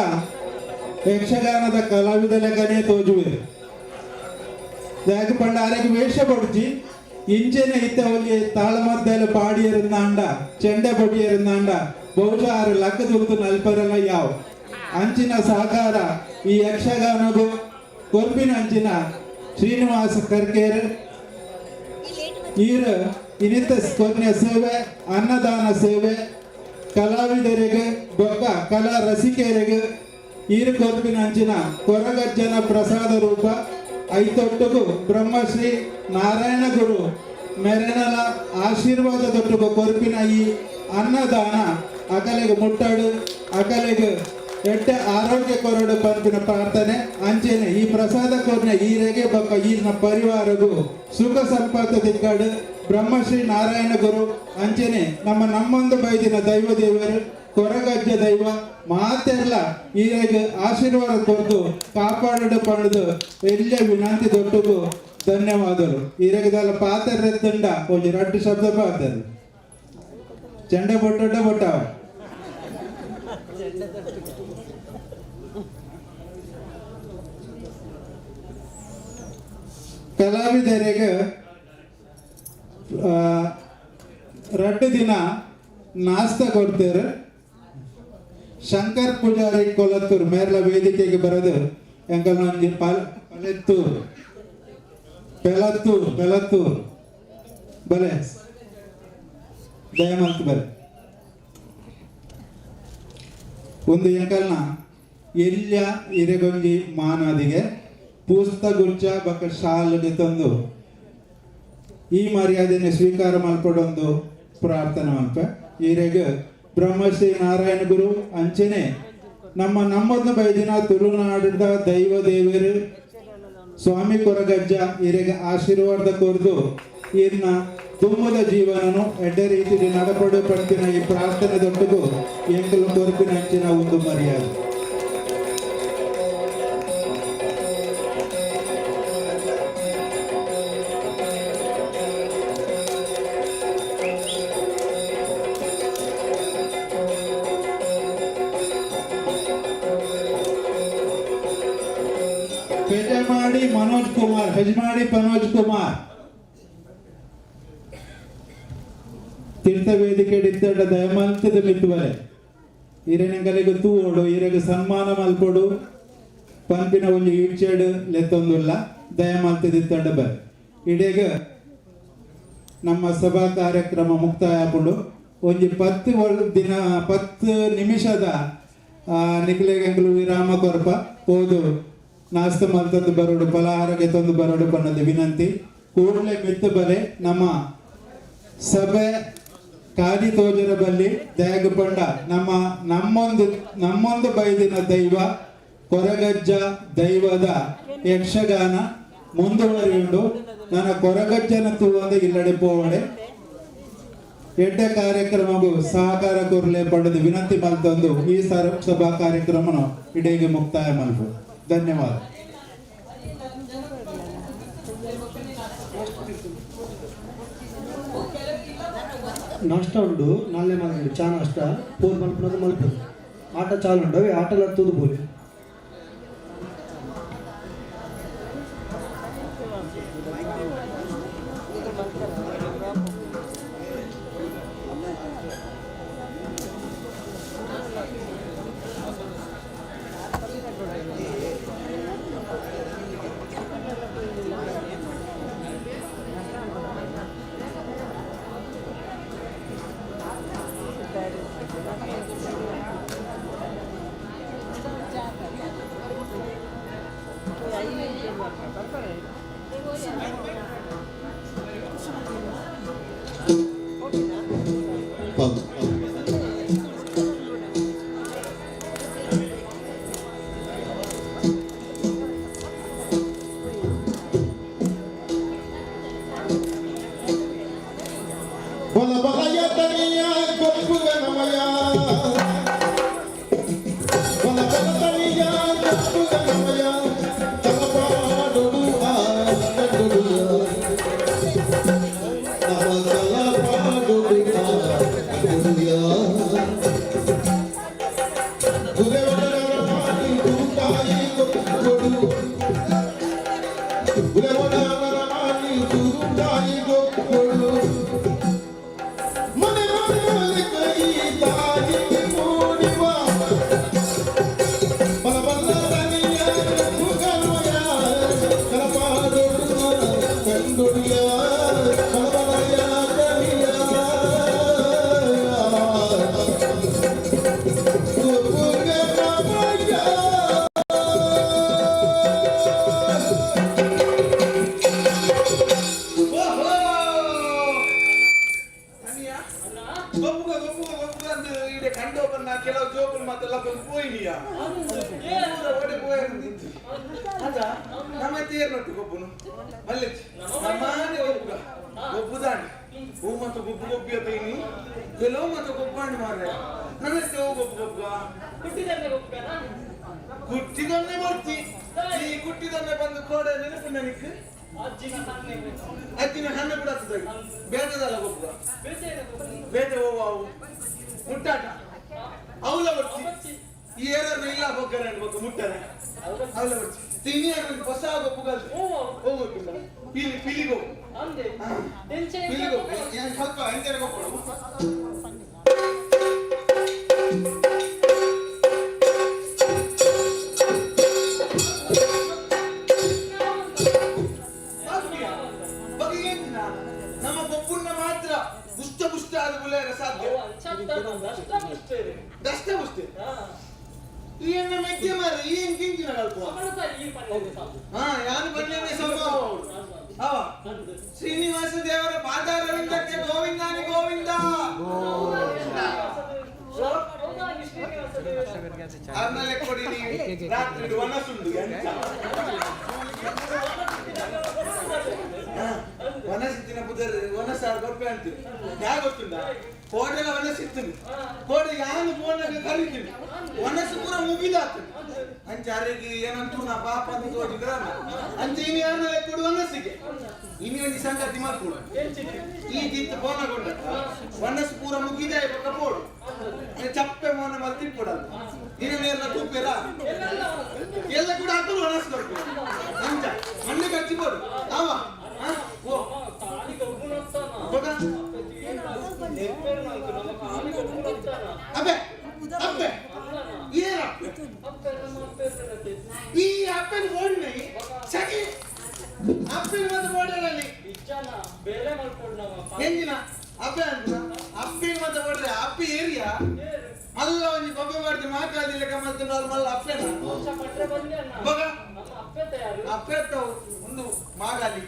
ಯಕ್ಷಗಾನದ ಕಲಾವಿದ ಲೆಕ್ಕನೇ ತೋಜುವೆ. ದಾಯಕ ಪಂಡ ಆರೆಗ್ ವೇಷ ಪಡ್ಚಿ ಇಂಚೆನೆ ಇತ್ತ ಒಂಜಿ ತಾಳಮದ್ದಲ ಪಾಡಿಯರುಂದಾಂಡ ಚೆಂಡೆ ಬಡಿಯರುಂದಾಂಡ ಬಹುಶಃ ಆರು ಲಕ್ಕ ದುರ್ತು ನಲ್ಪರಲ್ಲ ಯಾವ ಅಂಚಿನ ಸಹಕಾರ ಈ ಯಕ್ಷಗಾನಗು ಕೊರ್ಪಿನ ಅಂಚಿನ ಶ್ರೀನಿವಾಸ ಕರ್ಕೇರ್ ಈರ್ ಇನ್ನಿತ ಕೊರ್ನ ಸೇವೆ ಅನ್ನದಾನ ಸೇವೆ ಕಲಾವಿದರಿಗೆ ಬೊಕ್ಕ ಕಲಾ ರಸಿಕೆಯರಿಗೆ ಈರು ಕೊರ್ಪಿನ ಅಂಚಿನ ಕೊರಗಜ್ಜನ ಪ್ರಸಾದ ರೂಪ ಐತೊಟ್ಟುಗು ಬ್ರಹ್ಮಶ್ರೀ ನಾರಾಯಣ ಗುರು ಮೆರೆನಲ ಆಶೀರ್ವಾದ ದೊಟ್ಟುಗು ಕೊರ್ಪಿನ ಈ ಅನ್ನದಾನ ಅಕಲೆಗೆ ಮುಟ್ಟಾಡು ಅಕಲೆಗೆ ಎಡ್ಡೆ ಆರೋಗ್ಯ ಕೊರಡು ಪನ್ಪಿನ ಪ್ರಾರ್ಥನೆ. ಅಂಚೆನೆ ಈ ಪ್ರಸಾದ ಕೊರ್ನ ಈರೆಗೆ ಬೊಕ್ಕ ಈರ್ನ ಪರಿವಾರಗು ಸುಖ ಸಂಪತ್ತು ತಿಕ್ಕಾಡು ಬ್ರಹ್ಮಶ್ರೀ ನಾರಾಯಣ ಗುರು ಅಂಚೆನೆ ನಮ್ಮ ನಮ್ಮೊಂದು ಬೈದಿನ ದೈವ ದೇವರು ಕೊರಗಜ್ಜ ದೈವ ಮಾತೆಲ್ಲ ಈರೆಗೆ ಆಶೀರ್ವಾದ ಕೊರ್ದು ಕಾಪಾಡಡು ಪಂಡುದು ಎಲ್ಲ ವಿನಂತಿ ದೊಡ್ಡಗು ಧನ್ಯವಾದಗಳು. ಈರೆಗೆ ಪಾತ್ರ ಒಂಜಿ ರಡ್ಡು ಶಬ್ದ ಪಾತ್ರ ಚೆಂಡೆ ಬೊಟ್ಟೊಡ್ಡ ಬೊಟ್ಟಾವ. ಕಲಾವಿದರಿಗೆ ರಡ್ಡು ದಿನ ನಾಸ್ತ ಕೊಡ್ತಾರೆ. ಶಂಕರ್ ಪೂಜಾರಿ ಕೊಲತ್ತೂರು ಮೇರ್ಲ ವೇದಿಕೆಗೆ ಬರೋದು ಎಂಕಲ್ನ ಒಂಜಿ ಪಲೆತ್ತೂರು ಪೆಲತ್ತೂರು ಪೆಲತ್ತೂರು ಬಲೆ ದಯಮಲ್ತ್ ಬಲೆ ಒಂದು ಎಂಕಲ್ನ ಎಲ್ಯ ಇರೆಗೊಂಜಿ ಮಾನಾದಿಗೆ ಪೂಸ್ತ ಗುಚ್ಚ ಬಕ್ಕ ಶಾಲ್ ತಂದು ಈ ಮರ್ಯಾದೆಯನ್ನು ಸ್ವೀಕಾರ ಮಲ್ಪಡೊಂದು ಪ್ರಾರ್ಥನೆ ಮಲ್ಪ. ಈರೆಗ್ ಬ್ರಹ್ಮಶ್ರೀ ನಾರಾಯಣ ಗುರು ಅಂಚೆನೆ ನಮ್ಮ ನಮ್ಮದನ್ನ ಬೈದಿನ ತುಳುನಾಡಿದ ದೈವ ದೇವರು ಸ್ವಾಮಿ ಕೊರಗಜ್ಜ ಈರೆಗೆ ಆಶೀರ್ವಾದ ಕೋರ್ದು ಈರ್ನ ದುಮ್ಮದ ಜೀವನನು ಎಡ್ಡೆ ರೀತಿಯಲ್ಲಿ ನಡಪಡು ಪಡ್ತಿನ ಈ ಪ್ರಾರ್ಥನೆ ದೊಡ್ಡದು ಎಂಕಲು ಕೊರಪಿನ ಅಂಚಿನ ಒಂದು ಮರ್ಯಾದೆ. ಪೆಜಮಾಡಿ ಮನೋಜ್ ಕುಮಾರ್, ಹೆಜ್ಮಾಡಿ ಮನೋಜ್ ಕುಮಾರ್. ತೀರ್ಥ ವೇದಿಕೆ ಇತ್ತಡ ದಯಮಲ್ತದ ಮಿತ್ತುವರೆ ಈರೆನಂಗಲಿಗೆ ತೂವೋಡು, ಈರೆಗೆ ಸನ್ಮಾನ ಮಲ್ಪೊಡು. ಪನ್ಪಿನ ಒಂಜಿ ಈಡ್ಚೇಡು ಲೆತ್ತೊಂದುಲ್ಲ, ದಯಮಲ್ತದಿತ್ತಡ ಬರ್. ಇಡೀಗ ನಮ್ಮ ಸಭಾ ಕಾರ್ಯಕ್ರಮ ಮುಕ್ತಾಯ ಆಪುಂಡು. ಒಂಜಿ 10 ದಿನ 10 ನಿಮಿಷದ ನಿಕ್ಲೆಗಂಗ್ಲು ವಿರಾಮ ಕೊರ್ಪ ಪೋದು ನಾಸ್ತ ಮಲ್ತಂದು ಬರೋಡು, ಫಲಹಾರಕ್ಕೆ ತಂದು ಬರೋಡು ಪನ್ನದು ವಿನಂತಿ. ಕೂಡಲೇ ಮಿತ್ತು ಬಲೆ ನಮ್ಮ ಸಭೆ ಕಾದಿ ತೋಜರ ಬಲ್ಲಿ ದಯಾಗ ಪಂಡ ನಮ್ಮ ನಮ್ಮೊಂದು ನಮ್ಮೊಂದು ಬೈದಿನ ದೈವ ಕೊರಗಜ್ಜ ದೈವದ ಯಕ್ಷಗಾನ ಮುಂದುವರಿಯುಂಡು. ನನ್ನ ಕೊರಗಜ್ಜನ ತೂವಂದ ಇಲ್ಲಡೆ ಪೋವಡೆ ಎಡ್ಡೆ ಕಾರ್ಯಕ್ರಮಗೂ ಸಹಕಾರ ಕೊರಲೆ ಪಡೆದು ವಿನಂತಿ ಮಲ್ತಂದು ಈ ಸಭಾ ಕಾರ್ಯಕ್ರಮನ ಇಡೀಗೆ ಮುಕ್ತಾಯ ಮಲ್ಪು. ಧನ್ಯವಾದ. ನಾಷ್ಟ ಉಂಡು ನಾಳೆ ಮಲ್ಪು ಚಾ ನಾಷ್ಟ ಪೋರ್ ಮಲ್ಪುನದು ಮಲ್ಪು ಆಟ ಚಾಲು ಉಂಡು ಅವೆ ಆಟಲ ತೂದು ಬೋಲೆ. ಶ್ರೀನಿವಾಸ ದೇವರ ಪಾದಾರವಿಂದಕ್ಕೆ ಗೋವಿಂದಾನಿ ಗೋವಿಂದ. ಆಮೇಲೆ ಕೊಡಿ ರಾತ್ರಿ ವನಸುಂಡು ಎಂತ ವನಸಿತ್ತಿನ ಪುದರ್ ವನಸಾರ್ ಕೊಪ್ಪೆ ಅಂತೀವಿ. ಯಾ ಗೊತ್ತುಂಡ ಕೋಡೆಲ ವನಸಿತ್ತು ಕೋಡೆ ಯಾನು ಫೋನಾಗ ಕರೀತೀನಿ ವನಸು ಪೂರ ಮುಗಿದಾತು. ಅಂಚಾರಿಗೆ ಏನಂತೂ ನಾ ಪಾಪ ಅಂತ ತೋಜಿದ್ರ ಅಂಚೆ ಇನ್ನು ಯಾರು ಕೊಡು ವನಸ್ಸಿಗೆ ಇನ್ನೊಂದು ಸಂಗತಿ ಮಾಡ್ಕೊಡು. ಈ ದಿತ್ತ ಫೋನಗೊಂಡ ವನಸ್ಸು ಪೂರ ಮುಗಿದ ಪಕ್ಕ ಪೋಡು ಚಪ್ಪೆ ಮೋನ ಮಲ್ತಿ ಕೊಡಲ್ಲ. ದಿನ ಎಲ್ಲ ತೂಪೇರ ಎಲ್ಲ ಕೂಡ ಹಾಕಲು ವನಸ್ಸು ಕೊಡ್ಬೇಕು. ಈ ಅಪ್ಪನ ಓಡ್ನಿ ಸಖಿ ಅಪ್ಪನ ಮತ್ತೆ ಓಡರಲ್ಲಿ ಇಜ್ಜನ ಬೇಲೆ ಮಲ್ಕೊಡ್ ನಮ್ಮ ಎಂಜಿನ ಅಪ್ಪೆ ಅಂತ ಅಪ್ಪಿನ ಮತ್ತೆ ಓಡ್ರೆ ಅಪ್ಪಿ ಏರಿಯಾ ಮಲ್ಲ ಒಂಜಿ ಬೊಬ್ಬೆ ಮಾಡ್ತಿ ಮಾತಾಡಿಲ್ಲ ಕಮ್ಮತ್ತ ನಾರ್ಮಲ್ ಅಪ್ಪೆನ ಪಟ್ರೆ ಬಂದೆ ಅಣ್ಣ ಬಗ ನಮ್ಮ ಅಪ್ಪೆ ತಯಾರು ಅಪ್ಪೆ ತಾವು ಒಂದು ಮಾಗಾಲಿ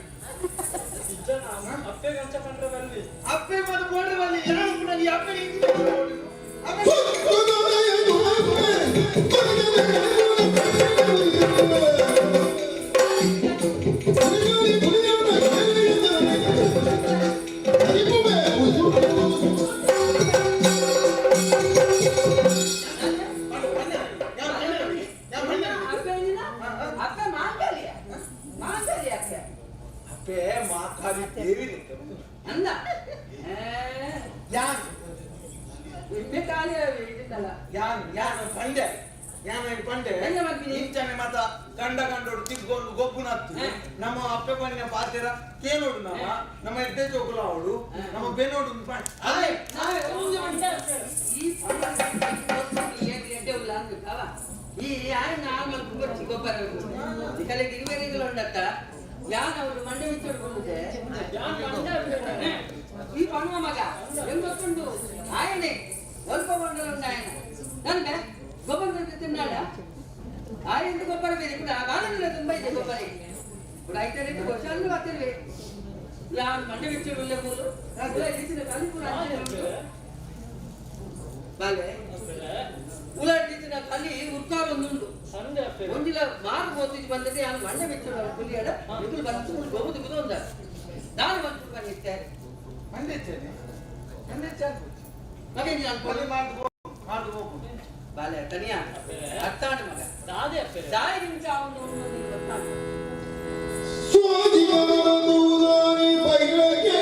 ಇಜ್ಜನ ಅಪ್ಪೆ ಗಂಚ ಪಂಡ್ರೆ ಬಲ್ಲಿ ಅಪ್ಪೆ ಮತ್ತೆ ಓಡ್ರೆ ಬಲ್ಲಿ ಯಾರು ಕೂಡ ಈ ಅಪ್ಪೆ ಅಪ್ಪೆ ಅಪ್ಪೆ ಮಾಂಗಲ್ಯ ಮಾಂಗಲ್ಯ ಅಪ್ಪೆ ಅಪ್ಪೆ ಮಾತಾಡಿ ದೇವಿ ಅಂದ ಯಾನ್ ಇಮ್ಮೆ ಖಾಲಿ ಇದಲ್ಲ ಯಾನ್ ಯಾನ್ ಪಂಡೆ ಯಾನ್ ಪಂಡೆ ಎಂತ ಮಾಡ್ತೀನಿ? ಇಂಚನೆ ಮಾತ ಗಂಡ ಗಂಡೋಡು ತಿಗ್ಗೊಂಡು ಗೊಬ್ಬುನತ್ತು ನಮ್ಮ ಅಪ್ಪೆ ಪಂಡಿನ ಪಾತೆರ ಕೇನೋಡು ನಮ್ಮ ನಮ್ಮ ಎಡ್ಡೆ ಜೋಕುಲ ಅವಳು ನಮ್ಮ ಬೆನೋಡು ಪಂಡೆ ಅದೇ ನಾವೇ ಒಂದು ಈ ಏನು ಎಡ್ಡೆ ಉಲ್ಲ ಅಂದ್ಬಿಟ್ಟವ ಈ ಆಯ್ ನಾರ್ಮಲ್ ಗೊಬ್ಬರ ಗೊಬ್ಬರ ಕಲೆ ಗಿರಿಬೇರೆಗಳು ಉಂಡತ್ತ ಯಾನ್ ಅವರು ಮಂಡೆ ಬಿಚ್ಚಿಡ್ಕೊಂಡಿದ್ದೆ ಯಾನ್ ಪಂಡೆ ಅಪ್ಪೆ ಈ ಪಣುವ ಮಗ ಹೆಂಗ್ ಗೊತ್ತುಂಟು ಆಯನೆ ಸ್ವಲ್ಪ ಮಂಡಲ ಉಂಡು ಆಯನ ನನ್ಗೆ ಗೊಬ್ಬರ ತಿನ್ನಾಡ ಆಯಿಂದ ಗೊಬ್ಬರ ಬೇರೆ ಕೂಡ ಬಾಲನೆಲ್ಲ ತುಂಬ ಇದೆ ಗೊಬ್ಬರ ಕೂಡ ಐತರೆ ವರ್ಷ ಅಂದ್ರೆ ಬರ್ತಿರ್ವೆ ಯಾನ್ ಮಂಡೆ ಬಿಚ್ಚಿಡುಲ್ಲ ಮೂಲು ಕಲಿ ಪೂರ ಉಂಟು ಬಾಲೆ ಉಲಾಟಿತ್ತಿನ ಕಲಿ ಉರ್ಕಾರ ಒಂದುಂಡು ಸಂಡೆ ಅಪ್ಪೆ ಒಂದಿಲ ಮಾರು ಬೋತಿಜ್ ಬಂದದೆ ಯಾನು ಮಂಡೆ ಬಿಚ್ಚುಡ ಪುಲಿಯಡ ಇದುಲು ಬಂತು ಗೋಬುದು ಕುದೊಂದ ನಾನು ಬಂತು ಬಂದಿತ್ತೆ ಮಂಡೆ ಚೆನ್ನೆ ಮಂಡೆ ಚೆನ್ನ ಮಗ ನೀನು ಕೊಲೆ ಮಾಡ್ದು ಮಾಡ್ದು ಹೋಗು ಬಾಲೆ ತನಿಯ ಅತ್ತಾಣ ಮಗ ದಾದೆ ಅಪ್ಪೆ ದಾಯಿ ನಿಮಿಷ ಅವನು ಸೋಜಿಗನ ಬೈರಗೆ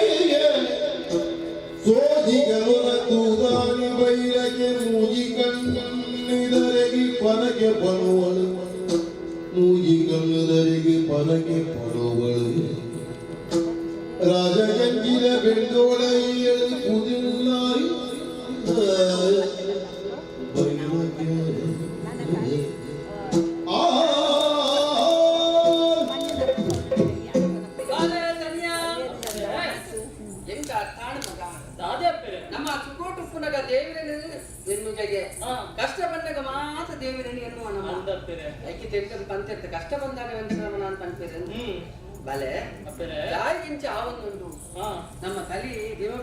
ಸೋಜಿಗನ ತೂದಾನಿ ಬೈರಗೆ ಮೂಜಿ ಕಣ್ಣಿದರೆಗಿ ಪನಗೆ ಪನುವಳು ಮೂಜಿ ಕಣ್ಣುದರೆಗೆ ಪನಗೆ ಪನುವಳು ರಾಜಗಂಜಿನ ಬೆಂದೋಳೆಯಳು ಪುದಿಲ್ಲಾರಿ ಬೈರಗೆ ಆ ಬಾಲೆ ತನಿಯ ಎಂತ ಅತ್ತಾಣ ಮಗ ದಾದೆ ಅಪ್ಪೆ ನಮ್ಮ ಸುಕೋಟು ಪುನಗ ದೇವರನ್ನು ಎನ್ನುಜಗೆ ಕಷ್ಟ ಬಂದಾಗ ಮಾತ್ರ ದೇವರನ್ನು ಎನ್ನುವ ನಮ್ಮ ಅಂದಪ್ಪೆ ಐಕಿ ತೆಗೆದು ಪಂತಿರ್ತ ಕಷ್ಟ ಬಂದಾಗ ಒಂದು ನಾನು ಪಂತಿರ ಬಲೆ ಅಪ್ಪೆ ದಾಯಿಗಿಂಚ ಆವೊಂದುಂಡು ನಮ್ಮ ಕಲಿ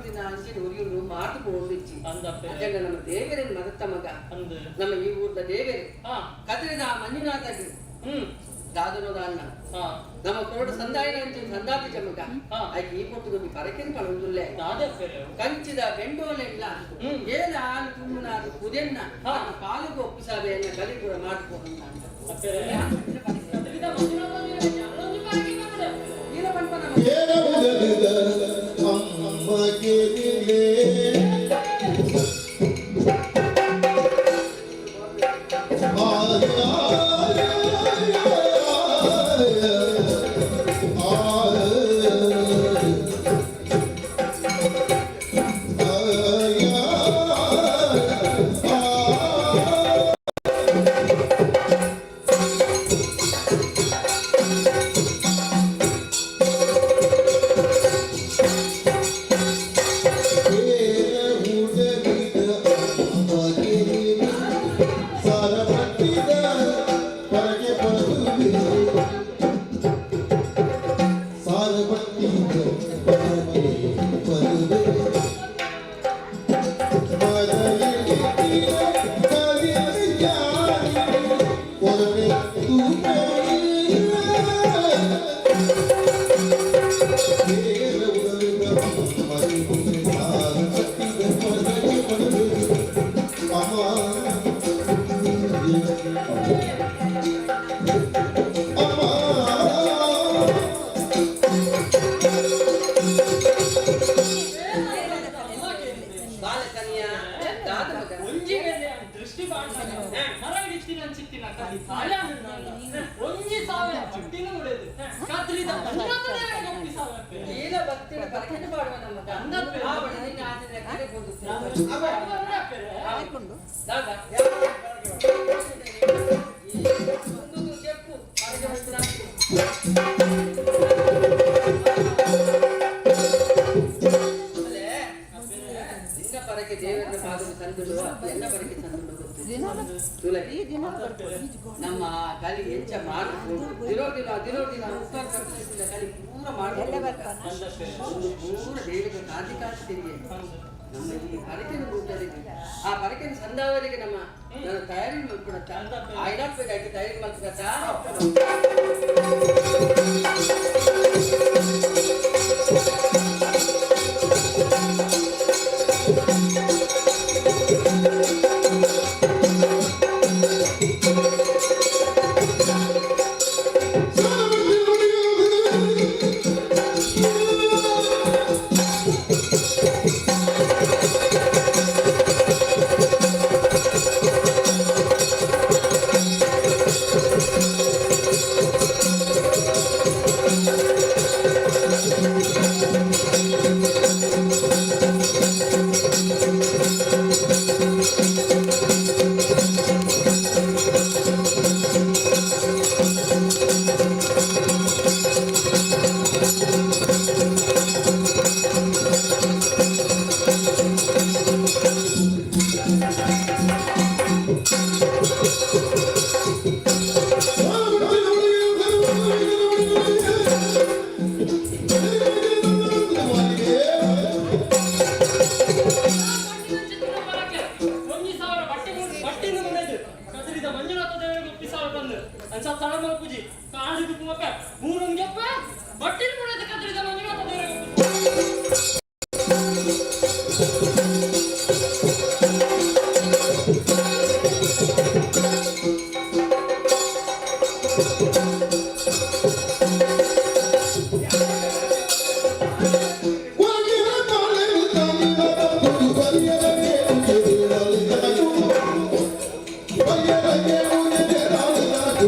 ದಿನ ಅಂಚಿನ ಉರಿಯುಂಡು ಮಾತು ಪೋಂಡಿಚ್ಚಿ ಅಂದಪ್ಪೆ ಅಜಂಗ ನಮ್ಮ ದೇವರನ್ನು ಮದತ್ತ ಮಗ ಅಂದು ನಮ್ಮ ಈ ಊರ್ದ ದೇವರೇ ಕದ್ರಿದ ಮಂಜುನಾಥಗೆ ದಾದನೋದ ಅಣ್ಣ ನಮ್ಮ ಕೊರಡು ಸಂದಾಯನ ಅಂಚಿನ ಸಂದಾಪಿ ಮಗ ಐಕಿ ಈ ಪೊಟ್ಟುಗೊಂದು ಪರಕೆನ್ ಪಣುಂದುಲ್ಲೆ ದಾದೆ ಅಪ್ಪೆ ಕಂಚಿದ ಬೆಂಡೋಲೆಲ್ಲ ಏನ ಆನು ತುಂಬುನಾದ ಕುದೆನ್ನ ಪಾಲುಗು ಒಪ್ಪಿಸಾವೆ ಎನ್ನ ಕಲಿ ಕೂಡ ಮಾಡ್ಕೊಂಡು ಅಪ್ಪೆ ಕದ್ರಿದ ಮಂಜುನಾಥ ಯಾರೊಂದು ಪರಕೆ ಬಂದ್ರೆ ಈಲ ಪಂಪನ ಬಾಲಕನ್ಯಾ ದಾದ ಮಗ ಒಂಜಿ ವೇಳೆ ದೃಷ್ಟಿ ಬಾಂಡಾಗ ಮರ ಹಿಡಿತಿನ ಅನ್ಸಿತ್ತಿನ ಕಲಿ ಸಾಯ ಒಂಜಿ ಸಾವಿರ ಬಟ್ಟಿನ ಉಡೆದು ಕದ್ರಿದ ಮಂಜುನಾಥ ದೇವರಿಗೆ ಒಪ್ಪಿಸಾವೆ ಅಪ್ಪೆ. ಈಲ ಭಕ್ತಿನ ಪರಕೆಂದು ಮಾಡುವ ನಮ್ಮ ಅಂದಪ್ಪೆ. ಆ ಬಡ ನಿನ್ನ ಆಚರಣೆ ಕರೆ ಹೋಗುತ್ತೆ ಅಪ್ಪೆ. ದಾದ ತುಲೆ ನಮ್ಮ ಕಲಿ ಎಂಚ ಮಾಡು ದಿನೋ ದಿನ ದಿನೋ ದಿನ ಉತ್ತರ ಕರ್ತವ್ಯದಿಂದ ಕಲಿ ಪೂರ ಮಾಡು ಒಂದು ಪೂರ ದೇವಿಗೆ ಕಾದಿ ಕಾದಿ ತಿರುಗಿ ನಮ್ಮ ಈ ಪರಕೆನ ರೂಪದಲ್ಲಿ ಆ ಪರಕೆನ ಸಂದಾವರಿಗೆ ನಮ್ಮ ನಾನು ತಯಾರಿ ಮಾಡ್ಕೊಡತ್ತ ಆಯ್ದಾಕ್ಬೇಕಾಯ್ತು ತಯಾರಿ ಮಾಡ್ಕೊಡತ್ತ.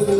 Thank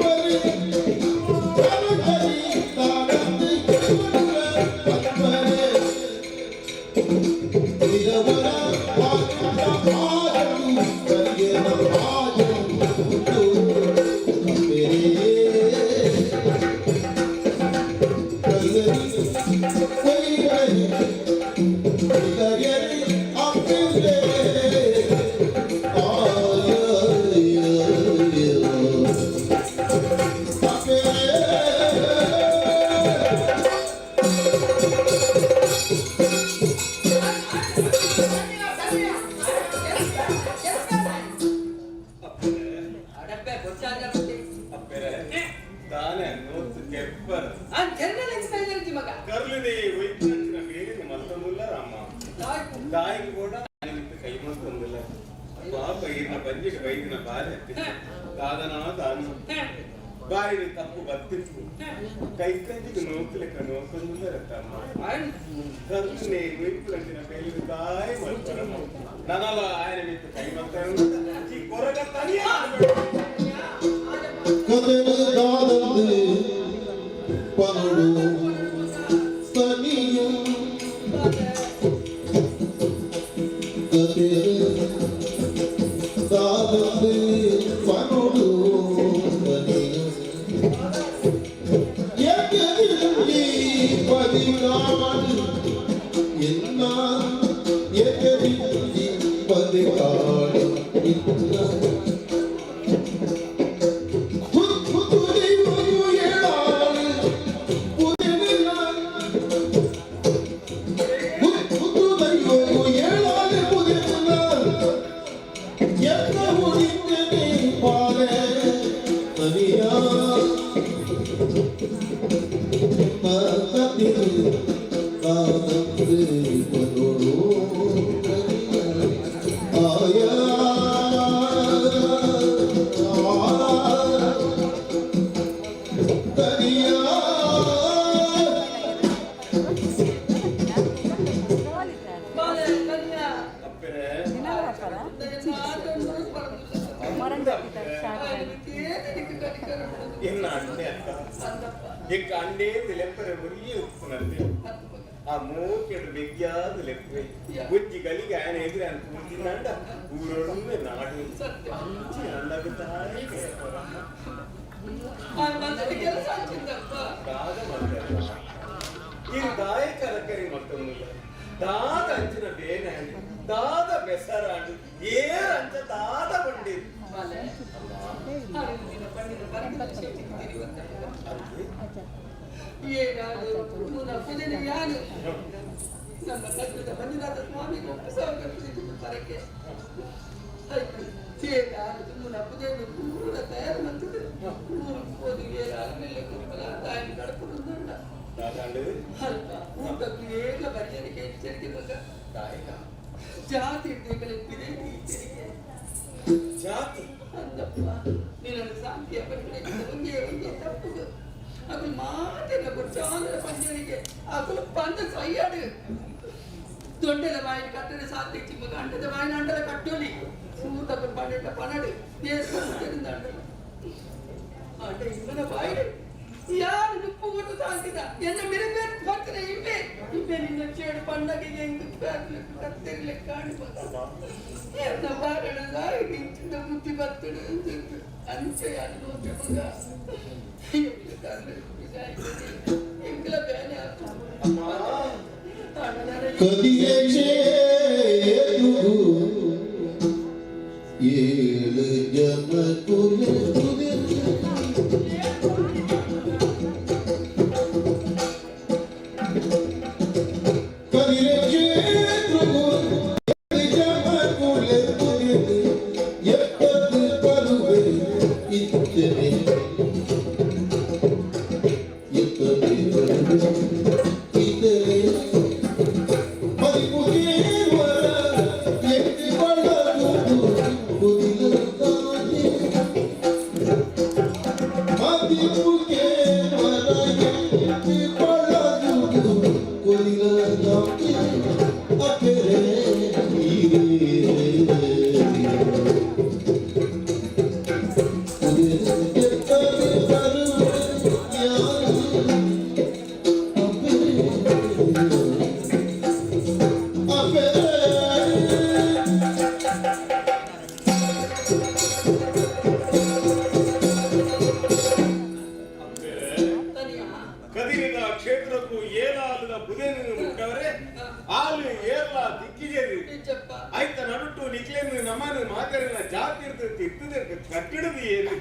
you. ಅಪ್ಪೆರೆ ದಾನೆ ನೋತ್ ಕೆಪ್ಪರ್ ಜನರಲ್ ಎಕ್ಸ್ಪೈರ್ ಮಗ ಕರ್ಲಿದೆ ವೈದ್ಯನ ಬೇರೆ ಮಲ್ತಂದುಲ್ಲ ರಾಮ ದಾಯಿಗೆ ಕೂಡ ಕೈ ಮಲ್ತಂದಿಲ್ಲ ಪಾಪ ಈರ್ನ ಬಂಜಿಟ್ ಬೈದಿನ ಬಾರಿ ದಾದನ ದಾನ ಬಾರಿ ತಪ್ಪು ಬತ್ತಿತ್ತು ಕೈ ಕಂಜಿಗೆ ನೋಕ್ಲೆಕ್ಕ ನೋಕಂದುಲ್ಲ ರತ್ತಮ್ಮ ಕರ್ಲಿನೆ ವೈದ್ಯನ ಬೇರೆ ತಾಯಿ ಮಲ್ತರಮ್ಮ ನನಲ ఆయన ಮಿತ್ತು ಕೈ ಮಲ್ತಾರು ಈ ಕೊರಗ ತನಿಯ ಕದೆನು ದಾದಂದು ಪನುಡು ತನಿಯ ಕದೆನು ದಾದಂದು ಪನುಡು ತನಿಯ ಎಕದಿಲ್ಲಿ ಪದಿನಾಡು ಎನ್ನ ಎಕದಿಲ್ಲಿ ಪದಿಕಾಡು ಇನ್ನ ಎನ್ನ ಅಂಡೆ ಅಕ್ಕ ಎಕ್ಕ ಅಂಡೇ ಲೆಪ್ಪರೆ ಮುರಿಯೇ ಉಪ್ಪುನಂತೆ ಆ ಮೋಕೆಡು ಬೆಗ್ಯಾದ ಲೆಪ್ಪೆ ಬುಜ್ಜಿ ಗಲಿಗೆ ಆಯನ ಎದುರು ಆಯನ ಕೂತಿಂದಂಡ ಊರೊಡೊಮ್ಮೆ ನಾಡು ಅಂಚಿ ಅಣ್ಣಗ ತಾಯಿ ಕೆಲಸ ಹಚ್ಚಿದ್ದಪ್ಪ ದಾದ ಮಾಡ್ತಾರೆ ಈ ದಾಯಕ ರಕರಿ ಮತ್ತೊಂದಿಲ್ಲ ದಾದ ಅಂಚಿನ ಬೇನೆ ದಾದ ಬೆಸರಾಂಡು ಏರ್ ಅಂಚ ದಾದ ಬಂಡಿ ಯಾರು ನಮ್ಮ ಕಟ್ಟದ ಮಂಜುನಾಥ ಸ್ವಾಮಿ ಪರಕ್ಕೆ ತುಮುನ ಪುದೆನು ಪೂರ ತಯಾರು ಮಂತದೆ ಊರು ಹೋದು ಏನಾರು ಮೆಲ್ಲೆ ಕುಪ್ಪಲ ತಾಯಿನ ಕಡಪುಡುಂಡ ದಾದಾಂಡು ಅಲ್ಪ ಊಟಕ್ಕೂ ಏಕ ಬರಿಯನಿಗೆ ಎಚ್ಚರಿಕೆ ಮಗ ದಾಯಕ ಜಾತಿ ಬಿದೆ ಎಚ್ಚರಿಕೆ ಜಾತಿ ಅಂದಪ್ಪ ನಿನ್ನನ್ನು ಶಾಂತಿಯ ಪಂಜನಿಗೆ ಒಂದೇ ಒಂದೇ ತಪ್ಪು ಅಕಲು ಮಾತೆಲ್ಲ ಕೊಡ್ಚಾಂದ್ರ ಪಂಜನಿಗೆ ಅಕಲು ಪಂದ ಸಯ್ಯಾಡು ದೊಡ್ಡದ ಬಾಯಿನ ಕಟ್ಟಡ ಸಾಧ್ಯ ಮಗ ಅಂಡದ ಬಾಯಿನ ಅಂಡದ ಕಟ್ಟೋಲಿ ಸೂತಕಲು ಪನ್ನಡ ಪನ್ನಡು ನೇರ ಅಂಡಲ ಅಂಡ ಇವನ ಬಾಯಿನ ಯಾರು ನುಪ್ಪು ಕೊಟ್ಟು ಸಾಕಿದ ಎನ್ನ ಮಿರಬೇರು ಬರ್ತಾರೆ ಇಂಬೆ ಇಂಬೆ ನಿನ್ನ ಚೇಡು ಪಣ್ಣಗೆ ಹೆಂಗ್ ಕತ್ತಿರ್ಲೆ ಕಾಣು ಎನ್ನ ಬಾರಣ ನಿಂತಿದ್ದ ಬುದ್ಧಿ ಬರ್ತಡೆ ಅಂಚೆ ನೋತೆ ಮಗ ಎಂಕಲ ಬೇನೆ ಕದಿಯೇ ಏಳು ಜನ ಕದಿರಿದ ಕ್ಷೇತ್ರಕ್ಕೂ ಏಲಾಲದ ಬುಧೆಯನ್ನು ಮುಟ್ಟವರೆ ಆಲು ಏರ್ಲ ದಿಕ್ಕಿಜೇರಿ ಆಯ್ತ ನಡುಟು ನಿಕ್ಲೇನು ನಮ್ಮನು ಮಾತರಿನ ಜಾತಿ ಇರ್ತದೆ ಇರ್ತದೆ ಕಟ್ಟಿಡದು ಏನು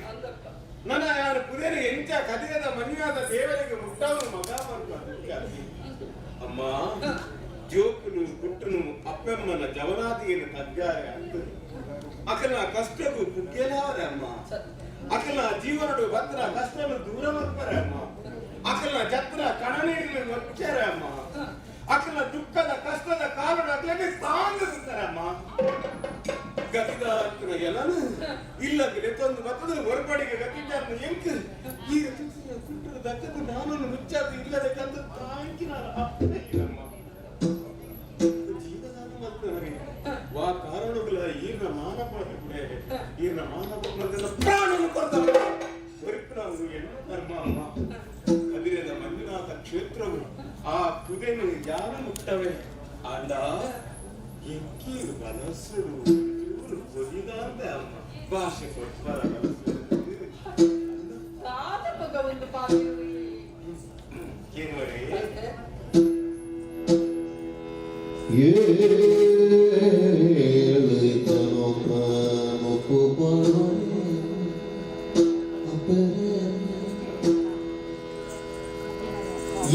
ನನ್ನ ಯಾರು ಪುದೇನು ಎಂಚ ಕದಿರದ ಮಂಜುನಾಥ ದೇವರಿಗೆ ಮುಟ್ಟಾವನು ಮಗ ಬರ್ತು ಅಮ್ಮ ಜೋಕುನು ಕುಟ್ಟುನು ಅಪ್ಪೆಮ್ಮನ ಜವನಾದಿಯನ್ನು ತಗ್ಗಾರೆ ಅಂತ ಅಕನ ಕಷ್ಟಕ್ಕೂ ಕುಗ್ಗೆಲಾವರೆ ಅಮ್ಮ. ಅಕಲ್ನ ಜೀವನಡು ಬತ್ತನ ಕಷ್ಟನು ದೂರ ಮಾಡ್ತಾರೆ ಅಮ್ಮ. ಅಕಲ್ನ ಜತ್ರ ಕಣನೀರಿನ ಒಚ್ಚಾರೆ ಅಮ್ಮ. ಅಕಲ್ನ ದುಃಖದ ಕಷ್ಟದ ಕಾರಣ ಅಕ್ಲಗೆ ತಾಂಗಿರ್ತಾರೆ ಅಮ್ಮ. ಗತಿದ ಹತ್ತಿರ ಎಲ್ಲಾನು ಇಲ್ಲಂಗಲೆ ತಂದು ಬತ್ತದ ಹೊರಪಡಿಗೆ ಗತಿದ್ದಾರನು ಎಂಕ್ ಈ ಕುಟ್ಟರು ದಕ್ಕದ ನಾನು ಮುಚ್ಚಾದ ಇಲ್ಲದೆ ಕಂದು ತಾಂಕಿನ ಅಪ್ಪನೇ ಇಲ್ಲಮ್ಮ. ಜೀವದಾನ ಮಾಡ್ತಾರೆ ವಾ ಕಾರಣಗಳ ಈರ್ನ ಮಾನ ಪಡೆದ ಈರ್ನ ಮಾನ ಪಡೆದ ಪ್ರಾಣವನ್ನು ಕೊಡ್ತಾರೆ ಹೊರಪಿನವರು ಎಣ್ಣು ಧರ್ಮ ಅಮ್ಮ. ಕದಿರದ ಮಂಜುನಾಥ ಕ್ಷೇತ್ರವು ಆ ಕುದೆನು ಯಾರು ಮುಟ್ಟವೆ ಅಂಡ ಎಂಕೀರು ಬಲಸುಡು ಚೂರು ಬೊದಿದಾರ್ದೆ ಅಮ್ಮ. ಭಾಷೆ ಕೊಡ್ತಾರ ದಾದ ಮಗ ಒಂದು ಪಾತಿರುವೆ. ಕೇಳುವರೆ ಏಳು ಜನಕ ಮುಪ್ಪು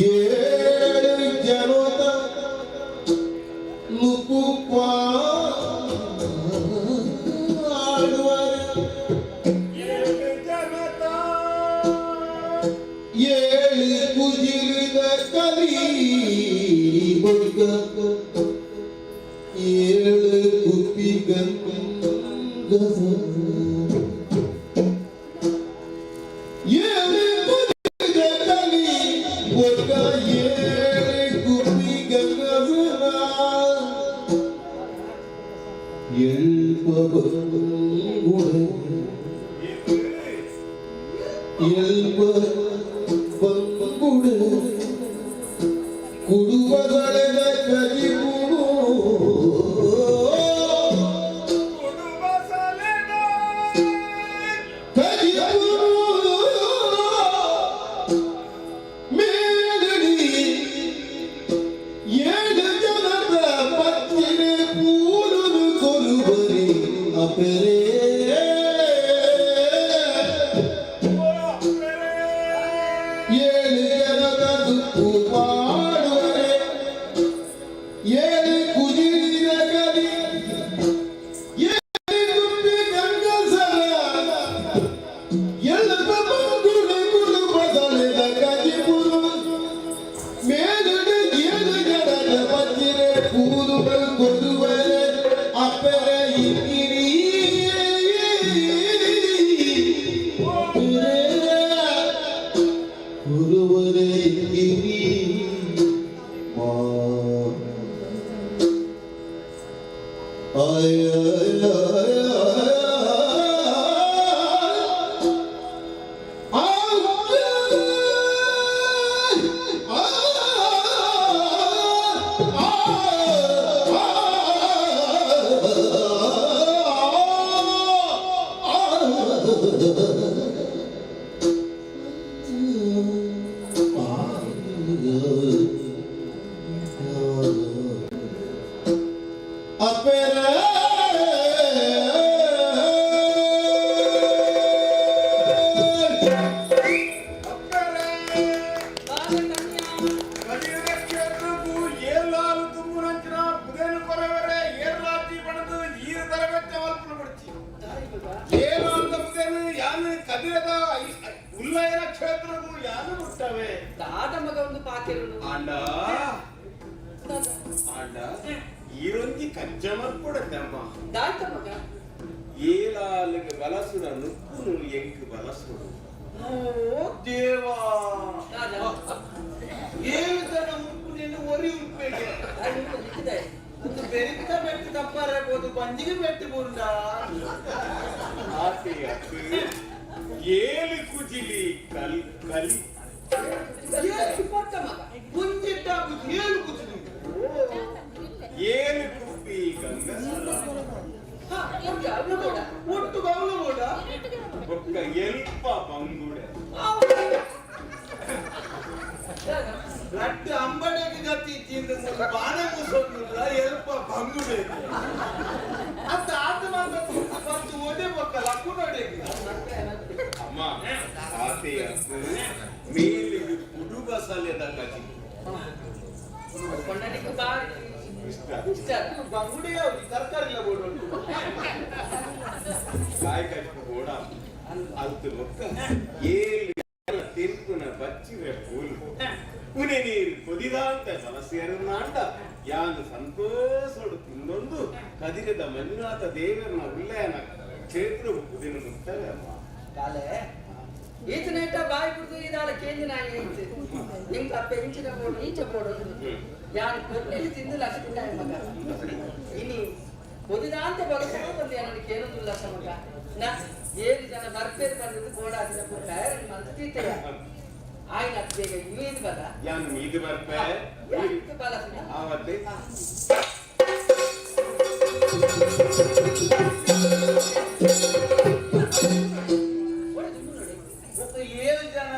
ಏಳು ಜನತ ಮುಪ್ಪು ಪಾಡುವರೆ ಏಳು ಕುಜಿಲಿದ ಕಲಿ ಬೊಕ್ಕ ಏಳು ಕುಪ್ಪಿ ಗಂಗಸ ಏಳು ಕುಜಿಲಿದ ಕಲಿ ಬೊಕ್ಕ ಏಳು ಕುಪ್ಪಿ ಗಂಗಸರ ಎಲ್ಪ ಬಂಗುಡೆ ಎಲ್ಪ ಬಂಗುಡೆ ಕುಡುವ ಸಳೆದ ಕಜಿಪುಡು ಕಜಿಪುಡು ಮೇಲಡಿ ಏಳು ಜನದ ಪತ್ತಿನೆ ಪೂರುನು ಕೊರುವರಿ ಅಪರೇ. ಏಳು ಜನದ ದುಃಖ ಪಾಡುವರೆ ಏಳು ಕುಜಿಲಿದ ಕಲಿ ಏಳು ಗುಂಪಿ ಗಂಗಸರ ಎಲ್ಪ ಬಂಗುಡೆ ಕುಡುವ ಸಳೆದ ಕಜಿಪುರು ಮೇಲುಡೆ ಏಳು ಜನದ ಪತ್ತಿರೆ ಪೂರುಗಳು ಕೊಡುವರೆ ಅಪ್ಪರೆ ಇಕ್ಕಿರಿ ಗುರುವರೆ ಇಕ್ಕಿರಿ ಮಾ ಆಯ ಆಯ ಕದಿರದ ಕ್ಷೇತ್ರಕ್ಕೂ ಏಲಾಲು ತುಂಬುನಂಚಿನ ಪುದೇನು ಕೊರವರೆ ಏರ್ಲಾಚಿ ಪಡೆದು ಈರು ತರಬೆಚ್ಚ ಮಲ್ಪುನ ಬಿಡ್ಚಿ ಏಲಾಲ್ದ ಪುದೇನು ಯಾನು ಕದಿರದ ಉಲ್ಲಯನ ಕ್ಷೇತ್ರಕ್ಕೂ ಯಾನು ಮುಟ್ಟವೆ. ದಾದ ಮಗ ಒಂದು ಪಾತಿರುನು. ಆಂಡ ಆಂಡ ಈರೊಂಜಿ ಕಜ್ಜ ಮಲ್ಪೊಡತ್ತಮ್ಮ. ದಾಯ್ತ ಮಗ. ಏಲಾಲಿಗೆ ಬಲಸುನ ನುಪ್ಪುನು ಎಂಕ್ ಬಲಸುಡು. ಓ ದೇವಾ, ದಾದ. ಏಳು ಜನ ಉಪ್ಪು ನಿನ್ನ ಒರಿ ಉಪ್ಪೆಗೆ ಒಂದು ಬೆರಿತ ಬೆಟ್ಟು ತಪ್ಪಾರೆ ಬೋದು ಬಂಜಿಗೆ ಬೆಟ್ಟು ಬುಂಡ. ಆತೆ ಅತ್ತು ಏಳು ಕುಜಿಲಿ ಕಲ್ ಕಲಿ ಏಳು ಪೊಟ್ಟ ಮಗ. ಕುಂಜಿಟ್ಟ ಏಳು ಕುಜಿಲಿ ಏಳು ಕುಪ್ಪಿ ಗಂಗಸರ ಹಾ, ಒಟ್ಟು ಅವ್ಳು ಕೂಡ. ಒಟ್ಟು ಗೌಲ ಬೋಡ. ಬೊಕ್ಕ ಎಲ್ಪ ಬಂಗುಡೆ. ದಾದ. ರಟ್ಟು ಅಂಬಡೆಗೆ ಗತಿ ತಿಂದು ಬಾಣ ಮುಸೊಂದುಲ್ಲ ಎಲ್ಪ ಬಂಗುಡೆ ಅತ್ತ ಆತ ಮಾತ್ರ ಮತ್ತು ಒಡೆ ಬೊಕ್ಕ ಲಕ್ಕುನೊಡೆಗೆ. ಅಮ್ಮ ಆತೆ ಅತ್ತು ಮೇಲಿಗೆ ಕುಡುಬ ಸಲೆದ ಕಜಿ ಕೊಂಡನಿಗೆ ಬಾರಿ ಇಷ್ಟ. ಇಷ್ಟ. ಬಂಗುಡೆ ಯಾವ್ದು ತರಕಾರಿ ಇಲ್ಲ ಬೋಡು. ಕಾಯಿ ಕಜ್ಪು ಬೋಡ. ಅಲ್ತು ಬೊಕ್ಕ ಏಳು ತಿನ್ಪುನ ಬಚ್ಚಿರೆ ಪೂಲು ಉನೆ ನೀರು ಕೊದಿದಾಂತ ಸಲಸ್ಯರು ನಾಂಡ ಯಾನು ಸಂತೋಷೋಡು ತಿಂದೊಂದು ಕದಿರದ ಮಂಜುನಾಥ ದೇವರನ ಉಲ್ಲಯನ ಕ್ಷೇತ್ರ ಉಪ್ಪುದಿನ ಮುಟ್ತಾರೆ ಅಮ್ಮ. ಬಾಲೆ ಈತನೇಟ ಬಾಯಿ ಕುಡಿದು ಇದಾಳ ಕೇಂದ್ರ ನಾಯಿ ಐತೆ ನಿಂಗೆ ಅಪ್ಪ ಇಂಚಿನ ಬೋಡು ಈಚೆ ಬೋಡು ಯಾನು ಕೊರ್ನೆಲಿ ತಿಂದು ಲಕ್ಷ ತಿಂದ ಮಗ. ಇನಿ ಒದಿದಾಂತ ಬಲಸೋ ಬಂದು ನನಗೆ ಕೇಳೋದಿಲ್ಲ ಮಗ. ನಾ ಏಳು ಜನ ಬರ್ಪೇರು ಬಂದದ್ದು ಬೋಡಾದಿನ ಪುಟ್ಟ ಮಂತ್ರೀತೆಯ ಆಯ್ನ ಬೇಗ ಮೀನು ಬಲ. ಯಾನು ಮೀದು ಬರ್ಪೆ? ಬಲಸಿನ ಆವತ್ತೆ. ఒక ಏಳು ಜನ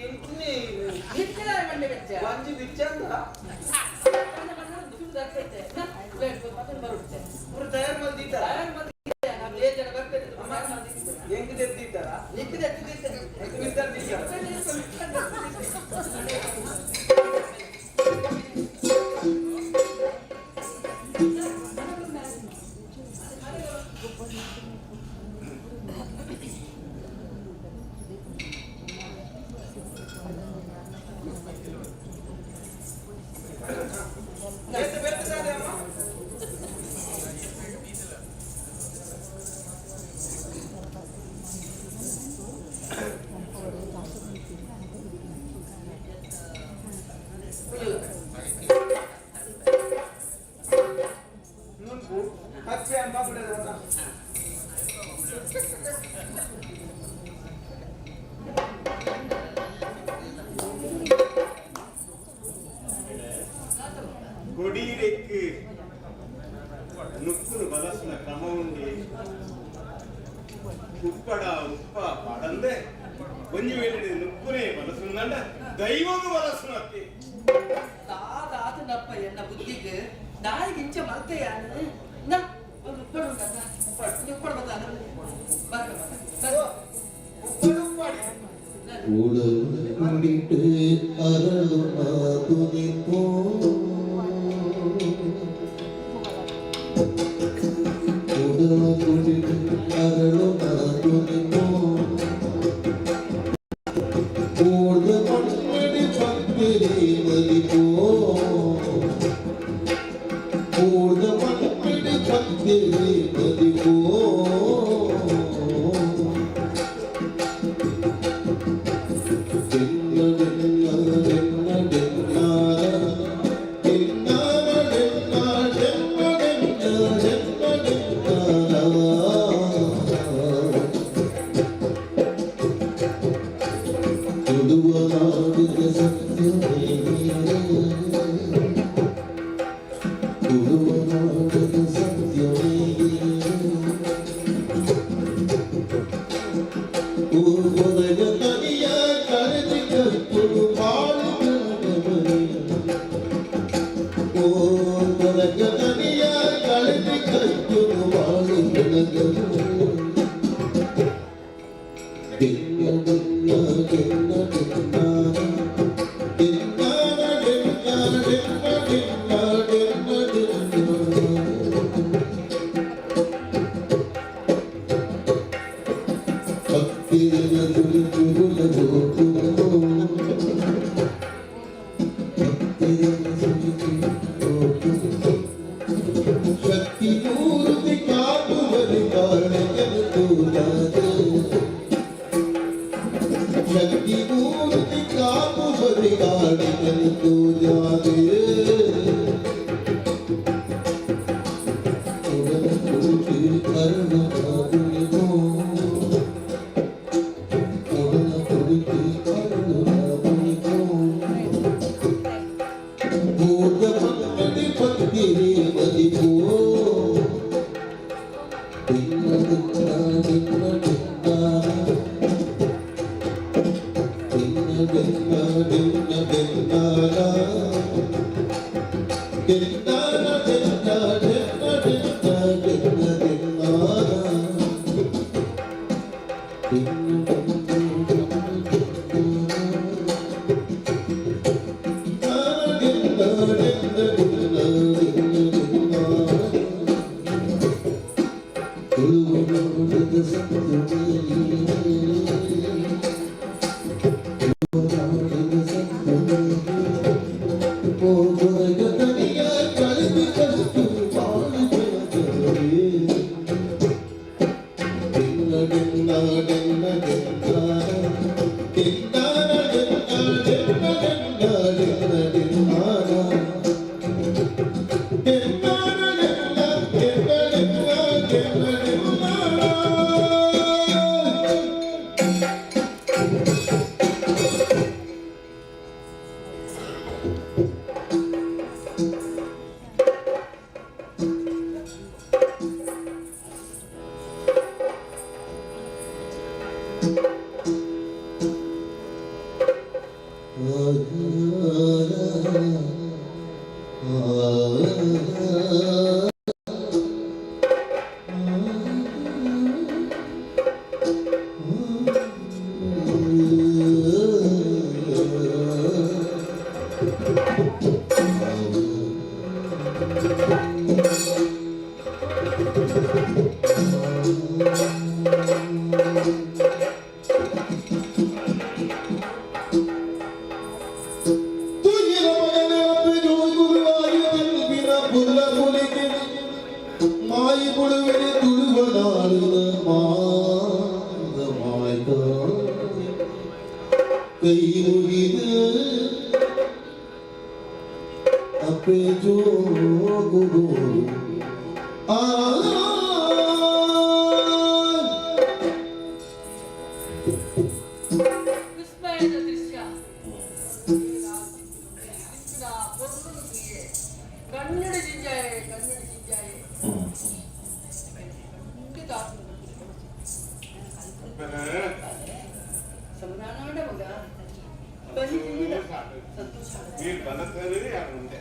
ಎಂಟನೇ ನಿತ್ಯದ ಮಂಡೆ ಬೆಚ್ಚ ಒಂಜಿ ಬಿಚ್ಚಂದ ಬರುತ್ತೆ. ಪೂರ ತಯಾರು ಮಲ್ದಿತ್ತಾರ? ತಯಾರು ಮಲ್ದಿತ್ತೆ. ನಾವು ಏಳು ಜನ ಬರ್ಪೇರು ಹೆಂಗ್ ತೆದ್ದಿತ್ತಾರ? ನಿಕ್ಕದ ಹೆಂಗ್ ಬಿದ್ದಾರ? ಬೇತೆ ಬೇತೆ ದಾದೆ ಅಮ್ಮ. ನುನ್ಪು ಹಚ್ಚೆ ಅಮ್ಮ ಬಿಡೋದ. ಕೊಡೀರೆಕ್ಕು ನುಕ್ಕುನು ಬಲಸುನ ಕ್ರಮ ಉಂಡಿ ಉಪ್ಪಡ ಉಪ್ಪ ಪಾಡಂದೆ ಒಂಜಿ ವೇಳೆ ನುಕ್ಕುನೇ ಬಲಸುಂದಂಡ ದೈವಗು ಬಲಸುನತ್ತೆ. ತಾತನಪ್ಪ ಎನ್ನ ಬುದ್ಧಿಗೆ ನಾಯಿಗೆ ಇಂಚ ಮಲ್ತೆ ಯಾನು ನಾ ಒಂದು ಉಪ್ಪಡು ಉಂಟಲ್ಲ ಉಪ್ಪಡು ಉಪ್ಪಡು ಬತ್ತ ಬರ್ಕ ಉಪ್ಪಡು ಉಪ್ಪಾಡಿ. ಉಡಲು ಅರಳು ತುನಿಪೋ ಉಡಲು ಅರಳು ತುನಿಪೋ ಕೂರ್ದ ಮಣ್ಣಡಿ ಪತ್ತಿರಿ ಮಲಿಪೋ ಕೂರ್ದ ಮಣ್ಣಡಿ ಪತ್ತಿರಿ ಮಲಿಪೋ ಶಕ್ತಿ ಮೂರ್ತಿ ಕಾಪುವರಿ ಕಾಣೆಯನು ತೂಲಾದ ಶಕ್ತಿ ಮೂರ್ತಿ ಕಾಪುವರಿ ಕಾಣೆಯನು ತೂಲಾದ Thank you. ವಿಸ್ಮಯದ ದೃಶ್ಯ. ಕನ್ನಡ ಜಿಂಜಾಯೆ, ಕನ್ನಡ ಜಿಂಜಾಯೆ. ಖಂಡಿತ ಸಮಾಧಾನ ಮಗ. ಬನ್ನಿ, ಸಂತೋಷ. మీరు బలసరి ఉండే.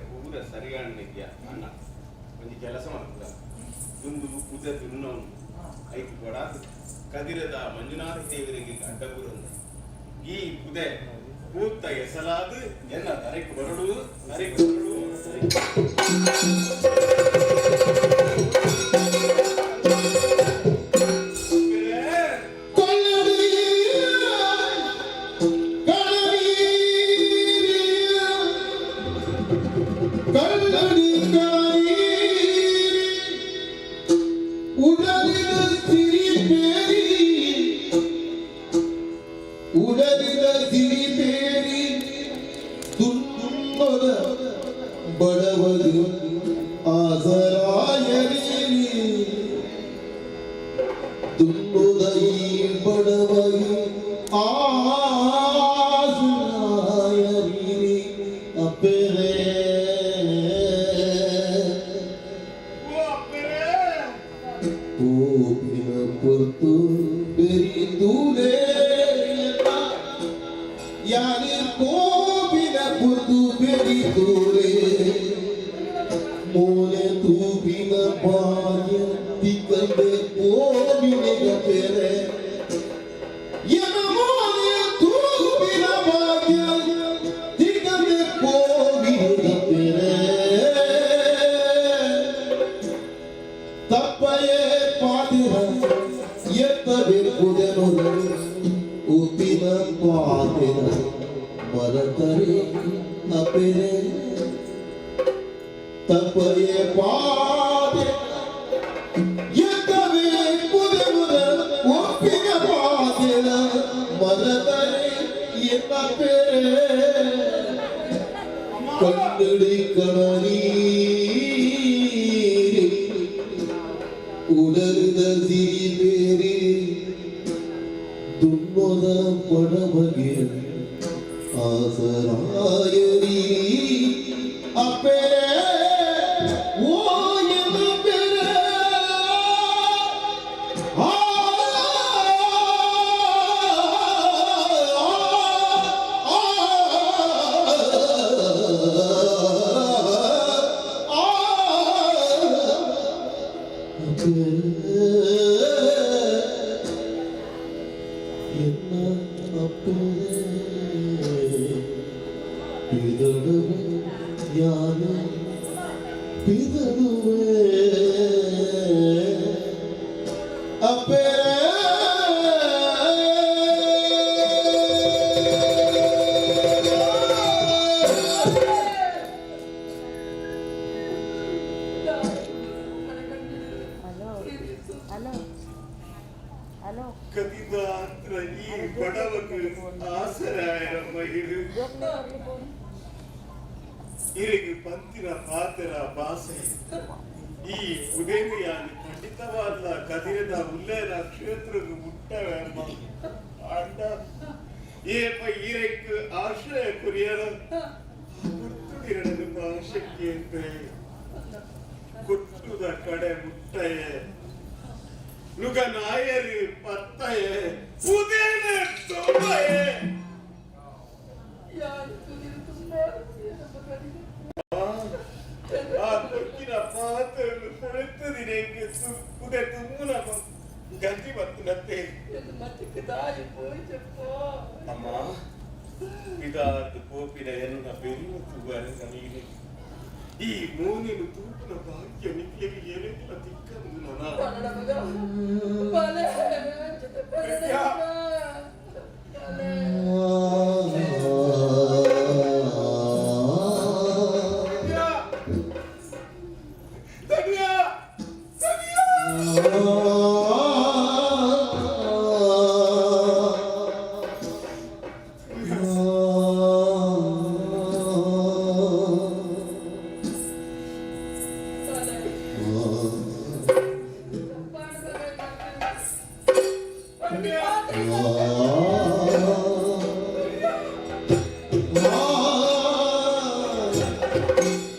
ಪೂರ ಸರಿಯಾದ ಅಣ್ಣ. ಒಂಜಿ ಕೆಲಸ ಮಾಡ್ತದ. ದುಂದು ಪೂಜೆ ತಿನ್ನೋನು. ಐಕ್ ಬಡಾದ್ ಕದಿರದ ಮಂಜುನಾಥ ದೇವರಿಗೆ ಅಡ್ಡಬೂರಂದ ಈ ಪುದೆ ಪೂತ್ತ ಎಸಲಾದ ಎನ್ನ ತರೆಕ್ ಬರಡು ತರೆಕ್ ಬರಡು. ಉಡಲಿನ ಸಿರಿಪೇರಿ ತುನ್ನೊದ ಬಡವರು ಆಸರಾಯರೇರಿ ತುನ್ನೊದ ಈ ಬಡವರು ಆಸರಾಯರೀರಿ ಅಪ್ಪರೇ. ಓಪಿನ ಪೊರ್ತು ಬೆರಿದೂಲೇ ಯಾನಿ ಕೋಪಿನ ಪೊರ್ತು ಬೆರಿದೂಲೇ ಮೋನೆ ತೂಪಿನ ಭಾಗ್ಯ ತಿಕ್ಕಂದೆ ಕೋವಿನ ಪೆರೆ ಎನ ಮೋನೆ ತೂಪಿನ ಭಾಗ್ಯ ತಿಕ್ಕಂದೆ ಕೋವಿನ ಪೆರೆ ತಪ್ಪಯೇ ಪಾತಿರ ಎತ್ತಬೇಕುದೆನು ಉಪ್ಪಿನ ಪಾತಿರ ಮರತರೆ ಅಪೆರೆ ತಪ್ಪಯೇ ಪಾತಿರ ಎತ್ತಬೇಕುದೆನು ಉಪ್ಪಿನ ಪಾತಿರ ಮರತರೆ ಎತ್ತಪೆರೆ ಕಣ್ಣಡಿ ಕಣನೀರಿ ಉಡಲಿದ ಸಿರಿಬೇರಿ ದುನ್ನೊದ ಬಡವಗೆ ಆಸರಾಯರಿ ಅಪ್ಪೆರೆ ಓ ಎನ್ನ ಪೆರೆ ಆ ಎನ್ನ ಅಪ್ಪರೇ ಪಿದಡುವೆ ಯಾನು ಪಿದಡುವೆ ಅಪ್ಪರೇ. Hello hello hello. ಕದಿದಾತ್ರ ಈ ಬಡವకు ಆಸರಾಯರ ಮಹಿಳು ಇರಿಗು ಪಂತಿನ ಪಾತೆರ ಬಾಸೆ ಈ ಉದೇಮಿಯಾನಿ ಖಂಡಿತವಾದ ಕದಿರದ ಉಲ್ಲೇನ ಕ್ಷೇತ್ರಕ್ಕೆ ಮುಟ್ಟವೆ ಅಮ್ಮ. ಅಂಡ ಏಪ ಈರೆಕ್ ಆಶ್ರಯ ಕುರಿಯರ ಗುರ್ತುಡಿರಡದು ಭಾಷಕ್ಕೆ ಕೊಟ್ಟುದ ಕಡೆ ಮುಟ್ಟಯೆ ನುಗ ನಾಯರು ಪತ್ತಯೆ ಉದೇನ ತೋಬಯೆ. ಆ ಕೊಕ್ಕಿನ ಪಾತ್ರನು ಕೊಳೆತದಿನೆಂಗೆ ಉದೆ ತುಮ್ಮುನ ಗಂಜಿ ಬತ್ತಿನತ್ತೆ. ಅಮ್ಮ ಇದಾದ ಪೋಪಿನ ಎನ್ನ ಬೆರಿನ ತೂವರೆ ನನಗೆ ಈ ಮೋನಿನ ತೂಪಿನ ಭಾಗ್ಯ ನಿಕ್ಲಿಗೆ ಏನೆಲ್ಲ ತಿಕ್ಕಂದು ನನ.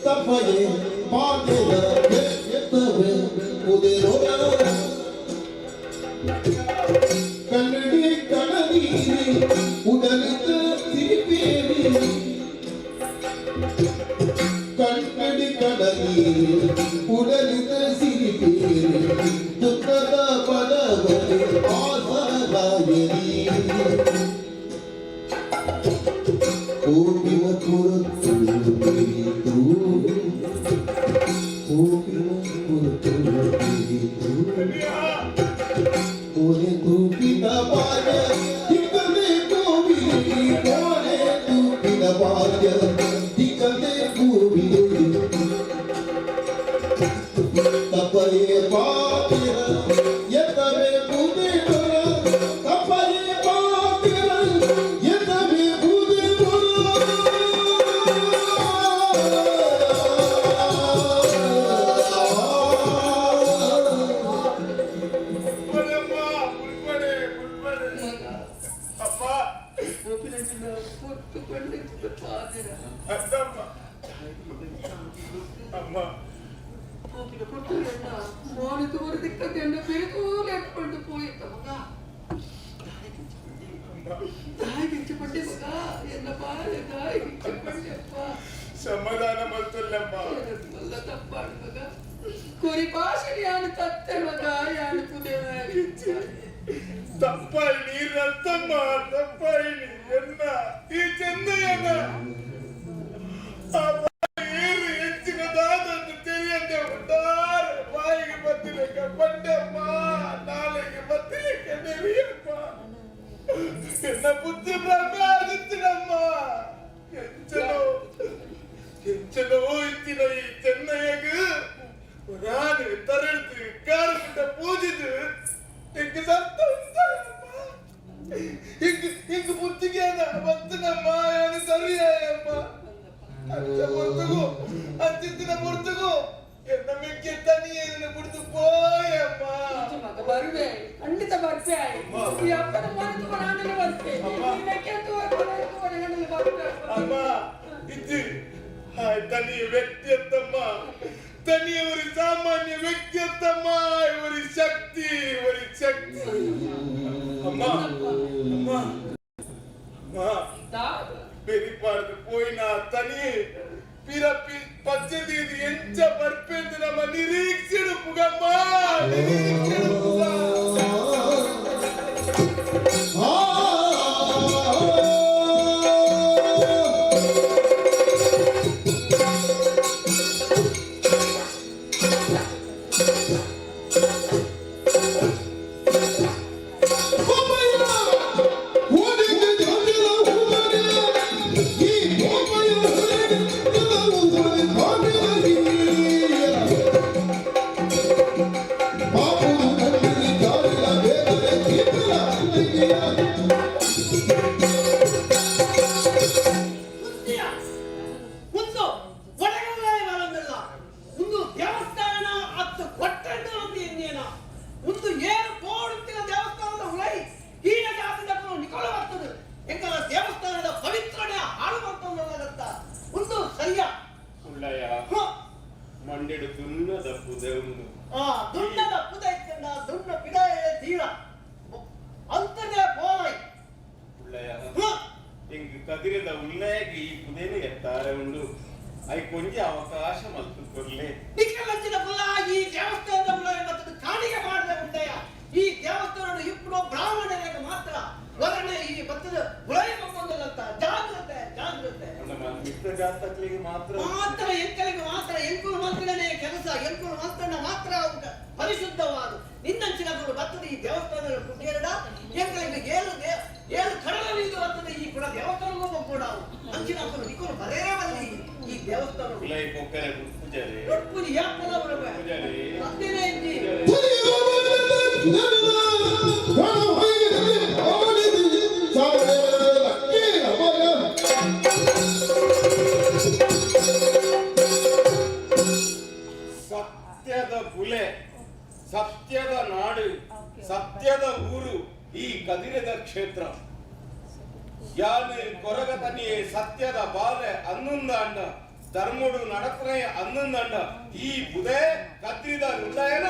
ತಪ್ಪಯೇ ಪಾತೆರ ಎತ್ತವೆ ಉದೆರೋ ಕನ್ನಡಿ ಕಣನೀರಿ ಉಡಲಿದ ಸಿರಿಪೇರಿ ಕನ್ನಡಿ ಕಣನೀರಿ ಉಡಲಿದ ಸಿರಿಪೇರಿ ದುಃಖದ ಆಸರಾಯರಿ ಕೋಪಿನ ಪುರತು ಕೋಪಿನ ಪುರತು ಕೋನೆ ತೂಪಿನ ಬಾಯ ತಿಕ್ಕದೆ ಕೋವಿಲಿ ಕೋನೆ ತೂಪಿನ ಬಾಯ ತಿಕ್ಕದೆ ಕೋವಿಲಿ ತಪಯೇ ಪಾತಿರ ಎತ್ತವೆ ಪುದೆ ತಪಯೇ ಪಾತಿರ ಎತ್ತವೆ ಪುದೆ. ಉಲ್ಪಡೆಮ್ಮ, ಉಲ್ಪಡೆ, ಉಲ್ಪಡೆ. ಅಪ್ಪ. ಅತ್ತಮ್ಮ. ಅಮ್ಮ. ಮೋನೆ ತೋರು ದಿಕ್ಕದೆ ಎನ್ನ ಬೆರೆತೂಲೆ ಅಟ್ಕೊಂಡು ಪೋಯಿತ ಮಗ. ದಾಯಿಗೆ ಪಂಡೆ ಮಗ, ಎನ್ನ ಬಾಳೆ ದಾಯಿಗೆ ಪಂಡೆಪ್ಪ. ಸಮಾಧಾನ ಮಲ್ತಲ್ಲಮ್ಮ. ಮಲ್ಲ ತಪ್ಪಾಡು ಮಗ. ಕುರಿ ಭಾಷೆ ಯಾನು ತತ್ತೆ ಮಗ, ಯಾನು ಪುದೆ. ತಪ್ಪಾಯಿನಿ ರತ್ತಮ್ಮ, ತಪ್ಪಾಯಿನಿ. ಎನ್ನ ಈ ಚೆನ್ನಯ್ಯನ ಆ ಬಾಯಿ ಹೆಚ್ಚಿನ ದಾದಂದು ತಿಳಿಯದೆ ಉಂಟಾರೆ ಬಾಯಿಗೆ ಬತ್ತಿಲೆಕ್ಕ ಬಂಡೆಮ್ಮ, ನಾಳೆಗೆ ಬತ್ತಿಲೆಕ್ಕ ನೆರಿಯಪ್ಪ. ಎನ್ನ ಬುದ್ಧಿ ಭ್ರಮೆ ಆಗಿತ್ತಿನಮ್ಮ. ಎಂಚನೋ ಎಂಚನೋ ಇತ್ತಿನ ಈ ಚೆನ್ನಯ್ಯಗ ನಾನು ತರಳ್ದು ಕಾರುಂಡ ಪೂಜಿದು ಎಂಕ್ ಸತ್ತ ಉಂಟಾಯಮ್ಮ. ಇಂಕ್ ಇಂಕ್ ಬುದ್ಧಿಗೆ ಬತ್ತನಮ್ಮ, ಯಾನು ಸರಿಯಾಯಮ್ಮ. ಅಂಚ ಪೊರ್ತುಗು ಅಂಚಿತ್ತಿನ ಪೊರ್ತುಗು ಎನ್ನ ಮಿಕ್ಕಿ ತನಿಯೇನ ಬಿಡ್ದು ಪೋಯಮ್ಮ. ಮಗ, ಬರುವೆ, ಖಂಡಿತ ಬರ್ಪೆ. ಈ ಅಪ್ಪನ ಮನೆ ತುಂಬ ನಾನೆಲ್ಲ ಬರ್ಪೆ. ಬರ್ಪೆ. ಅಮ್ಮ, ಇಜ್ಜಿ ಹಾಯ್ ತನಿಯ ವ್ಯಕ್ತಿ ಅತ್ತಮ್ಮ. ತನಿಯ ஒரு ಸಾಮಾನ್ಯ ವ್ಯಕ್ತಿ ಅತ್ತಮ್ಮ, ஒரு ಶಕ್ತಿ, ஒரு ಶಕ್ತಿ ಅಮ್ಮ. ಅಮ್ಮ, ಅಮ್ಮ, ಬೆರಿಪಾಡ್ದು ಪೋಯಿನ ತನಿಯೇ ಪಿರಪಿ ಪಚ್ಚದೀದಿ ಎಂಚ ಬರ್ಪೆಂದು ನಮ್ಮ ನಿರೀಕ್ಷೆಡು ಪುಗಮ್ಮ, ನಿರೀಕ್ಷೆಡು ಪುಗ. ಒಂದು ಒಡಗಲ್ಲೇ ಬರಂದಿಲ್ಲ. ಒಂದು ದೇವಸ್ಥಾನ ಅತ್ತು ಕೊಟ್ಟಂದು ಒಂದು ಎನ್ನೇನ ಒಂದು ಏನು ಪೋಡುತ್ತಿನ ದೇವಸ್ಥಾನದ ಉಲೈ ಹೀನ ಜಾತಿದಕ್ಕೂ ನಿಕೊಳ ಬರ್ತದೆ. ಎಂಕಲ ದೇವಸ್ಥಾನದ ಪವಿತ್ರನೆ ಹಾಳು ಬರ್ತದತ್ತ ಒಂದು ಸರಿಯ. ಉಳ್ಳಯ, ಮಂಡೆಡು ದುನ್ನದ ಪುದೆ ಉಂಡು. ಆ ದುಣ್ಣದ ಪುದೆ ಇತ್ತಂಡ ದುಣ್ಣ ಪಿದಾಯ ತೀರ ಅಂತದೇ ಪೋಲೈ. ಉಳ್ಳಯ, ಎಂಗ್ ಕದಿರದ ಉಳ್ಳಯಗೆ ಈ ಪುದೆನು ಎತ್ತಾರೆ ಉಂಡು. I ಕೊಂಜಿ ಅವಕಾಶ ಮಲ್ತು ಕೊರ್ಲೆ. ನಿಖಲಂಚಿನ ಕುಲ ಈ ದೇವಸ್ಥಾನದ ಉಲಯ ಮತ್ತು ಕಾಣಿಗೆ ಮಾಡಿದ ಉಂಟಯ. ಈ ದೇವಸ್ಥಾನದ ಇಬ್ಬರು ಬ್ರಾಹ್ಮಣರಿಗೆ ಮಾತ್ರ ವರಣ ಈ ಭತ್ತದ ಉಲಯ ಬಂದಲ್ಲಂತ. ಜಾಗ್ರತೆ, ಜಾಗ್ರತೆ. ನಮ್ಮ ಮಿತ್ರ ಜಾತಕಲಿಗೆ ಮಾತ್ರ. ಮಾತ್ರ, ಎಂಕಲಿಗೆ ಮಾತ್ರ. ಎಂಕುಲು ಮಾತ್ರನೇ ಕೆಲಸ, ಎಂಕುಲು ಮಾತ್ರ ಮಾತ್ರ ಅವುಕ ಪರಿಶುದ್ಧವಾದ. ನಿನ್ನಂಚಿನ ಬರ್ತದೆ ಈ ದೇವಸ್ಥಾನದ ಕುಟೇರಡ ಎಂಕಲಿಗೆ ಏಳು ಏಳು ಕಡಲ ನೀರು ಬರ್ತದೆ. ಈ ಕೂಡ ದೇವಸ್ಥಾನಕ್ಕೂ ಕೂಡ ಅಂಚಿನ ನಿಕ್ಕಲು ಬರೇ ಬರಲಿ ಈ ದೇವಸ್ಥಾನ. ಉಲೈ ಪೊಕ್ಕರೆ ಪೂಜಾರಿ. ಪೂಜೆ ಯಾಪಲ ಬರಬೇಕು. ಪೂಜಾರಿ. ಅದೇನೇ ಇದ್ದಿ. ಸತ್ಯದ ಬುಲೆ, ಸತ್ಯದ ನಾಡು, ಸತ್ಯದ ಊರು ಈ ಕದಿರದ ಕ್ಷೇತ್ರ. ಯಾನು ಕೊರಗ ತನಿಯೇ ಸತ್ಯದ ಬಾಲೆ ಅನ್ನುಂದಾಂಡ, ಧರ್ಮುಡು ನಡಪನೆ ಅನ್ನುಂದಾಂಡ ಈ ಬುದೆ ಕದ್ರಿದ ಉಳ್ಳಯನ.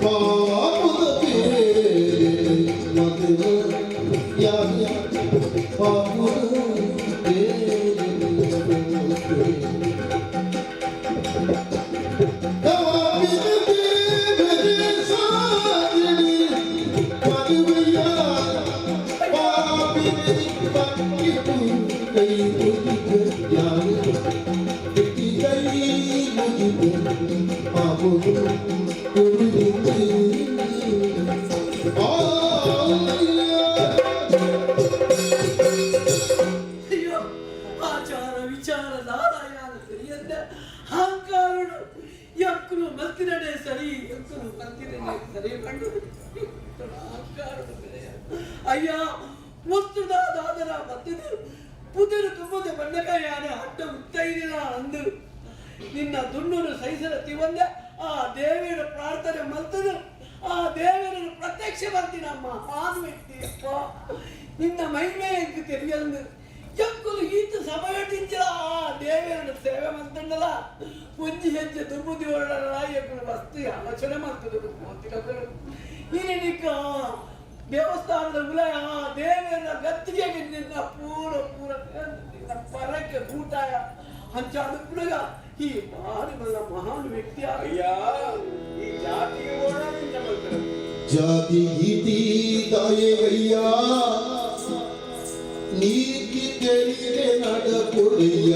ಪಾಪುದ ಪೇರೆ ಮದುವ ಯಾನ್ ಪಾಪುದ ಪೇರೆ ಅಯ್ಯೋ, ಆಚಾರ ವಿಚಾರ ನಾರಾಯಣ ಸರಿಯಂದ ಅಹಂಕಾರನು ಎಕ್ಕುಲು ಮಲ್ತಿನಡೆ ಸರಿ, ಎಕ್ಕುಲು ಮಲ್ತಿನಡೆ ಸರಿ ಕಂಡು ಅಹಂಕಾರನು ಬೆಳೆಯ. ಅಯ್ಯ, ಮುತ್ತುದ ದಾದರ ಬತ್ತಿದು ಪುದಿರು ತುಂಬದೆ ಬಣ್ಣಕಾಯಾನ ಅಡ್ಡ ಉತ್ತೈದಿನ ಅಂದು ನಿನ್ನ ದುಣ್ಣನು ಸಹಿಸಲ ತಿವಂದೆ ಆ ದೇವಿಯರ ಪ್ರಾರ್ಥನೆ ಮಲ್ತದು ಆ ದೇವರನ್ನು ಪ್ರತ್ಯಕ್ಷ ಬರ್ತೀನಮ್ಮ ಆನ್ ವ್ಯಕ್ತಿ ಅಪ್ಪ ನಿನ್ನ ಮಹಿಮೆ ಎಂಕ್ తెలిಯಂದು ಎಕ್ಕುಲು ಈತ ಸಮಯಟಿಂಚಲ ಆ ದೇವರನ್ನು ಸೇವೆ ಮಲ್ತಂಡಲ ಒಂಜಿ ಹೆಜ್ಜೆ ದುರ್ಬುದ್ಧಿ ಓಡಲ್ಲ ಎಕ್ಕುಲು ವಸ್ತು ಆಲೋಚನೆ ಮಾಡ್ತದೆ ಮೋತಿನಕುಲು ಈನಿಕ ದೇವಸ್ಥಾನದ ಉಲಯ ಆ ದೇವರ ಗತ್ತಿಗೆ ನಿನ್ನ ಪೂರ ಪೂರ ನಿನ್ನ ಪರಕ್ಕೆ ಕೂಟಾಯ ಅಂಚಾಡು ಪುಡುಗ ಈ ಭಾರಿ ಬಲ್ಲ ಮಹಾನ್ ವ್ಯಕ್ತಿ. ಅಯ್ಯ, ಈ ಜಾತಿಗೆ ಓಡ ನಿಂತ ಮಲ್ತಾರೆ. ಜಾತಿ ಗೀತಿ ದಾಯೆಗಯ್ಯ, ನೀತಿ ತೆರಿಗೆ ನಡಪುಡಯ್ಯ.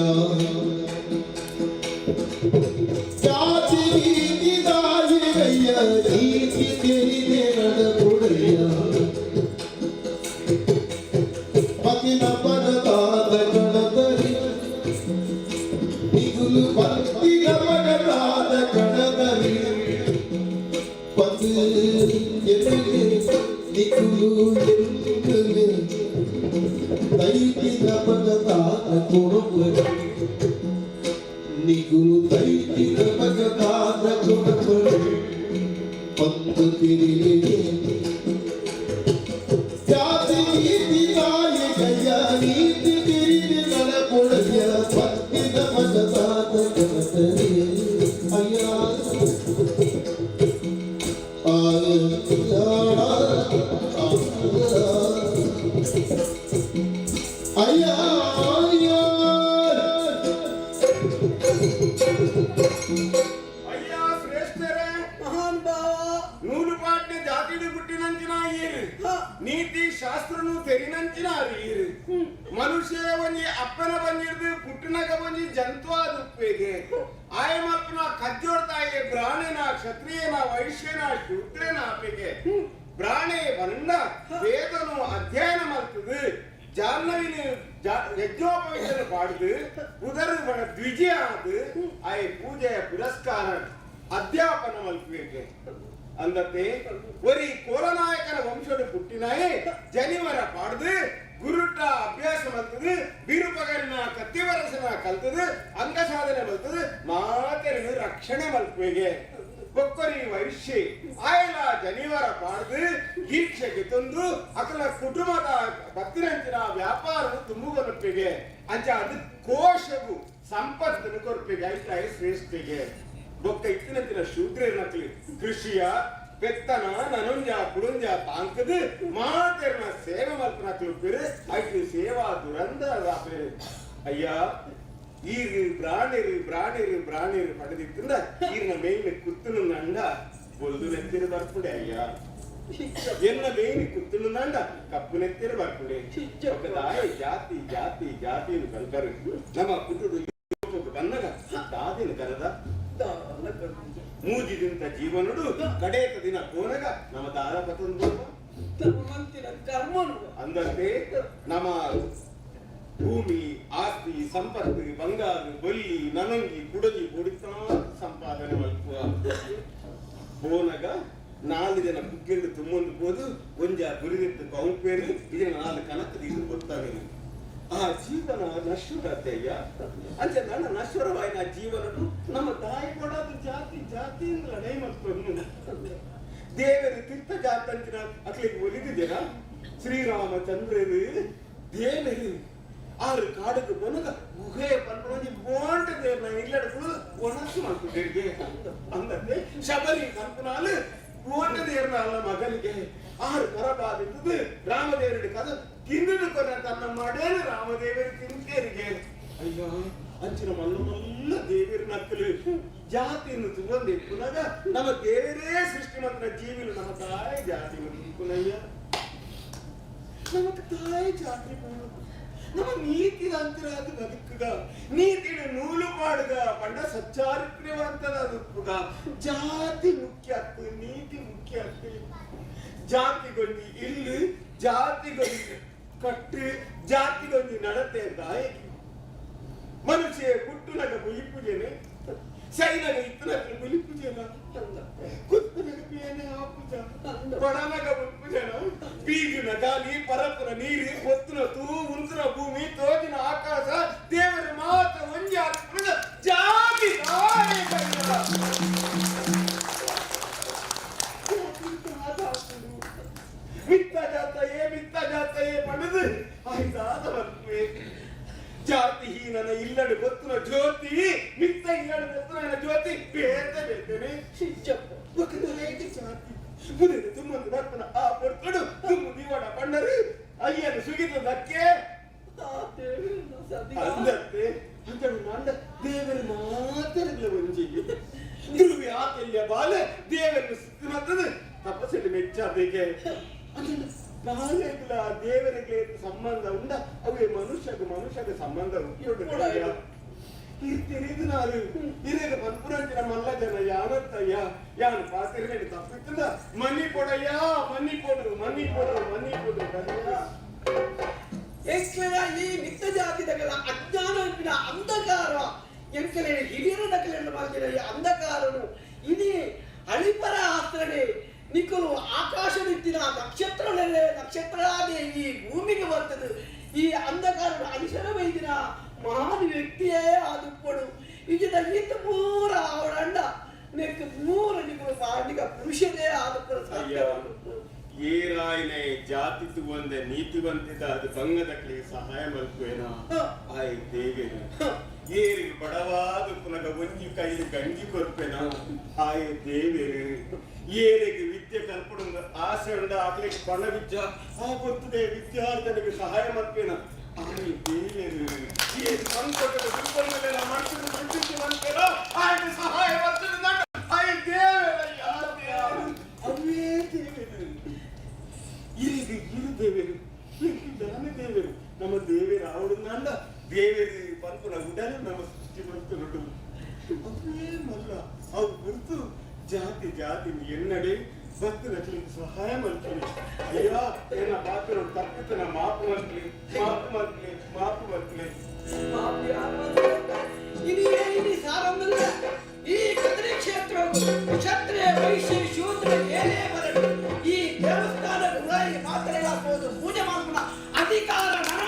ಜಾತಿ ಗೀತಿ ದಾಯೆಗಯ್ಯ, ನೀತಿ ತೆರಿಗೆ ನಡಪುಡಯ್ಯ. ಪತಿನ ಪದದಾದ ಕಣದರಿ ನಿಗುಲು, ಪತ್ತಿನ ಪದದಾದ ಕಣದರಿ பத்து எண்ணுலே நிகுலு எண்ணுலே தைத்தின பகதாத கொடுப்பு நிகுலு தைத்தின பகதாத கொடுப்பு பந்து திரிலே. ಜಾತಿ ನೀತಿ ನಾಯಿಕಯ್ಯ, ನೀತಿ ತಿರಿದು ನಡಪೊಡೆಯ ಪತ್ತಿನ ಮಗದಾದ ಕಣತರಿ ಅಯ್ಯ. ಅಯ್ಯ. ಅಯ್ಯ ಶ್ರೇಷ್ಠರೇ, ಮಹಾನ್ ಭಾವ, ನೂಲು ಪಾಟ್ನೆ ಜಾತಿಡು ಹುಟ್ಟಿನಂಚಿನ ಈರು, ನೀತಿ ಶಾಸ್ತ್ರನು ತೆರಿನಂಚಿನ ಈರು. ಮನುಷ್ಯ ಒಂಜಿ ಅಪ್ಪನ ಬಂದಿರ್ದು ಪುಟ್ಟನಗ ಒಂಜಿ ಜಂತು ಉಪ್ಪೇಗೆ ಆಯ ಮಲ್ಪನ ಕಜ್ಜೋಡ್ತಾಯಿ ಬ್ರಾಹ್ಮಣ ಕ್ಷತ್ರಿಯನ ವೈಶ್ಯನ ಶೂದ್ರನ ಆಪೆಗೆ. ಬ್ರಾಣೆ ಬಂಡ ವೇದನು ಅಧ್ಯಯನ ಮಲ್ತದು ಜಾಹ್ನವಿನ ಯಜ್ಞೋಪವೀತನ ಪಾಡ್ದು ಉದರ ಬಣ ದ್ವಿಜಯ ಆದು ಆಯ ಪೂಜೆಯ ಪುರಸ್ಕಾರ ಅಧ್ಯಾಪನ ಮಲ್ಪುವೆಗೆ ಅಂದತೆ. ಒರಿ ಕೋಲನಾಯಕನ ವಂಶಡು ಪುಟ್ಟಿನಾಯೆ ಜನಿವರ ಪಾಡ್ದು ಗುರುಟ ಅಭ್ಯಾಸ ಮಲ್ತದು ಬಿರುಪಗರಿನ ಕತ್ತಿವರಸನ ಕಲ್ತದು ಅಂಗ ಸಾಧನೆ ಮಲ್ತದು ಮಾತೆರನು ರಕ್ಷಣೆ ಮಲ್ಪುವೆಗೆ. ಬೊಕ್ಕರಿ ವೈಶ್ಯೆ ಆಯಲ ಜನಿವರ ಪಾಡ್ದು ದೀಕ್ಷೆಗೆ ತಂದು ಅಕಲ ಕುಟುಂಬದ ಭಕ್ತಿರಂಚಿನ ವ್ಯಾಪಾರನು ತುಂಬುಗೊನಪ್ಪಿಗೆ. ಅಂಚ ಅದು ಕೋಶಗು ಸಂಪತ್ತನ್ನು ಕೊರ್ಪಿಗೆ ಐತಾಯಿ ಶ್ರೇಷ್ಠಿಗೆ. ಬೊಕ್ಕ ಇತ್ತಿನಂಚಿನ ಶೂದ್ರನಕ್ಲಿ ಕೃಷಿಯ ಪೆತ್ತನ ನನೊಂಜ ಕುಡುಂಜ ತಾಂಕದು ಮಾತೆರ್ನ ಸೇವೆ ಮಲ್ಪನಕ್ಲು ಪೇರು ಐತು ಸೇವಾ ದುರಂದ ಪೇರು. ಅಯ್ಯ, ಈರು ಬ್ರಾಣಿರು ಬ್ರಾಣಿರು ಬ್ರಾಣಿರು ಪಡೆದಿತ್ತಿಂದ ಈರಿನ ಮೇಲಿನ ಕುತ್ತುನು ನಂಡ ಬೊಲ್ದು ನೆತ್ತಿರು ಬರ್ಪುಡೆ. ಅಯ್ಯ, ಎನ್ನ ಮೇಲಿನ ಕುತ್ತುನು ನಂಡ ಕಪ್ಪು ನೆತ್ತಿರು ಬರ್ಪುಡೆ. ఒక దాయి ಜಾತಿ ಜಾತಿ ಜಾತಿ ಕಲ್ಕರು ನಮ್ಮ ಪುಟ್ಟುಡು ಲೋಕಕ್ಕೆ ಬಂದಾಗ ದಾದಿನ ಕರೆದ ಮೂಜಿದಿಂತ ಜೀವನುಡು ಕಡೇತ ದಿನ ಪೋನಗ ನಮ್ಮ ದಾರ ಪತಂದು ಕರ್ಮನು. ಅಂದಂತೆ ನಮ್ಮ ಭೂಮಿ ಆಸ್ತಿ ಸಂಪತ್ತು ಬಂಗಾರು ಬೊಲ್ಲಿ ನನಂಗಿ ಕುಡಗಿ ಕುಡಿತಾ ಸಂಪಾದನೆ ಮಲ್ಪುವ. ಪೋನಗ ನಾಲ್ಕು ಜನ ಕುಕ್ಕೆಂಡು ತುಂಬೊಂದು ಪೋದು ಒಂಜ ಗುರಿದಿತ್ತು ಕೌಂಪೇರು ಇದನ್ನ ನಾಲ್ಕು ಕನಕ ಇದು ಗೊತ್ತಾಗದು. ಆ ಜೀವನ ನಶ್ವರತೆ ಅಯ್ಯ. ಅಂಚೆ ನನ್ನ ನಶ್ವರವಾಯಿನ ಜೀವನನು ನಮ್ಮ ತಾಯಿ ಕೊಡೋದು ಜಾತಿ ಜಾತಿ ಲಡೈ ಮಲ್ಪೊಂದು ದೇವರು ತೀರ್ಥ ಜಾತಂಚಿನ ಅಕ್ಲಿಗೆ ಒಲಿದಿದ್ದೀರಾ. ಶ್ರೀರಾಮಚಂದ್ರರು ದೇವರು ಆರು ಕಾಡುக்கு ಪೋನಗ ಗುಹೆ ಪನ್ಪುನೊಂಜಿ ಬೋಂಟ ದೇರ್ನ ಇಲ್ಲಡ ಕುಲು ಒಣಸು ಮಲ್ಪುದೇರ್ಗೆ. ಅಂದಂತೆ ಶಬರಿ ಪನ್ಪುನಾಲು. ಓಟದೇರ್ನ ಅಲ್ಲ ಮಗನಿಗೆ ಆರು ಕರಬಾದಿದ್ದದು ರಾಮದೇವರಿಗೆ ಕದ ತಿಂದು ಕೊರ ತನ್ನ ಮಡೇನು ರಾಮದೇವರು ತಿಂತೇರಿಗೆ. ಅಯ್ಯೋ ಅಂಚಿನ ಮಲ್ಲ ಮಲ್ಲ ದೇವಿರ ನಕ್ಕಲು ಜಾತಿಯನ್ನು ತುಗೊಂದು ಪುನಗ ನಮ್ಮ ದೇವರೇ ಸೃಷ್ಟಿ ಮಾತ್ರ ಜೀವಿಲು ನಮ್ಮ ತಾಯಿ ಜಾತಿ ಪುನಯ್ಯ, ನಮಕ್ ತಾಯಿ ಜಾತಿ ನಮ್ಮ ನೀತಿದ ಅಂತಿರಾದ ಬದುಕುಗ, ನೀತಿನ ನೂಲು ಪಾಡುಗ ಪಂಡ ಸಚ್ಚಾರಿತ್ರ್ಯವಂತದ ಉಪ್ಪುಗ. ಜಾತಿ ಮುಖ್ಯ ಅತ್ತು, ನೀತಿ ಮುಖ್ಯ ಅತ್ತು. ಜಾತಿಗೊಂಜಿ ಇಲ್ಲು, ಜಾತಿಗೊಂಜಿ ಕಟ್ಟು, ಜಾತಿಗೊಂಜಿ ನಡತೆ ದಾಯಕಿ. ಮನುಷ್ಯ ಹುಟ್ಟುನಗ ಬುಲಿಪುಜೇನೆ, ಸೈನಗ ಇತ್ತನಗ ಬುಲಿಪುಜೇನ, ಕುತ್ತನಗ ಪೇನೆ ಆಪುಜ, ಬಡನಗ ಉಪ್ಪುಜನ, ಬೀಜುನ ಗಾಲಿ, ಪರಪುನ ನೀರು, ಒತ್ತುನ ತೂ, ಉಂತುನ ಭೂಮಿ, ತೋಜಿನ ಆಕಾಶ, ದೇವರ ಮಾತ ಒಂಜಿ ಆತ್ಮದ ಜಾತಿ ಮಿತ್ತ ಜಾತಯೇ ಮಿತ್ತ ಜಾತಯೇ ಪಡೆದು ಆಯ್ತಾದ ಬರ್ಪುವೆ. ಜಾತಿಹೀನನ ಇಲ್ಲಡು ಗೊತ್ತುನ ಜ್ಯೋತಿ, ಮಿತ್ತ ಇಲ್ಲಡು ಗೊತ್ತುನ ಜ್ಯೋತಿ ಬೇತೆ ಬೇತೇನೆ. ಜಾತಿ ಬುದಿನ ತುಮ್ಮಂದು ಬರ್ಪನ ಆ ಪೊರ್ತುಡು ತುಮ್ಮು ದಿವಡ ಪಣ್ಣರು ಅಯ್ಯನು ಸುಗಿತದಕ್ಕೆ ಅಂದತ್ತೆ ಅಂತಡು ನಂದ ದೇವರು ಮಾತರಲ್ಲ ಒಂಜಿ ಧ್ರುವಿ ಆತಲ್ಯ ಬಾಲೆ ದೇವರನ್ನು ಸುತ್ತಿ ಮತ್ತದು ತಪಸ್ಸಲ್ಲಿ ಮೆಚ್ಚಾದೇಗೆ. ನಾಳೆಗಳ ದೇವರಿಗೆ ಸಂಬಂಧ ಉಂಡ ಅವೇ ಮನುಷ್ಯಗ ಮನುಷ್ಯಗ ಸಂಬಂಧ ಉಂಟು. ತಿಳಿದು ನಾನು ಇರೇಗ ಪನ್ಪುರಂಚಿನ ಮಲ್ಲ ಜನ ಯಾನತ್ತಯ್ಯ ಯಾನು ಪಾತಿರನೇನು ತಪ್ಪಿತ್ತದ ಮನ್ನಿ ಕೊಡಯ್ಯ, ಮನ್ನಿ ಕೊಡು, ಮನ್ನಿ ಕೊಡು, ಮನ್ನಿ ಕೊಡು. ಎಂಕ್ಲೆನ ಈ ಮಿತ್ತ ಜಾತಿದಗಲ ಅಜ್ಞಾನ ಅಂಧಕಾರ ಎಂಕಲೆ ಹಿರಿಯರ ನಕಲೆಯನ್ನು ಮಾಡಿದ ಈ ಅಂಧಕಾರನು ಇನಿ ಅಳಿಪರ ಆಸ್ತ್ರನೆ ನಿಕ್ಕಲು ಆಕಾಶದಿತ್ತಿನ ನಕ್ಷತ್ರಗಳೇ ನಕ್ಷತ್ರಾದೇ ಈ ಭೂಮಿಗೆ ಬರ್ತದೆ. ಈ ಅಂಧಕಾರ ಅನಿಶರ ವೈದಿನ ಮಹಾನ್ ವ್ಯಕ್ತಿಯೇ ಆದುಪ್ಪಡು ಈಗಿನ ಈತ ಪೂರ ಅವಳ ಅಣ್ಣ ನೆಕ್ ಪೂರ ನಿಕ್ಕಲು ಮಾಡಿಗ ಪುರುಷರೇ ಆದುಪ್ಪಡು ಸಾಧ್ಯ. ಏರಾಯಿನೆ ಜಾತಿ ತುವಂದೆ ನೀತಿವಂತಿದ ಅದು ಬಂಗದಕ್ಲಿಗೆ ಸಹಾಯ ಮಲ್ಪುವೇನ ಆಯ್ ದೇವೇನು. ಏರಿಗೆ ಬಡವಾದ ಪುನಗ ಒಂಜಿ ಕೈಲಿ ಗಂಜಿ ಕೊರ್ಪೇನ ಆಯ್ ದೇವೇರು. ಏರಿಗೆ ವಿದ್ಯೆ ಕಲ್ಪಡುಂದು ಆಸೆ ಉಂಡ ಆಗ್ಲಿಕ್ಕೆ ಪಣ ವಿದ್ಯ ಆ ಗೊತ್ತದೆ ವಿದ್ಯಾರ್ಥಿಗಳಿಗೆ ಸಹಾಯ ಮಲ್ಪೇನ ಆಯ್ ದೇವೇರು. ಏರು ಸಂಕಟದ ದುರ್ಬಲ ಮನಸ್ಸನ್ನು ಸೃಷ್ಟಿಸಿ ಮಂತೇನ ಆಯ್ತು ಸಹಾಯ ಮಾಡ್ತದೆ ಆಯ್ ದೇವರಯ್ಯ ದೇವರು ಅವೇ ದೇವೇರು. ಈಗ ಇರು ದೇವೇರು ದಾನ ದೇವೇರು ನಮ್ಮ ದೇವೇರು ಅವಳು ದೇವೇರು ಪನ್ಪುನ ಉಡಲು ನಮ್ಮ ಸೃಷ್ಟಿ ಮಾಡ್ತುಂಟು ಅವೇ ಮಲ್ಲ ಅವು ಗುರುತು ಜಾತಿ ಜಾತಿ ಎನ್ನಡೆ ಭಕ್ತನ ಸಹಾಯ ಮಾಡ್ತೀನಿ. ಅಯ್ಯ ಏನ ಪಾತ್ರ ತಪ್ಪಿತನ ಮಾಪು ಮಾಡ್ಲಿ, ಮಾಪು ಮಾಡ್ಲಿ, ಮಾಪು ಮಾಡ್ಲಿ. ಇನಿ ಸಾರೊಂದಲ್ಲ ಈ ಕದ್ರಿ ಕ್ಷೇತ್ರವು ಕ್ಷತ್ರಿಯ ವೈಶ್ಯ ಶೂದ್ರ ಏನೇ ಬರಲಿ ಈ ದೇವಸ್ಥಾನ ಗುರಾಯಿ ಮಾತ್ರ ಹೋದು ಪೂಜೆ ಮಾಡುವ ಅಧಿಕಾರ ನನಗೆ.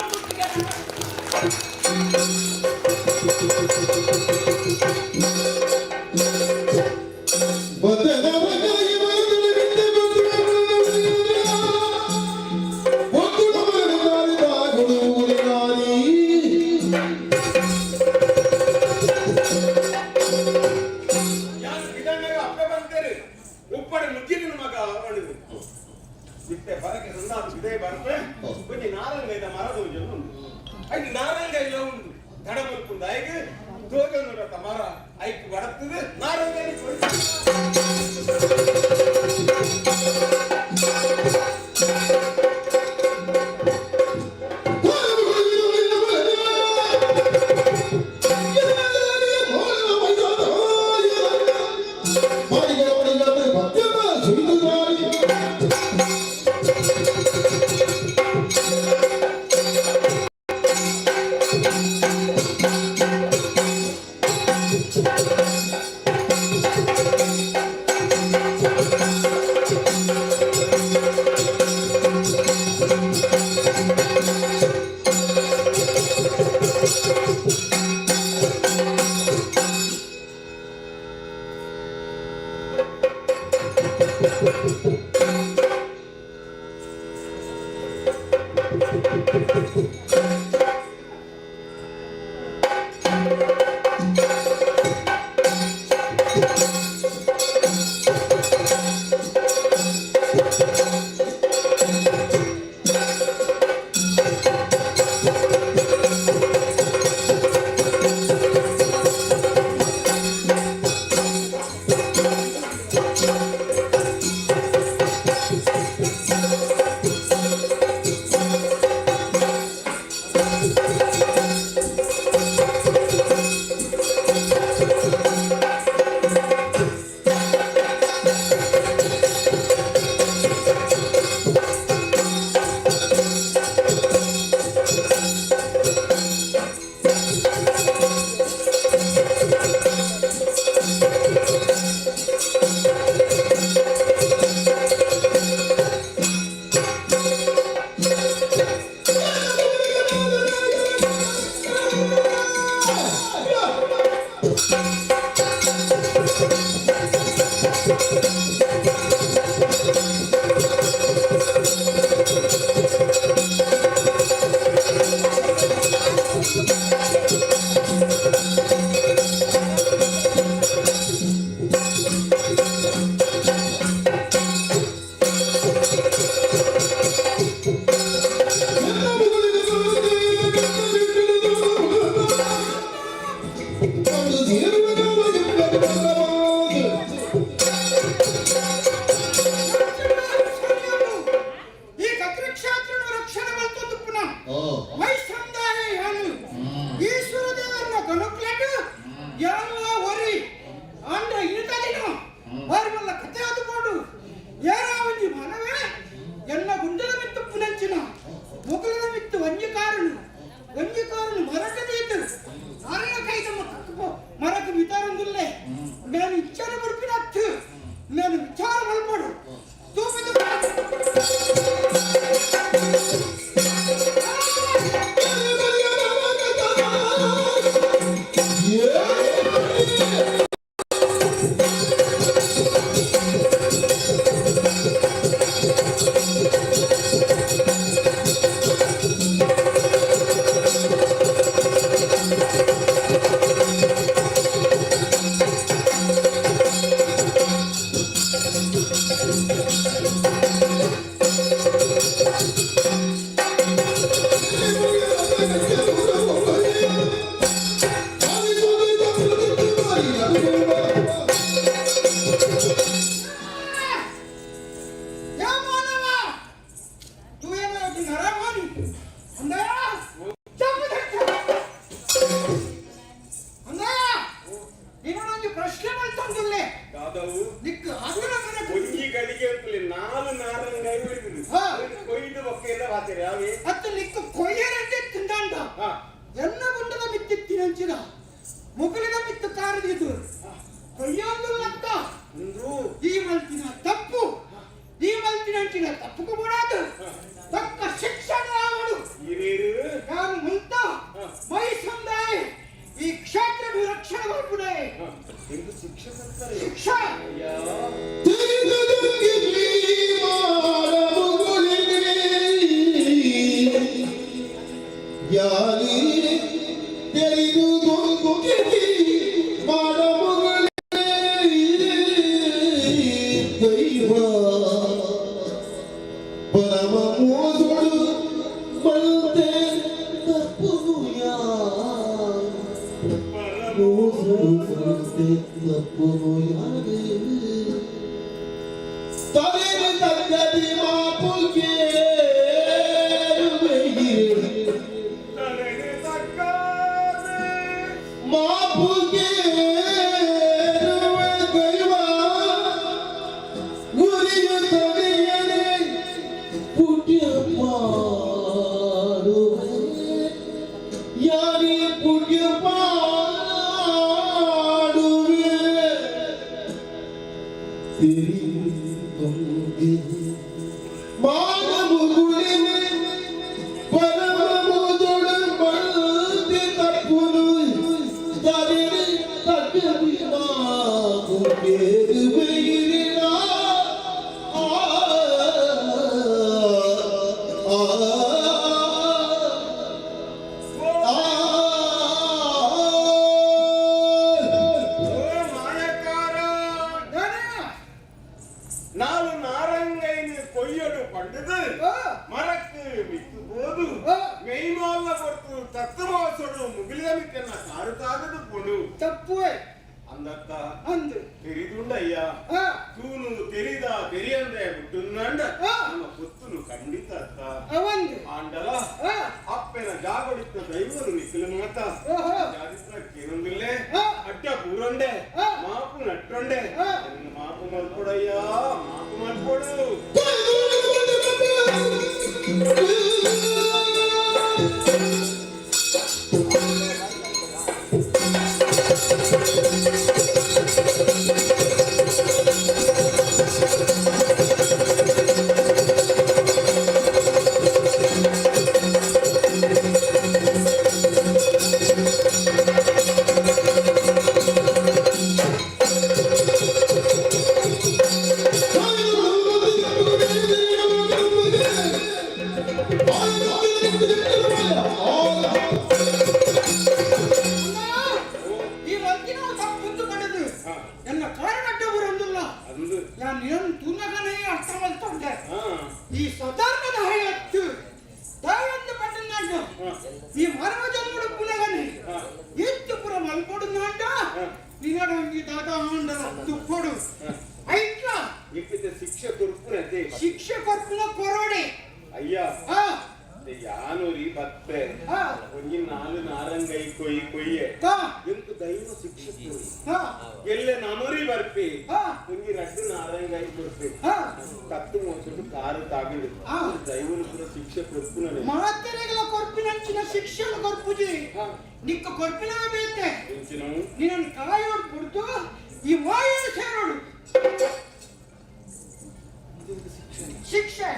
ಶಿಕ್ಷೆ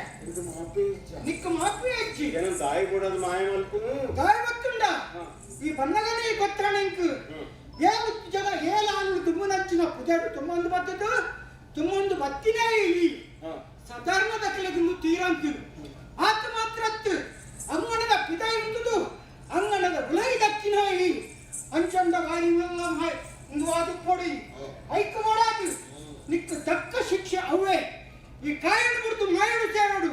ನಿಕ್ಕ ಮಾಪಿ ಅಜ್ಜಿ ಏನ ದಾಯಿ ಕೊಡೋದು ಮಾಯ ಮಲ್ಪುನು ದಾಯ ಗೊತ್ತುಂಡ ಈ ಬನ್ನಗನೇ ಗೊತ್ತಾಣ ಇಂಕ್ ಏನು ಜನ ಏಲಾನು ತುಮ್ಮನಂಚಿನ ಪುದರು ತುಂಬೊಂದು ಬತ್ತದು ತುಂಬೊಂದು ಬತ್ತಿನೇ ಈ ಸಾಧಾರಣದ ಕೆಲವು ತೀರಂತಿರು ಆತ ಮಾತ್ರ ಅಂಗಣದ ಪಿದಾಯಿ ಉಂಟುದು ಅಂಗಣದ ಉಲೈ ದಕ್ಕಿನಾಯಿ ಅಂಚಂಡ ಬಾರಿ ಒಂದು ವಾದ ಪೊಡಿ ಐಕ ಮಾಡಾದು ನಿಕ್ಕ ತಕ್ಕ ಶಿಕ್ಷೆ ಅವೇ ಈ ಕಾಯಡು ಬಿಡ್ತು ಮಾಯಡು ಸೇರಡು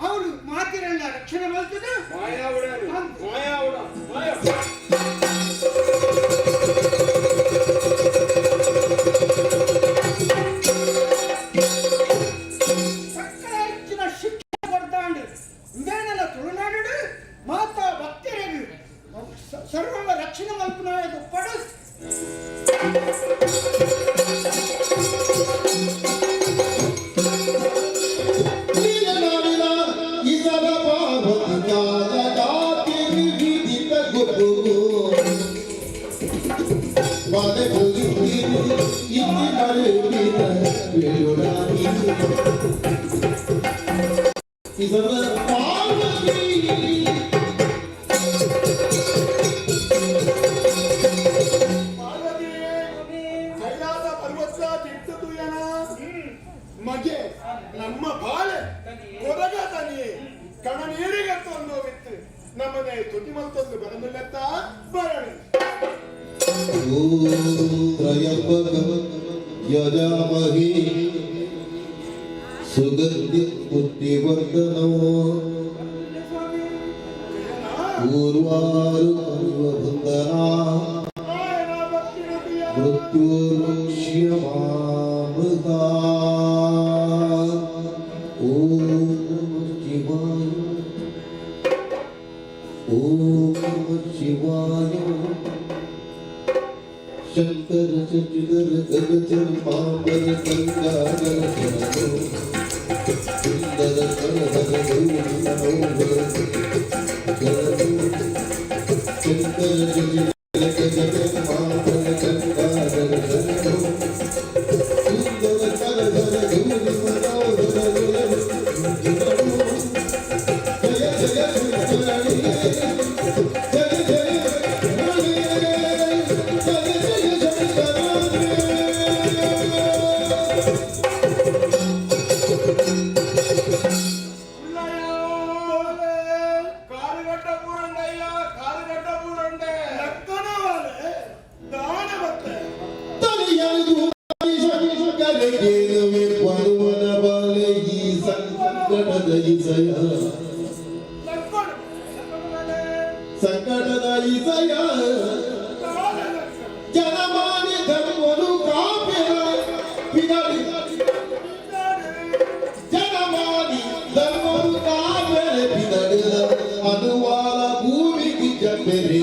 ಅವಳು ಮಾತಿರಲ್ಲ ರಕ್ಷಣೆ ಮಾಡ್ತದೆ ಮಾಯಾವಡ ಮಾಯಾವಡ ಮಾಯ ತಕ್ಕ ಹೆಚ್ಚಿನ ಶಿಕ್ಷೆ ಕೊಡ್ತಾಂಡು ಇದೇನೆಲ್ಲ ತುಳುನಾಡು ಮಾತಾ ಭಕ್ತರಿಗೆ ಸರ್ವಂಗ ರಕ್ಷಣೆ ಮಲ್ಪುನಾಯಕ ಪಡು. ಪಾರ್ವತಿ, ಕೈಲಾಸ ಪರ್ವತ ತಿರ್ತುಯನ ಮಗೆ ನಮ್ಮ ಬಾಳೆ ಕೊರಗ ತನಿ ಕಣ ನೀರಿಗೆ ತಂದು ಬಿತ್ತು ನಮ್ಮನೆ ತುಟಿ ಮಲ್ತೊಂದು ಬರಮಿಲ್ಲತ್ತ ಬರಣಿ. ಓಂ ತ್ರಯಂಬಕಂ ಯಜಾಮಹೇ ಸುಗಂಧಿ ಪುಷ್ಟಿವರ್ಧನೋ ಊರ್ವಾರುಕಮಿವ ಬಂಧನಾ ಮೃತ್ಯುರ್ಮುಕ್ಷ್ಯಮಾಮೃತಾ. ಓಂ ನಮಃ ಶಿವಾಯ, ಓಂ ನಮಃ ಶಿವಾಯ. ಶಂಕರ ಶಶಿಧರ ಗಗಚರ್ಮಾಂಬರ ಗಂಗಾಧರ ಶರಣೋ ಸುಂದರ ಸರಹರ ಗೌರಿ ಮನೋಹರ ಶರಣೋ. ಶಂಕರ ಶಶಿಧರ ಗಗಚರ್ಮಾಂಬರ ಗಂಗಾಧರ ಶರಣೋ ಸುಂದರ ಸರಹರ ಗೌರಿ ಮನೋಹರ ಶರಣೋ. ಜಯ ಜಯ ಶಂಕರೇ, ಜಯ ಜಯ ಶಂಕರೇ, ಜಯ ಜಯ ಶಂಕರೇ. ಕಾರುಗಡ್ಡ ಪೂರಂಡಯ್ಯ, ಕಾರುಗಡ್ಡ ಪೂರಂಡೆ. ಲಕ್ಕಣವಾಲೆ ದಾನ ಬತ್ತೆ. ತಲೆಯದು ಶಂಕರಕೇನುವೆ ಪರುವನ ಬಾಲೆ ಈ ಸಂಕಟದ ಇಸಯ, ಸಂಕಟದ ಇಸಯ. ಜನಮಾನಿ ಧರ್ಮನು ಕಾಪಿರ ಬಿಗಡಿ, ಜನಮಾನಿ ಧರ್ಮನು ಕಾಪೆರೆ ಬಿದಡಿದ ಅನುವಾದ ಭೂಮಿಗೆ ಜಪ್ಪೆರೆ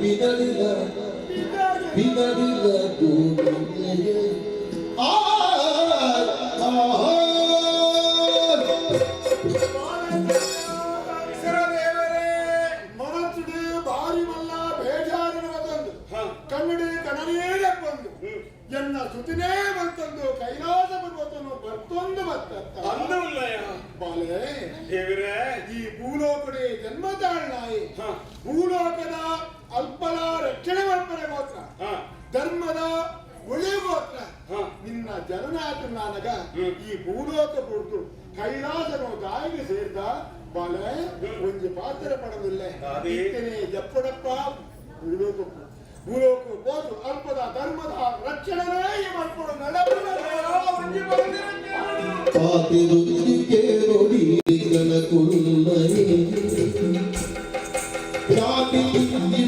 ಬಿದಡಿದ ಬಿದಡಿದ ಭೂಮಿಗೆ ಆ ಆ. ದೇವರೇ, ಮನಸ್ಸುಡು ಭಾರಿ ಮಲ್ಲ ಬೇಜಾರಿನ ಬಂದು ಕನ್ನಡ ಕಣನೀರ ಬಂದು ಎನ್ನ ಸುತಿನೇ ಬಂತಂದು ಕೈಲಾಸ ಪರ್ವತನು ಬರ್ತೊಂದು ಬತ್ತ ಅಂದವುಲ್ಲಯ್ಯ. ಬಾಲೆ ದೇವರೇ, ಈ ಭೂಲೋಕಡೆ ಜನ್ಮ ತಾಳ್ನಾಯಿ ಭೂಲೋಕದ ಅಲ್ಪಲ ರಕ್ಷಣೆ ಮಲ್ಪನೆ ಗೋತ್ರ ಧರ್ಮದ ಒಳಿಗೋತ್ರ ನಿನ್ನ ಜನನಾಥ ನಾನಗ ಈ ಭೂಲೋಕ ಪುಡ್ದು ಕೈಲಾಸನು ದಾಯಿಗೆ ಸೇರ್ದ. ಬಾಲೆ, ಒಂಜಿ ಪಾತ್ರ ಪಡದಿಲ್ಲ. ಅದೇ. ಇತ್ತನೆ ಎಪ್ಪಡಪ್ಪ ಭೂಲೋಕ ಭೂಲೋಕ ಹೋದು ಅಲ್ಪದ ಧರ್ಮದ ರಕ್ಷಣೆ ಮಲ್ಪಡು ನಡಪಡ. ಒಂಜಿ ಬಂದಿರ ಪಾತಿರುತ್ತಿಗೆ ನುಡಿ ಕನಕುಲ್ಲಯೇ ಜಾತಿ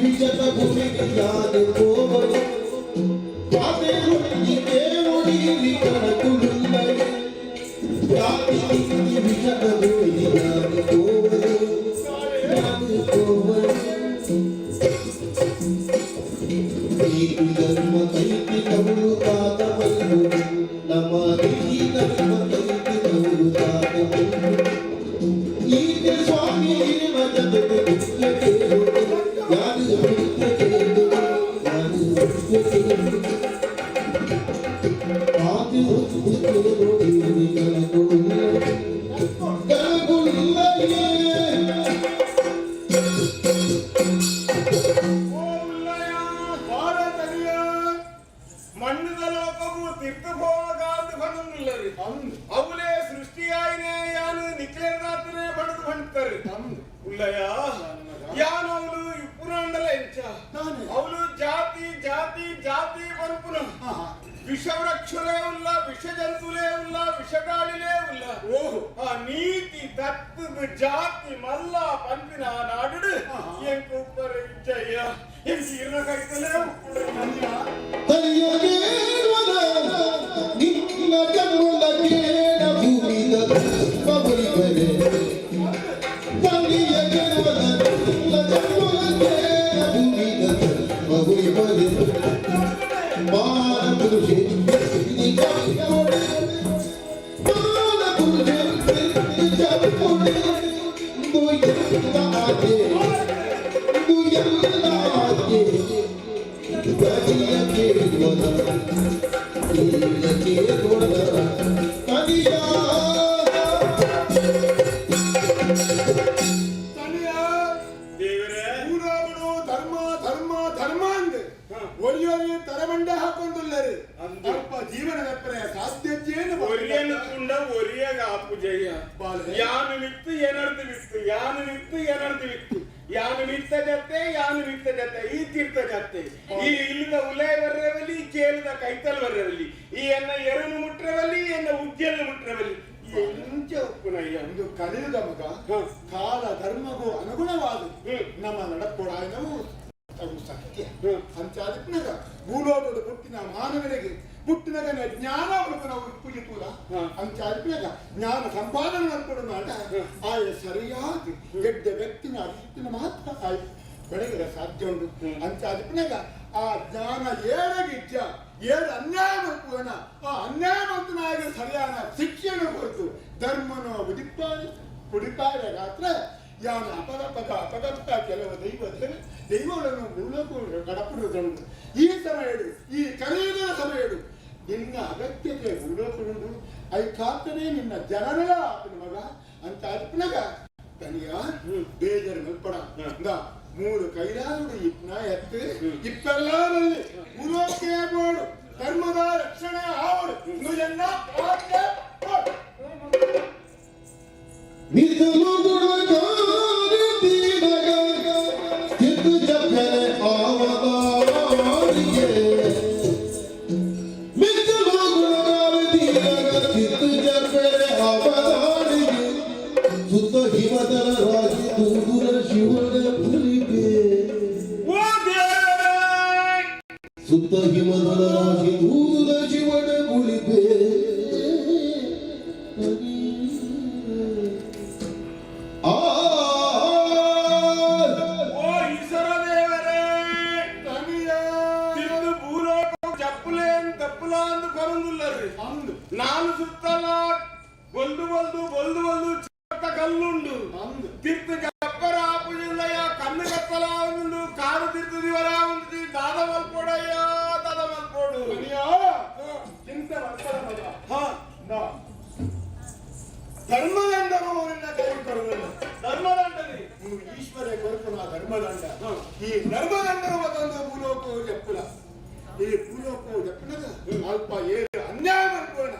ವಿಜತ ಭೂಮಿಗೆ ಯಾರು ಹೋಗಲು. ಪಾತಿರುತ್ತಿಗೆ ನುಡಿ ಕನಕುಲ್ಲಯೇ ಜಾತಿ ವಿಜತ ಭೂಮಿಗೆ ಯಾರು ಹೋಗಲು, ಯಾರು ಹೋಗಲು. ನೀತಿ ಧರ್ಮ ಕೈತಿ ಕೌಲು ತಾತ ಮಲ್ಲು, ನಮ್ಮ ನೀತಿ ಧರ್ಮ ಕೈತಿ ಕೌಲು ತಾತ ಮಲ್ಲು. ಈತೆ ಸ್ವಾಮಿ ಮಜದ ಕೇಳು, ಯಾರು ಕೇಳು, ಯಾರು ಕೇಳು. ಆದಿ ಉಲ್ಲಯ ಯಾನವನು ಇಪ್ಪುರಾಂಡಲ ಎಂಚ ಅವನು ಜಾತಿ ಜಾತಿ ಜಾತಿ ಪನ್ಪುನ ವಿಷವೃಕ್ಷಲೇ ಉಲ್ಲ, ವಿಷ ಜಂತುಲೇ ಉಲ್ಲ, ವಿಷಗಾಳಿಲೇ ಉಲ್ಲ. ಓಹೋ, ಆ ನೀತಿ ತತ್ವದ ಜಾತಿ ಮಲ್ಲ ಪನ್ಪಿನ ನಾಡು ಎಂಕು ಉಪ್ಪರ ಇಜ್ಜಯ್ಯ ಎಂಕ್ ಇರ್ನ ಕೈತಲೇ ನಿನ್ನ ಕಣ್ಣುಲ ಕೇಳ ಭೂಮಿದ ಬಬುಲಿಬರೆ ತಲಿಯ ಕೇಳುವದ ನಿನ್ನ ಕಣ್ಣುಲ ಕೇಳ ಭೂಮಿದ ಬಬುಲಿಬರೆ ಮಾನ ಪುರುಷೆ ಮಾನ ಪುರುಷೆ ತಲಿಯ ಕೇಳುವದ ಧರ್ಮ ಧರ್ಮ ಧರ್ಮ ಅಂದೆ ಒರಿಯೋರಿ ತರಮಂಡೆ ಹಾಕೊಂಡುಲ್ಲರು ಅಲ್ಪ ಜೀವನದ ಸಾಧ್ಯತೆಯನ್ನು ಒರಿಯನು ತುಂಡ ಒರಿಯಗ ಆಪುಜಯ್ಯ. ಯಾನು ವಿತ್ತು ಏನರ್ದು ವಿತ್ತು, ಯಾನು ವಿತ್ತು ಏನರ್ದು ವಿತ್ತು, ಯಾನು ವಿತ್ತ ಜತ್ತೆ ಯಾನು ವಿತ್ತ ಜತ್ತೆ, ಈ ತೀರ್ಥ ಜತ್ತೆ, ಈ ಇಲ್ಲದ ಉಲಯ ಬರ್ರವಲ್ಲಿ, ಈ ಕೇಲದ ಕೈತಲ್ ಬರ್ರವಲ್ಲಿ, ಈ ಎನ್ನ ಎರನು ಮುಟ್ರವಲ್ಲಿ, ಎನ್ನ ಉಜ್ಜೆಯನ್ನು ಮುಟ್ರವಲ್ಲಿ, ಎಂಚ ಉಪ್ಪುನಯ್ಯ. ಒಂದು ಕಲಿಯುಗ ಮಗ, ಕಾಲ ಧರ್ಮಗೂ ಅನುಗುಣವಾದ ನಮ್ಮ ನಡಪೊಡಾಯನವು ಅವು ಸತ್ಯ. ಅಂಚಾದಿಪ್ಪನಾಗ ಭೂಲೋಕದ ಹುಟ್ಟಿನ ಮಾನವರಿಗೆ ಹುಟ್ಟಿನಗನ ಜ್ಞಾನ ನಾವು ಪೂಜಿಪೂರ ಅಂಚಾದಿಪ್ಪನಾಗ ಜ್ಞಾನ ಸಂಪಾದನೆ ಮಾಡ್ಕೊಡು ಮಾಡ ಆಯ ಸರಿಯಾಗಿ ಗೆಡ್ಡ ವ್ಯಕ್ತಿನ ಅರಿತಿನ ಮಾತ್ರ ಆಯ್ ಬೆಳಗಿರ ಸಾಧ್ಯ ಉಂಟು. ಅಂಚಾದಿಪ್ಪನಾಗ ಆ ಜ್ಞಾನ ಏಳಗಿಜ್ಜ ಏಳು ಅನ್ಯಾಯ ಮಲ್ಪುವನ ಆ ಅನ್ಯಾಯ ಮಂತನಾಗಿ ಸರಿಯಾದ ಶಿಕ್ಷೆಯನ್ನು ಕೊಡ್ತು ಧರ್ಮನ ಉದಿಪ್ಪಾಯ ಕುಡಿಪಾಯ ಗಾತ್ರ ಯಾನ ಅಪದ ಪದ ಅಪಗಪ್ತ ಕೆಲವು ದೈವ ದೈವಗಳನ್ನು ಮೂಲಕ ಕಡಪಡುವುದುಂಟು. ಈ ಸಮಯಡು, ಈ ಕಲಿಯುಗದ ಸಮಯಡು ನಿನ್ನ ಅಗತ್ಯತೆ ಮೂಲಕುಂಡು ಐಕಾತನೇ ನಿನ್ನ ಜನನಲ ಆತನ ಮಗ ಅಂತ ಅರ್ಪಣಗ ತನಿಯ ಬೇಜಾರು ಮಲ್ಪಡ. ಮೂರು ಕೈಲಾಸುಡು ಇಪ್ನ ಎತ್ತು ಇಪ್ಪೆಲ್ಲ ಮೂಲೋಕೆ ಬೋಡು ಧರ್ಮದ ರಕ್ಷಣೆ ಆವಡು ನುಜನ್ನ ಮಿಥುಲು ಗುಣಕಾರ ದೀನಗ ಚಿತ್ ಜಪನೆ ಆವದಾರಿಗೆ ಮಿಥುಲು ಗುಣಕಾರ ದೀನಗ ಚಿತ್ ಜಪನೆ ಆವದಾರಿಗೆ ಸುತ ಹಿಮದರ ರಾಜಿ ದೂದುರ ಶಿವನ ಪುಲಿಗೆ ಸುತ್ತ ಹಿಮದರ ರಾಜಿ ದೂದುರ ಶಿವನ ಪುಲಿಗೆ. ಓ ಈಶ್ವರ ದೇವರೇ, ತಿಂದು ಭೂಲೋಕ ಚಪ್ಪುಲೇನ್ ತಪ್ಪುಲ ಅಂದು ಬರಂದುಲ್ಲರಿ. ನಾನು ಸುತ್ತಲ ಬೊಲ್ದು ಬೊಲ್ದು ಬೊಲ್ದು ಬೊಲ್ದು ಚತ್ತ ಕಲ್ಲುಂಡು ತಿರ್ತು ಜಪ್ಪರ ಆಪುಜಿಲ್ಲಯ್ಯ, ಕಣ್ಣು ಕತ್ತಲ ಉಂಡು, ಕಾರು ತಿರ್ತು ದಿವರ ಉಂಡು, ದಾದ ಮಲ್ಪೋಡಯ್ಯ ದಾದ ಮಲ್ಪೋಡು. ಚಿಂತೆ ಮಲ್ಪಡ ಮಗ. ಧರ್ಮದಂಡನು ನಿನ್ನ ಕೈ ಕೊಡುವುದಿಲ್ಲ. ಧರ್ಮದಂಡದಿ ಈಶ್ವರ ಕೊರಪುನ ಧರ್ಮದಂಡ. ಈ ಧರ್ಮದಂಡನು ಮತ್ತೊಂದು ಭೂಲೋಕವು ಜಪ್ಪುಲ. ಈ ಭೂಲೋಕವು ಜಪ್ಪುನದ ಅಲ್ಪ ಏಳು ಅನ್ಯಾಯ ಮಲ್ಪೋಣ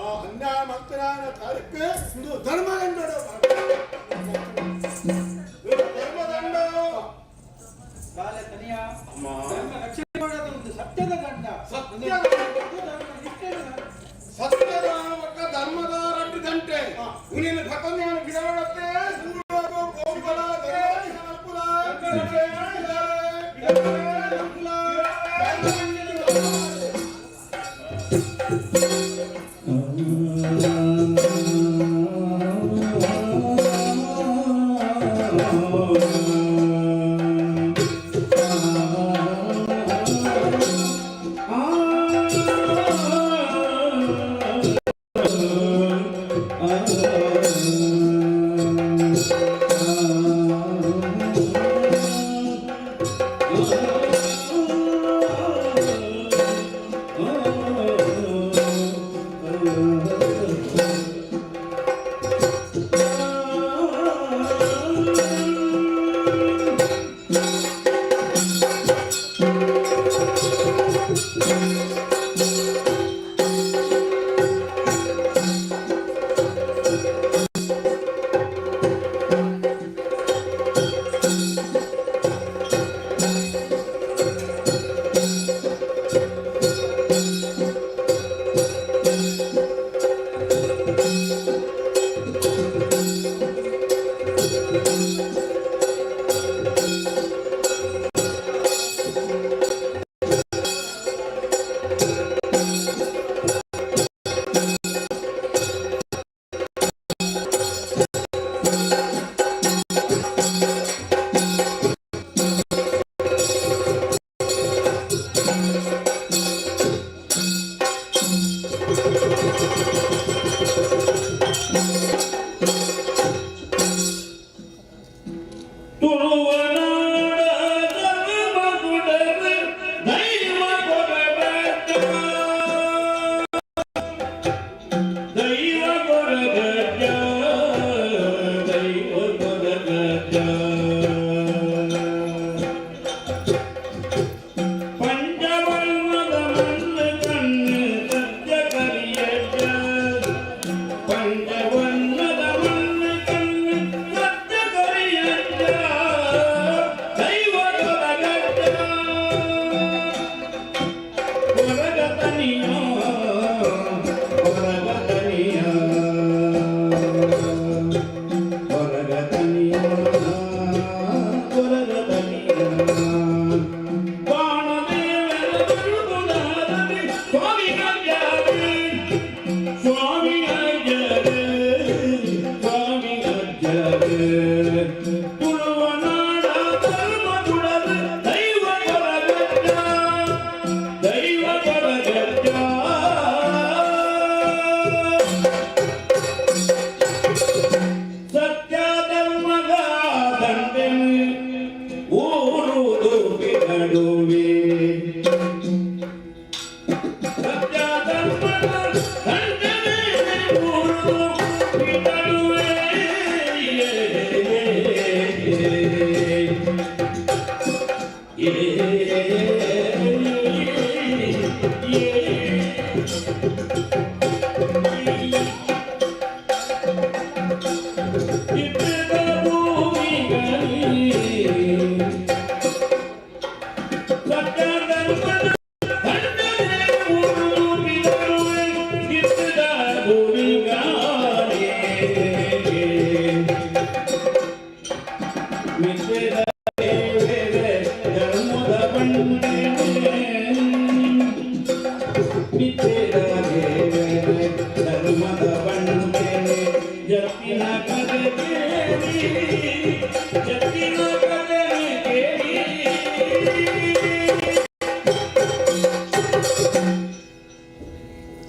ಆ ಅನ್ಯಾಯ ಮಲ್ತನಾನ ಕಾರ್ಯಕ್ಕೆ ಇದು ಧರ್ಮದಂಡನು. ಧರ್ಮದಂಡ ಬಾಲೆ ತನಿಯ, ಧರ್ಮ ರಕ್ಷಣೆ ಮಾಡೋದು ಒಂದು ಸತ್ಯದ ದಂಡ. ಸತ್ಯ ಸತ್ಯದ ಸತ್ಯದ ಧರ್ಮದ ರಡ್ಡು ಗಂಟೆ ಉನಿನ ಭಕನ್ಯಾನ ಬಿಡವಡತ್ತೆ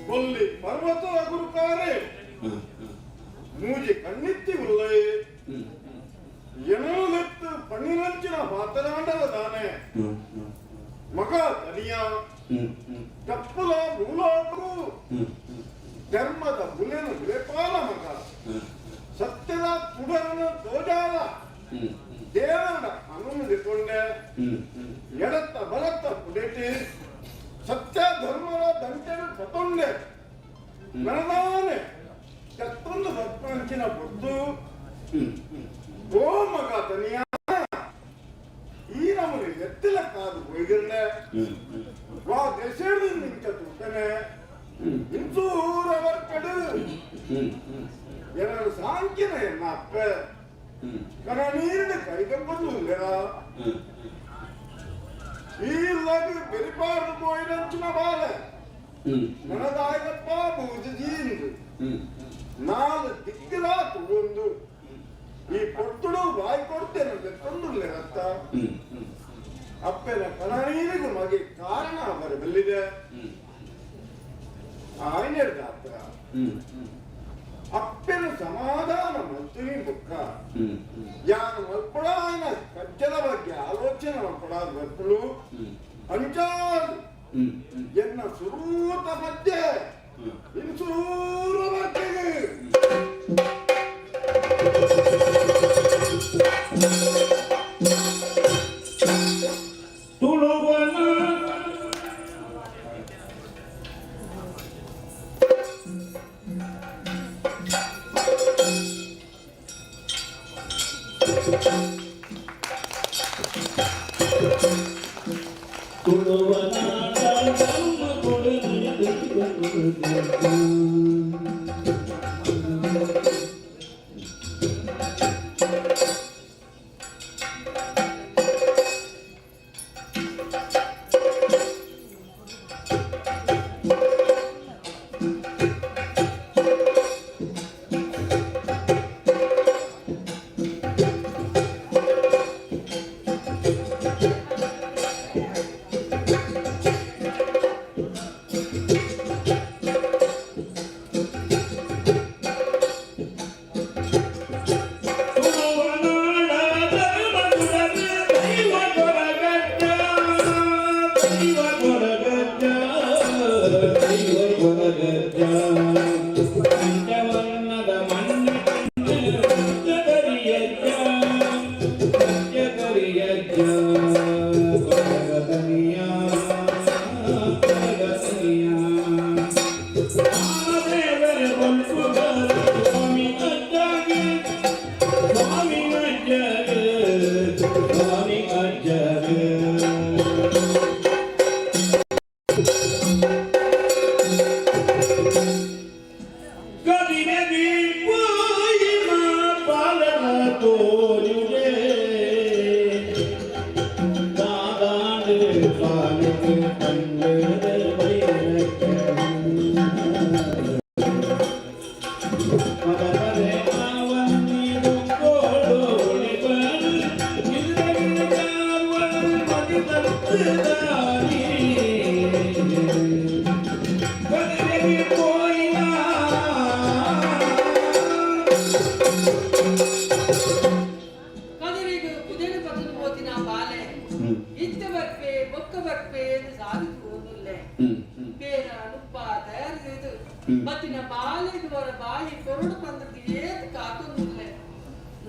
ಕೊಲ್ಲಿ ಪರ್ವತದ ಗುರುತಾರೆ ಮೂಜಿ ಕಣ್ಣಿತ್ತಿ ಉಲ್ಲೈ ಎನಲೆತ್ತು ಪಣ್ಣಿನಂಚಿನ ಮಾತನಾಡಲ ದಾನೆ ಮಗ ತನಿಯ ತಪ್ಪುಲ ಮೂಲೋಟು ಧರ್ಮದ ಬುಲೆನು ಬುಲೆಪಾಲ ಮಗ ಸತ್ಯದ ತುಡರನು ತೋಜಾಲ ದೇವರ ಅನುಮತಿಕೊಂಡೆ ಎಡತ್ತ ಬಲತ್ತ ಪುಡೆಟಿ ಸತ್ಯ ಧರ್ಮದ ದಂಟೆನು ಪತೊಂಡೆ ನನದಾನೆ ಚತ್ತೊಂದು ಭಕ್ತಾಂಚಿನ ಬುದ್ದು ಓ ಮಗ ತನಿಯ ಈ ನಮನೆ ಎತ್ತಿಲ ಕಾದು ಒಯ್ದಿರ್ಲೆ ವಾ ದೆಸೆಡು ನಿಂತ ತುಟ್ಟನೆ ಇನ್ಸೂರ ವರ್ಕಡು ಎನರು ಸಾಂಕಿನ ಎನ್ನ ಅಪ್ಪ ಕನ ನೀರಿನ ಕೈಗಂಬದು ಉಲ್ಲೆರ ಈ ಲಗು ಬೆರಿಪಾರ್ದು ಪೋಯಿನಂಚಿನ ಬಾಲೆ ನನದಾಯಪ್ಪ ಬೂಜಿ ನಾಲ್ ದಿಕ್ಕಿಲ ತುಗೊಂದು ಈ ಕೊಡ್ತುಡು ಬಾಯಿ ಕೊಡ್ತೇನೆ ತಂದುಲ್ಲೆ ರತ್ತ ಅಪ್ಪನ ಕಣನೀರಿಗೂ ಮಗೆ ಕಾರಣ ಅವರ ಬಲ್ಲಿದೆ ಆಯ್ನೆಡ್ದ ಅಪ್ಪ ಅಪ್ಪನ ಸಮಾಧಾನ ಮಲ್ತೀನಿ ಬುಕ್ಕ ಯಾನು ಮಲ್ಪಡಾಯನ ಕಜ್ಜದ ಬಗ್ಗೆ ಆಲೋಚನೆ ಮಲ್ಪಡಾದ ಬರ್ಪುಳು ಅಂಚಾಲ್ ಎನ್ನ ಸುರೂತ ಮಧ್ಯೆ ಇನ್ಸೂರ ಬರ್ತೀವಿ.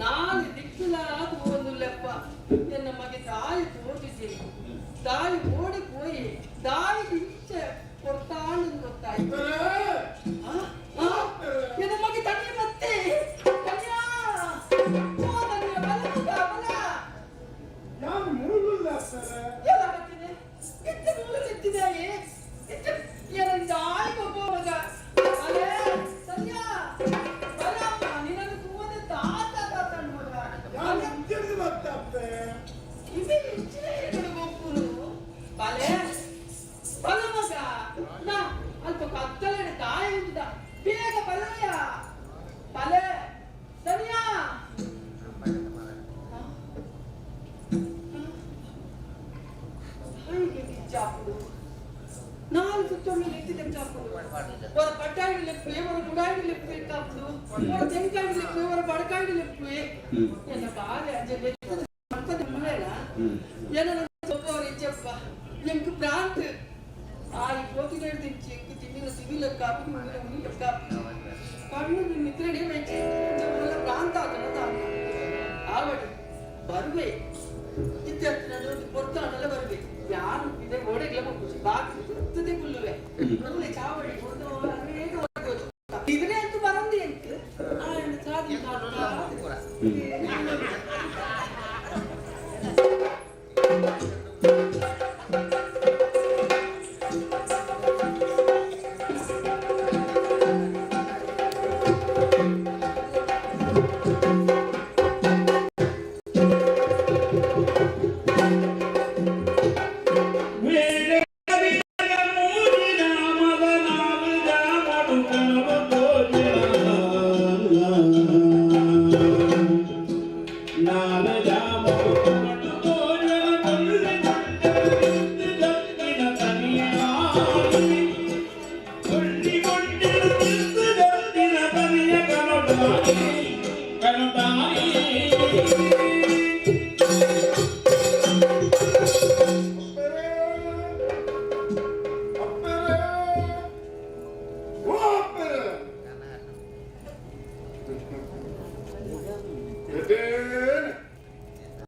ನಾಳೆ ದಿಕ್ಕುಲ ತೋಂದುಲ್ಲೆಪ್ಪ ಎನ್ನ ಮಗೆ ತಾಯಿ ತೋಟಿಸಿ. ಆಪುಂಡು ಒರ ತೆಂಕಾಯಿ ಲೆಪ್ಪು ಒರ ಬಡಕಾಯಿ ಲೆಪ್ಪು ಎನ್ನ ಬಾಲೆ ಅಂಚ ಲೆತ್ತದ ಮುಲ್ಲೇನ ಎನ್ನ ಒಪ್ಪವರು ಇಜ್ಜಪ್ಪ ಎಂಕ್ ಪ್ರಾಂತ್ ಆಯಿ ಪೋತಿನ ತಿಂಚಿ ಎಂಕ್ ತಿನ್ನಿನ ಸಿವಿಲ ಕಾಪಿ ಮುಂದಿನ ಮುಂದಿನ ಕಾಪಿ ಕಣ್ಣು ನಿದ್ರೆಡೆ ವೆಚ್ಚಿ ಮುಲ್ಲ ಪ್ರಾಂತ ಆತನ ತಾನ ಆವಡು ಬರುವೆ ಇತ್ಯರ್ಥನ ಪೊರ್ತಾನಲ್ಲ ಬರುವೆ ಯಾರು ಇದೆ ಓಡೆಗ್ಲ ಹೋಗ್ಬೋದು ಬಾಕಿ ಸುತ್ತದೆ ಕುಲ್ಲುವೆ ಮುಲ್ಲೆ ಚಾವಡಿ ಕೊಡ್ದು ಅನೇಕ ಇದ್ರೆ ಅಂತೂ ಬರಂದಿ ಎಂಕ್ ಸಾಧಿ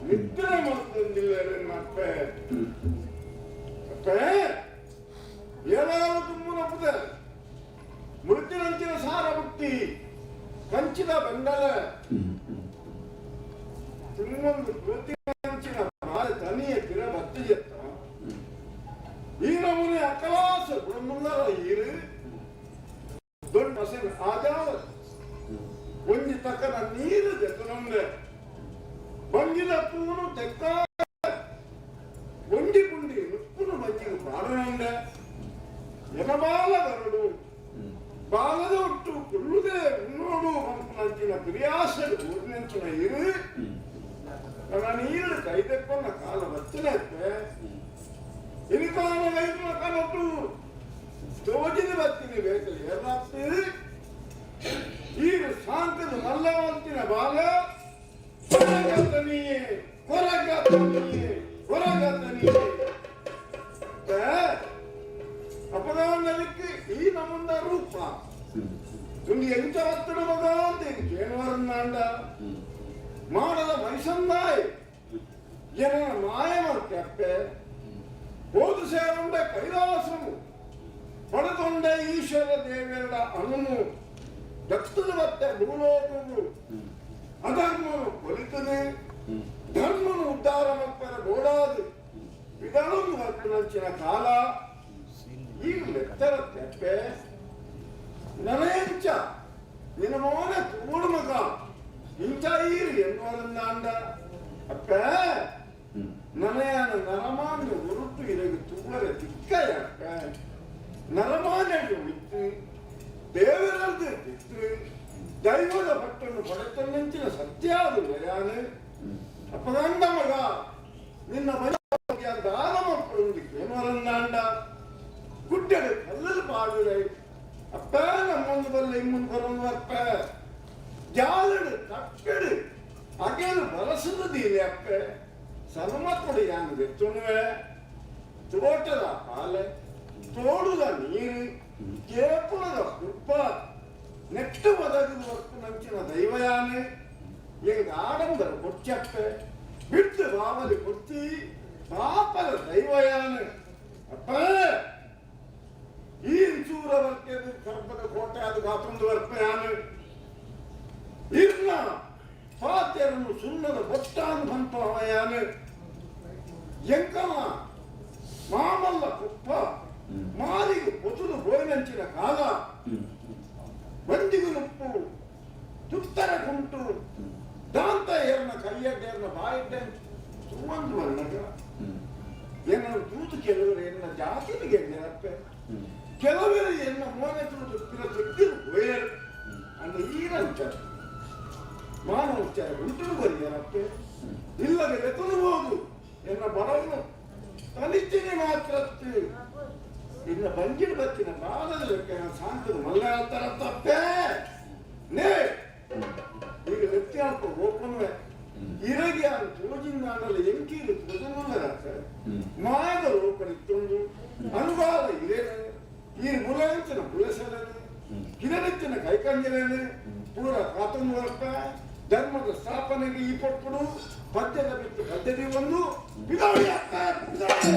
ನಿದ್ರೆ ಮಾಡ್ತಂದಿಲ್ಲ ಅಪ್ಪೆ ಅಪ್ಪೆ ಏನಾದ್ರು ತುಂಬುನಪ್ಪದೆ ಮುಳುತಿನಂಚಿನ ಸಾರ ಬುಟ್ಟಿ ಕಂಚಿದ ಬೆಂಡಲ ತಿಮ್ಮೊಂದು ಕೃತಿನಂಚಿನ ಬಾಳೆ ತನಿಯ ಪಿರ ಬತ್ತಿಯತ್ತ ಈ ನಮೂನೆ ಅಕಲಾಸ ಗುಣಮುಲ್ಲರ ಈರು ದೊಡ್ಡ ಮಸಿನ ಆಜಾವ ಒಂಜಿ ತಕ್ಕನ ನೀರು ದೆತ್ತನೊಂದೆ ಬಂಗಿದ ತೂನು ತೆಕ್ಕ ಒಂಡಿ ಪುಂಡಿ ನುಪ್ಪುನು ಮಜ್ಜಿಗೆ ಪಾಡನೊಂದೆ ಎನಬಾಲ ಬರಡು ಬಾಲದ ಒಟ್ಟು ಕುಳ್ಳುದೇ ಉನ್ನೋಡು ಪಂಪನಂಚಿನ ಪ್ರಿಯಾಸಡು ಊರಿನಂಚಿನ ಇರು ನನ್ನ ನೀರು ಕೈದೆಕ್ಕೊಂಡ ಕಾಲ ಬತ್ತಿನತ್ತೆ ಇನಿತಾನ ಕೈದುನ ಕನೊಟ್ಟು ತೋಜಿದ ಬತ್ತಿನಿ ಬೇಕಲು ಏನಾಗ್ತೀರಿ ಈರು ಸಾಂಕದ ಮಲ್ಲವಂತಿನ ಬಾಲ ಕೊರಗತನಿಯೇ ಕೊರಗತನಿಯೇ ಕೊರಗತನಿಯೇ ಅಪಗಾನದಕ್ಕೆ ಈ ನಮುಂದ ರೂಪ ಒಂದು ಎಂಚ ಒತ್ತಡ ಮಗ ಅಂತ ಕೇಳುವರನ್ನಾಂಡ ಮಾಡದ ಮೈಸಂದಾಯ್ ಜನನ ಮಾಯ ಮಲ್ತೆಪ್ಪೆ ಹೋದು ಸೇರುಂಡ ಕೈಲಾಸము ಪಡೆದೊಂಡ ಈಶ್ವರ ದೇವರ ಅನುನು ದಕ್ಷಿಣದ ಮತ್ತೆ ಭೂಲೋಕವು ಅಧರ್ಮನು ಕೊಲಿತದೆ ಧರ್ಮನು ಉದ್ಧಾರ ಮಕ್ಕಳ ಗೋಡಾದು ವಿಧಾನೊಂದು ಹತ್ತಿನಂಚಿನ ಕಾಲ ಈಗ ಲೆತ್ತರ ತೆಪ್ಪೆ ನನಯಂಚ ನಿನ್ನ ಮೋನೆ ತೂಡು ಮಗ ಇಂಚ ಈರು ಎನ್ನುವರಂದಾಂಡ ಅಪ್ಪ ನನಯಾನ ನರಮಾನ್ಯ ಉರುಟು ಇರಗು ತೂವರೆ ತಿಕ್ಕಯಪ್ಪ ನರಮಾನ್ಯಡು ಬಿತ್ತು ದೇವರದ್ದು ಬಿತ್ತು ದೈವದ ಭಟ್ಟನ್ನು ಪಡೆತನ್ನಂಚಿನ ಸತ್ಯಾದು ಯಾನು ಅಪ್ಪಗಂಡ ಮಗ ನಿನ್ನ ಮನೆ ದಾನ ಮಕ್ಕಳು ಕೇನುವರಂದಾಂಡ ಗುಡ್ಡಡು ಕಲ್ಲಲು ಪಾಡುವೆ ಅಪ್ಪ ನಮ್ಮೊಂದು ಬಲ್ಲ ಇಮ್ಮೊಂದು ಬರೊಂದು ಅಪ್ಪ ಜಾಲಡು ತಕ್ಕಡು ಅಗೇನು ಬಲಸದು ದೀಲೆ ಅಪ್ಪ ಸನ್ಮತ್ತೊಡು ಯಾನು ಬೆತ್ತುಣುವೆ ತೋಟದ ಪಾಲೆ ತೋಡುದ ನೀರು ಕೇಪುಣದ ಕುಪ್ಪ ನೆಕ್ಸ್ಟ್ ಒದಗದು ವರ್ಪುನಂಚಿನ ದೈವಯಾನೆ ಎಂಗ ಆಡಂಬರ ಕೊಚ್ಚಪ್ಪೆ ಬಿಟ್ಟು ಬಾವಲಿ ಕೊಡ್ತಿ ಪಾಪದ ದೈವಯಾನೆ ಅಪ್ಪ ಈ ಚೂರ ಬರ್ಕೆದು ಕರ್ಪದ ಕೋಟೆ ಅದು ಗಾತೊಂದು ವರ್ಪಯಾನೆ ಇರ್ನ ಪಾತೆರನು ಸುಣ್ಣದ ಬೊಟ್ಟಾನು ಪಂಪವಯಾನೆ ಎಂಕಮ ಮಾಮಲ್ಲ ಕುಪ್ಪ ಮಾಲಿಗೆ ಪೊತುದು ಬೋಯಿನಂಚಿನ ಕಾಲ ಬಂದಿಗು ನುಪ್ಪು ತುತ್ತರ ಕುಂಟು ದಾಂತ ಏರ್ನ ಕೈಯಡ್ಡೇರ್ನ ಬಾಯಿಡ್ಡೆ ಸುವಂದು ಬನ್ನಗ ಏನನ್ನು ತೂತು ಕೆಲವರು ಎನ್ನ ಜಾತಿಗೆ ನೆನಪೆ ಕೆಲವರು ಎನ್ನ ಮೋನೆ ತೂತು ಪಿರ ತೆಗ್ದಿರು ಬೋಯರು ಅಂದ ಈರಂಚ ಮಾನವ ಉಚ್ಚಾರ ಉಂಟು ಬರಿಯರಪ್ಪೆ ಇಲ್ಲದೆ ಲೆತುಬಹುದು ಎನ್ನ ಬಡವನು ತಲಿಚಿನಿ ಮಾತ್ರತ್ತು ಇನ್ನ ಬಂಜಿನ ಬತ್ತಿನ ಬಾಲದ ಲೆಕ್ಕ ಸಾಂತದ ಮಲ್ಲ ತರ ತಪ್ಪೆ ನೇ ಈಗ ವ್ಯತ್ಯಾಸ ಓಪನ್ವೆ ಇರಗೆ ತೋಜಿಂದಾನಲ್ಲ ಎಂಕೀರು ತೋಜನಲ್ಲ ಮಾಯದ ರೂಪನಿತ್ತೊಂದು ಅನುಗಾಲ ಇರೇನೆ ಈ ಮುಲಾಂಚನ ಬುಲಸಲನೆ ಕಿರನೆಚ್ಚಿನ ಕೈಕಂಜಲೇನೆ ಪೂರ ಕಾತೊಂದು ವರ್ಪ ಧರ್ಮದ ಸ್ಥಾಪನೆಗೆ ಈ ಪೊಟ್ಟುಡು ಪದ್ಯದ ಬಿಟ್ಟು ಪದ್ಧತಿ ಒಂದು ಬಿದಾವಳಿ ಬಿದಾವಳಿ.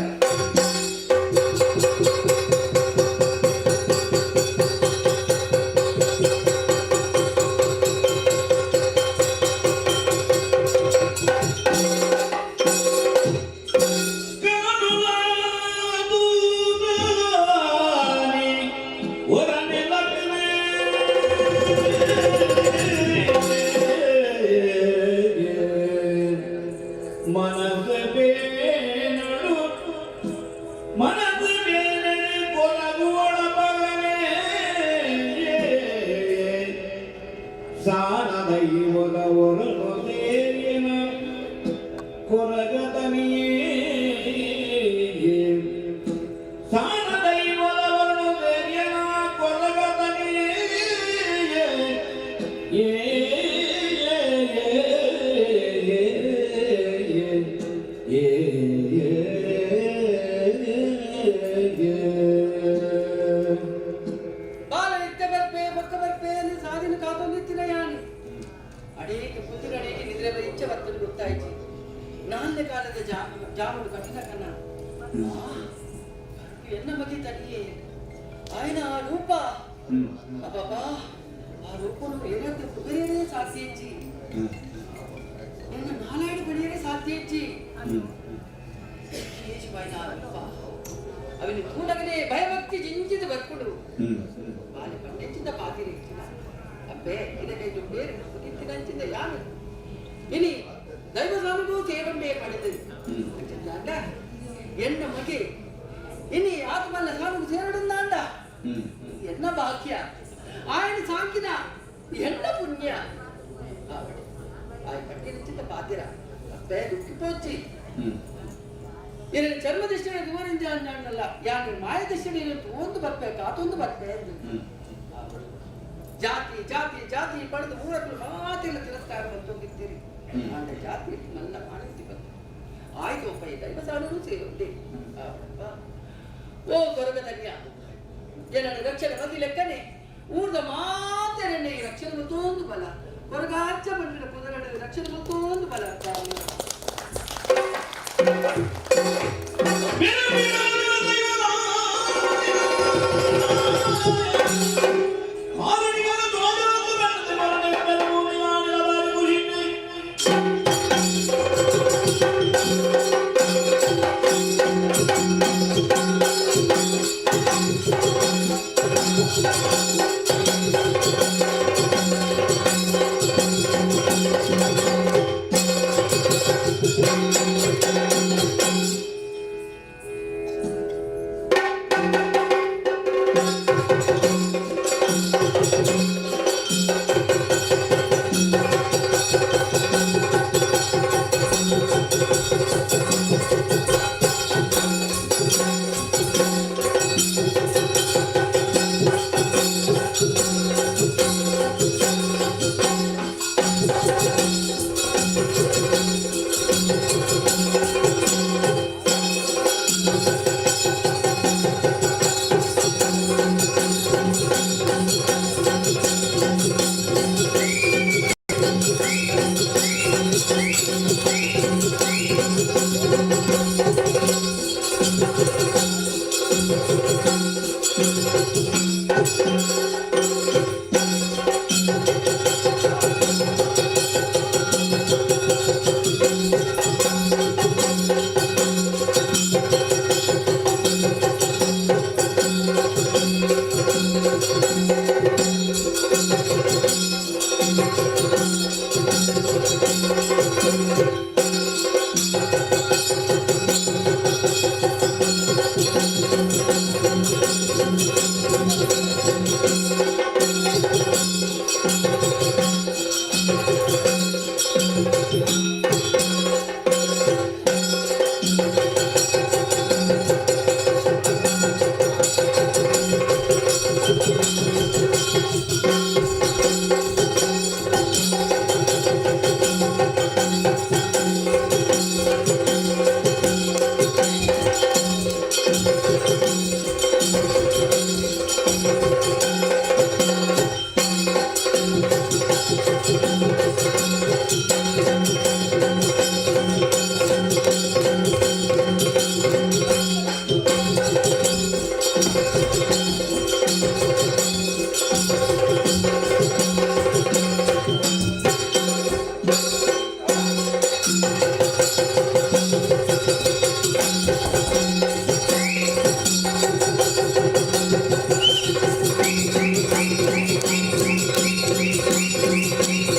ಬಾಲ ನಿತ್ಯ ಬರ್ಪೆ ಬೊಕ್ಕ ಬರ್ಪೆ అని ಸಾಧಿನ ಕಾತೊಂದಿತ್ತಿನ ಯಾನು ಅಡೇಗೆ ಪುತ್ತಿನ ಅಡೇಗೆ ನಿದ್ರೆ ಇಚ್ಛೆ ಬರ್ತದೆ ಗೊತ್ತಾಯ್ತು. ನಾಲ್ನೇ ಕಾಲದ ಜಾಮುಡು ಕಠಿಣ ಕಣ ಎನ್ನ ಮಗಿ ತನಿಯೇ ఆయన ಆ ರೂಪ ಅಬ್ಬಬ್ಬಾ ಆ ರೂಪನು ಏನಾದ್ರು ಕುದುರೆಯೇ ಸಾಧ್ಯ ಇಜ್ಜಿ ಎನ್ನ ನಾಲಾಯ್ಡು ಬಡಿಯೇ ಸಾಧ್ಯ ಇಜ್ಜಿ ವಿಶೇಷವಾಯಿನ ಆ ರೂಪ ಅವಿನ ತೂನಗನೇ ಭಯಭಕ್ತಿ ಜಿಂಜಿದ ಬರ್ಕುಡು ಬಾಲೆ ಪಂಡೆಂಚಿಂದ ಪಾತಿರಿ ಅಬ್ಬೆ ಇದಕ್ಕೆ ಬೇರೆ ಕುದಿತ್ತಿನಂಚಿಂದ ಯಾನು ಇನಿ ದೈವ ಸ್ವಾಮಿಗೂ ಸೇವಂಡೆ ಪಡೆದು ಅಂಡ ಎನ್ನ ಮಗೆ ಇನಿ ಆತ್ಮಲ್ಲ ಸ್ವಾಮಿಗೆ ಸೇರಡುಂದಾಂಡ ಎನ್ನ ಭಾಗ್ಯ ఆయన ಸಾಂಕಿನ ಎನ್ನ ಪುಣ್ಯ ಆಯ್ ಪಟ್ಟಿನಿಂಚಿಂದ ಪಾತಿರ ಅಬ್ಬೆ ದುಃಖಿಪೋಚಿ ಏನ ಚರ್ಮ ದೃಷ್ಟಿಯ ದೂರಿಂದ ಅಲ್ಲ ಯಾನು ಮಾಯ ದೃಷ್ಟಿಯ ಒಂದು ಬರ್ಪೆ ಕಾತೊಂದು ಬರ್ಪೆ ಜಾತಿ ಜಾತಿ ಜಾತಿ ಪಡೆದು ಊರಕ್ಕೂ ಮಾತೆಲ್ಲ ತಿರಸ್ಕಾರ ಬಂತೊಂದಿದ್ದೀರಿ ಆಂಡ ಜಾತಿ ನನ್ನ ಮಾನಂತಿ ಬಂತು ಆಯ್ತು ಒಪ್ಪ ಈ ದೈವ ಸಾನೂ ಸೇರುಂಡೆ ಓ ಕೊರಗ ಧನ್ಯ ಜನನ ರಕ್ಷಣೆ ಮತಿ ಲೆಕ್ಕನೆ ಊರ್ದ ಮಾತೆರನ್ನೇ ಈ ರಕ್ಷಣೆ ಮತ್ತೊಂದು ಬಲ ಕೊರಗಾಚ ಬಂಡಿನ ಕುದರಡ ರಕ್ಷಣೆ ಮತ್ತೊಂದು ಬಲ.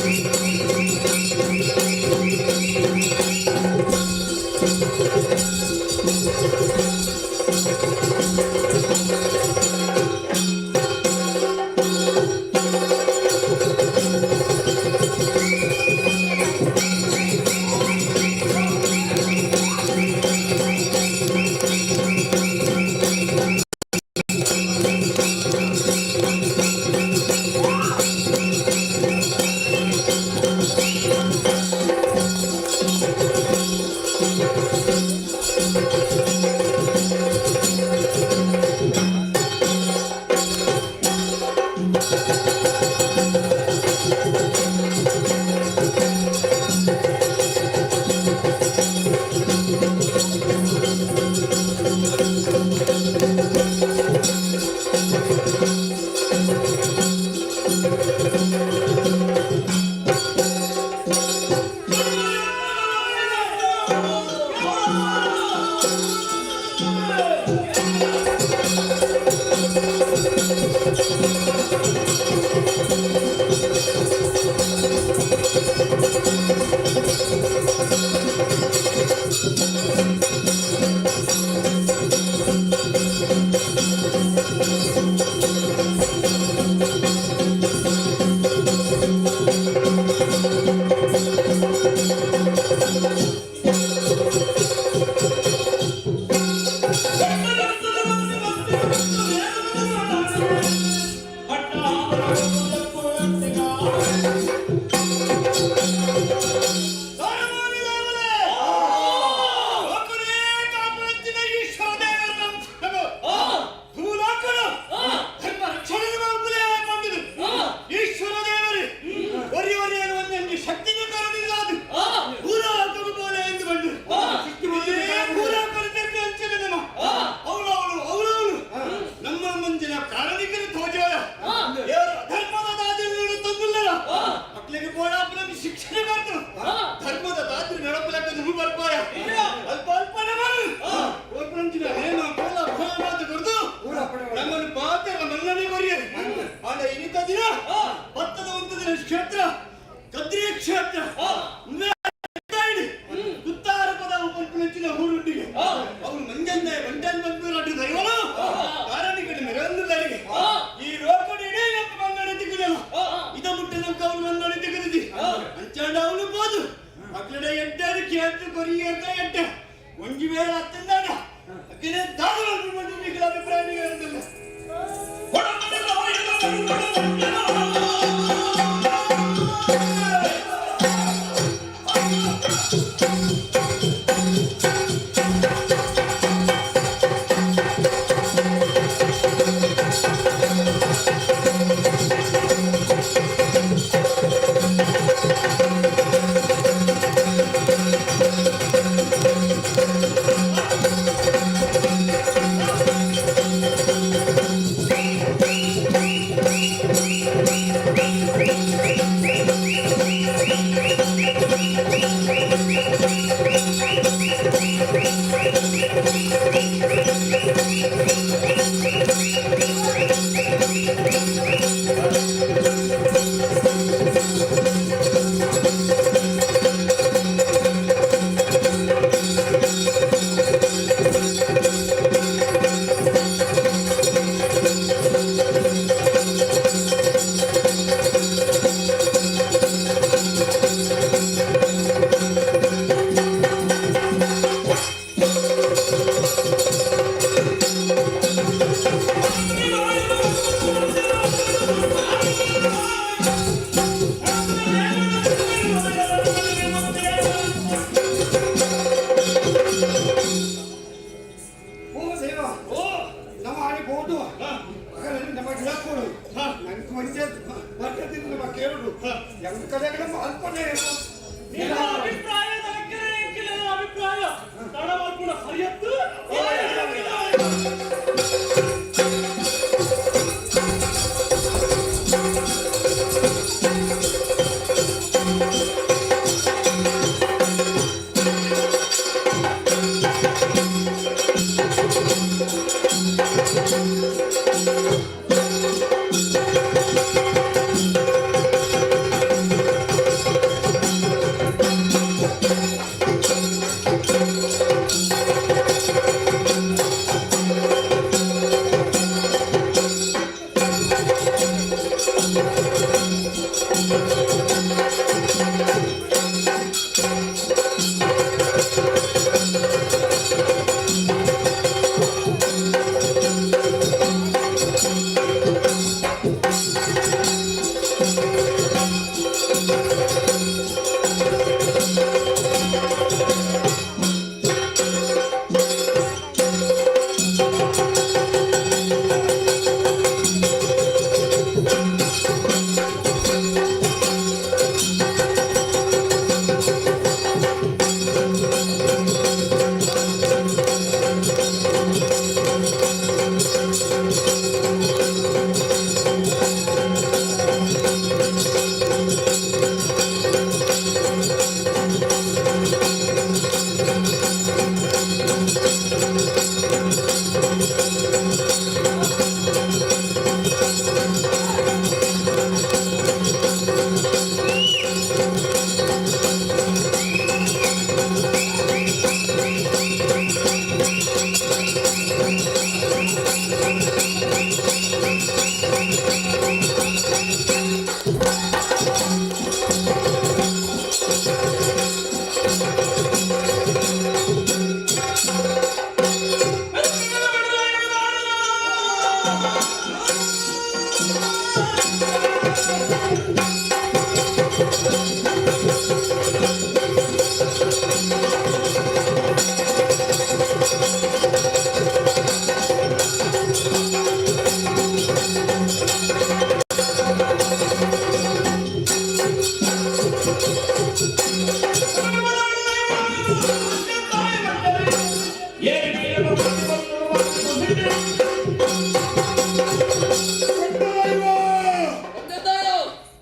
Thank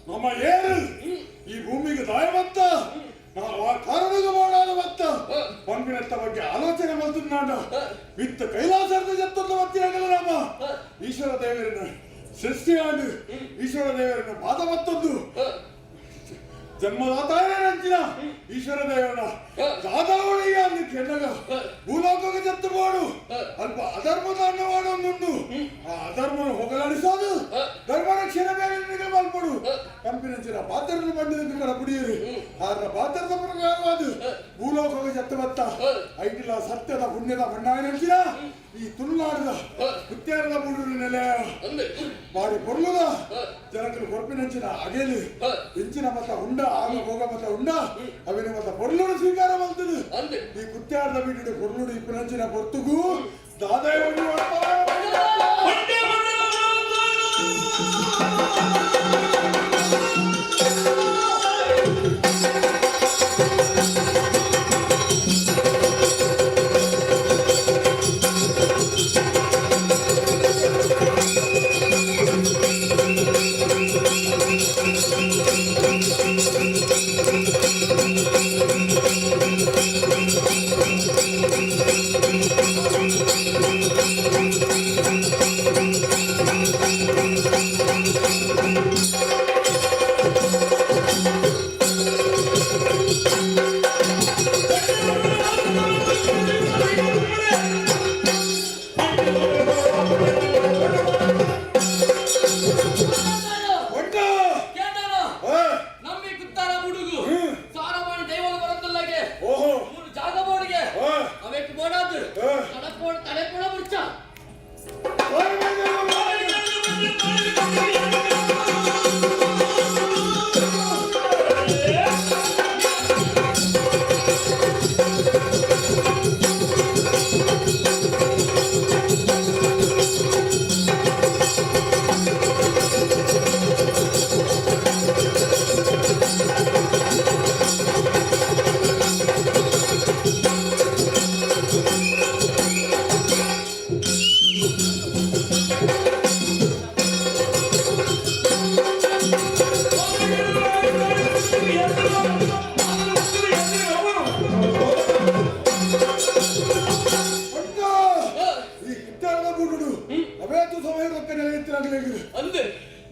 ನಮ್ಮ ಏರು ಈ ಭೂಮಿಗೆ ದಾಯಮತ್ತ ನಾವು ಆ ಕಾರಣದ ಮಾಡಾದ ಮತ್ತ ಪಂಪಿನತ್ತ ಬಗ್ಗೆ ಆಲೋಚನೆ ಮಲ್ತುನ್ನಾಡ ವಿತ್ತ ಕೈಲಾಸದ ಜತ್ತೊಂದು ಮತ್ತಿರಾಗಲ್ಲ ರಾಮ. ಈಶ್ವರ ದೇವರನ್ನ ಸೃಷ್ಟಿಯಾಡು ಈಶ್ವರ ದೇವರನ್ನ ಪಾದ ಮತ್ತೊಂದು ಜನ್ಮದಾತಾಯ ನಂಚಿನ ಈಶ್ವರ ದೇವರನ್ನ ದಾದಾವಳಿಯ ಅಲ್ಲಿ ಕೆನ್ನಗ ಭೂಲೋಕಕ್ಕೆ ಜತ್ತು ಮಾಡು ಅಲ್ಪ ಅಧರ್ಮದ ಅನ್ನವಾಡೊಂದುಂಡು ಆ ಅಧರ್ಮನ ಹೋಗಲಾಡಿಸೋದು ಧರ್ಮ ರಕ್ಷಣೆ ಬೇರೆ ಮಲ್ಪಡು. ಕಂಪಿನಂಚಿನ ಪಾತ್ರದ ಬಂಡಿದ ಪುಡಿಯರು ಆದ್ರ ಪಾತ್ರದ ಪ್ರಕಾರವಾದ ಭೂಲೋಕಕ್ಕೆ ಜತ್ತು ಬತ್ತ ಐಟಿಲ ಸತ್ಯದ ಪುಣ್ಯದ ಬಣ್ಣಾಯಿನಂಚಿನ ಈ ತುಳುನಾಡದ ಕುತ್ಯಾರದ ಬೂಡು ನೆಲೆ ಬಾರಿ ಪೊರ್ಲುದ ಜನಕಲು ಕೊರ್ಪಿನಂಚಿನ ಅಗೆಲು ಇಂಚಿನ ಮತ ಉಂಡ ಆಗ ಭೋಗ ಮತ ಉಂಡ ಅವಿನ ಮತ ಪೊರ್ಲುಡು ಸ್ವೀಕಾರ ಮಲ್ತದು. ಈ ಕುತ್ಯಾರದ ಬೀಡು ಪೊರ್ಲುಡು ಇಪ್ಪನಂಚಿನ ಪೊರ್ತುಗು ದಾದಾಯ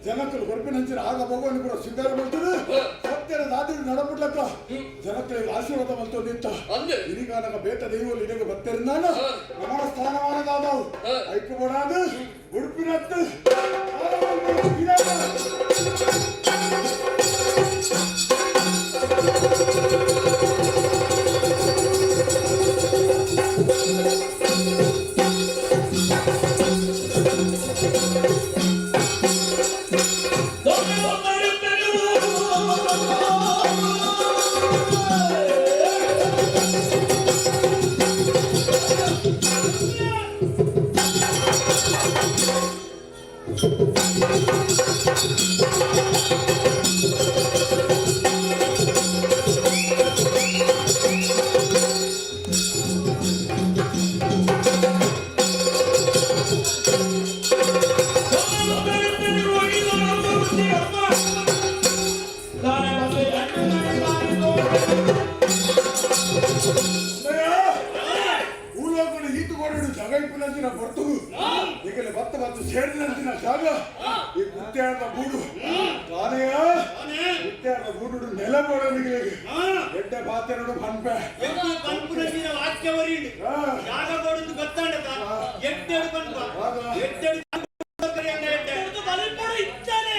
ಜನಕ್ಕಲು ಕೊರ್ಪಿನಂಚಿನ ಆಗ ಭಗವಾನ್ ಕೂಡ ಸ್ವೀಕಾರ ಮಾಡ್ತದೆ ಸತ್ಯನ ದಾದಿಡು ನಡಪುಡ್ಲಕ್ಕ ಜನಕ್ಕಳಿಗೆ ಆಶೀರ್ವಾದ ಮಲ್ತು ನಿಂತ ಇನಿಗಾನಕ ಬೇತ ದೈವಲು ಇಡಗ ಬತ್ತೆರ್ನಾನ ನಮನ ಸ್ಥಾನಮಾನ ದಾದಾವು ಐಕು ಬೋಡಾದು ಉಡುಪಿನತ್ತು ಸೇರಿದಂಚಿನ ಜಾಗ ಈ ಕುತ್ಯಾರದ ಗೂಡು. ತಾನೆಯ ಕುತ್ಯಾರದ ಗೂಡು ನೆಲ ಬೋಡ ನಿಗಲಿಗೆ ಎಡ್ಡೆ ಪಾತೆರಡು ಪನ್ಪೆ ಎಂಕು ಪನ್ಪುನಂಚಿನ ವಾಕ್ಯ ಬರೀಂಡು ಜಾಗ ಕೊಡುದು ಗೊತ್ತಾಂಡತ ಎಡ್ಡೆಡು ಪನ್ಪ ಎಡ್ಡೆಡು ಬಲಿಪುಡು ಇಚ್ಚಾನೆ.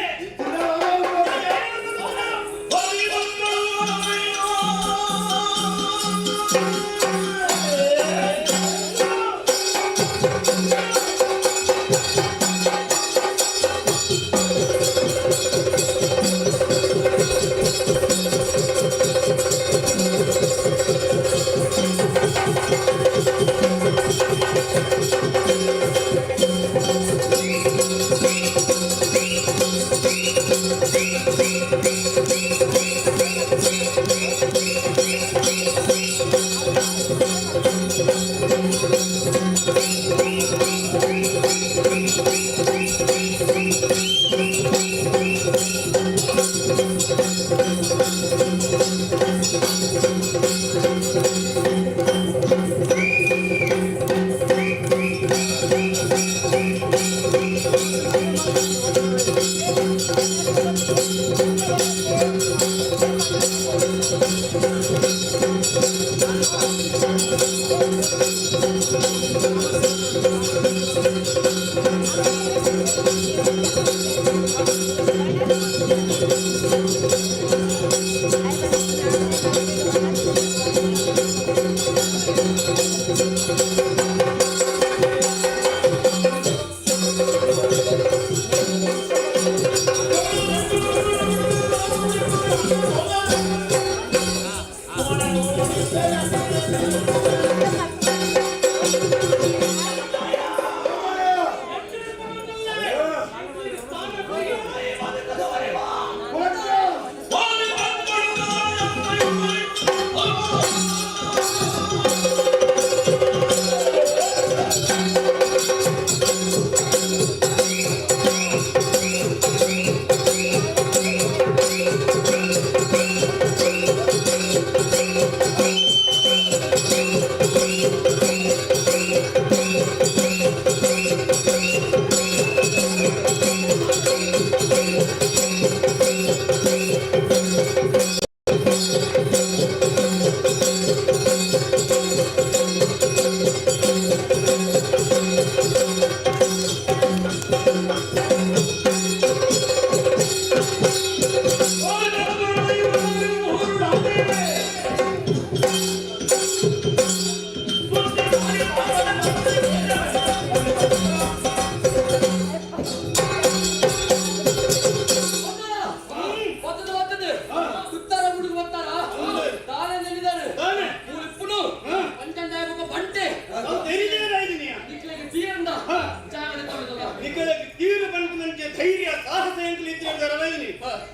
ಧೈರ್ಯ ಸಾಹಸ ಎಂಕುಲು ಇತ್ತಿನ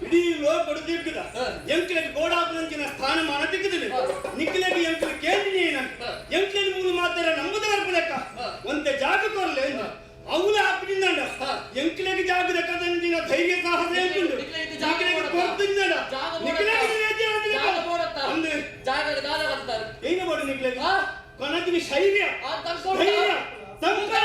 ಇಡೀ ಲೋಕಡು ದಿಗ್ಗದ ಎಂಕಲೆಗ್ ಗೋಡಾಪುನಂಚಿನ ಸ್ಥಾನಮಾನ ತಿಕ್ಕುದಿಲ್ಲ ನಿಕ್ಲೆಗ್ ಎಂಕಲು ಕೇಂದ್ರೀನ ಎಂಕಲೆಗ್ ಮೂಲು ಮಾತ್ರ ನಂಬುದ ಬರ್ಪುಲೆಕ್ಕ ಒಂತೆ ಜಾಗ ಕೊರ್ಲೆ ಅವಲ ಆಪಿನಿಂದ ಎಂಕಲೆಗ್ ಜಾಗ ದಕ್ಕದಂಚಿನ ಧೈರ್ಯ ಸಾಹಸ ಎಂಕುಂಡು ನಿಕ್ಲೆಗ್ ಕೊರ್ತಿಂದ ನಿಕ್ಲೆಗ್ ಅಂದು ಜಾಗದ ದಾನ ಬರ್ತಾರೆ ಏನು ಮಾಡು ನಿಕ್ಲೆಗ್ ಕೊನದಿನಿ ಶೈರ್ಯ ಧೈರ್ಯ ಸಂಕಲ್ಪ.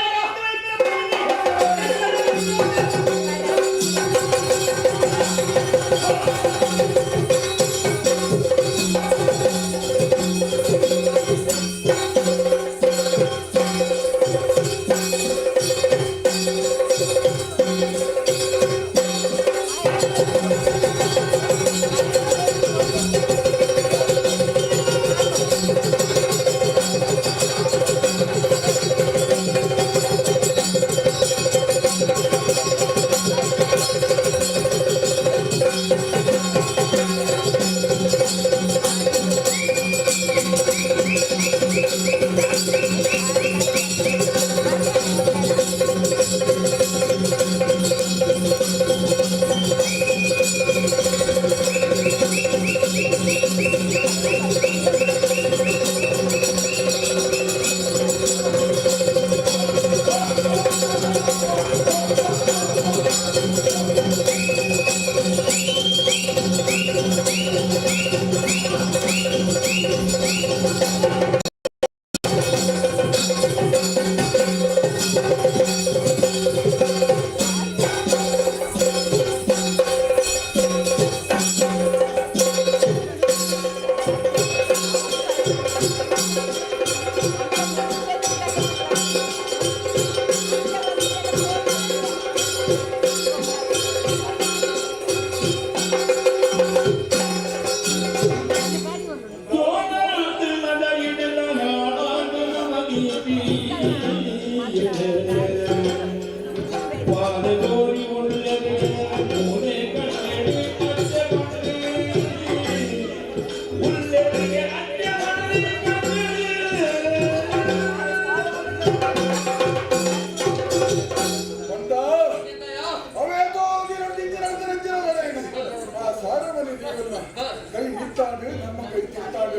ತಿರ್ತಾಡು ನಮ್ಮ ಕೈ ತಿರ್ತಾಡು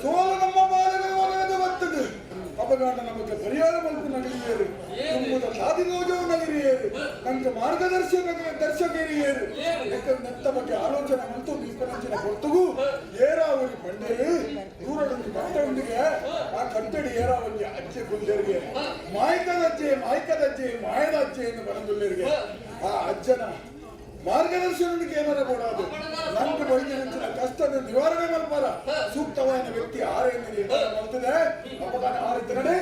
ಸೋಲ ನಮ್ಮ ಬಾಲಗ ಒಲಗದ ಬರ್ತದೆ ಅಪಗಾಂಡ ನಮಗೆ ಪರಿಹಾರ ಮಲ್ಪು ನಗಲಿಯೇರು ತುಂಬುದ ಸಾಧಿನೋಜವು ನಗರಿಯೇರು ನಂಗೆ ಮಾರ್ಗದರ್ಶಕ ದರ್ಶಕರಿಯೇರು ನೆತ್ತ ಬಗ್ಗೆ ಆಲೋಚನೆ ಮಂತು ನಿಲ್ಪನಂಚಿನ ಹೊರತುಗು ಏರಾವರಿ ಪಂಡೇರು ದೂರಡೊಂದು ಕಟ್ಟ ಉಂಡಿಗೆ ಆ ಕಟ್ಟಡಿ ಏರಾವರಿ ಅಜ್ಜೆ ಕುಂದರಿಗೆ ಮಾಯಕದ ಅಜ್ಜೆ ಮಾಯಕದ ಅಜ್ಜೆ ಮಾಯದ ಅಜ್ಜೆ ಎಂದು ಬರಂದುಲ್ಲೇರಿಗೆ ಆ ಅಜ್ಜನ ಮಾರ್ಗದರ್ಶನಕ್ಕೆ ಏನಾರ ಕೊಡೋದು ನನ್ಗೆ ಬೈದಿನ ಕಷ್ಟದ ನಿವಾರಣೆ ಮಲ್ಪಾರ ಸೂಕ್ತವಾದ ವ್ಯಕ್ತಿ ಆರೆಯನ್ನು ನಿರ್ಧಾರ ಮಾಡ್ತದೆ ಅಪ್ಪಗಾನ ಆರಿದ್ದರಡೆ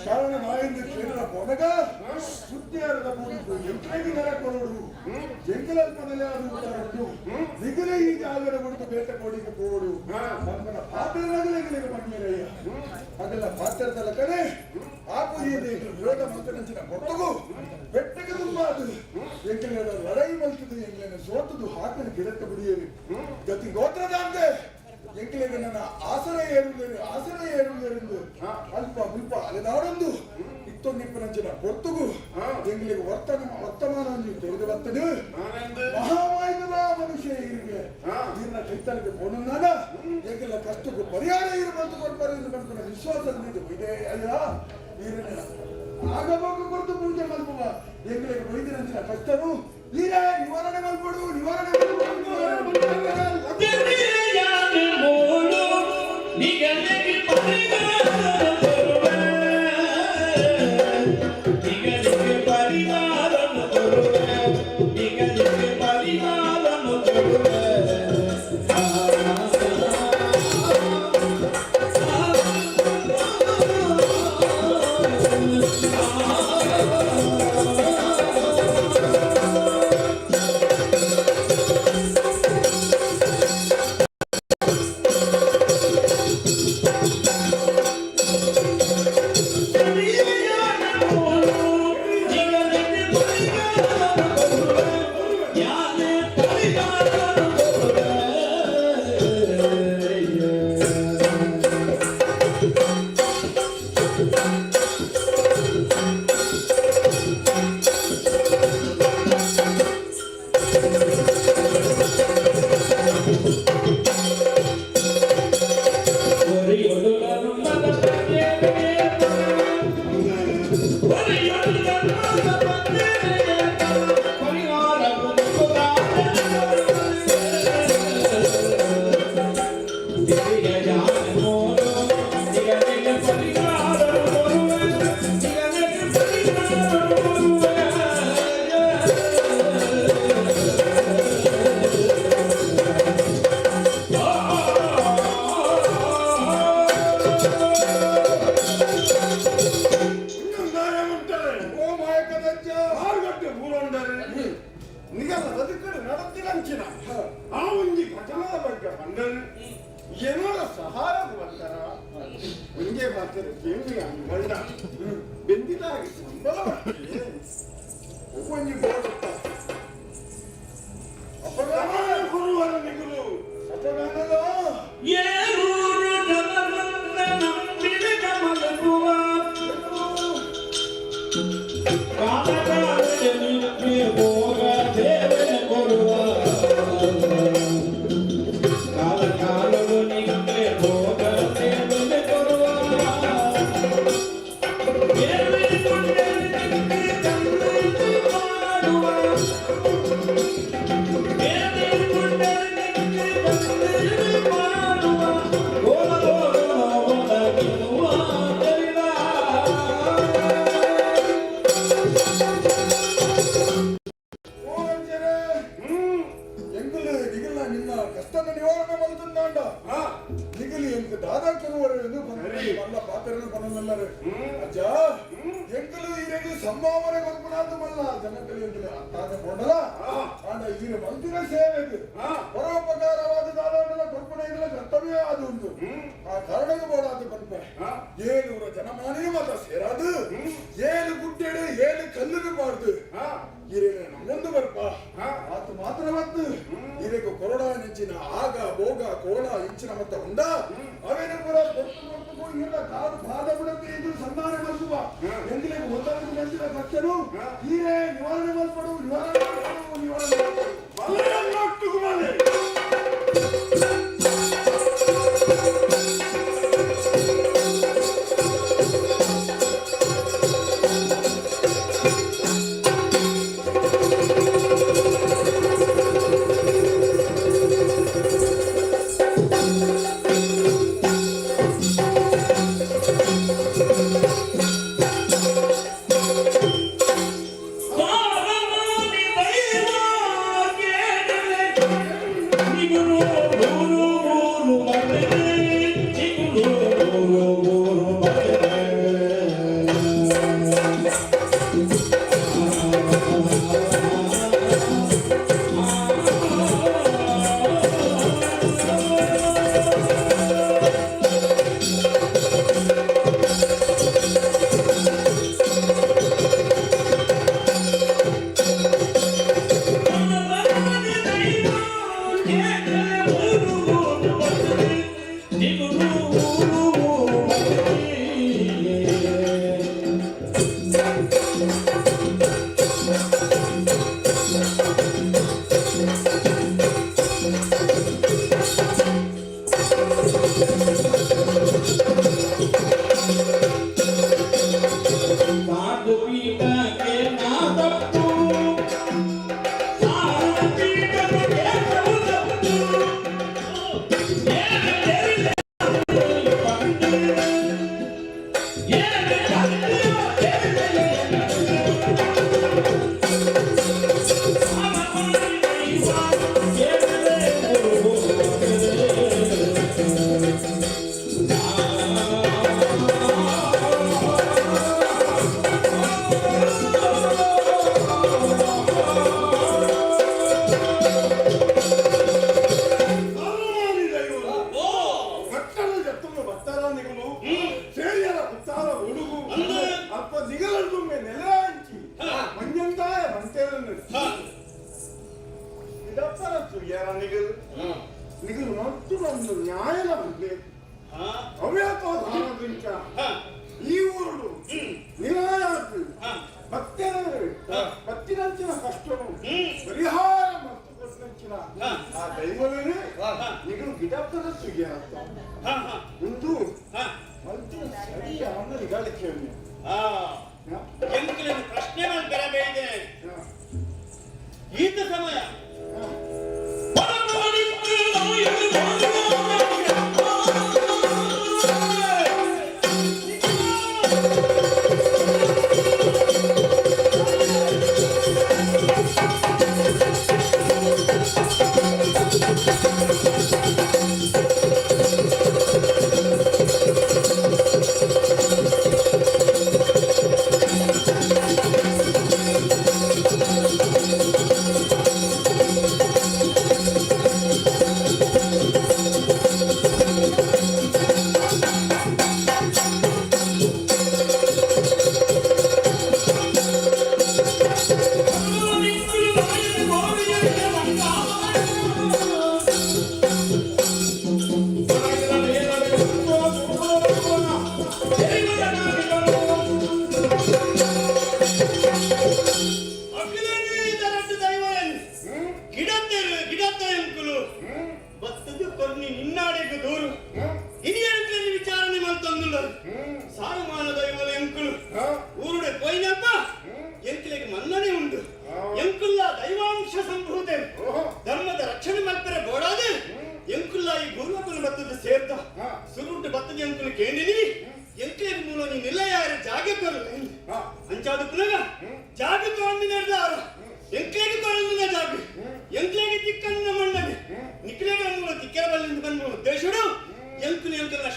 ಕಾರಣ ನಾಯಿಂದ ಕೇಂದ್ರ ಕೊನಗ ಸುದ್ದಿಯಾರದ ಮೂಲಕ ಎಂಟ್ರೆಗೆ ನೆಲ ಕೊರಡು ಎಂಕಲಲ್ಪದಲ್ಲಿ ಅದು ನಿಗಲ ಈ ಜಾಗರ ಬಿಟ್ಟು ಬೇಟ ಕೊಡಿಗೆ ಪೋಡು ನಮ್ಮನ ಪಾತ್ರನಗಲಿಗೆ ಮಣ್ಣಿರಯ್ಯ ಅದೆಲ್ಲ ಪಾತ್ರದಲ್ಲ ಕಡೆ ಆ ಪೂಜೆ ವಿರೋಧ ಮಂತ್ರಿನ ಕೊಟ್ಟಗೂ ಬೆಟ್ಟಗೆ ತುಂಬ ಅದು ಎಂಕಲ ಲಡೈ ಮಲ್ತದು ಎಂಗ್ಲನ್ನ ಸೋತದು ಹಾಕಲು ಗಿಡಕ್ಕೆ ಬಿಡಿಯರಿ ಗತಿ ಗೋತ್ರದ ಅಂತೆ ಎಂಕಲಿಗೆ ನನ್ನ ಆಸರ ಏರುಂದೇರು ಆಸರ ಏರುಂದೇರೆಂದು ಅಲ್ಪ ಮುಲ್ಪ ಅಲೆದಾಡೊಂದು ಇತ್ತೊಂದಿಪ್ಪನಂಚಿನ ಪೊರ್ತುಗು ಎಂಗ್ಲಿಗೆ ವರ್ತಮಾನ ತೆರೆದು ಬರ್ತದೆ ಮಹಾಮಾಯಿದ ಮನುಷ್ಯ ಇರಿಗೆ ಇನ್ನ ಕೈತಲಿಗೆ ಪೋನುನ್ನಾಗ ಎಂಗೆಲ್ಲ ಕಷ್ಟಕ್ಕೂ ಪರಿಹಾರ ಇರು ಬಂತು ಕೊಡ್ತಾರೆ ಎಂದು ಕಂಡು ವಿಶ್ವಾಸ ಇದೆ ಅಯ್ಯ ಈರಿನ ಆಗಬೋಗ ಕೊಡ್ತು ಪೂಜೆ ಮಲ್ಪುವ ಎಂಗ್ಲಿಗೆ ಬೈದಿನಂಚಿನ ಕಷ್ಟನು ಈರೇ ನಿವಾರಣೆ ಮಲ್ಪಡು ನಿವಾರಣೆ Thank you. ಸಂಭಾವನೆ ಕೊರ್ಪುನಾತು ಮಲ್ಲ ಜನಕಲಿ ಎಂಕಲೆ ಅತ್ತಾದ ಪೋಂಡಲ ಆಂಡ ಈರು ಮಲ್ತಿನ ಸೇವೆಗ್ ಪರೋಪಕಾರವಾದ ದಾದಾಂಡಲ ಕೊರ್ಪುನ ಎಂಕಲ ಕರ್ತವ್ಯ ಅದು ಉಂಟು ಆ ಕಾರಣಕ್ಕೆ ಬೋಡಾದ ಪನ್ಪೆ ಏಳೂರ ಜನಮಾನಿನ ಮಾತ ಸೇರಾದು ಏಳು ಗುಡ್ಡೆಡು ಏಳು ಕಲ್ಲುನು ಪಾಡ್ದು ಈರೇನ ನಮ್ಮೊಂದು ಬರ್ಪ ಆತು ಮಾತ್ರ ಮತ್ತು ಈರೇಕು ಕೊರಡ ನೆಂಚಿನ ಆಗ ಭೋಗ ಕೋಲ ಇಂಚಿನ ಮತ್ತ ಉಂಡ ಅವೇನ ಪೂರ ಕೊರ್ತು ಕೊರ್ತು ಈರ್ನ ಕಾಲು ಪಾದ ಬಿಡಕ್ಕೆ ಇದು ಸನ್ಮಾನ ಮಲ್ಪುವ ಎಂದಿಲೇಕು ಒಂದೊಂದು ನೆಂಚಿನ ಕಚ್ಚನು ಈರೇ ನಿವಾರಣೆ ಮಲ್ಪಡು ನಿವಾರಣೆ ಮಲ್ಪಡು ನಿವಾರಣೆ ಮಲ್ಪಡು ಮಲೆ.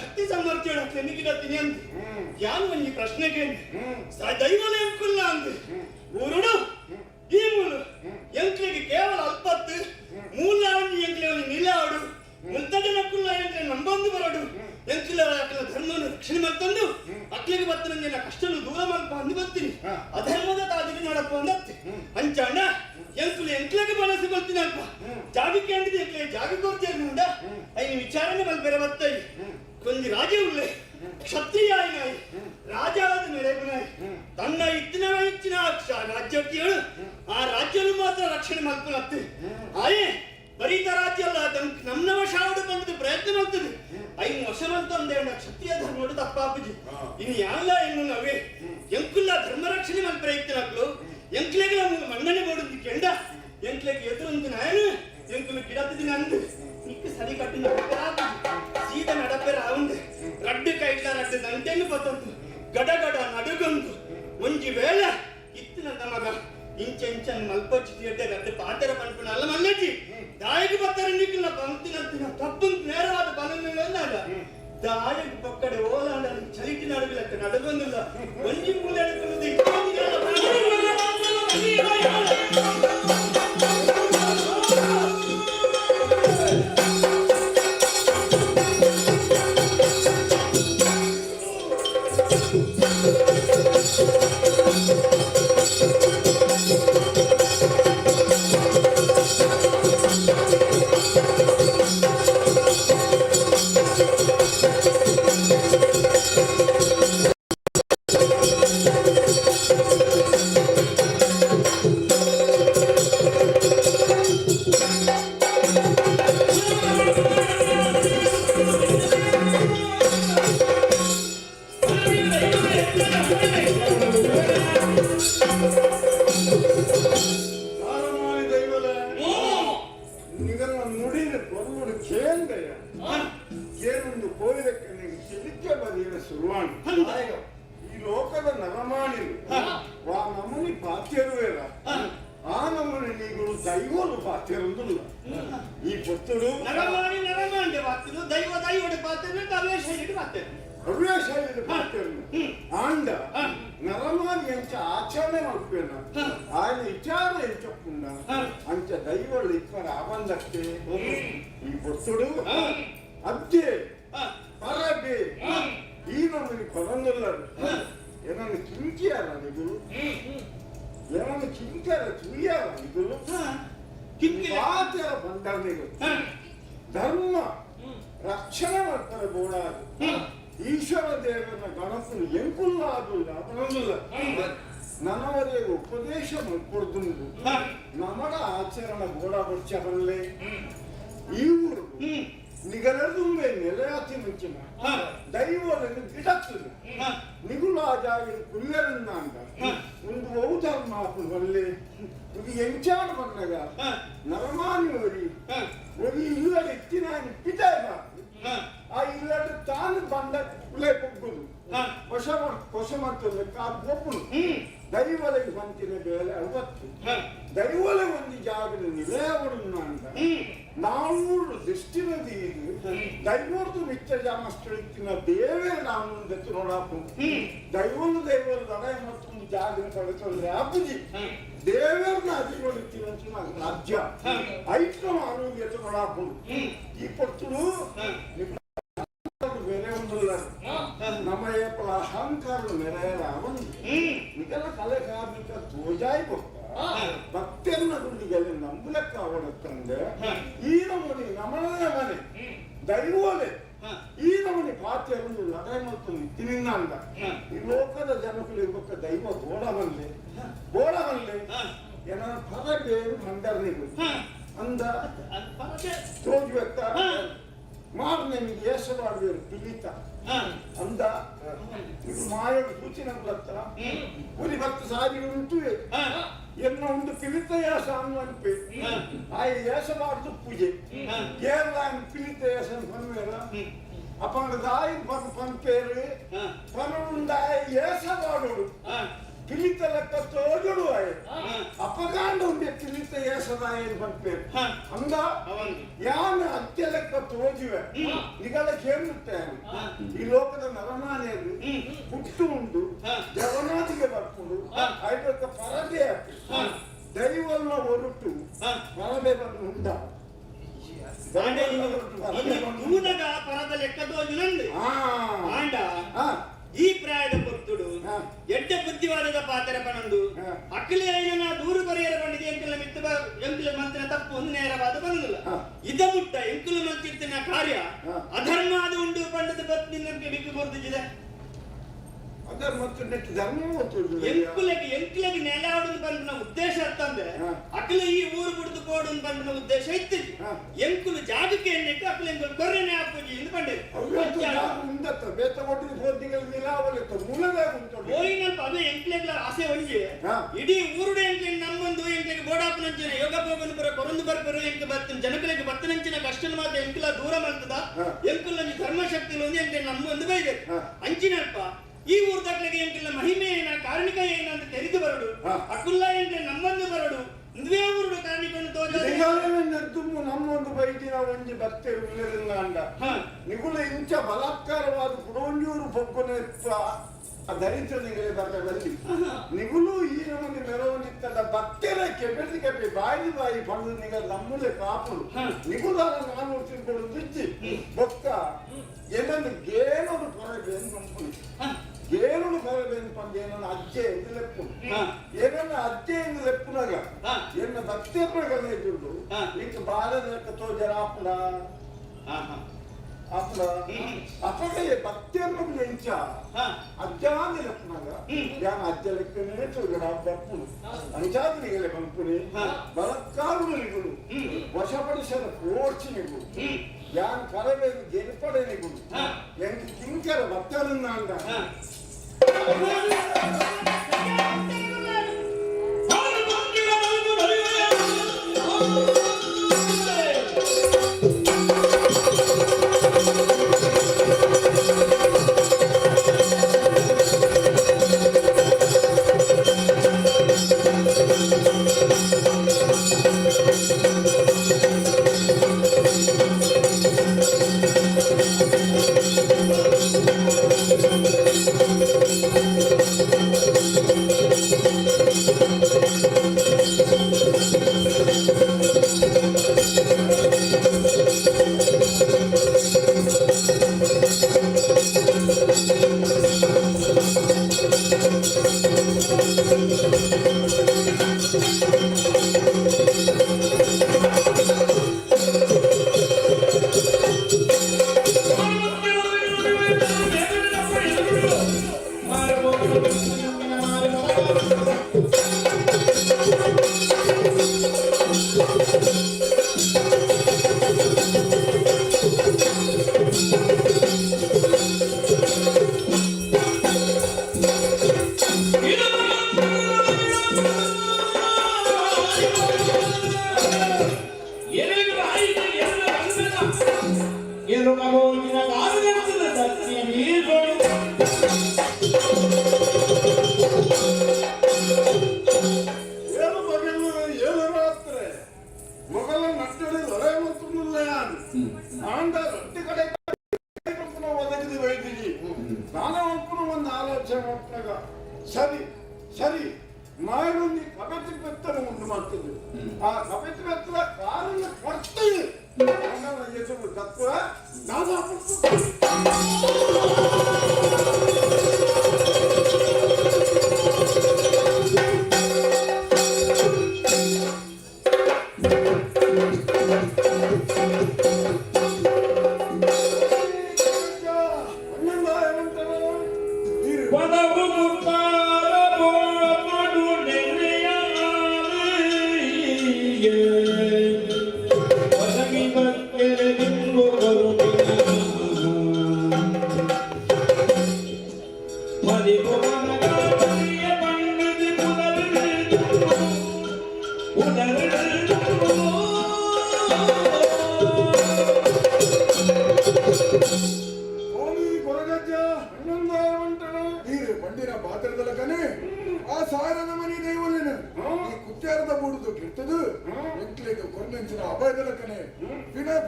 ಶಕ್ತಿ ಸಾಮರ್ಥ್ಯ ಯಾನು ಒಂಜಿ ಪ್ರಶ್ನೆ ಕೇಳಿ ದೈವಲೇ ಅಂಕುಲ್ಲ. ರಾಜ್ಯಕ್ಕೆ ಆ ರಾಜ್ಯನು ಮಾತ್ರ ರಕ್ಷಣೆ ಮಲ್ಪುನತ್ತೆ ಆಯೇ ಬರೀತ ರಾಜ್ಯ ಅಲ್ಲ ನಮ್ಮ ವಶಾವಡು ಬಂದದ್ದು ಪ್ರಯತ್ನ ಮಾಡ್ತದೆ ಐನ್ ವಶವಂತ ಅಂದೇಣ ಕ್ಷತ್ರಿಯ ಧರ್ಮಡು ತಪ್ಪಾಪುಜಿ ಇನ್ನು ಯಾಲ್ಲ ಇನ್ನು ನವೇ ಎಂಕುಲ್ಲ ಧರ್ಮ ರಕ್ಷಣೆ ಮಲ್ ಪ್ರಯತ್ನ ಹಾಕ್ಲು ಎಂಕ್ಲೆಗ್ ನಮ್ಮ ಮನ್ನಣೆ ಬೋಡುದು ಕೆಂಡ ಎಂಕ್ಲೆಗ್ ಎದುರೊಂದು ನಾಯನು ಎಂಕುಲು ಗಿಡತ್ತಿನ ಅಂದು ನಿಕ್ಕು ಸರಿ ಕಟ್ಟು ನಡಪೆರ ಸೀದ ನಡಪೆರ ಅವಂದು ರಡ್ಡು ಕೈಟ್ಲ ರಡ್ಡು ದಂಟೆನ್ನು ಪತ್ತಂತು ಗಡ ಗಡ ನಡುಗೊಂದು ಒಂಜಿ ವೇಳೆ ಇತ್ತಿನ ನಮಗ ಇಂಚ ಇಂಚನ್ ಮಲ್ಪಚ್ಚಿ ಎಡ್ಡೆ ರಡ್ಡು ಪಾತೆರ ಪನ್ಪುನ ಅಲ್ಲ ಮಲ್ಲಜ್ಜಿ ದಾಯಿಗೆ ಬತ್ತಾರೆ ನಿಕ್ಕಿಲ್ಲ ಬಂತಿನಂತಿನ ತಪ್ಪು ನೇರವಾದ ಬಲನ ದಾಯಿಗೆ ಪಕ್ಕಡೆ ಓಲಾಂಡ ಚಲಿಟಿ ನಡುವಿಲಕ್ಕ ನಡುಗೊಂದಿಲ್ಲ ಒಂಜಿ ಮೂಲೆ ಧರ್ಮ ರಕ್ಷಣೆ ಮಾಡ್ತಾರೆ ಬೋಡಾದು ಈಶ್ವರ ದೇವನ ಗಣಪನು ಎಂಕುಲ್ಲಾದುಲ್ಲ ಅವನಲ್ಲ ನನವರೆಗೆ ಉಪದೇಶ ಕೊಡ್ದುಂಡು ನಮಡ ಆಚರಣ ಬೋಡ ಬಚ್ಚಬಲ್ಲೆ ಈ ಊರು ನಿಗಲದುಂಬೆ ನೆಲೆಯಾತಿ ಮುಂಚಿನ ದೈವವನ್ನು ಗಿಡತ್ತದೆ ನಿಗುಲ ಜಾಗ ಕುಲ್ಲರನ್ನಾಂಡ ಒಂದು ಬಹುಧರ್ಮ ಬಲ್ಲೆ ಇದು ಎಂಚಾನ ಬಂದಾಗ ನರಮಾನಿ ಒರಿ ಒರಿ ಇಲ್ಲದ ಇತ್ತಿನಾನಿ ಪಿತಾಯ ಆ ಇಲ್ಲದ ತಾನು ಬಂದ ಉಲೆ ಪೊಗ್ಗುದು ಹೊಸ ಹೊಸ ಮಾಡ್ತದೆ ಆ ಪೊಪ್ಪುನು ದೈವಲೆಗೆ ಬಂತಿನ ಬೇಲೆ 60 ದೈವಲೆ ಒಂದು ಜಾಗದ ನಿಲಯವನ್ನು ಅಂತ ನಾವು ದೃಷ್ಟಿನದಿ ಇದು ದೈವರ್ದು ಮಿಚ್ಚ ಜಾಮಸ್ತಿನ ದೇವೇ ನಾನು ನೋಡಾಪು ದೈವನು ದೈವದ ಲಡಾಯಿ ಮತ್ತೊಂದು ಜಾಗನ ಪಡೆತಂದ್ರೆ ಅಪ್ಪುಜಿ ದೇವರನ್ನ ಅಧಿಗೊಳಿಸ್ತೀವಿ ರಾಜ್ಯ ಐಕ್ಯ ಆರೋಗ್ಯ ನೋಡಾಪು ಈ ಪೊರ್ತುಡು ಬೇರೆ ಒಂದಲ್ಲ ನಮ್ಮ ಏಪಲ ಅಹಂಕಾರ ನೆರೆಯರ ಅವನು ನಿಗಲ ಕಲೆ ಕಾರ್ಮಿಕ ತೋಜಾಯಿ ಬೊಕ್ಕ ಭಕ್ತರನ್ನ ಗುಂಡಿಗೆಲ್ಲ ನಂಬಲಕ್ಕ ಅವಳತ್ತಂದೆ ಈ ನಮನಿ ನಮನದ ಮನೆ ದೈವಲೆ ಈ ನಮನಿ ಪಾತ್ರೆಯನ್ನು ಲಡಾಯಿ ಮತ್ತು ತಿನ್ನಿಂದ ಈ ಲೋಕದ ಜನಗಳು ದೈವ ಗೋಡ ಬಲ್ಲೆ ಗೋಡ ಬಲ್ಲೆ ಏನ ಪದ ಬೇರು ಮಂಡರ್ನಿಗೂ ಅಂದ ತೋಜುವೆತ್ತ ಮಾರನೆ ಏಸ ಮಾಡಬೇಕು ಪಿಲಿತ ಅಂದ ಇದು ಮಾಯಡು ಸೂಚನೆ ಕೊಡತ್ತ ಉರಿ ಭಕ್ತ ಸಾರಿ ಉಂಟು ಎನ್ನ ಒಂದು ಪಿಲಿತ ಯಾಸ ಅನ್ಪೆ ಆ ಏಸ ಮಾಡುದು ಪೂಜೆ ಕೇರಳ ಪಿಲಿತ ಯಾಸ ಪನ್ವೇರ ಅಪ್ಪಂಗ ದಾಯಿ ಪನ್ ಪನ್ಪೇರು ಪನ್ನುಂದಾಯ ಏಸ ಮಾಡೋಡು ಪಿಲಿತ ಲೆಕ್ಕ ತೋಜುಡು ಆಯ್ ಅಪಗಾಂಡ ಉಂಡೆ ಪಿಲಿತ ಏಸದಾಯ ಪನ್ಪೇರು ಅಂದ ಯಾನ ಅತ್ಯ ಲೆಕ್ಕ ತೋಜುವೆ ನಿಗಲ ಕೇಳುತ್ತೆ ಈ ಲೋಕದ ನರಮಾನೆಯಲ್ಲಿ ಹುಟ್ಟು ಉಂಡು ಜಗನ್ನಾಥಿಗೆ ಬರ್ಕೊಂಡು ಐದಕ್ಕೆ ಪರದೆ ದೈವಲ್ಲ ಹೊರಟು ಪರದೆ ಬಂದು ಉಂಡ ದೂನಗ ಪರದ ಲೆಕ್ಕ ತೋಜುನಂದು ಆಂಡ ಈ ಪ್ರಾಯದ ಭಕ್ತುಡು ಎಡ್ಡ ಬುದ್ಧಿವಾದದ ಪಾತ್ರ ಪಣಂದು ಅಕ್ಲಿ ಐನ ದೂರು ಪರಿಹಾರ ಪಂಡಿದೆ ಎಂಕುಲ ಮಿತ್ತ ಎಂಕುಲ ಮಂತ್ರ ತಪ್ಪು ಒಂದು ನೇರವಾದ ಬಂದಿಲ್ಲ ಇದ ಮುಟ್ಟ ಎಂಕುಲ ಮಂತಿರ್ತಿನ ಕಾರ್ಯ ಅಧರ್ಮ ಅದು ಉಂಡು ಪಂಡದ ಪತ್ನಿ ನಮ್ಗೆ ಬಿಕ್ಕು ಬರ್ತಿದೆ. ಅದರ ಮತ್ತು ನೆಟ್ ಧರ್ಮ ಎಂಕುಲೆಗ್ ಎಂಕ್ಲೆಗ್ ನೆಲೆ ಆಡುದು ಪನ್ಪಿನ ಉದ್ದೇಶ ಅತ್ತಂದ್ರೆ ಅಕ್ಲು ಈ ಊರು ಬಿಡ್ದು ಪೋಡು ಪನ್ಪಿನ ಉದ್ದೇಶ ಇತ್ತು. ಎಂಕುಲು ಜಾಗಕ್ಕೆ ಎಣ್ಣೆಕ್ ಅಕ್ಲು ಎಂಕುಲು ಕೊರ್ರೆನೆ ಆಪುಜಿ ಇಂದು ಪಂಡೇರು. ಬೇತ ಕೊಟ್ಟಿದ್ದು ಫೋರ್ ನಿಲಾವಲಿತ್ತು ಮೂಲದಾಗ ಉಂಟು ಪೋಯಿನಲ್ಪ ಅದೇ ಎಂಕ್ಲೆಗ್ಲ ಆಸೆ ಒಂಜಿ ಇಡೀ ಊರುಡೆ ಎಂಕ್ಲೆಗ್ ನಮ್ಮೊಂದು ಎಂಕ್ಲೆಗ್ ಬೋಡಾಪನಂಚಿನ ಯೋಗ ಪೋಗನು ಪುರ ಕೊರೊಂದು ಬರ್ಪರು ಎಂಕ್ ಬತ್ತಿನ ಜನಕುಲೆಗ್ ಬತ್ತನಂಚಿನ ಕಷ್ಟನ ಮಾತ್ರ ಎಂಕ್ಲ ದೂರ ಮಾಡ್ತದ ಎಂಕುಲಂಜಿ ಧರ್ಮಶಕ್ತಿ ಒಂದು ಎಂಕ್ಲೆಗ್ ನಮ್ಮೊಂದು ಬೈದೆ ಅಂಚಿನಲ್ಪ ಈ ಊರ್ದಕ್ಲೆಗೆ ಎಂಕಲ್ನ ಮಹಿಮೆ ಏನ ಕಾರಣಿಕ ಏನ ಅಂತ ತೆರೆದು ಬರಡು ಅಕುಲ್ಲ ಎಂಕ್ಲೆ ನಮ್ಮೊಂದು ಬರಡು ಇಂದುವೇ ಊರುಡು ಕಾರಣಿಕವನ್ನು ತೋಜ ನಮ್ಮೊಂದು ಬೈದಿನ ಒಂಜಿ ಭಕ್ತರು ಉಳ್ಳರಿಂದ ನಿಗುಲ ಇಂಚ ಬಲಾತ್ಕಾರವಾದ ಕುಡೋಂಜೂರು ಪೊಕ್ಕನೆ ದರಿದ್ರ ನಿಗಲೆ ಬರ್ಲಿ ನಿಗುಲು ಈ ನಮ್ಮಲ್ಲಿ ಮೆರವಣಿತ್ತದ ಭಕ್ತರ ಕೆಪೆಸಿ ಕೆಪಿ ಬಾಯಿ ಬಾಯಿ ಪಂಡು ನಿಗಲ್ ನಮ್ಮಲೆ ಕಾಪುಡು ನಿಗುಲಾದ ನಾನು ತಿಳ್ಕೊಳ್ಳೋದು ಇಜ್ಜಿ ಬೊಕ್ಕ ಏನನ್ನು ಗೇನೋಡು ಕೊರಬೇನು ನಂಬುನಿ ಗೇನುಡು ಕೊರಬೇನು ಪಂದು ಏನನ್ನ ಅಜ್ಜೆ ಎಂದು ಲೆಪ್ಪು ಏನನ್ನ ಅಜ್ಜೆ ಎಂದು ಲೆಪ್ಪುನಾಗ ಎನ್ನ ಭಕ್ತಿಯರ ಗಮನಿಸುಂಟು ಇಂಕ ಬಾಲದ ಲೆಕ್ಕ ತೋಜರ ಆಪುಡ ಆಪುಡ ಅಪಗ ಭಕ್ತಿಯನ್ನು ಎಂಚ ಅಜ್ಜಾಂದು ಲೆಪ್ಪುನಾಗ ಯಾನ ಅಜ್ಜ ಲೆಕ್ಕನೇ ತೋಜರ ಬಪ್ಪುಡು ಅಂಚಾದ ನಿಗಲೆ ಬಂಪುನಿ ಬಲತ್ಕಾರುಡು ನಿಗುಲು ವಶಪಡಿಸದ ಕೋರ್ಚಿ ನಿಗುಲು ಯಾನ್ ಕರಬೇದು ಗೆಲ್ಪಡೆ ನಿಗುಲು ಎಂಕ್ ಕಿಂಕರ ಭಕ್ತರನ್ನ ಅಂದ ಏಳು ಪಗಲು ಏಳು ರಾತ್ರಿ ಮೊಗಲ ನಟ್ಟಡಿ ಲೊರೆ ಮತ್ತು ಆಂಡ ರೊಟ್ಟಿ ಕಡೆ ಒದಗಿದು ವೈದ್ಯಜಿ ನಾನು ಒಪ್ಪನು ಒಂದು ಆಲೋಚನೆ ಮಾಡ್ತಾಗ ಸರಿ ಸರಿ ಮಾಯೊಂದು ಕಬೆತಿ ಬೆತ್ತನ ಉಂಟು ಮಾಡ್ತಿದ್ವಿ. ಆ ಕಬೆತಿ ಬೆತ್ತದ ಕಾರನ್ನ ಕೊಡ್ತೀವಿ ಹೆಸರು ತತ್ವ ನಾನು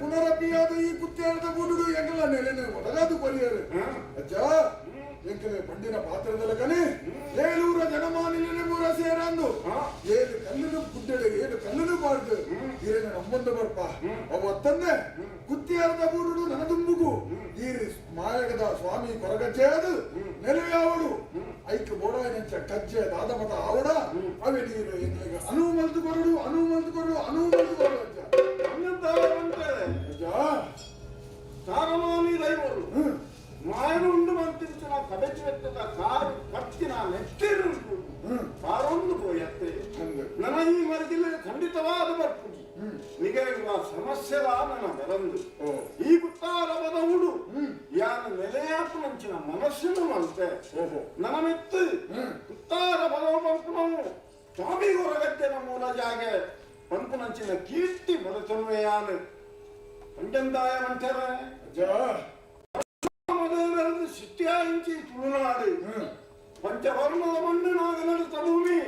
ಪುನರಪಿಯಾದ ಈ ಕುತ್ಯಾರದ ಬೂಡುಡು ಎಂಕಲ ನೆಲೆನೆ ಒದಗಾದು ಪರಿಯರು ಅಜ್ಜ ಎಂಕಲೆ ಬಂಡಿನ ಪಾತ್ರದಲಕನೆ ಏಳೂರ ಜನಮಾನಿಲೆ ಮೂರ ಸೇರಂದು ಏಳು ಕಲ್ಲುನು ಗುಡ್ಡೆಡು ಏಳು ಕಲ್ಲುನು ಬಾರ್ದು ಇರೇನ ನಮ್ಮೊಂದು ಬರ್ಪ ಅವು ಅತ್ತಂದೆ ಕುತ್ತಿಯಾರದ ಬೂಡುಡು ನನದುಂಬುಗು ಈರು ಮಾಯಗದ ಸ್ವಾಮಿ ಕೊರಗಜ್ಜೆಯದು ನೆಲೆಯಾವಡು ಐಕ್ ಬೋಡಾಯನಂಚ ಕಜ್ಜೆ ದಾದಮತ ಆವಡ ಅವೆ ನೀರು ಎಂಕ್ಲೆಗ್ ಅನು ಮಲ್ತು ಕೊರಡು ಅನು ಮಲ್ತು ಕೊರಡು ಅನು ಮಲ್ತು ಕೊರಡು ಅಜ್ಜ. ಅಜ್ಜ. ಸಾರಮಾನಿ ದೈವರು ಮಾಯನು ಉಂಡು ಮಂತಿಂಚಿನ ಕಬೆಚ್ಚಿ ಬೆತ್ತದ ಕಾರು ನನ್ನ ಈ ಮರಗಿಲ್ಲ ಖಂಡಿತವಾದ ಬರ್ಪುಜಿ ನಿಗಲಿರುವ ಸಮಸ್ಯೆಲ ನನ್ನ ಬರಂದು ಈ ಗುತ್ತಾರವದ ಉಡು ಯಾನ ನೆಲೆಯಾಪು ನಂಚಿನ ಮನಸ್ಸಿನ ಮಲ್ತೆ ನನ್ನ ಮೆತ್ತು ಕುತ್ತಾರ ಬಲವು ಪಂಪುನವು ಸ್ವಾಮಿ ಹೊರಗಟ್ಟೆನ ಮೂಲ ಜಾಗೆ ಪಂಪು ನಂಚಿನ ಕೀರ್ತಿ ಬರತನ್ವೆಯಾನು ಪಂಚಂದಾಯ ಮಂಚರ ಸಿಟ್ಟಿಯಾಯಿಂಚಿ ತುಳುನಾಡು ಪಂಚವರ್ಣದ ಮಣ್ಣು ನಾಗನಡ ಭೂಮಿ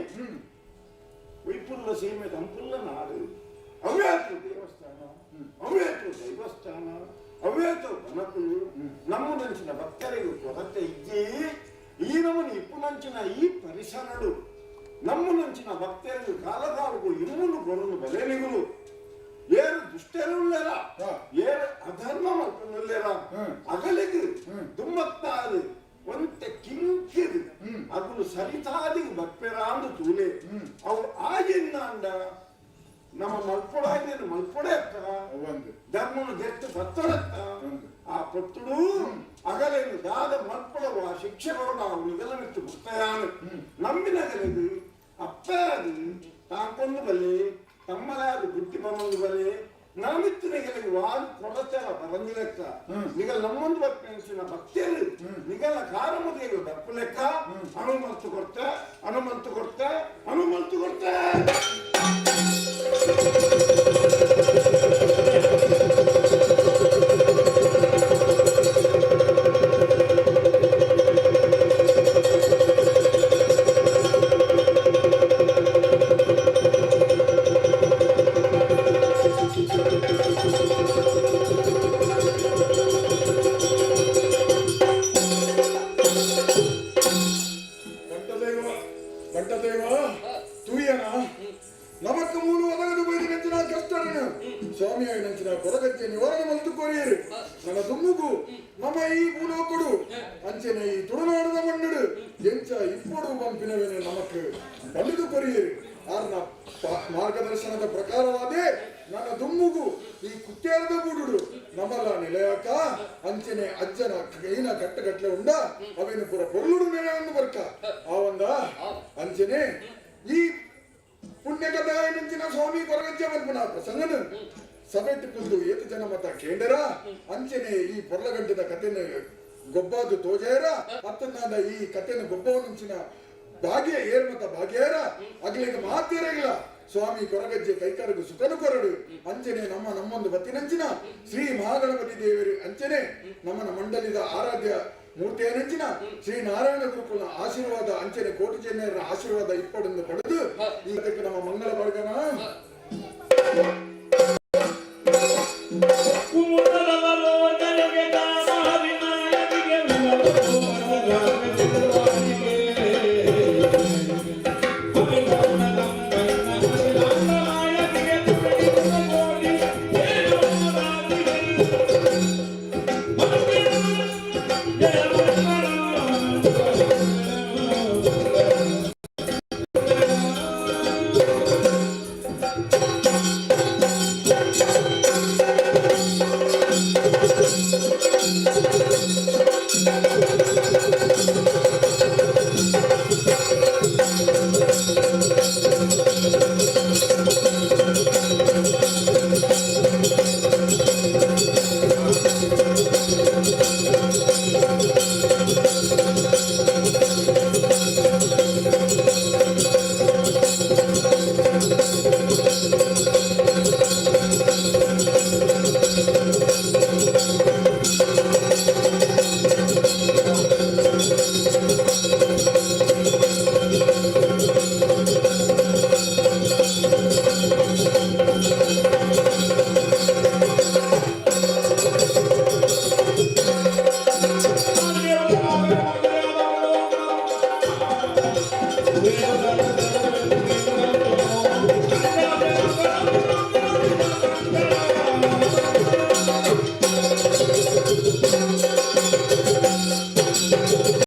ಉಯ್ಪುಲ್ಲ ಸೀಮೆ ತಂಪುಲ್ಲ ನಾಡು ಅವ್ಯಾತು ದೇವಸ್ಥಾನ ಅವ್ಯಾತು ದೈವಸ್ಥಾನ ಅವ್ಯಾತು ಬನಕುಲು ನಮ್ಮ ನಂಚಿನ ಭಕ್ತರಿಗೂ ಕೊರತೆ ಇಜ್ಜಿ ಈ ನಮನ ಇಪ್ಪು ನಂಚಿನ ಈ ಪರಿಸರಡು ನಮ್ಮ ನಂಚಿನ ಭಕ್ತರಿಗೂ ಕಾಲಕಾಲಕ್ಕೂ ಇಮ್ಮುನು ಕೊರನು ಬಲೆನಿಗುಲು ಏರು ದುಷ್ಟರುಳ್ಳರ ಏರು ಅಧರ್ಮ ಮಲ್ಪನುಲ್ಲೆರ ಅಗಲಿಗೆ ದುಮ್ಮತ್ತಾದು ಒಂತೆ ಕಿಂಕಿದು ಅಗುಲು ಸರಿತಾದಿಗೆ ಬಪ್ಪೆರಾಂದು ತೂಲೆ ಅವು ಆಗಿಂದಾಂಡ ನಮ್ಮ ಮಲ್ಪೊಡಾಯ್ದೇನು ಮಲ್ಪೊಡೆ ಅತ್ತ ಧರ್ಮನು ಗೆಟ್ಟು ಬತ್ತಡತ್ತ ಆ ಪೊತ್ತುಡು ಅಗಲೇನು ದಾದ ಮಲ್ಪೊಡವು ಆ ಶಿಕ್ಷೆಗಳು ನಾವು ನಿಗಲಮಿತ್ತು ಮುಕ್ತಯಾನು ನಂಬಿನಗಲಿದು ಅಪ್ಪ ಅದು ತಾಂಕೊಂಡು ಬಲ್ಲಿ ತಮ್ಮಲಾದ ಬುದ್ಧಿ ಬಂದು ಬಲಿ ನಾಮಿತ್ತು ನಿಗಲಿಗೆ ವಾದು ಕೊಡತೆಲ್ಲ ಬರಂದಿ ಲೆಕ್ಕ ನಿಗಲ್ ನಮ್ಮೊಂದು ಭಕ್ತಿನ ಭಕ್ತಿಯರು ನಿಗಲ ಕಾರ ಮುದಿಗೆ ಬಪ್ಪು ಲೆಕ್ಕ ಹನುಮಂತು ಕೊಡ್ತ ಹನುಮಂತು ಕೊಡ್ತ ಹನುಮಂತು ಕೊಡ್ತ. ಗೊಬ್ಬಾದು ತೋಜೇರ ಅತ್ತನಾದ ಈ ಕಥೆನ ಗೊಬ್ಬವನುಂಚಿನ ಭಾಗ್ಯ ಏರ್ಮತ ಭಾಗ್ಯರ ಅಗ್ಲಿಗೆ ಮಾತಿರಗಿಲ್ಲ. ಸ್ವಾಮಿ ಕೊರಗಜ್ಜೆ ಕೈಕಾರಗು ಸುಖನು ಕೊರಡು. ಅಂಚನೆ ನಮ್ಮ ನಮ್ಮೊಂದು ಬತ್ತಿನಂಚಿನ ಶ್ರೀ ಮಹಾಗಣಪತಿ ದೇವರು ಅಂಚನೆ ನಮ್ಮನ ಮಂಡಲಿದ ಆರಾಧ್ಯ ಮೂರ್ತಿಯನಂಚಿನ ಶ್ರೀ ನಾರಾಯಣ ಗುರುಕುಲ ಆಶೀರ್ವಾದ ಅಂಚನೆ ಕೋಟಿ ಚೆನ್ನರ ಆಶೀರ್ವಾದ ಇಪ್ಪಡನ್ನು ಪಡೆದು ಈ ನಮ್ಮ ಮಂಗಳ ವರ್ಗನ.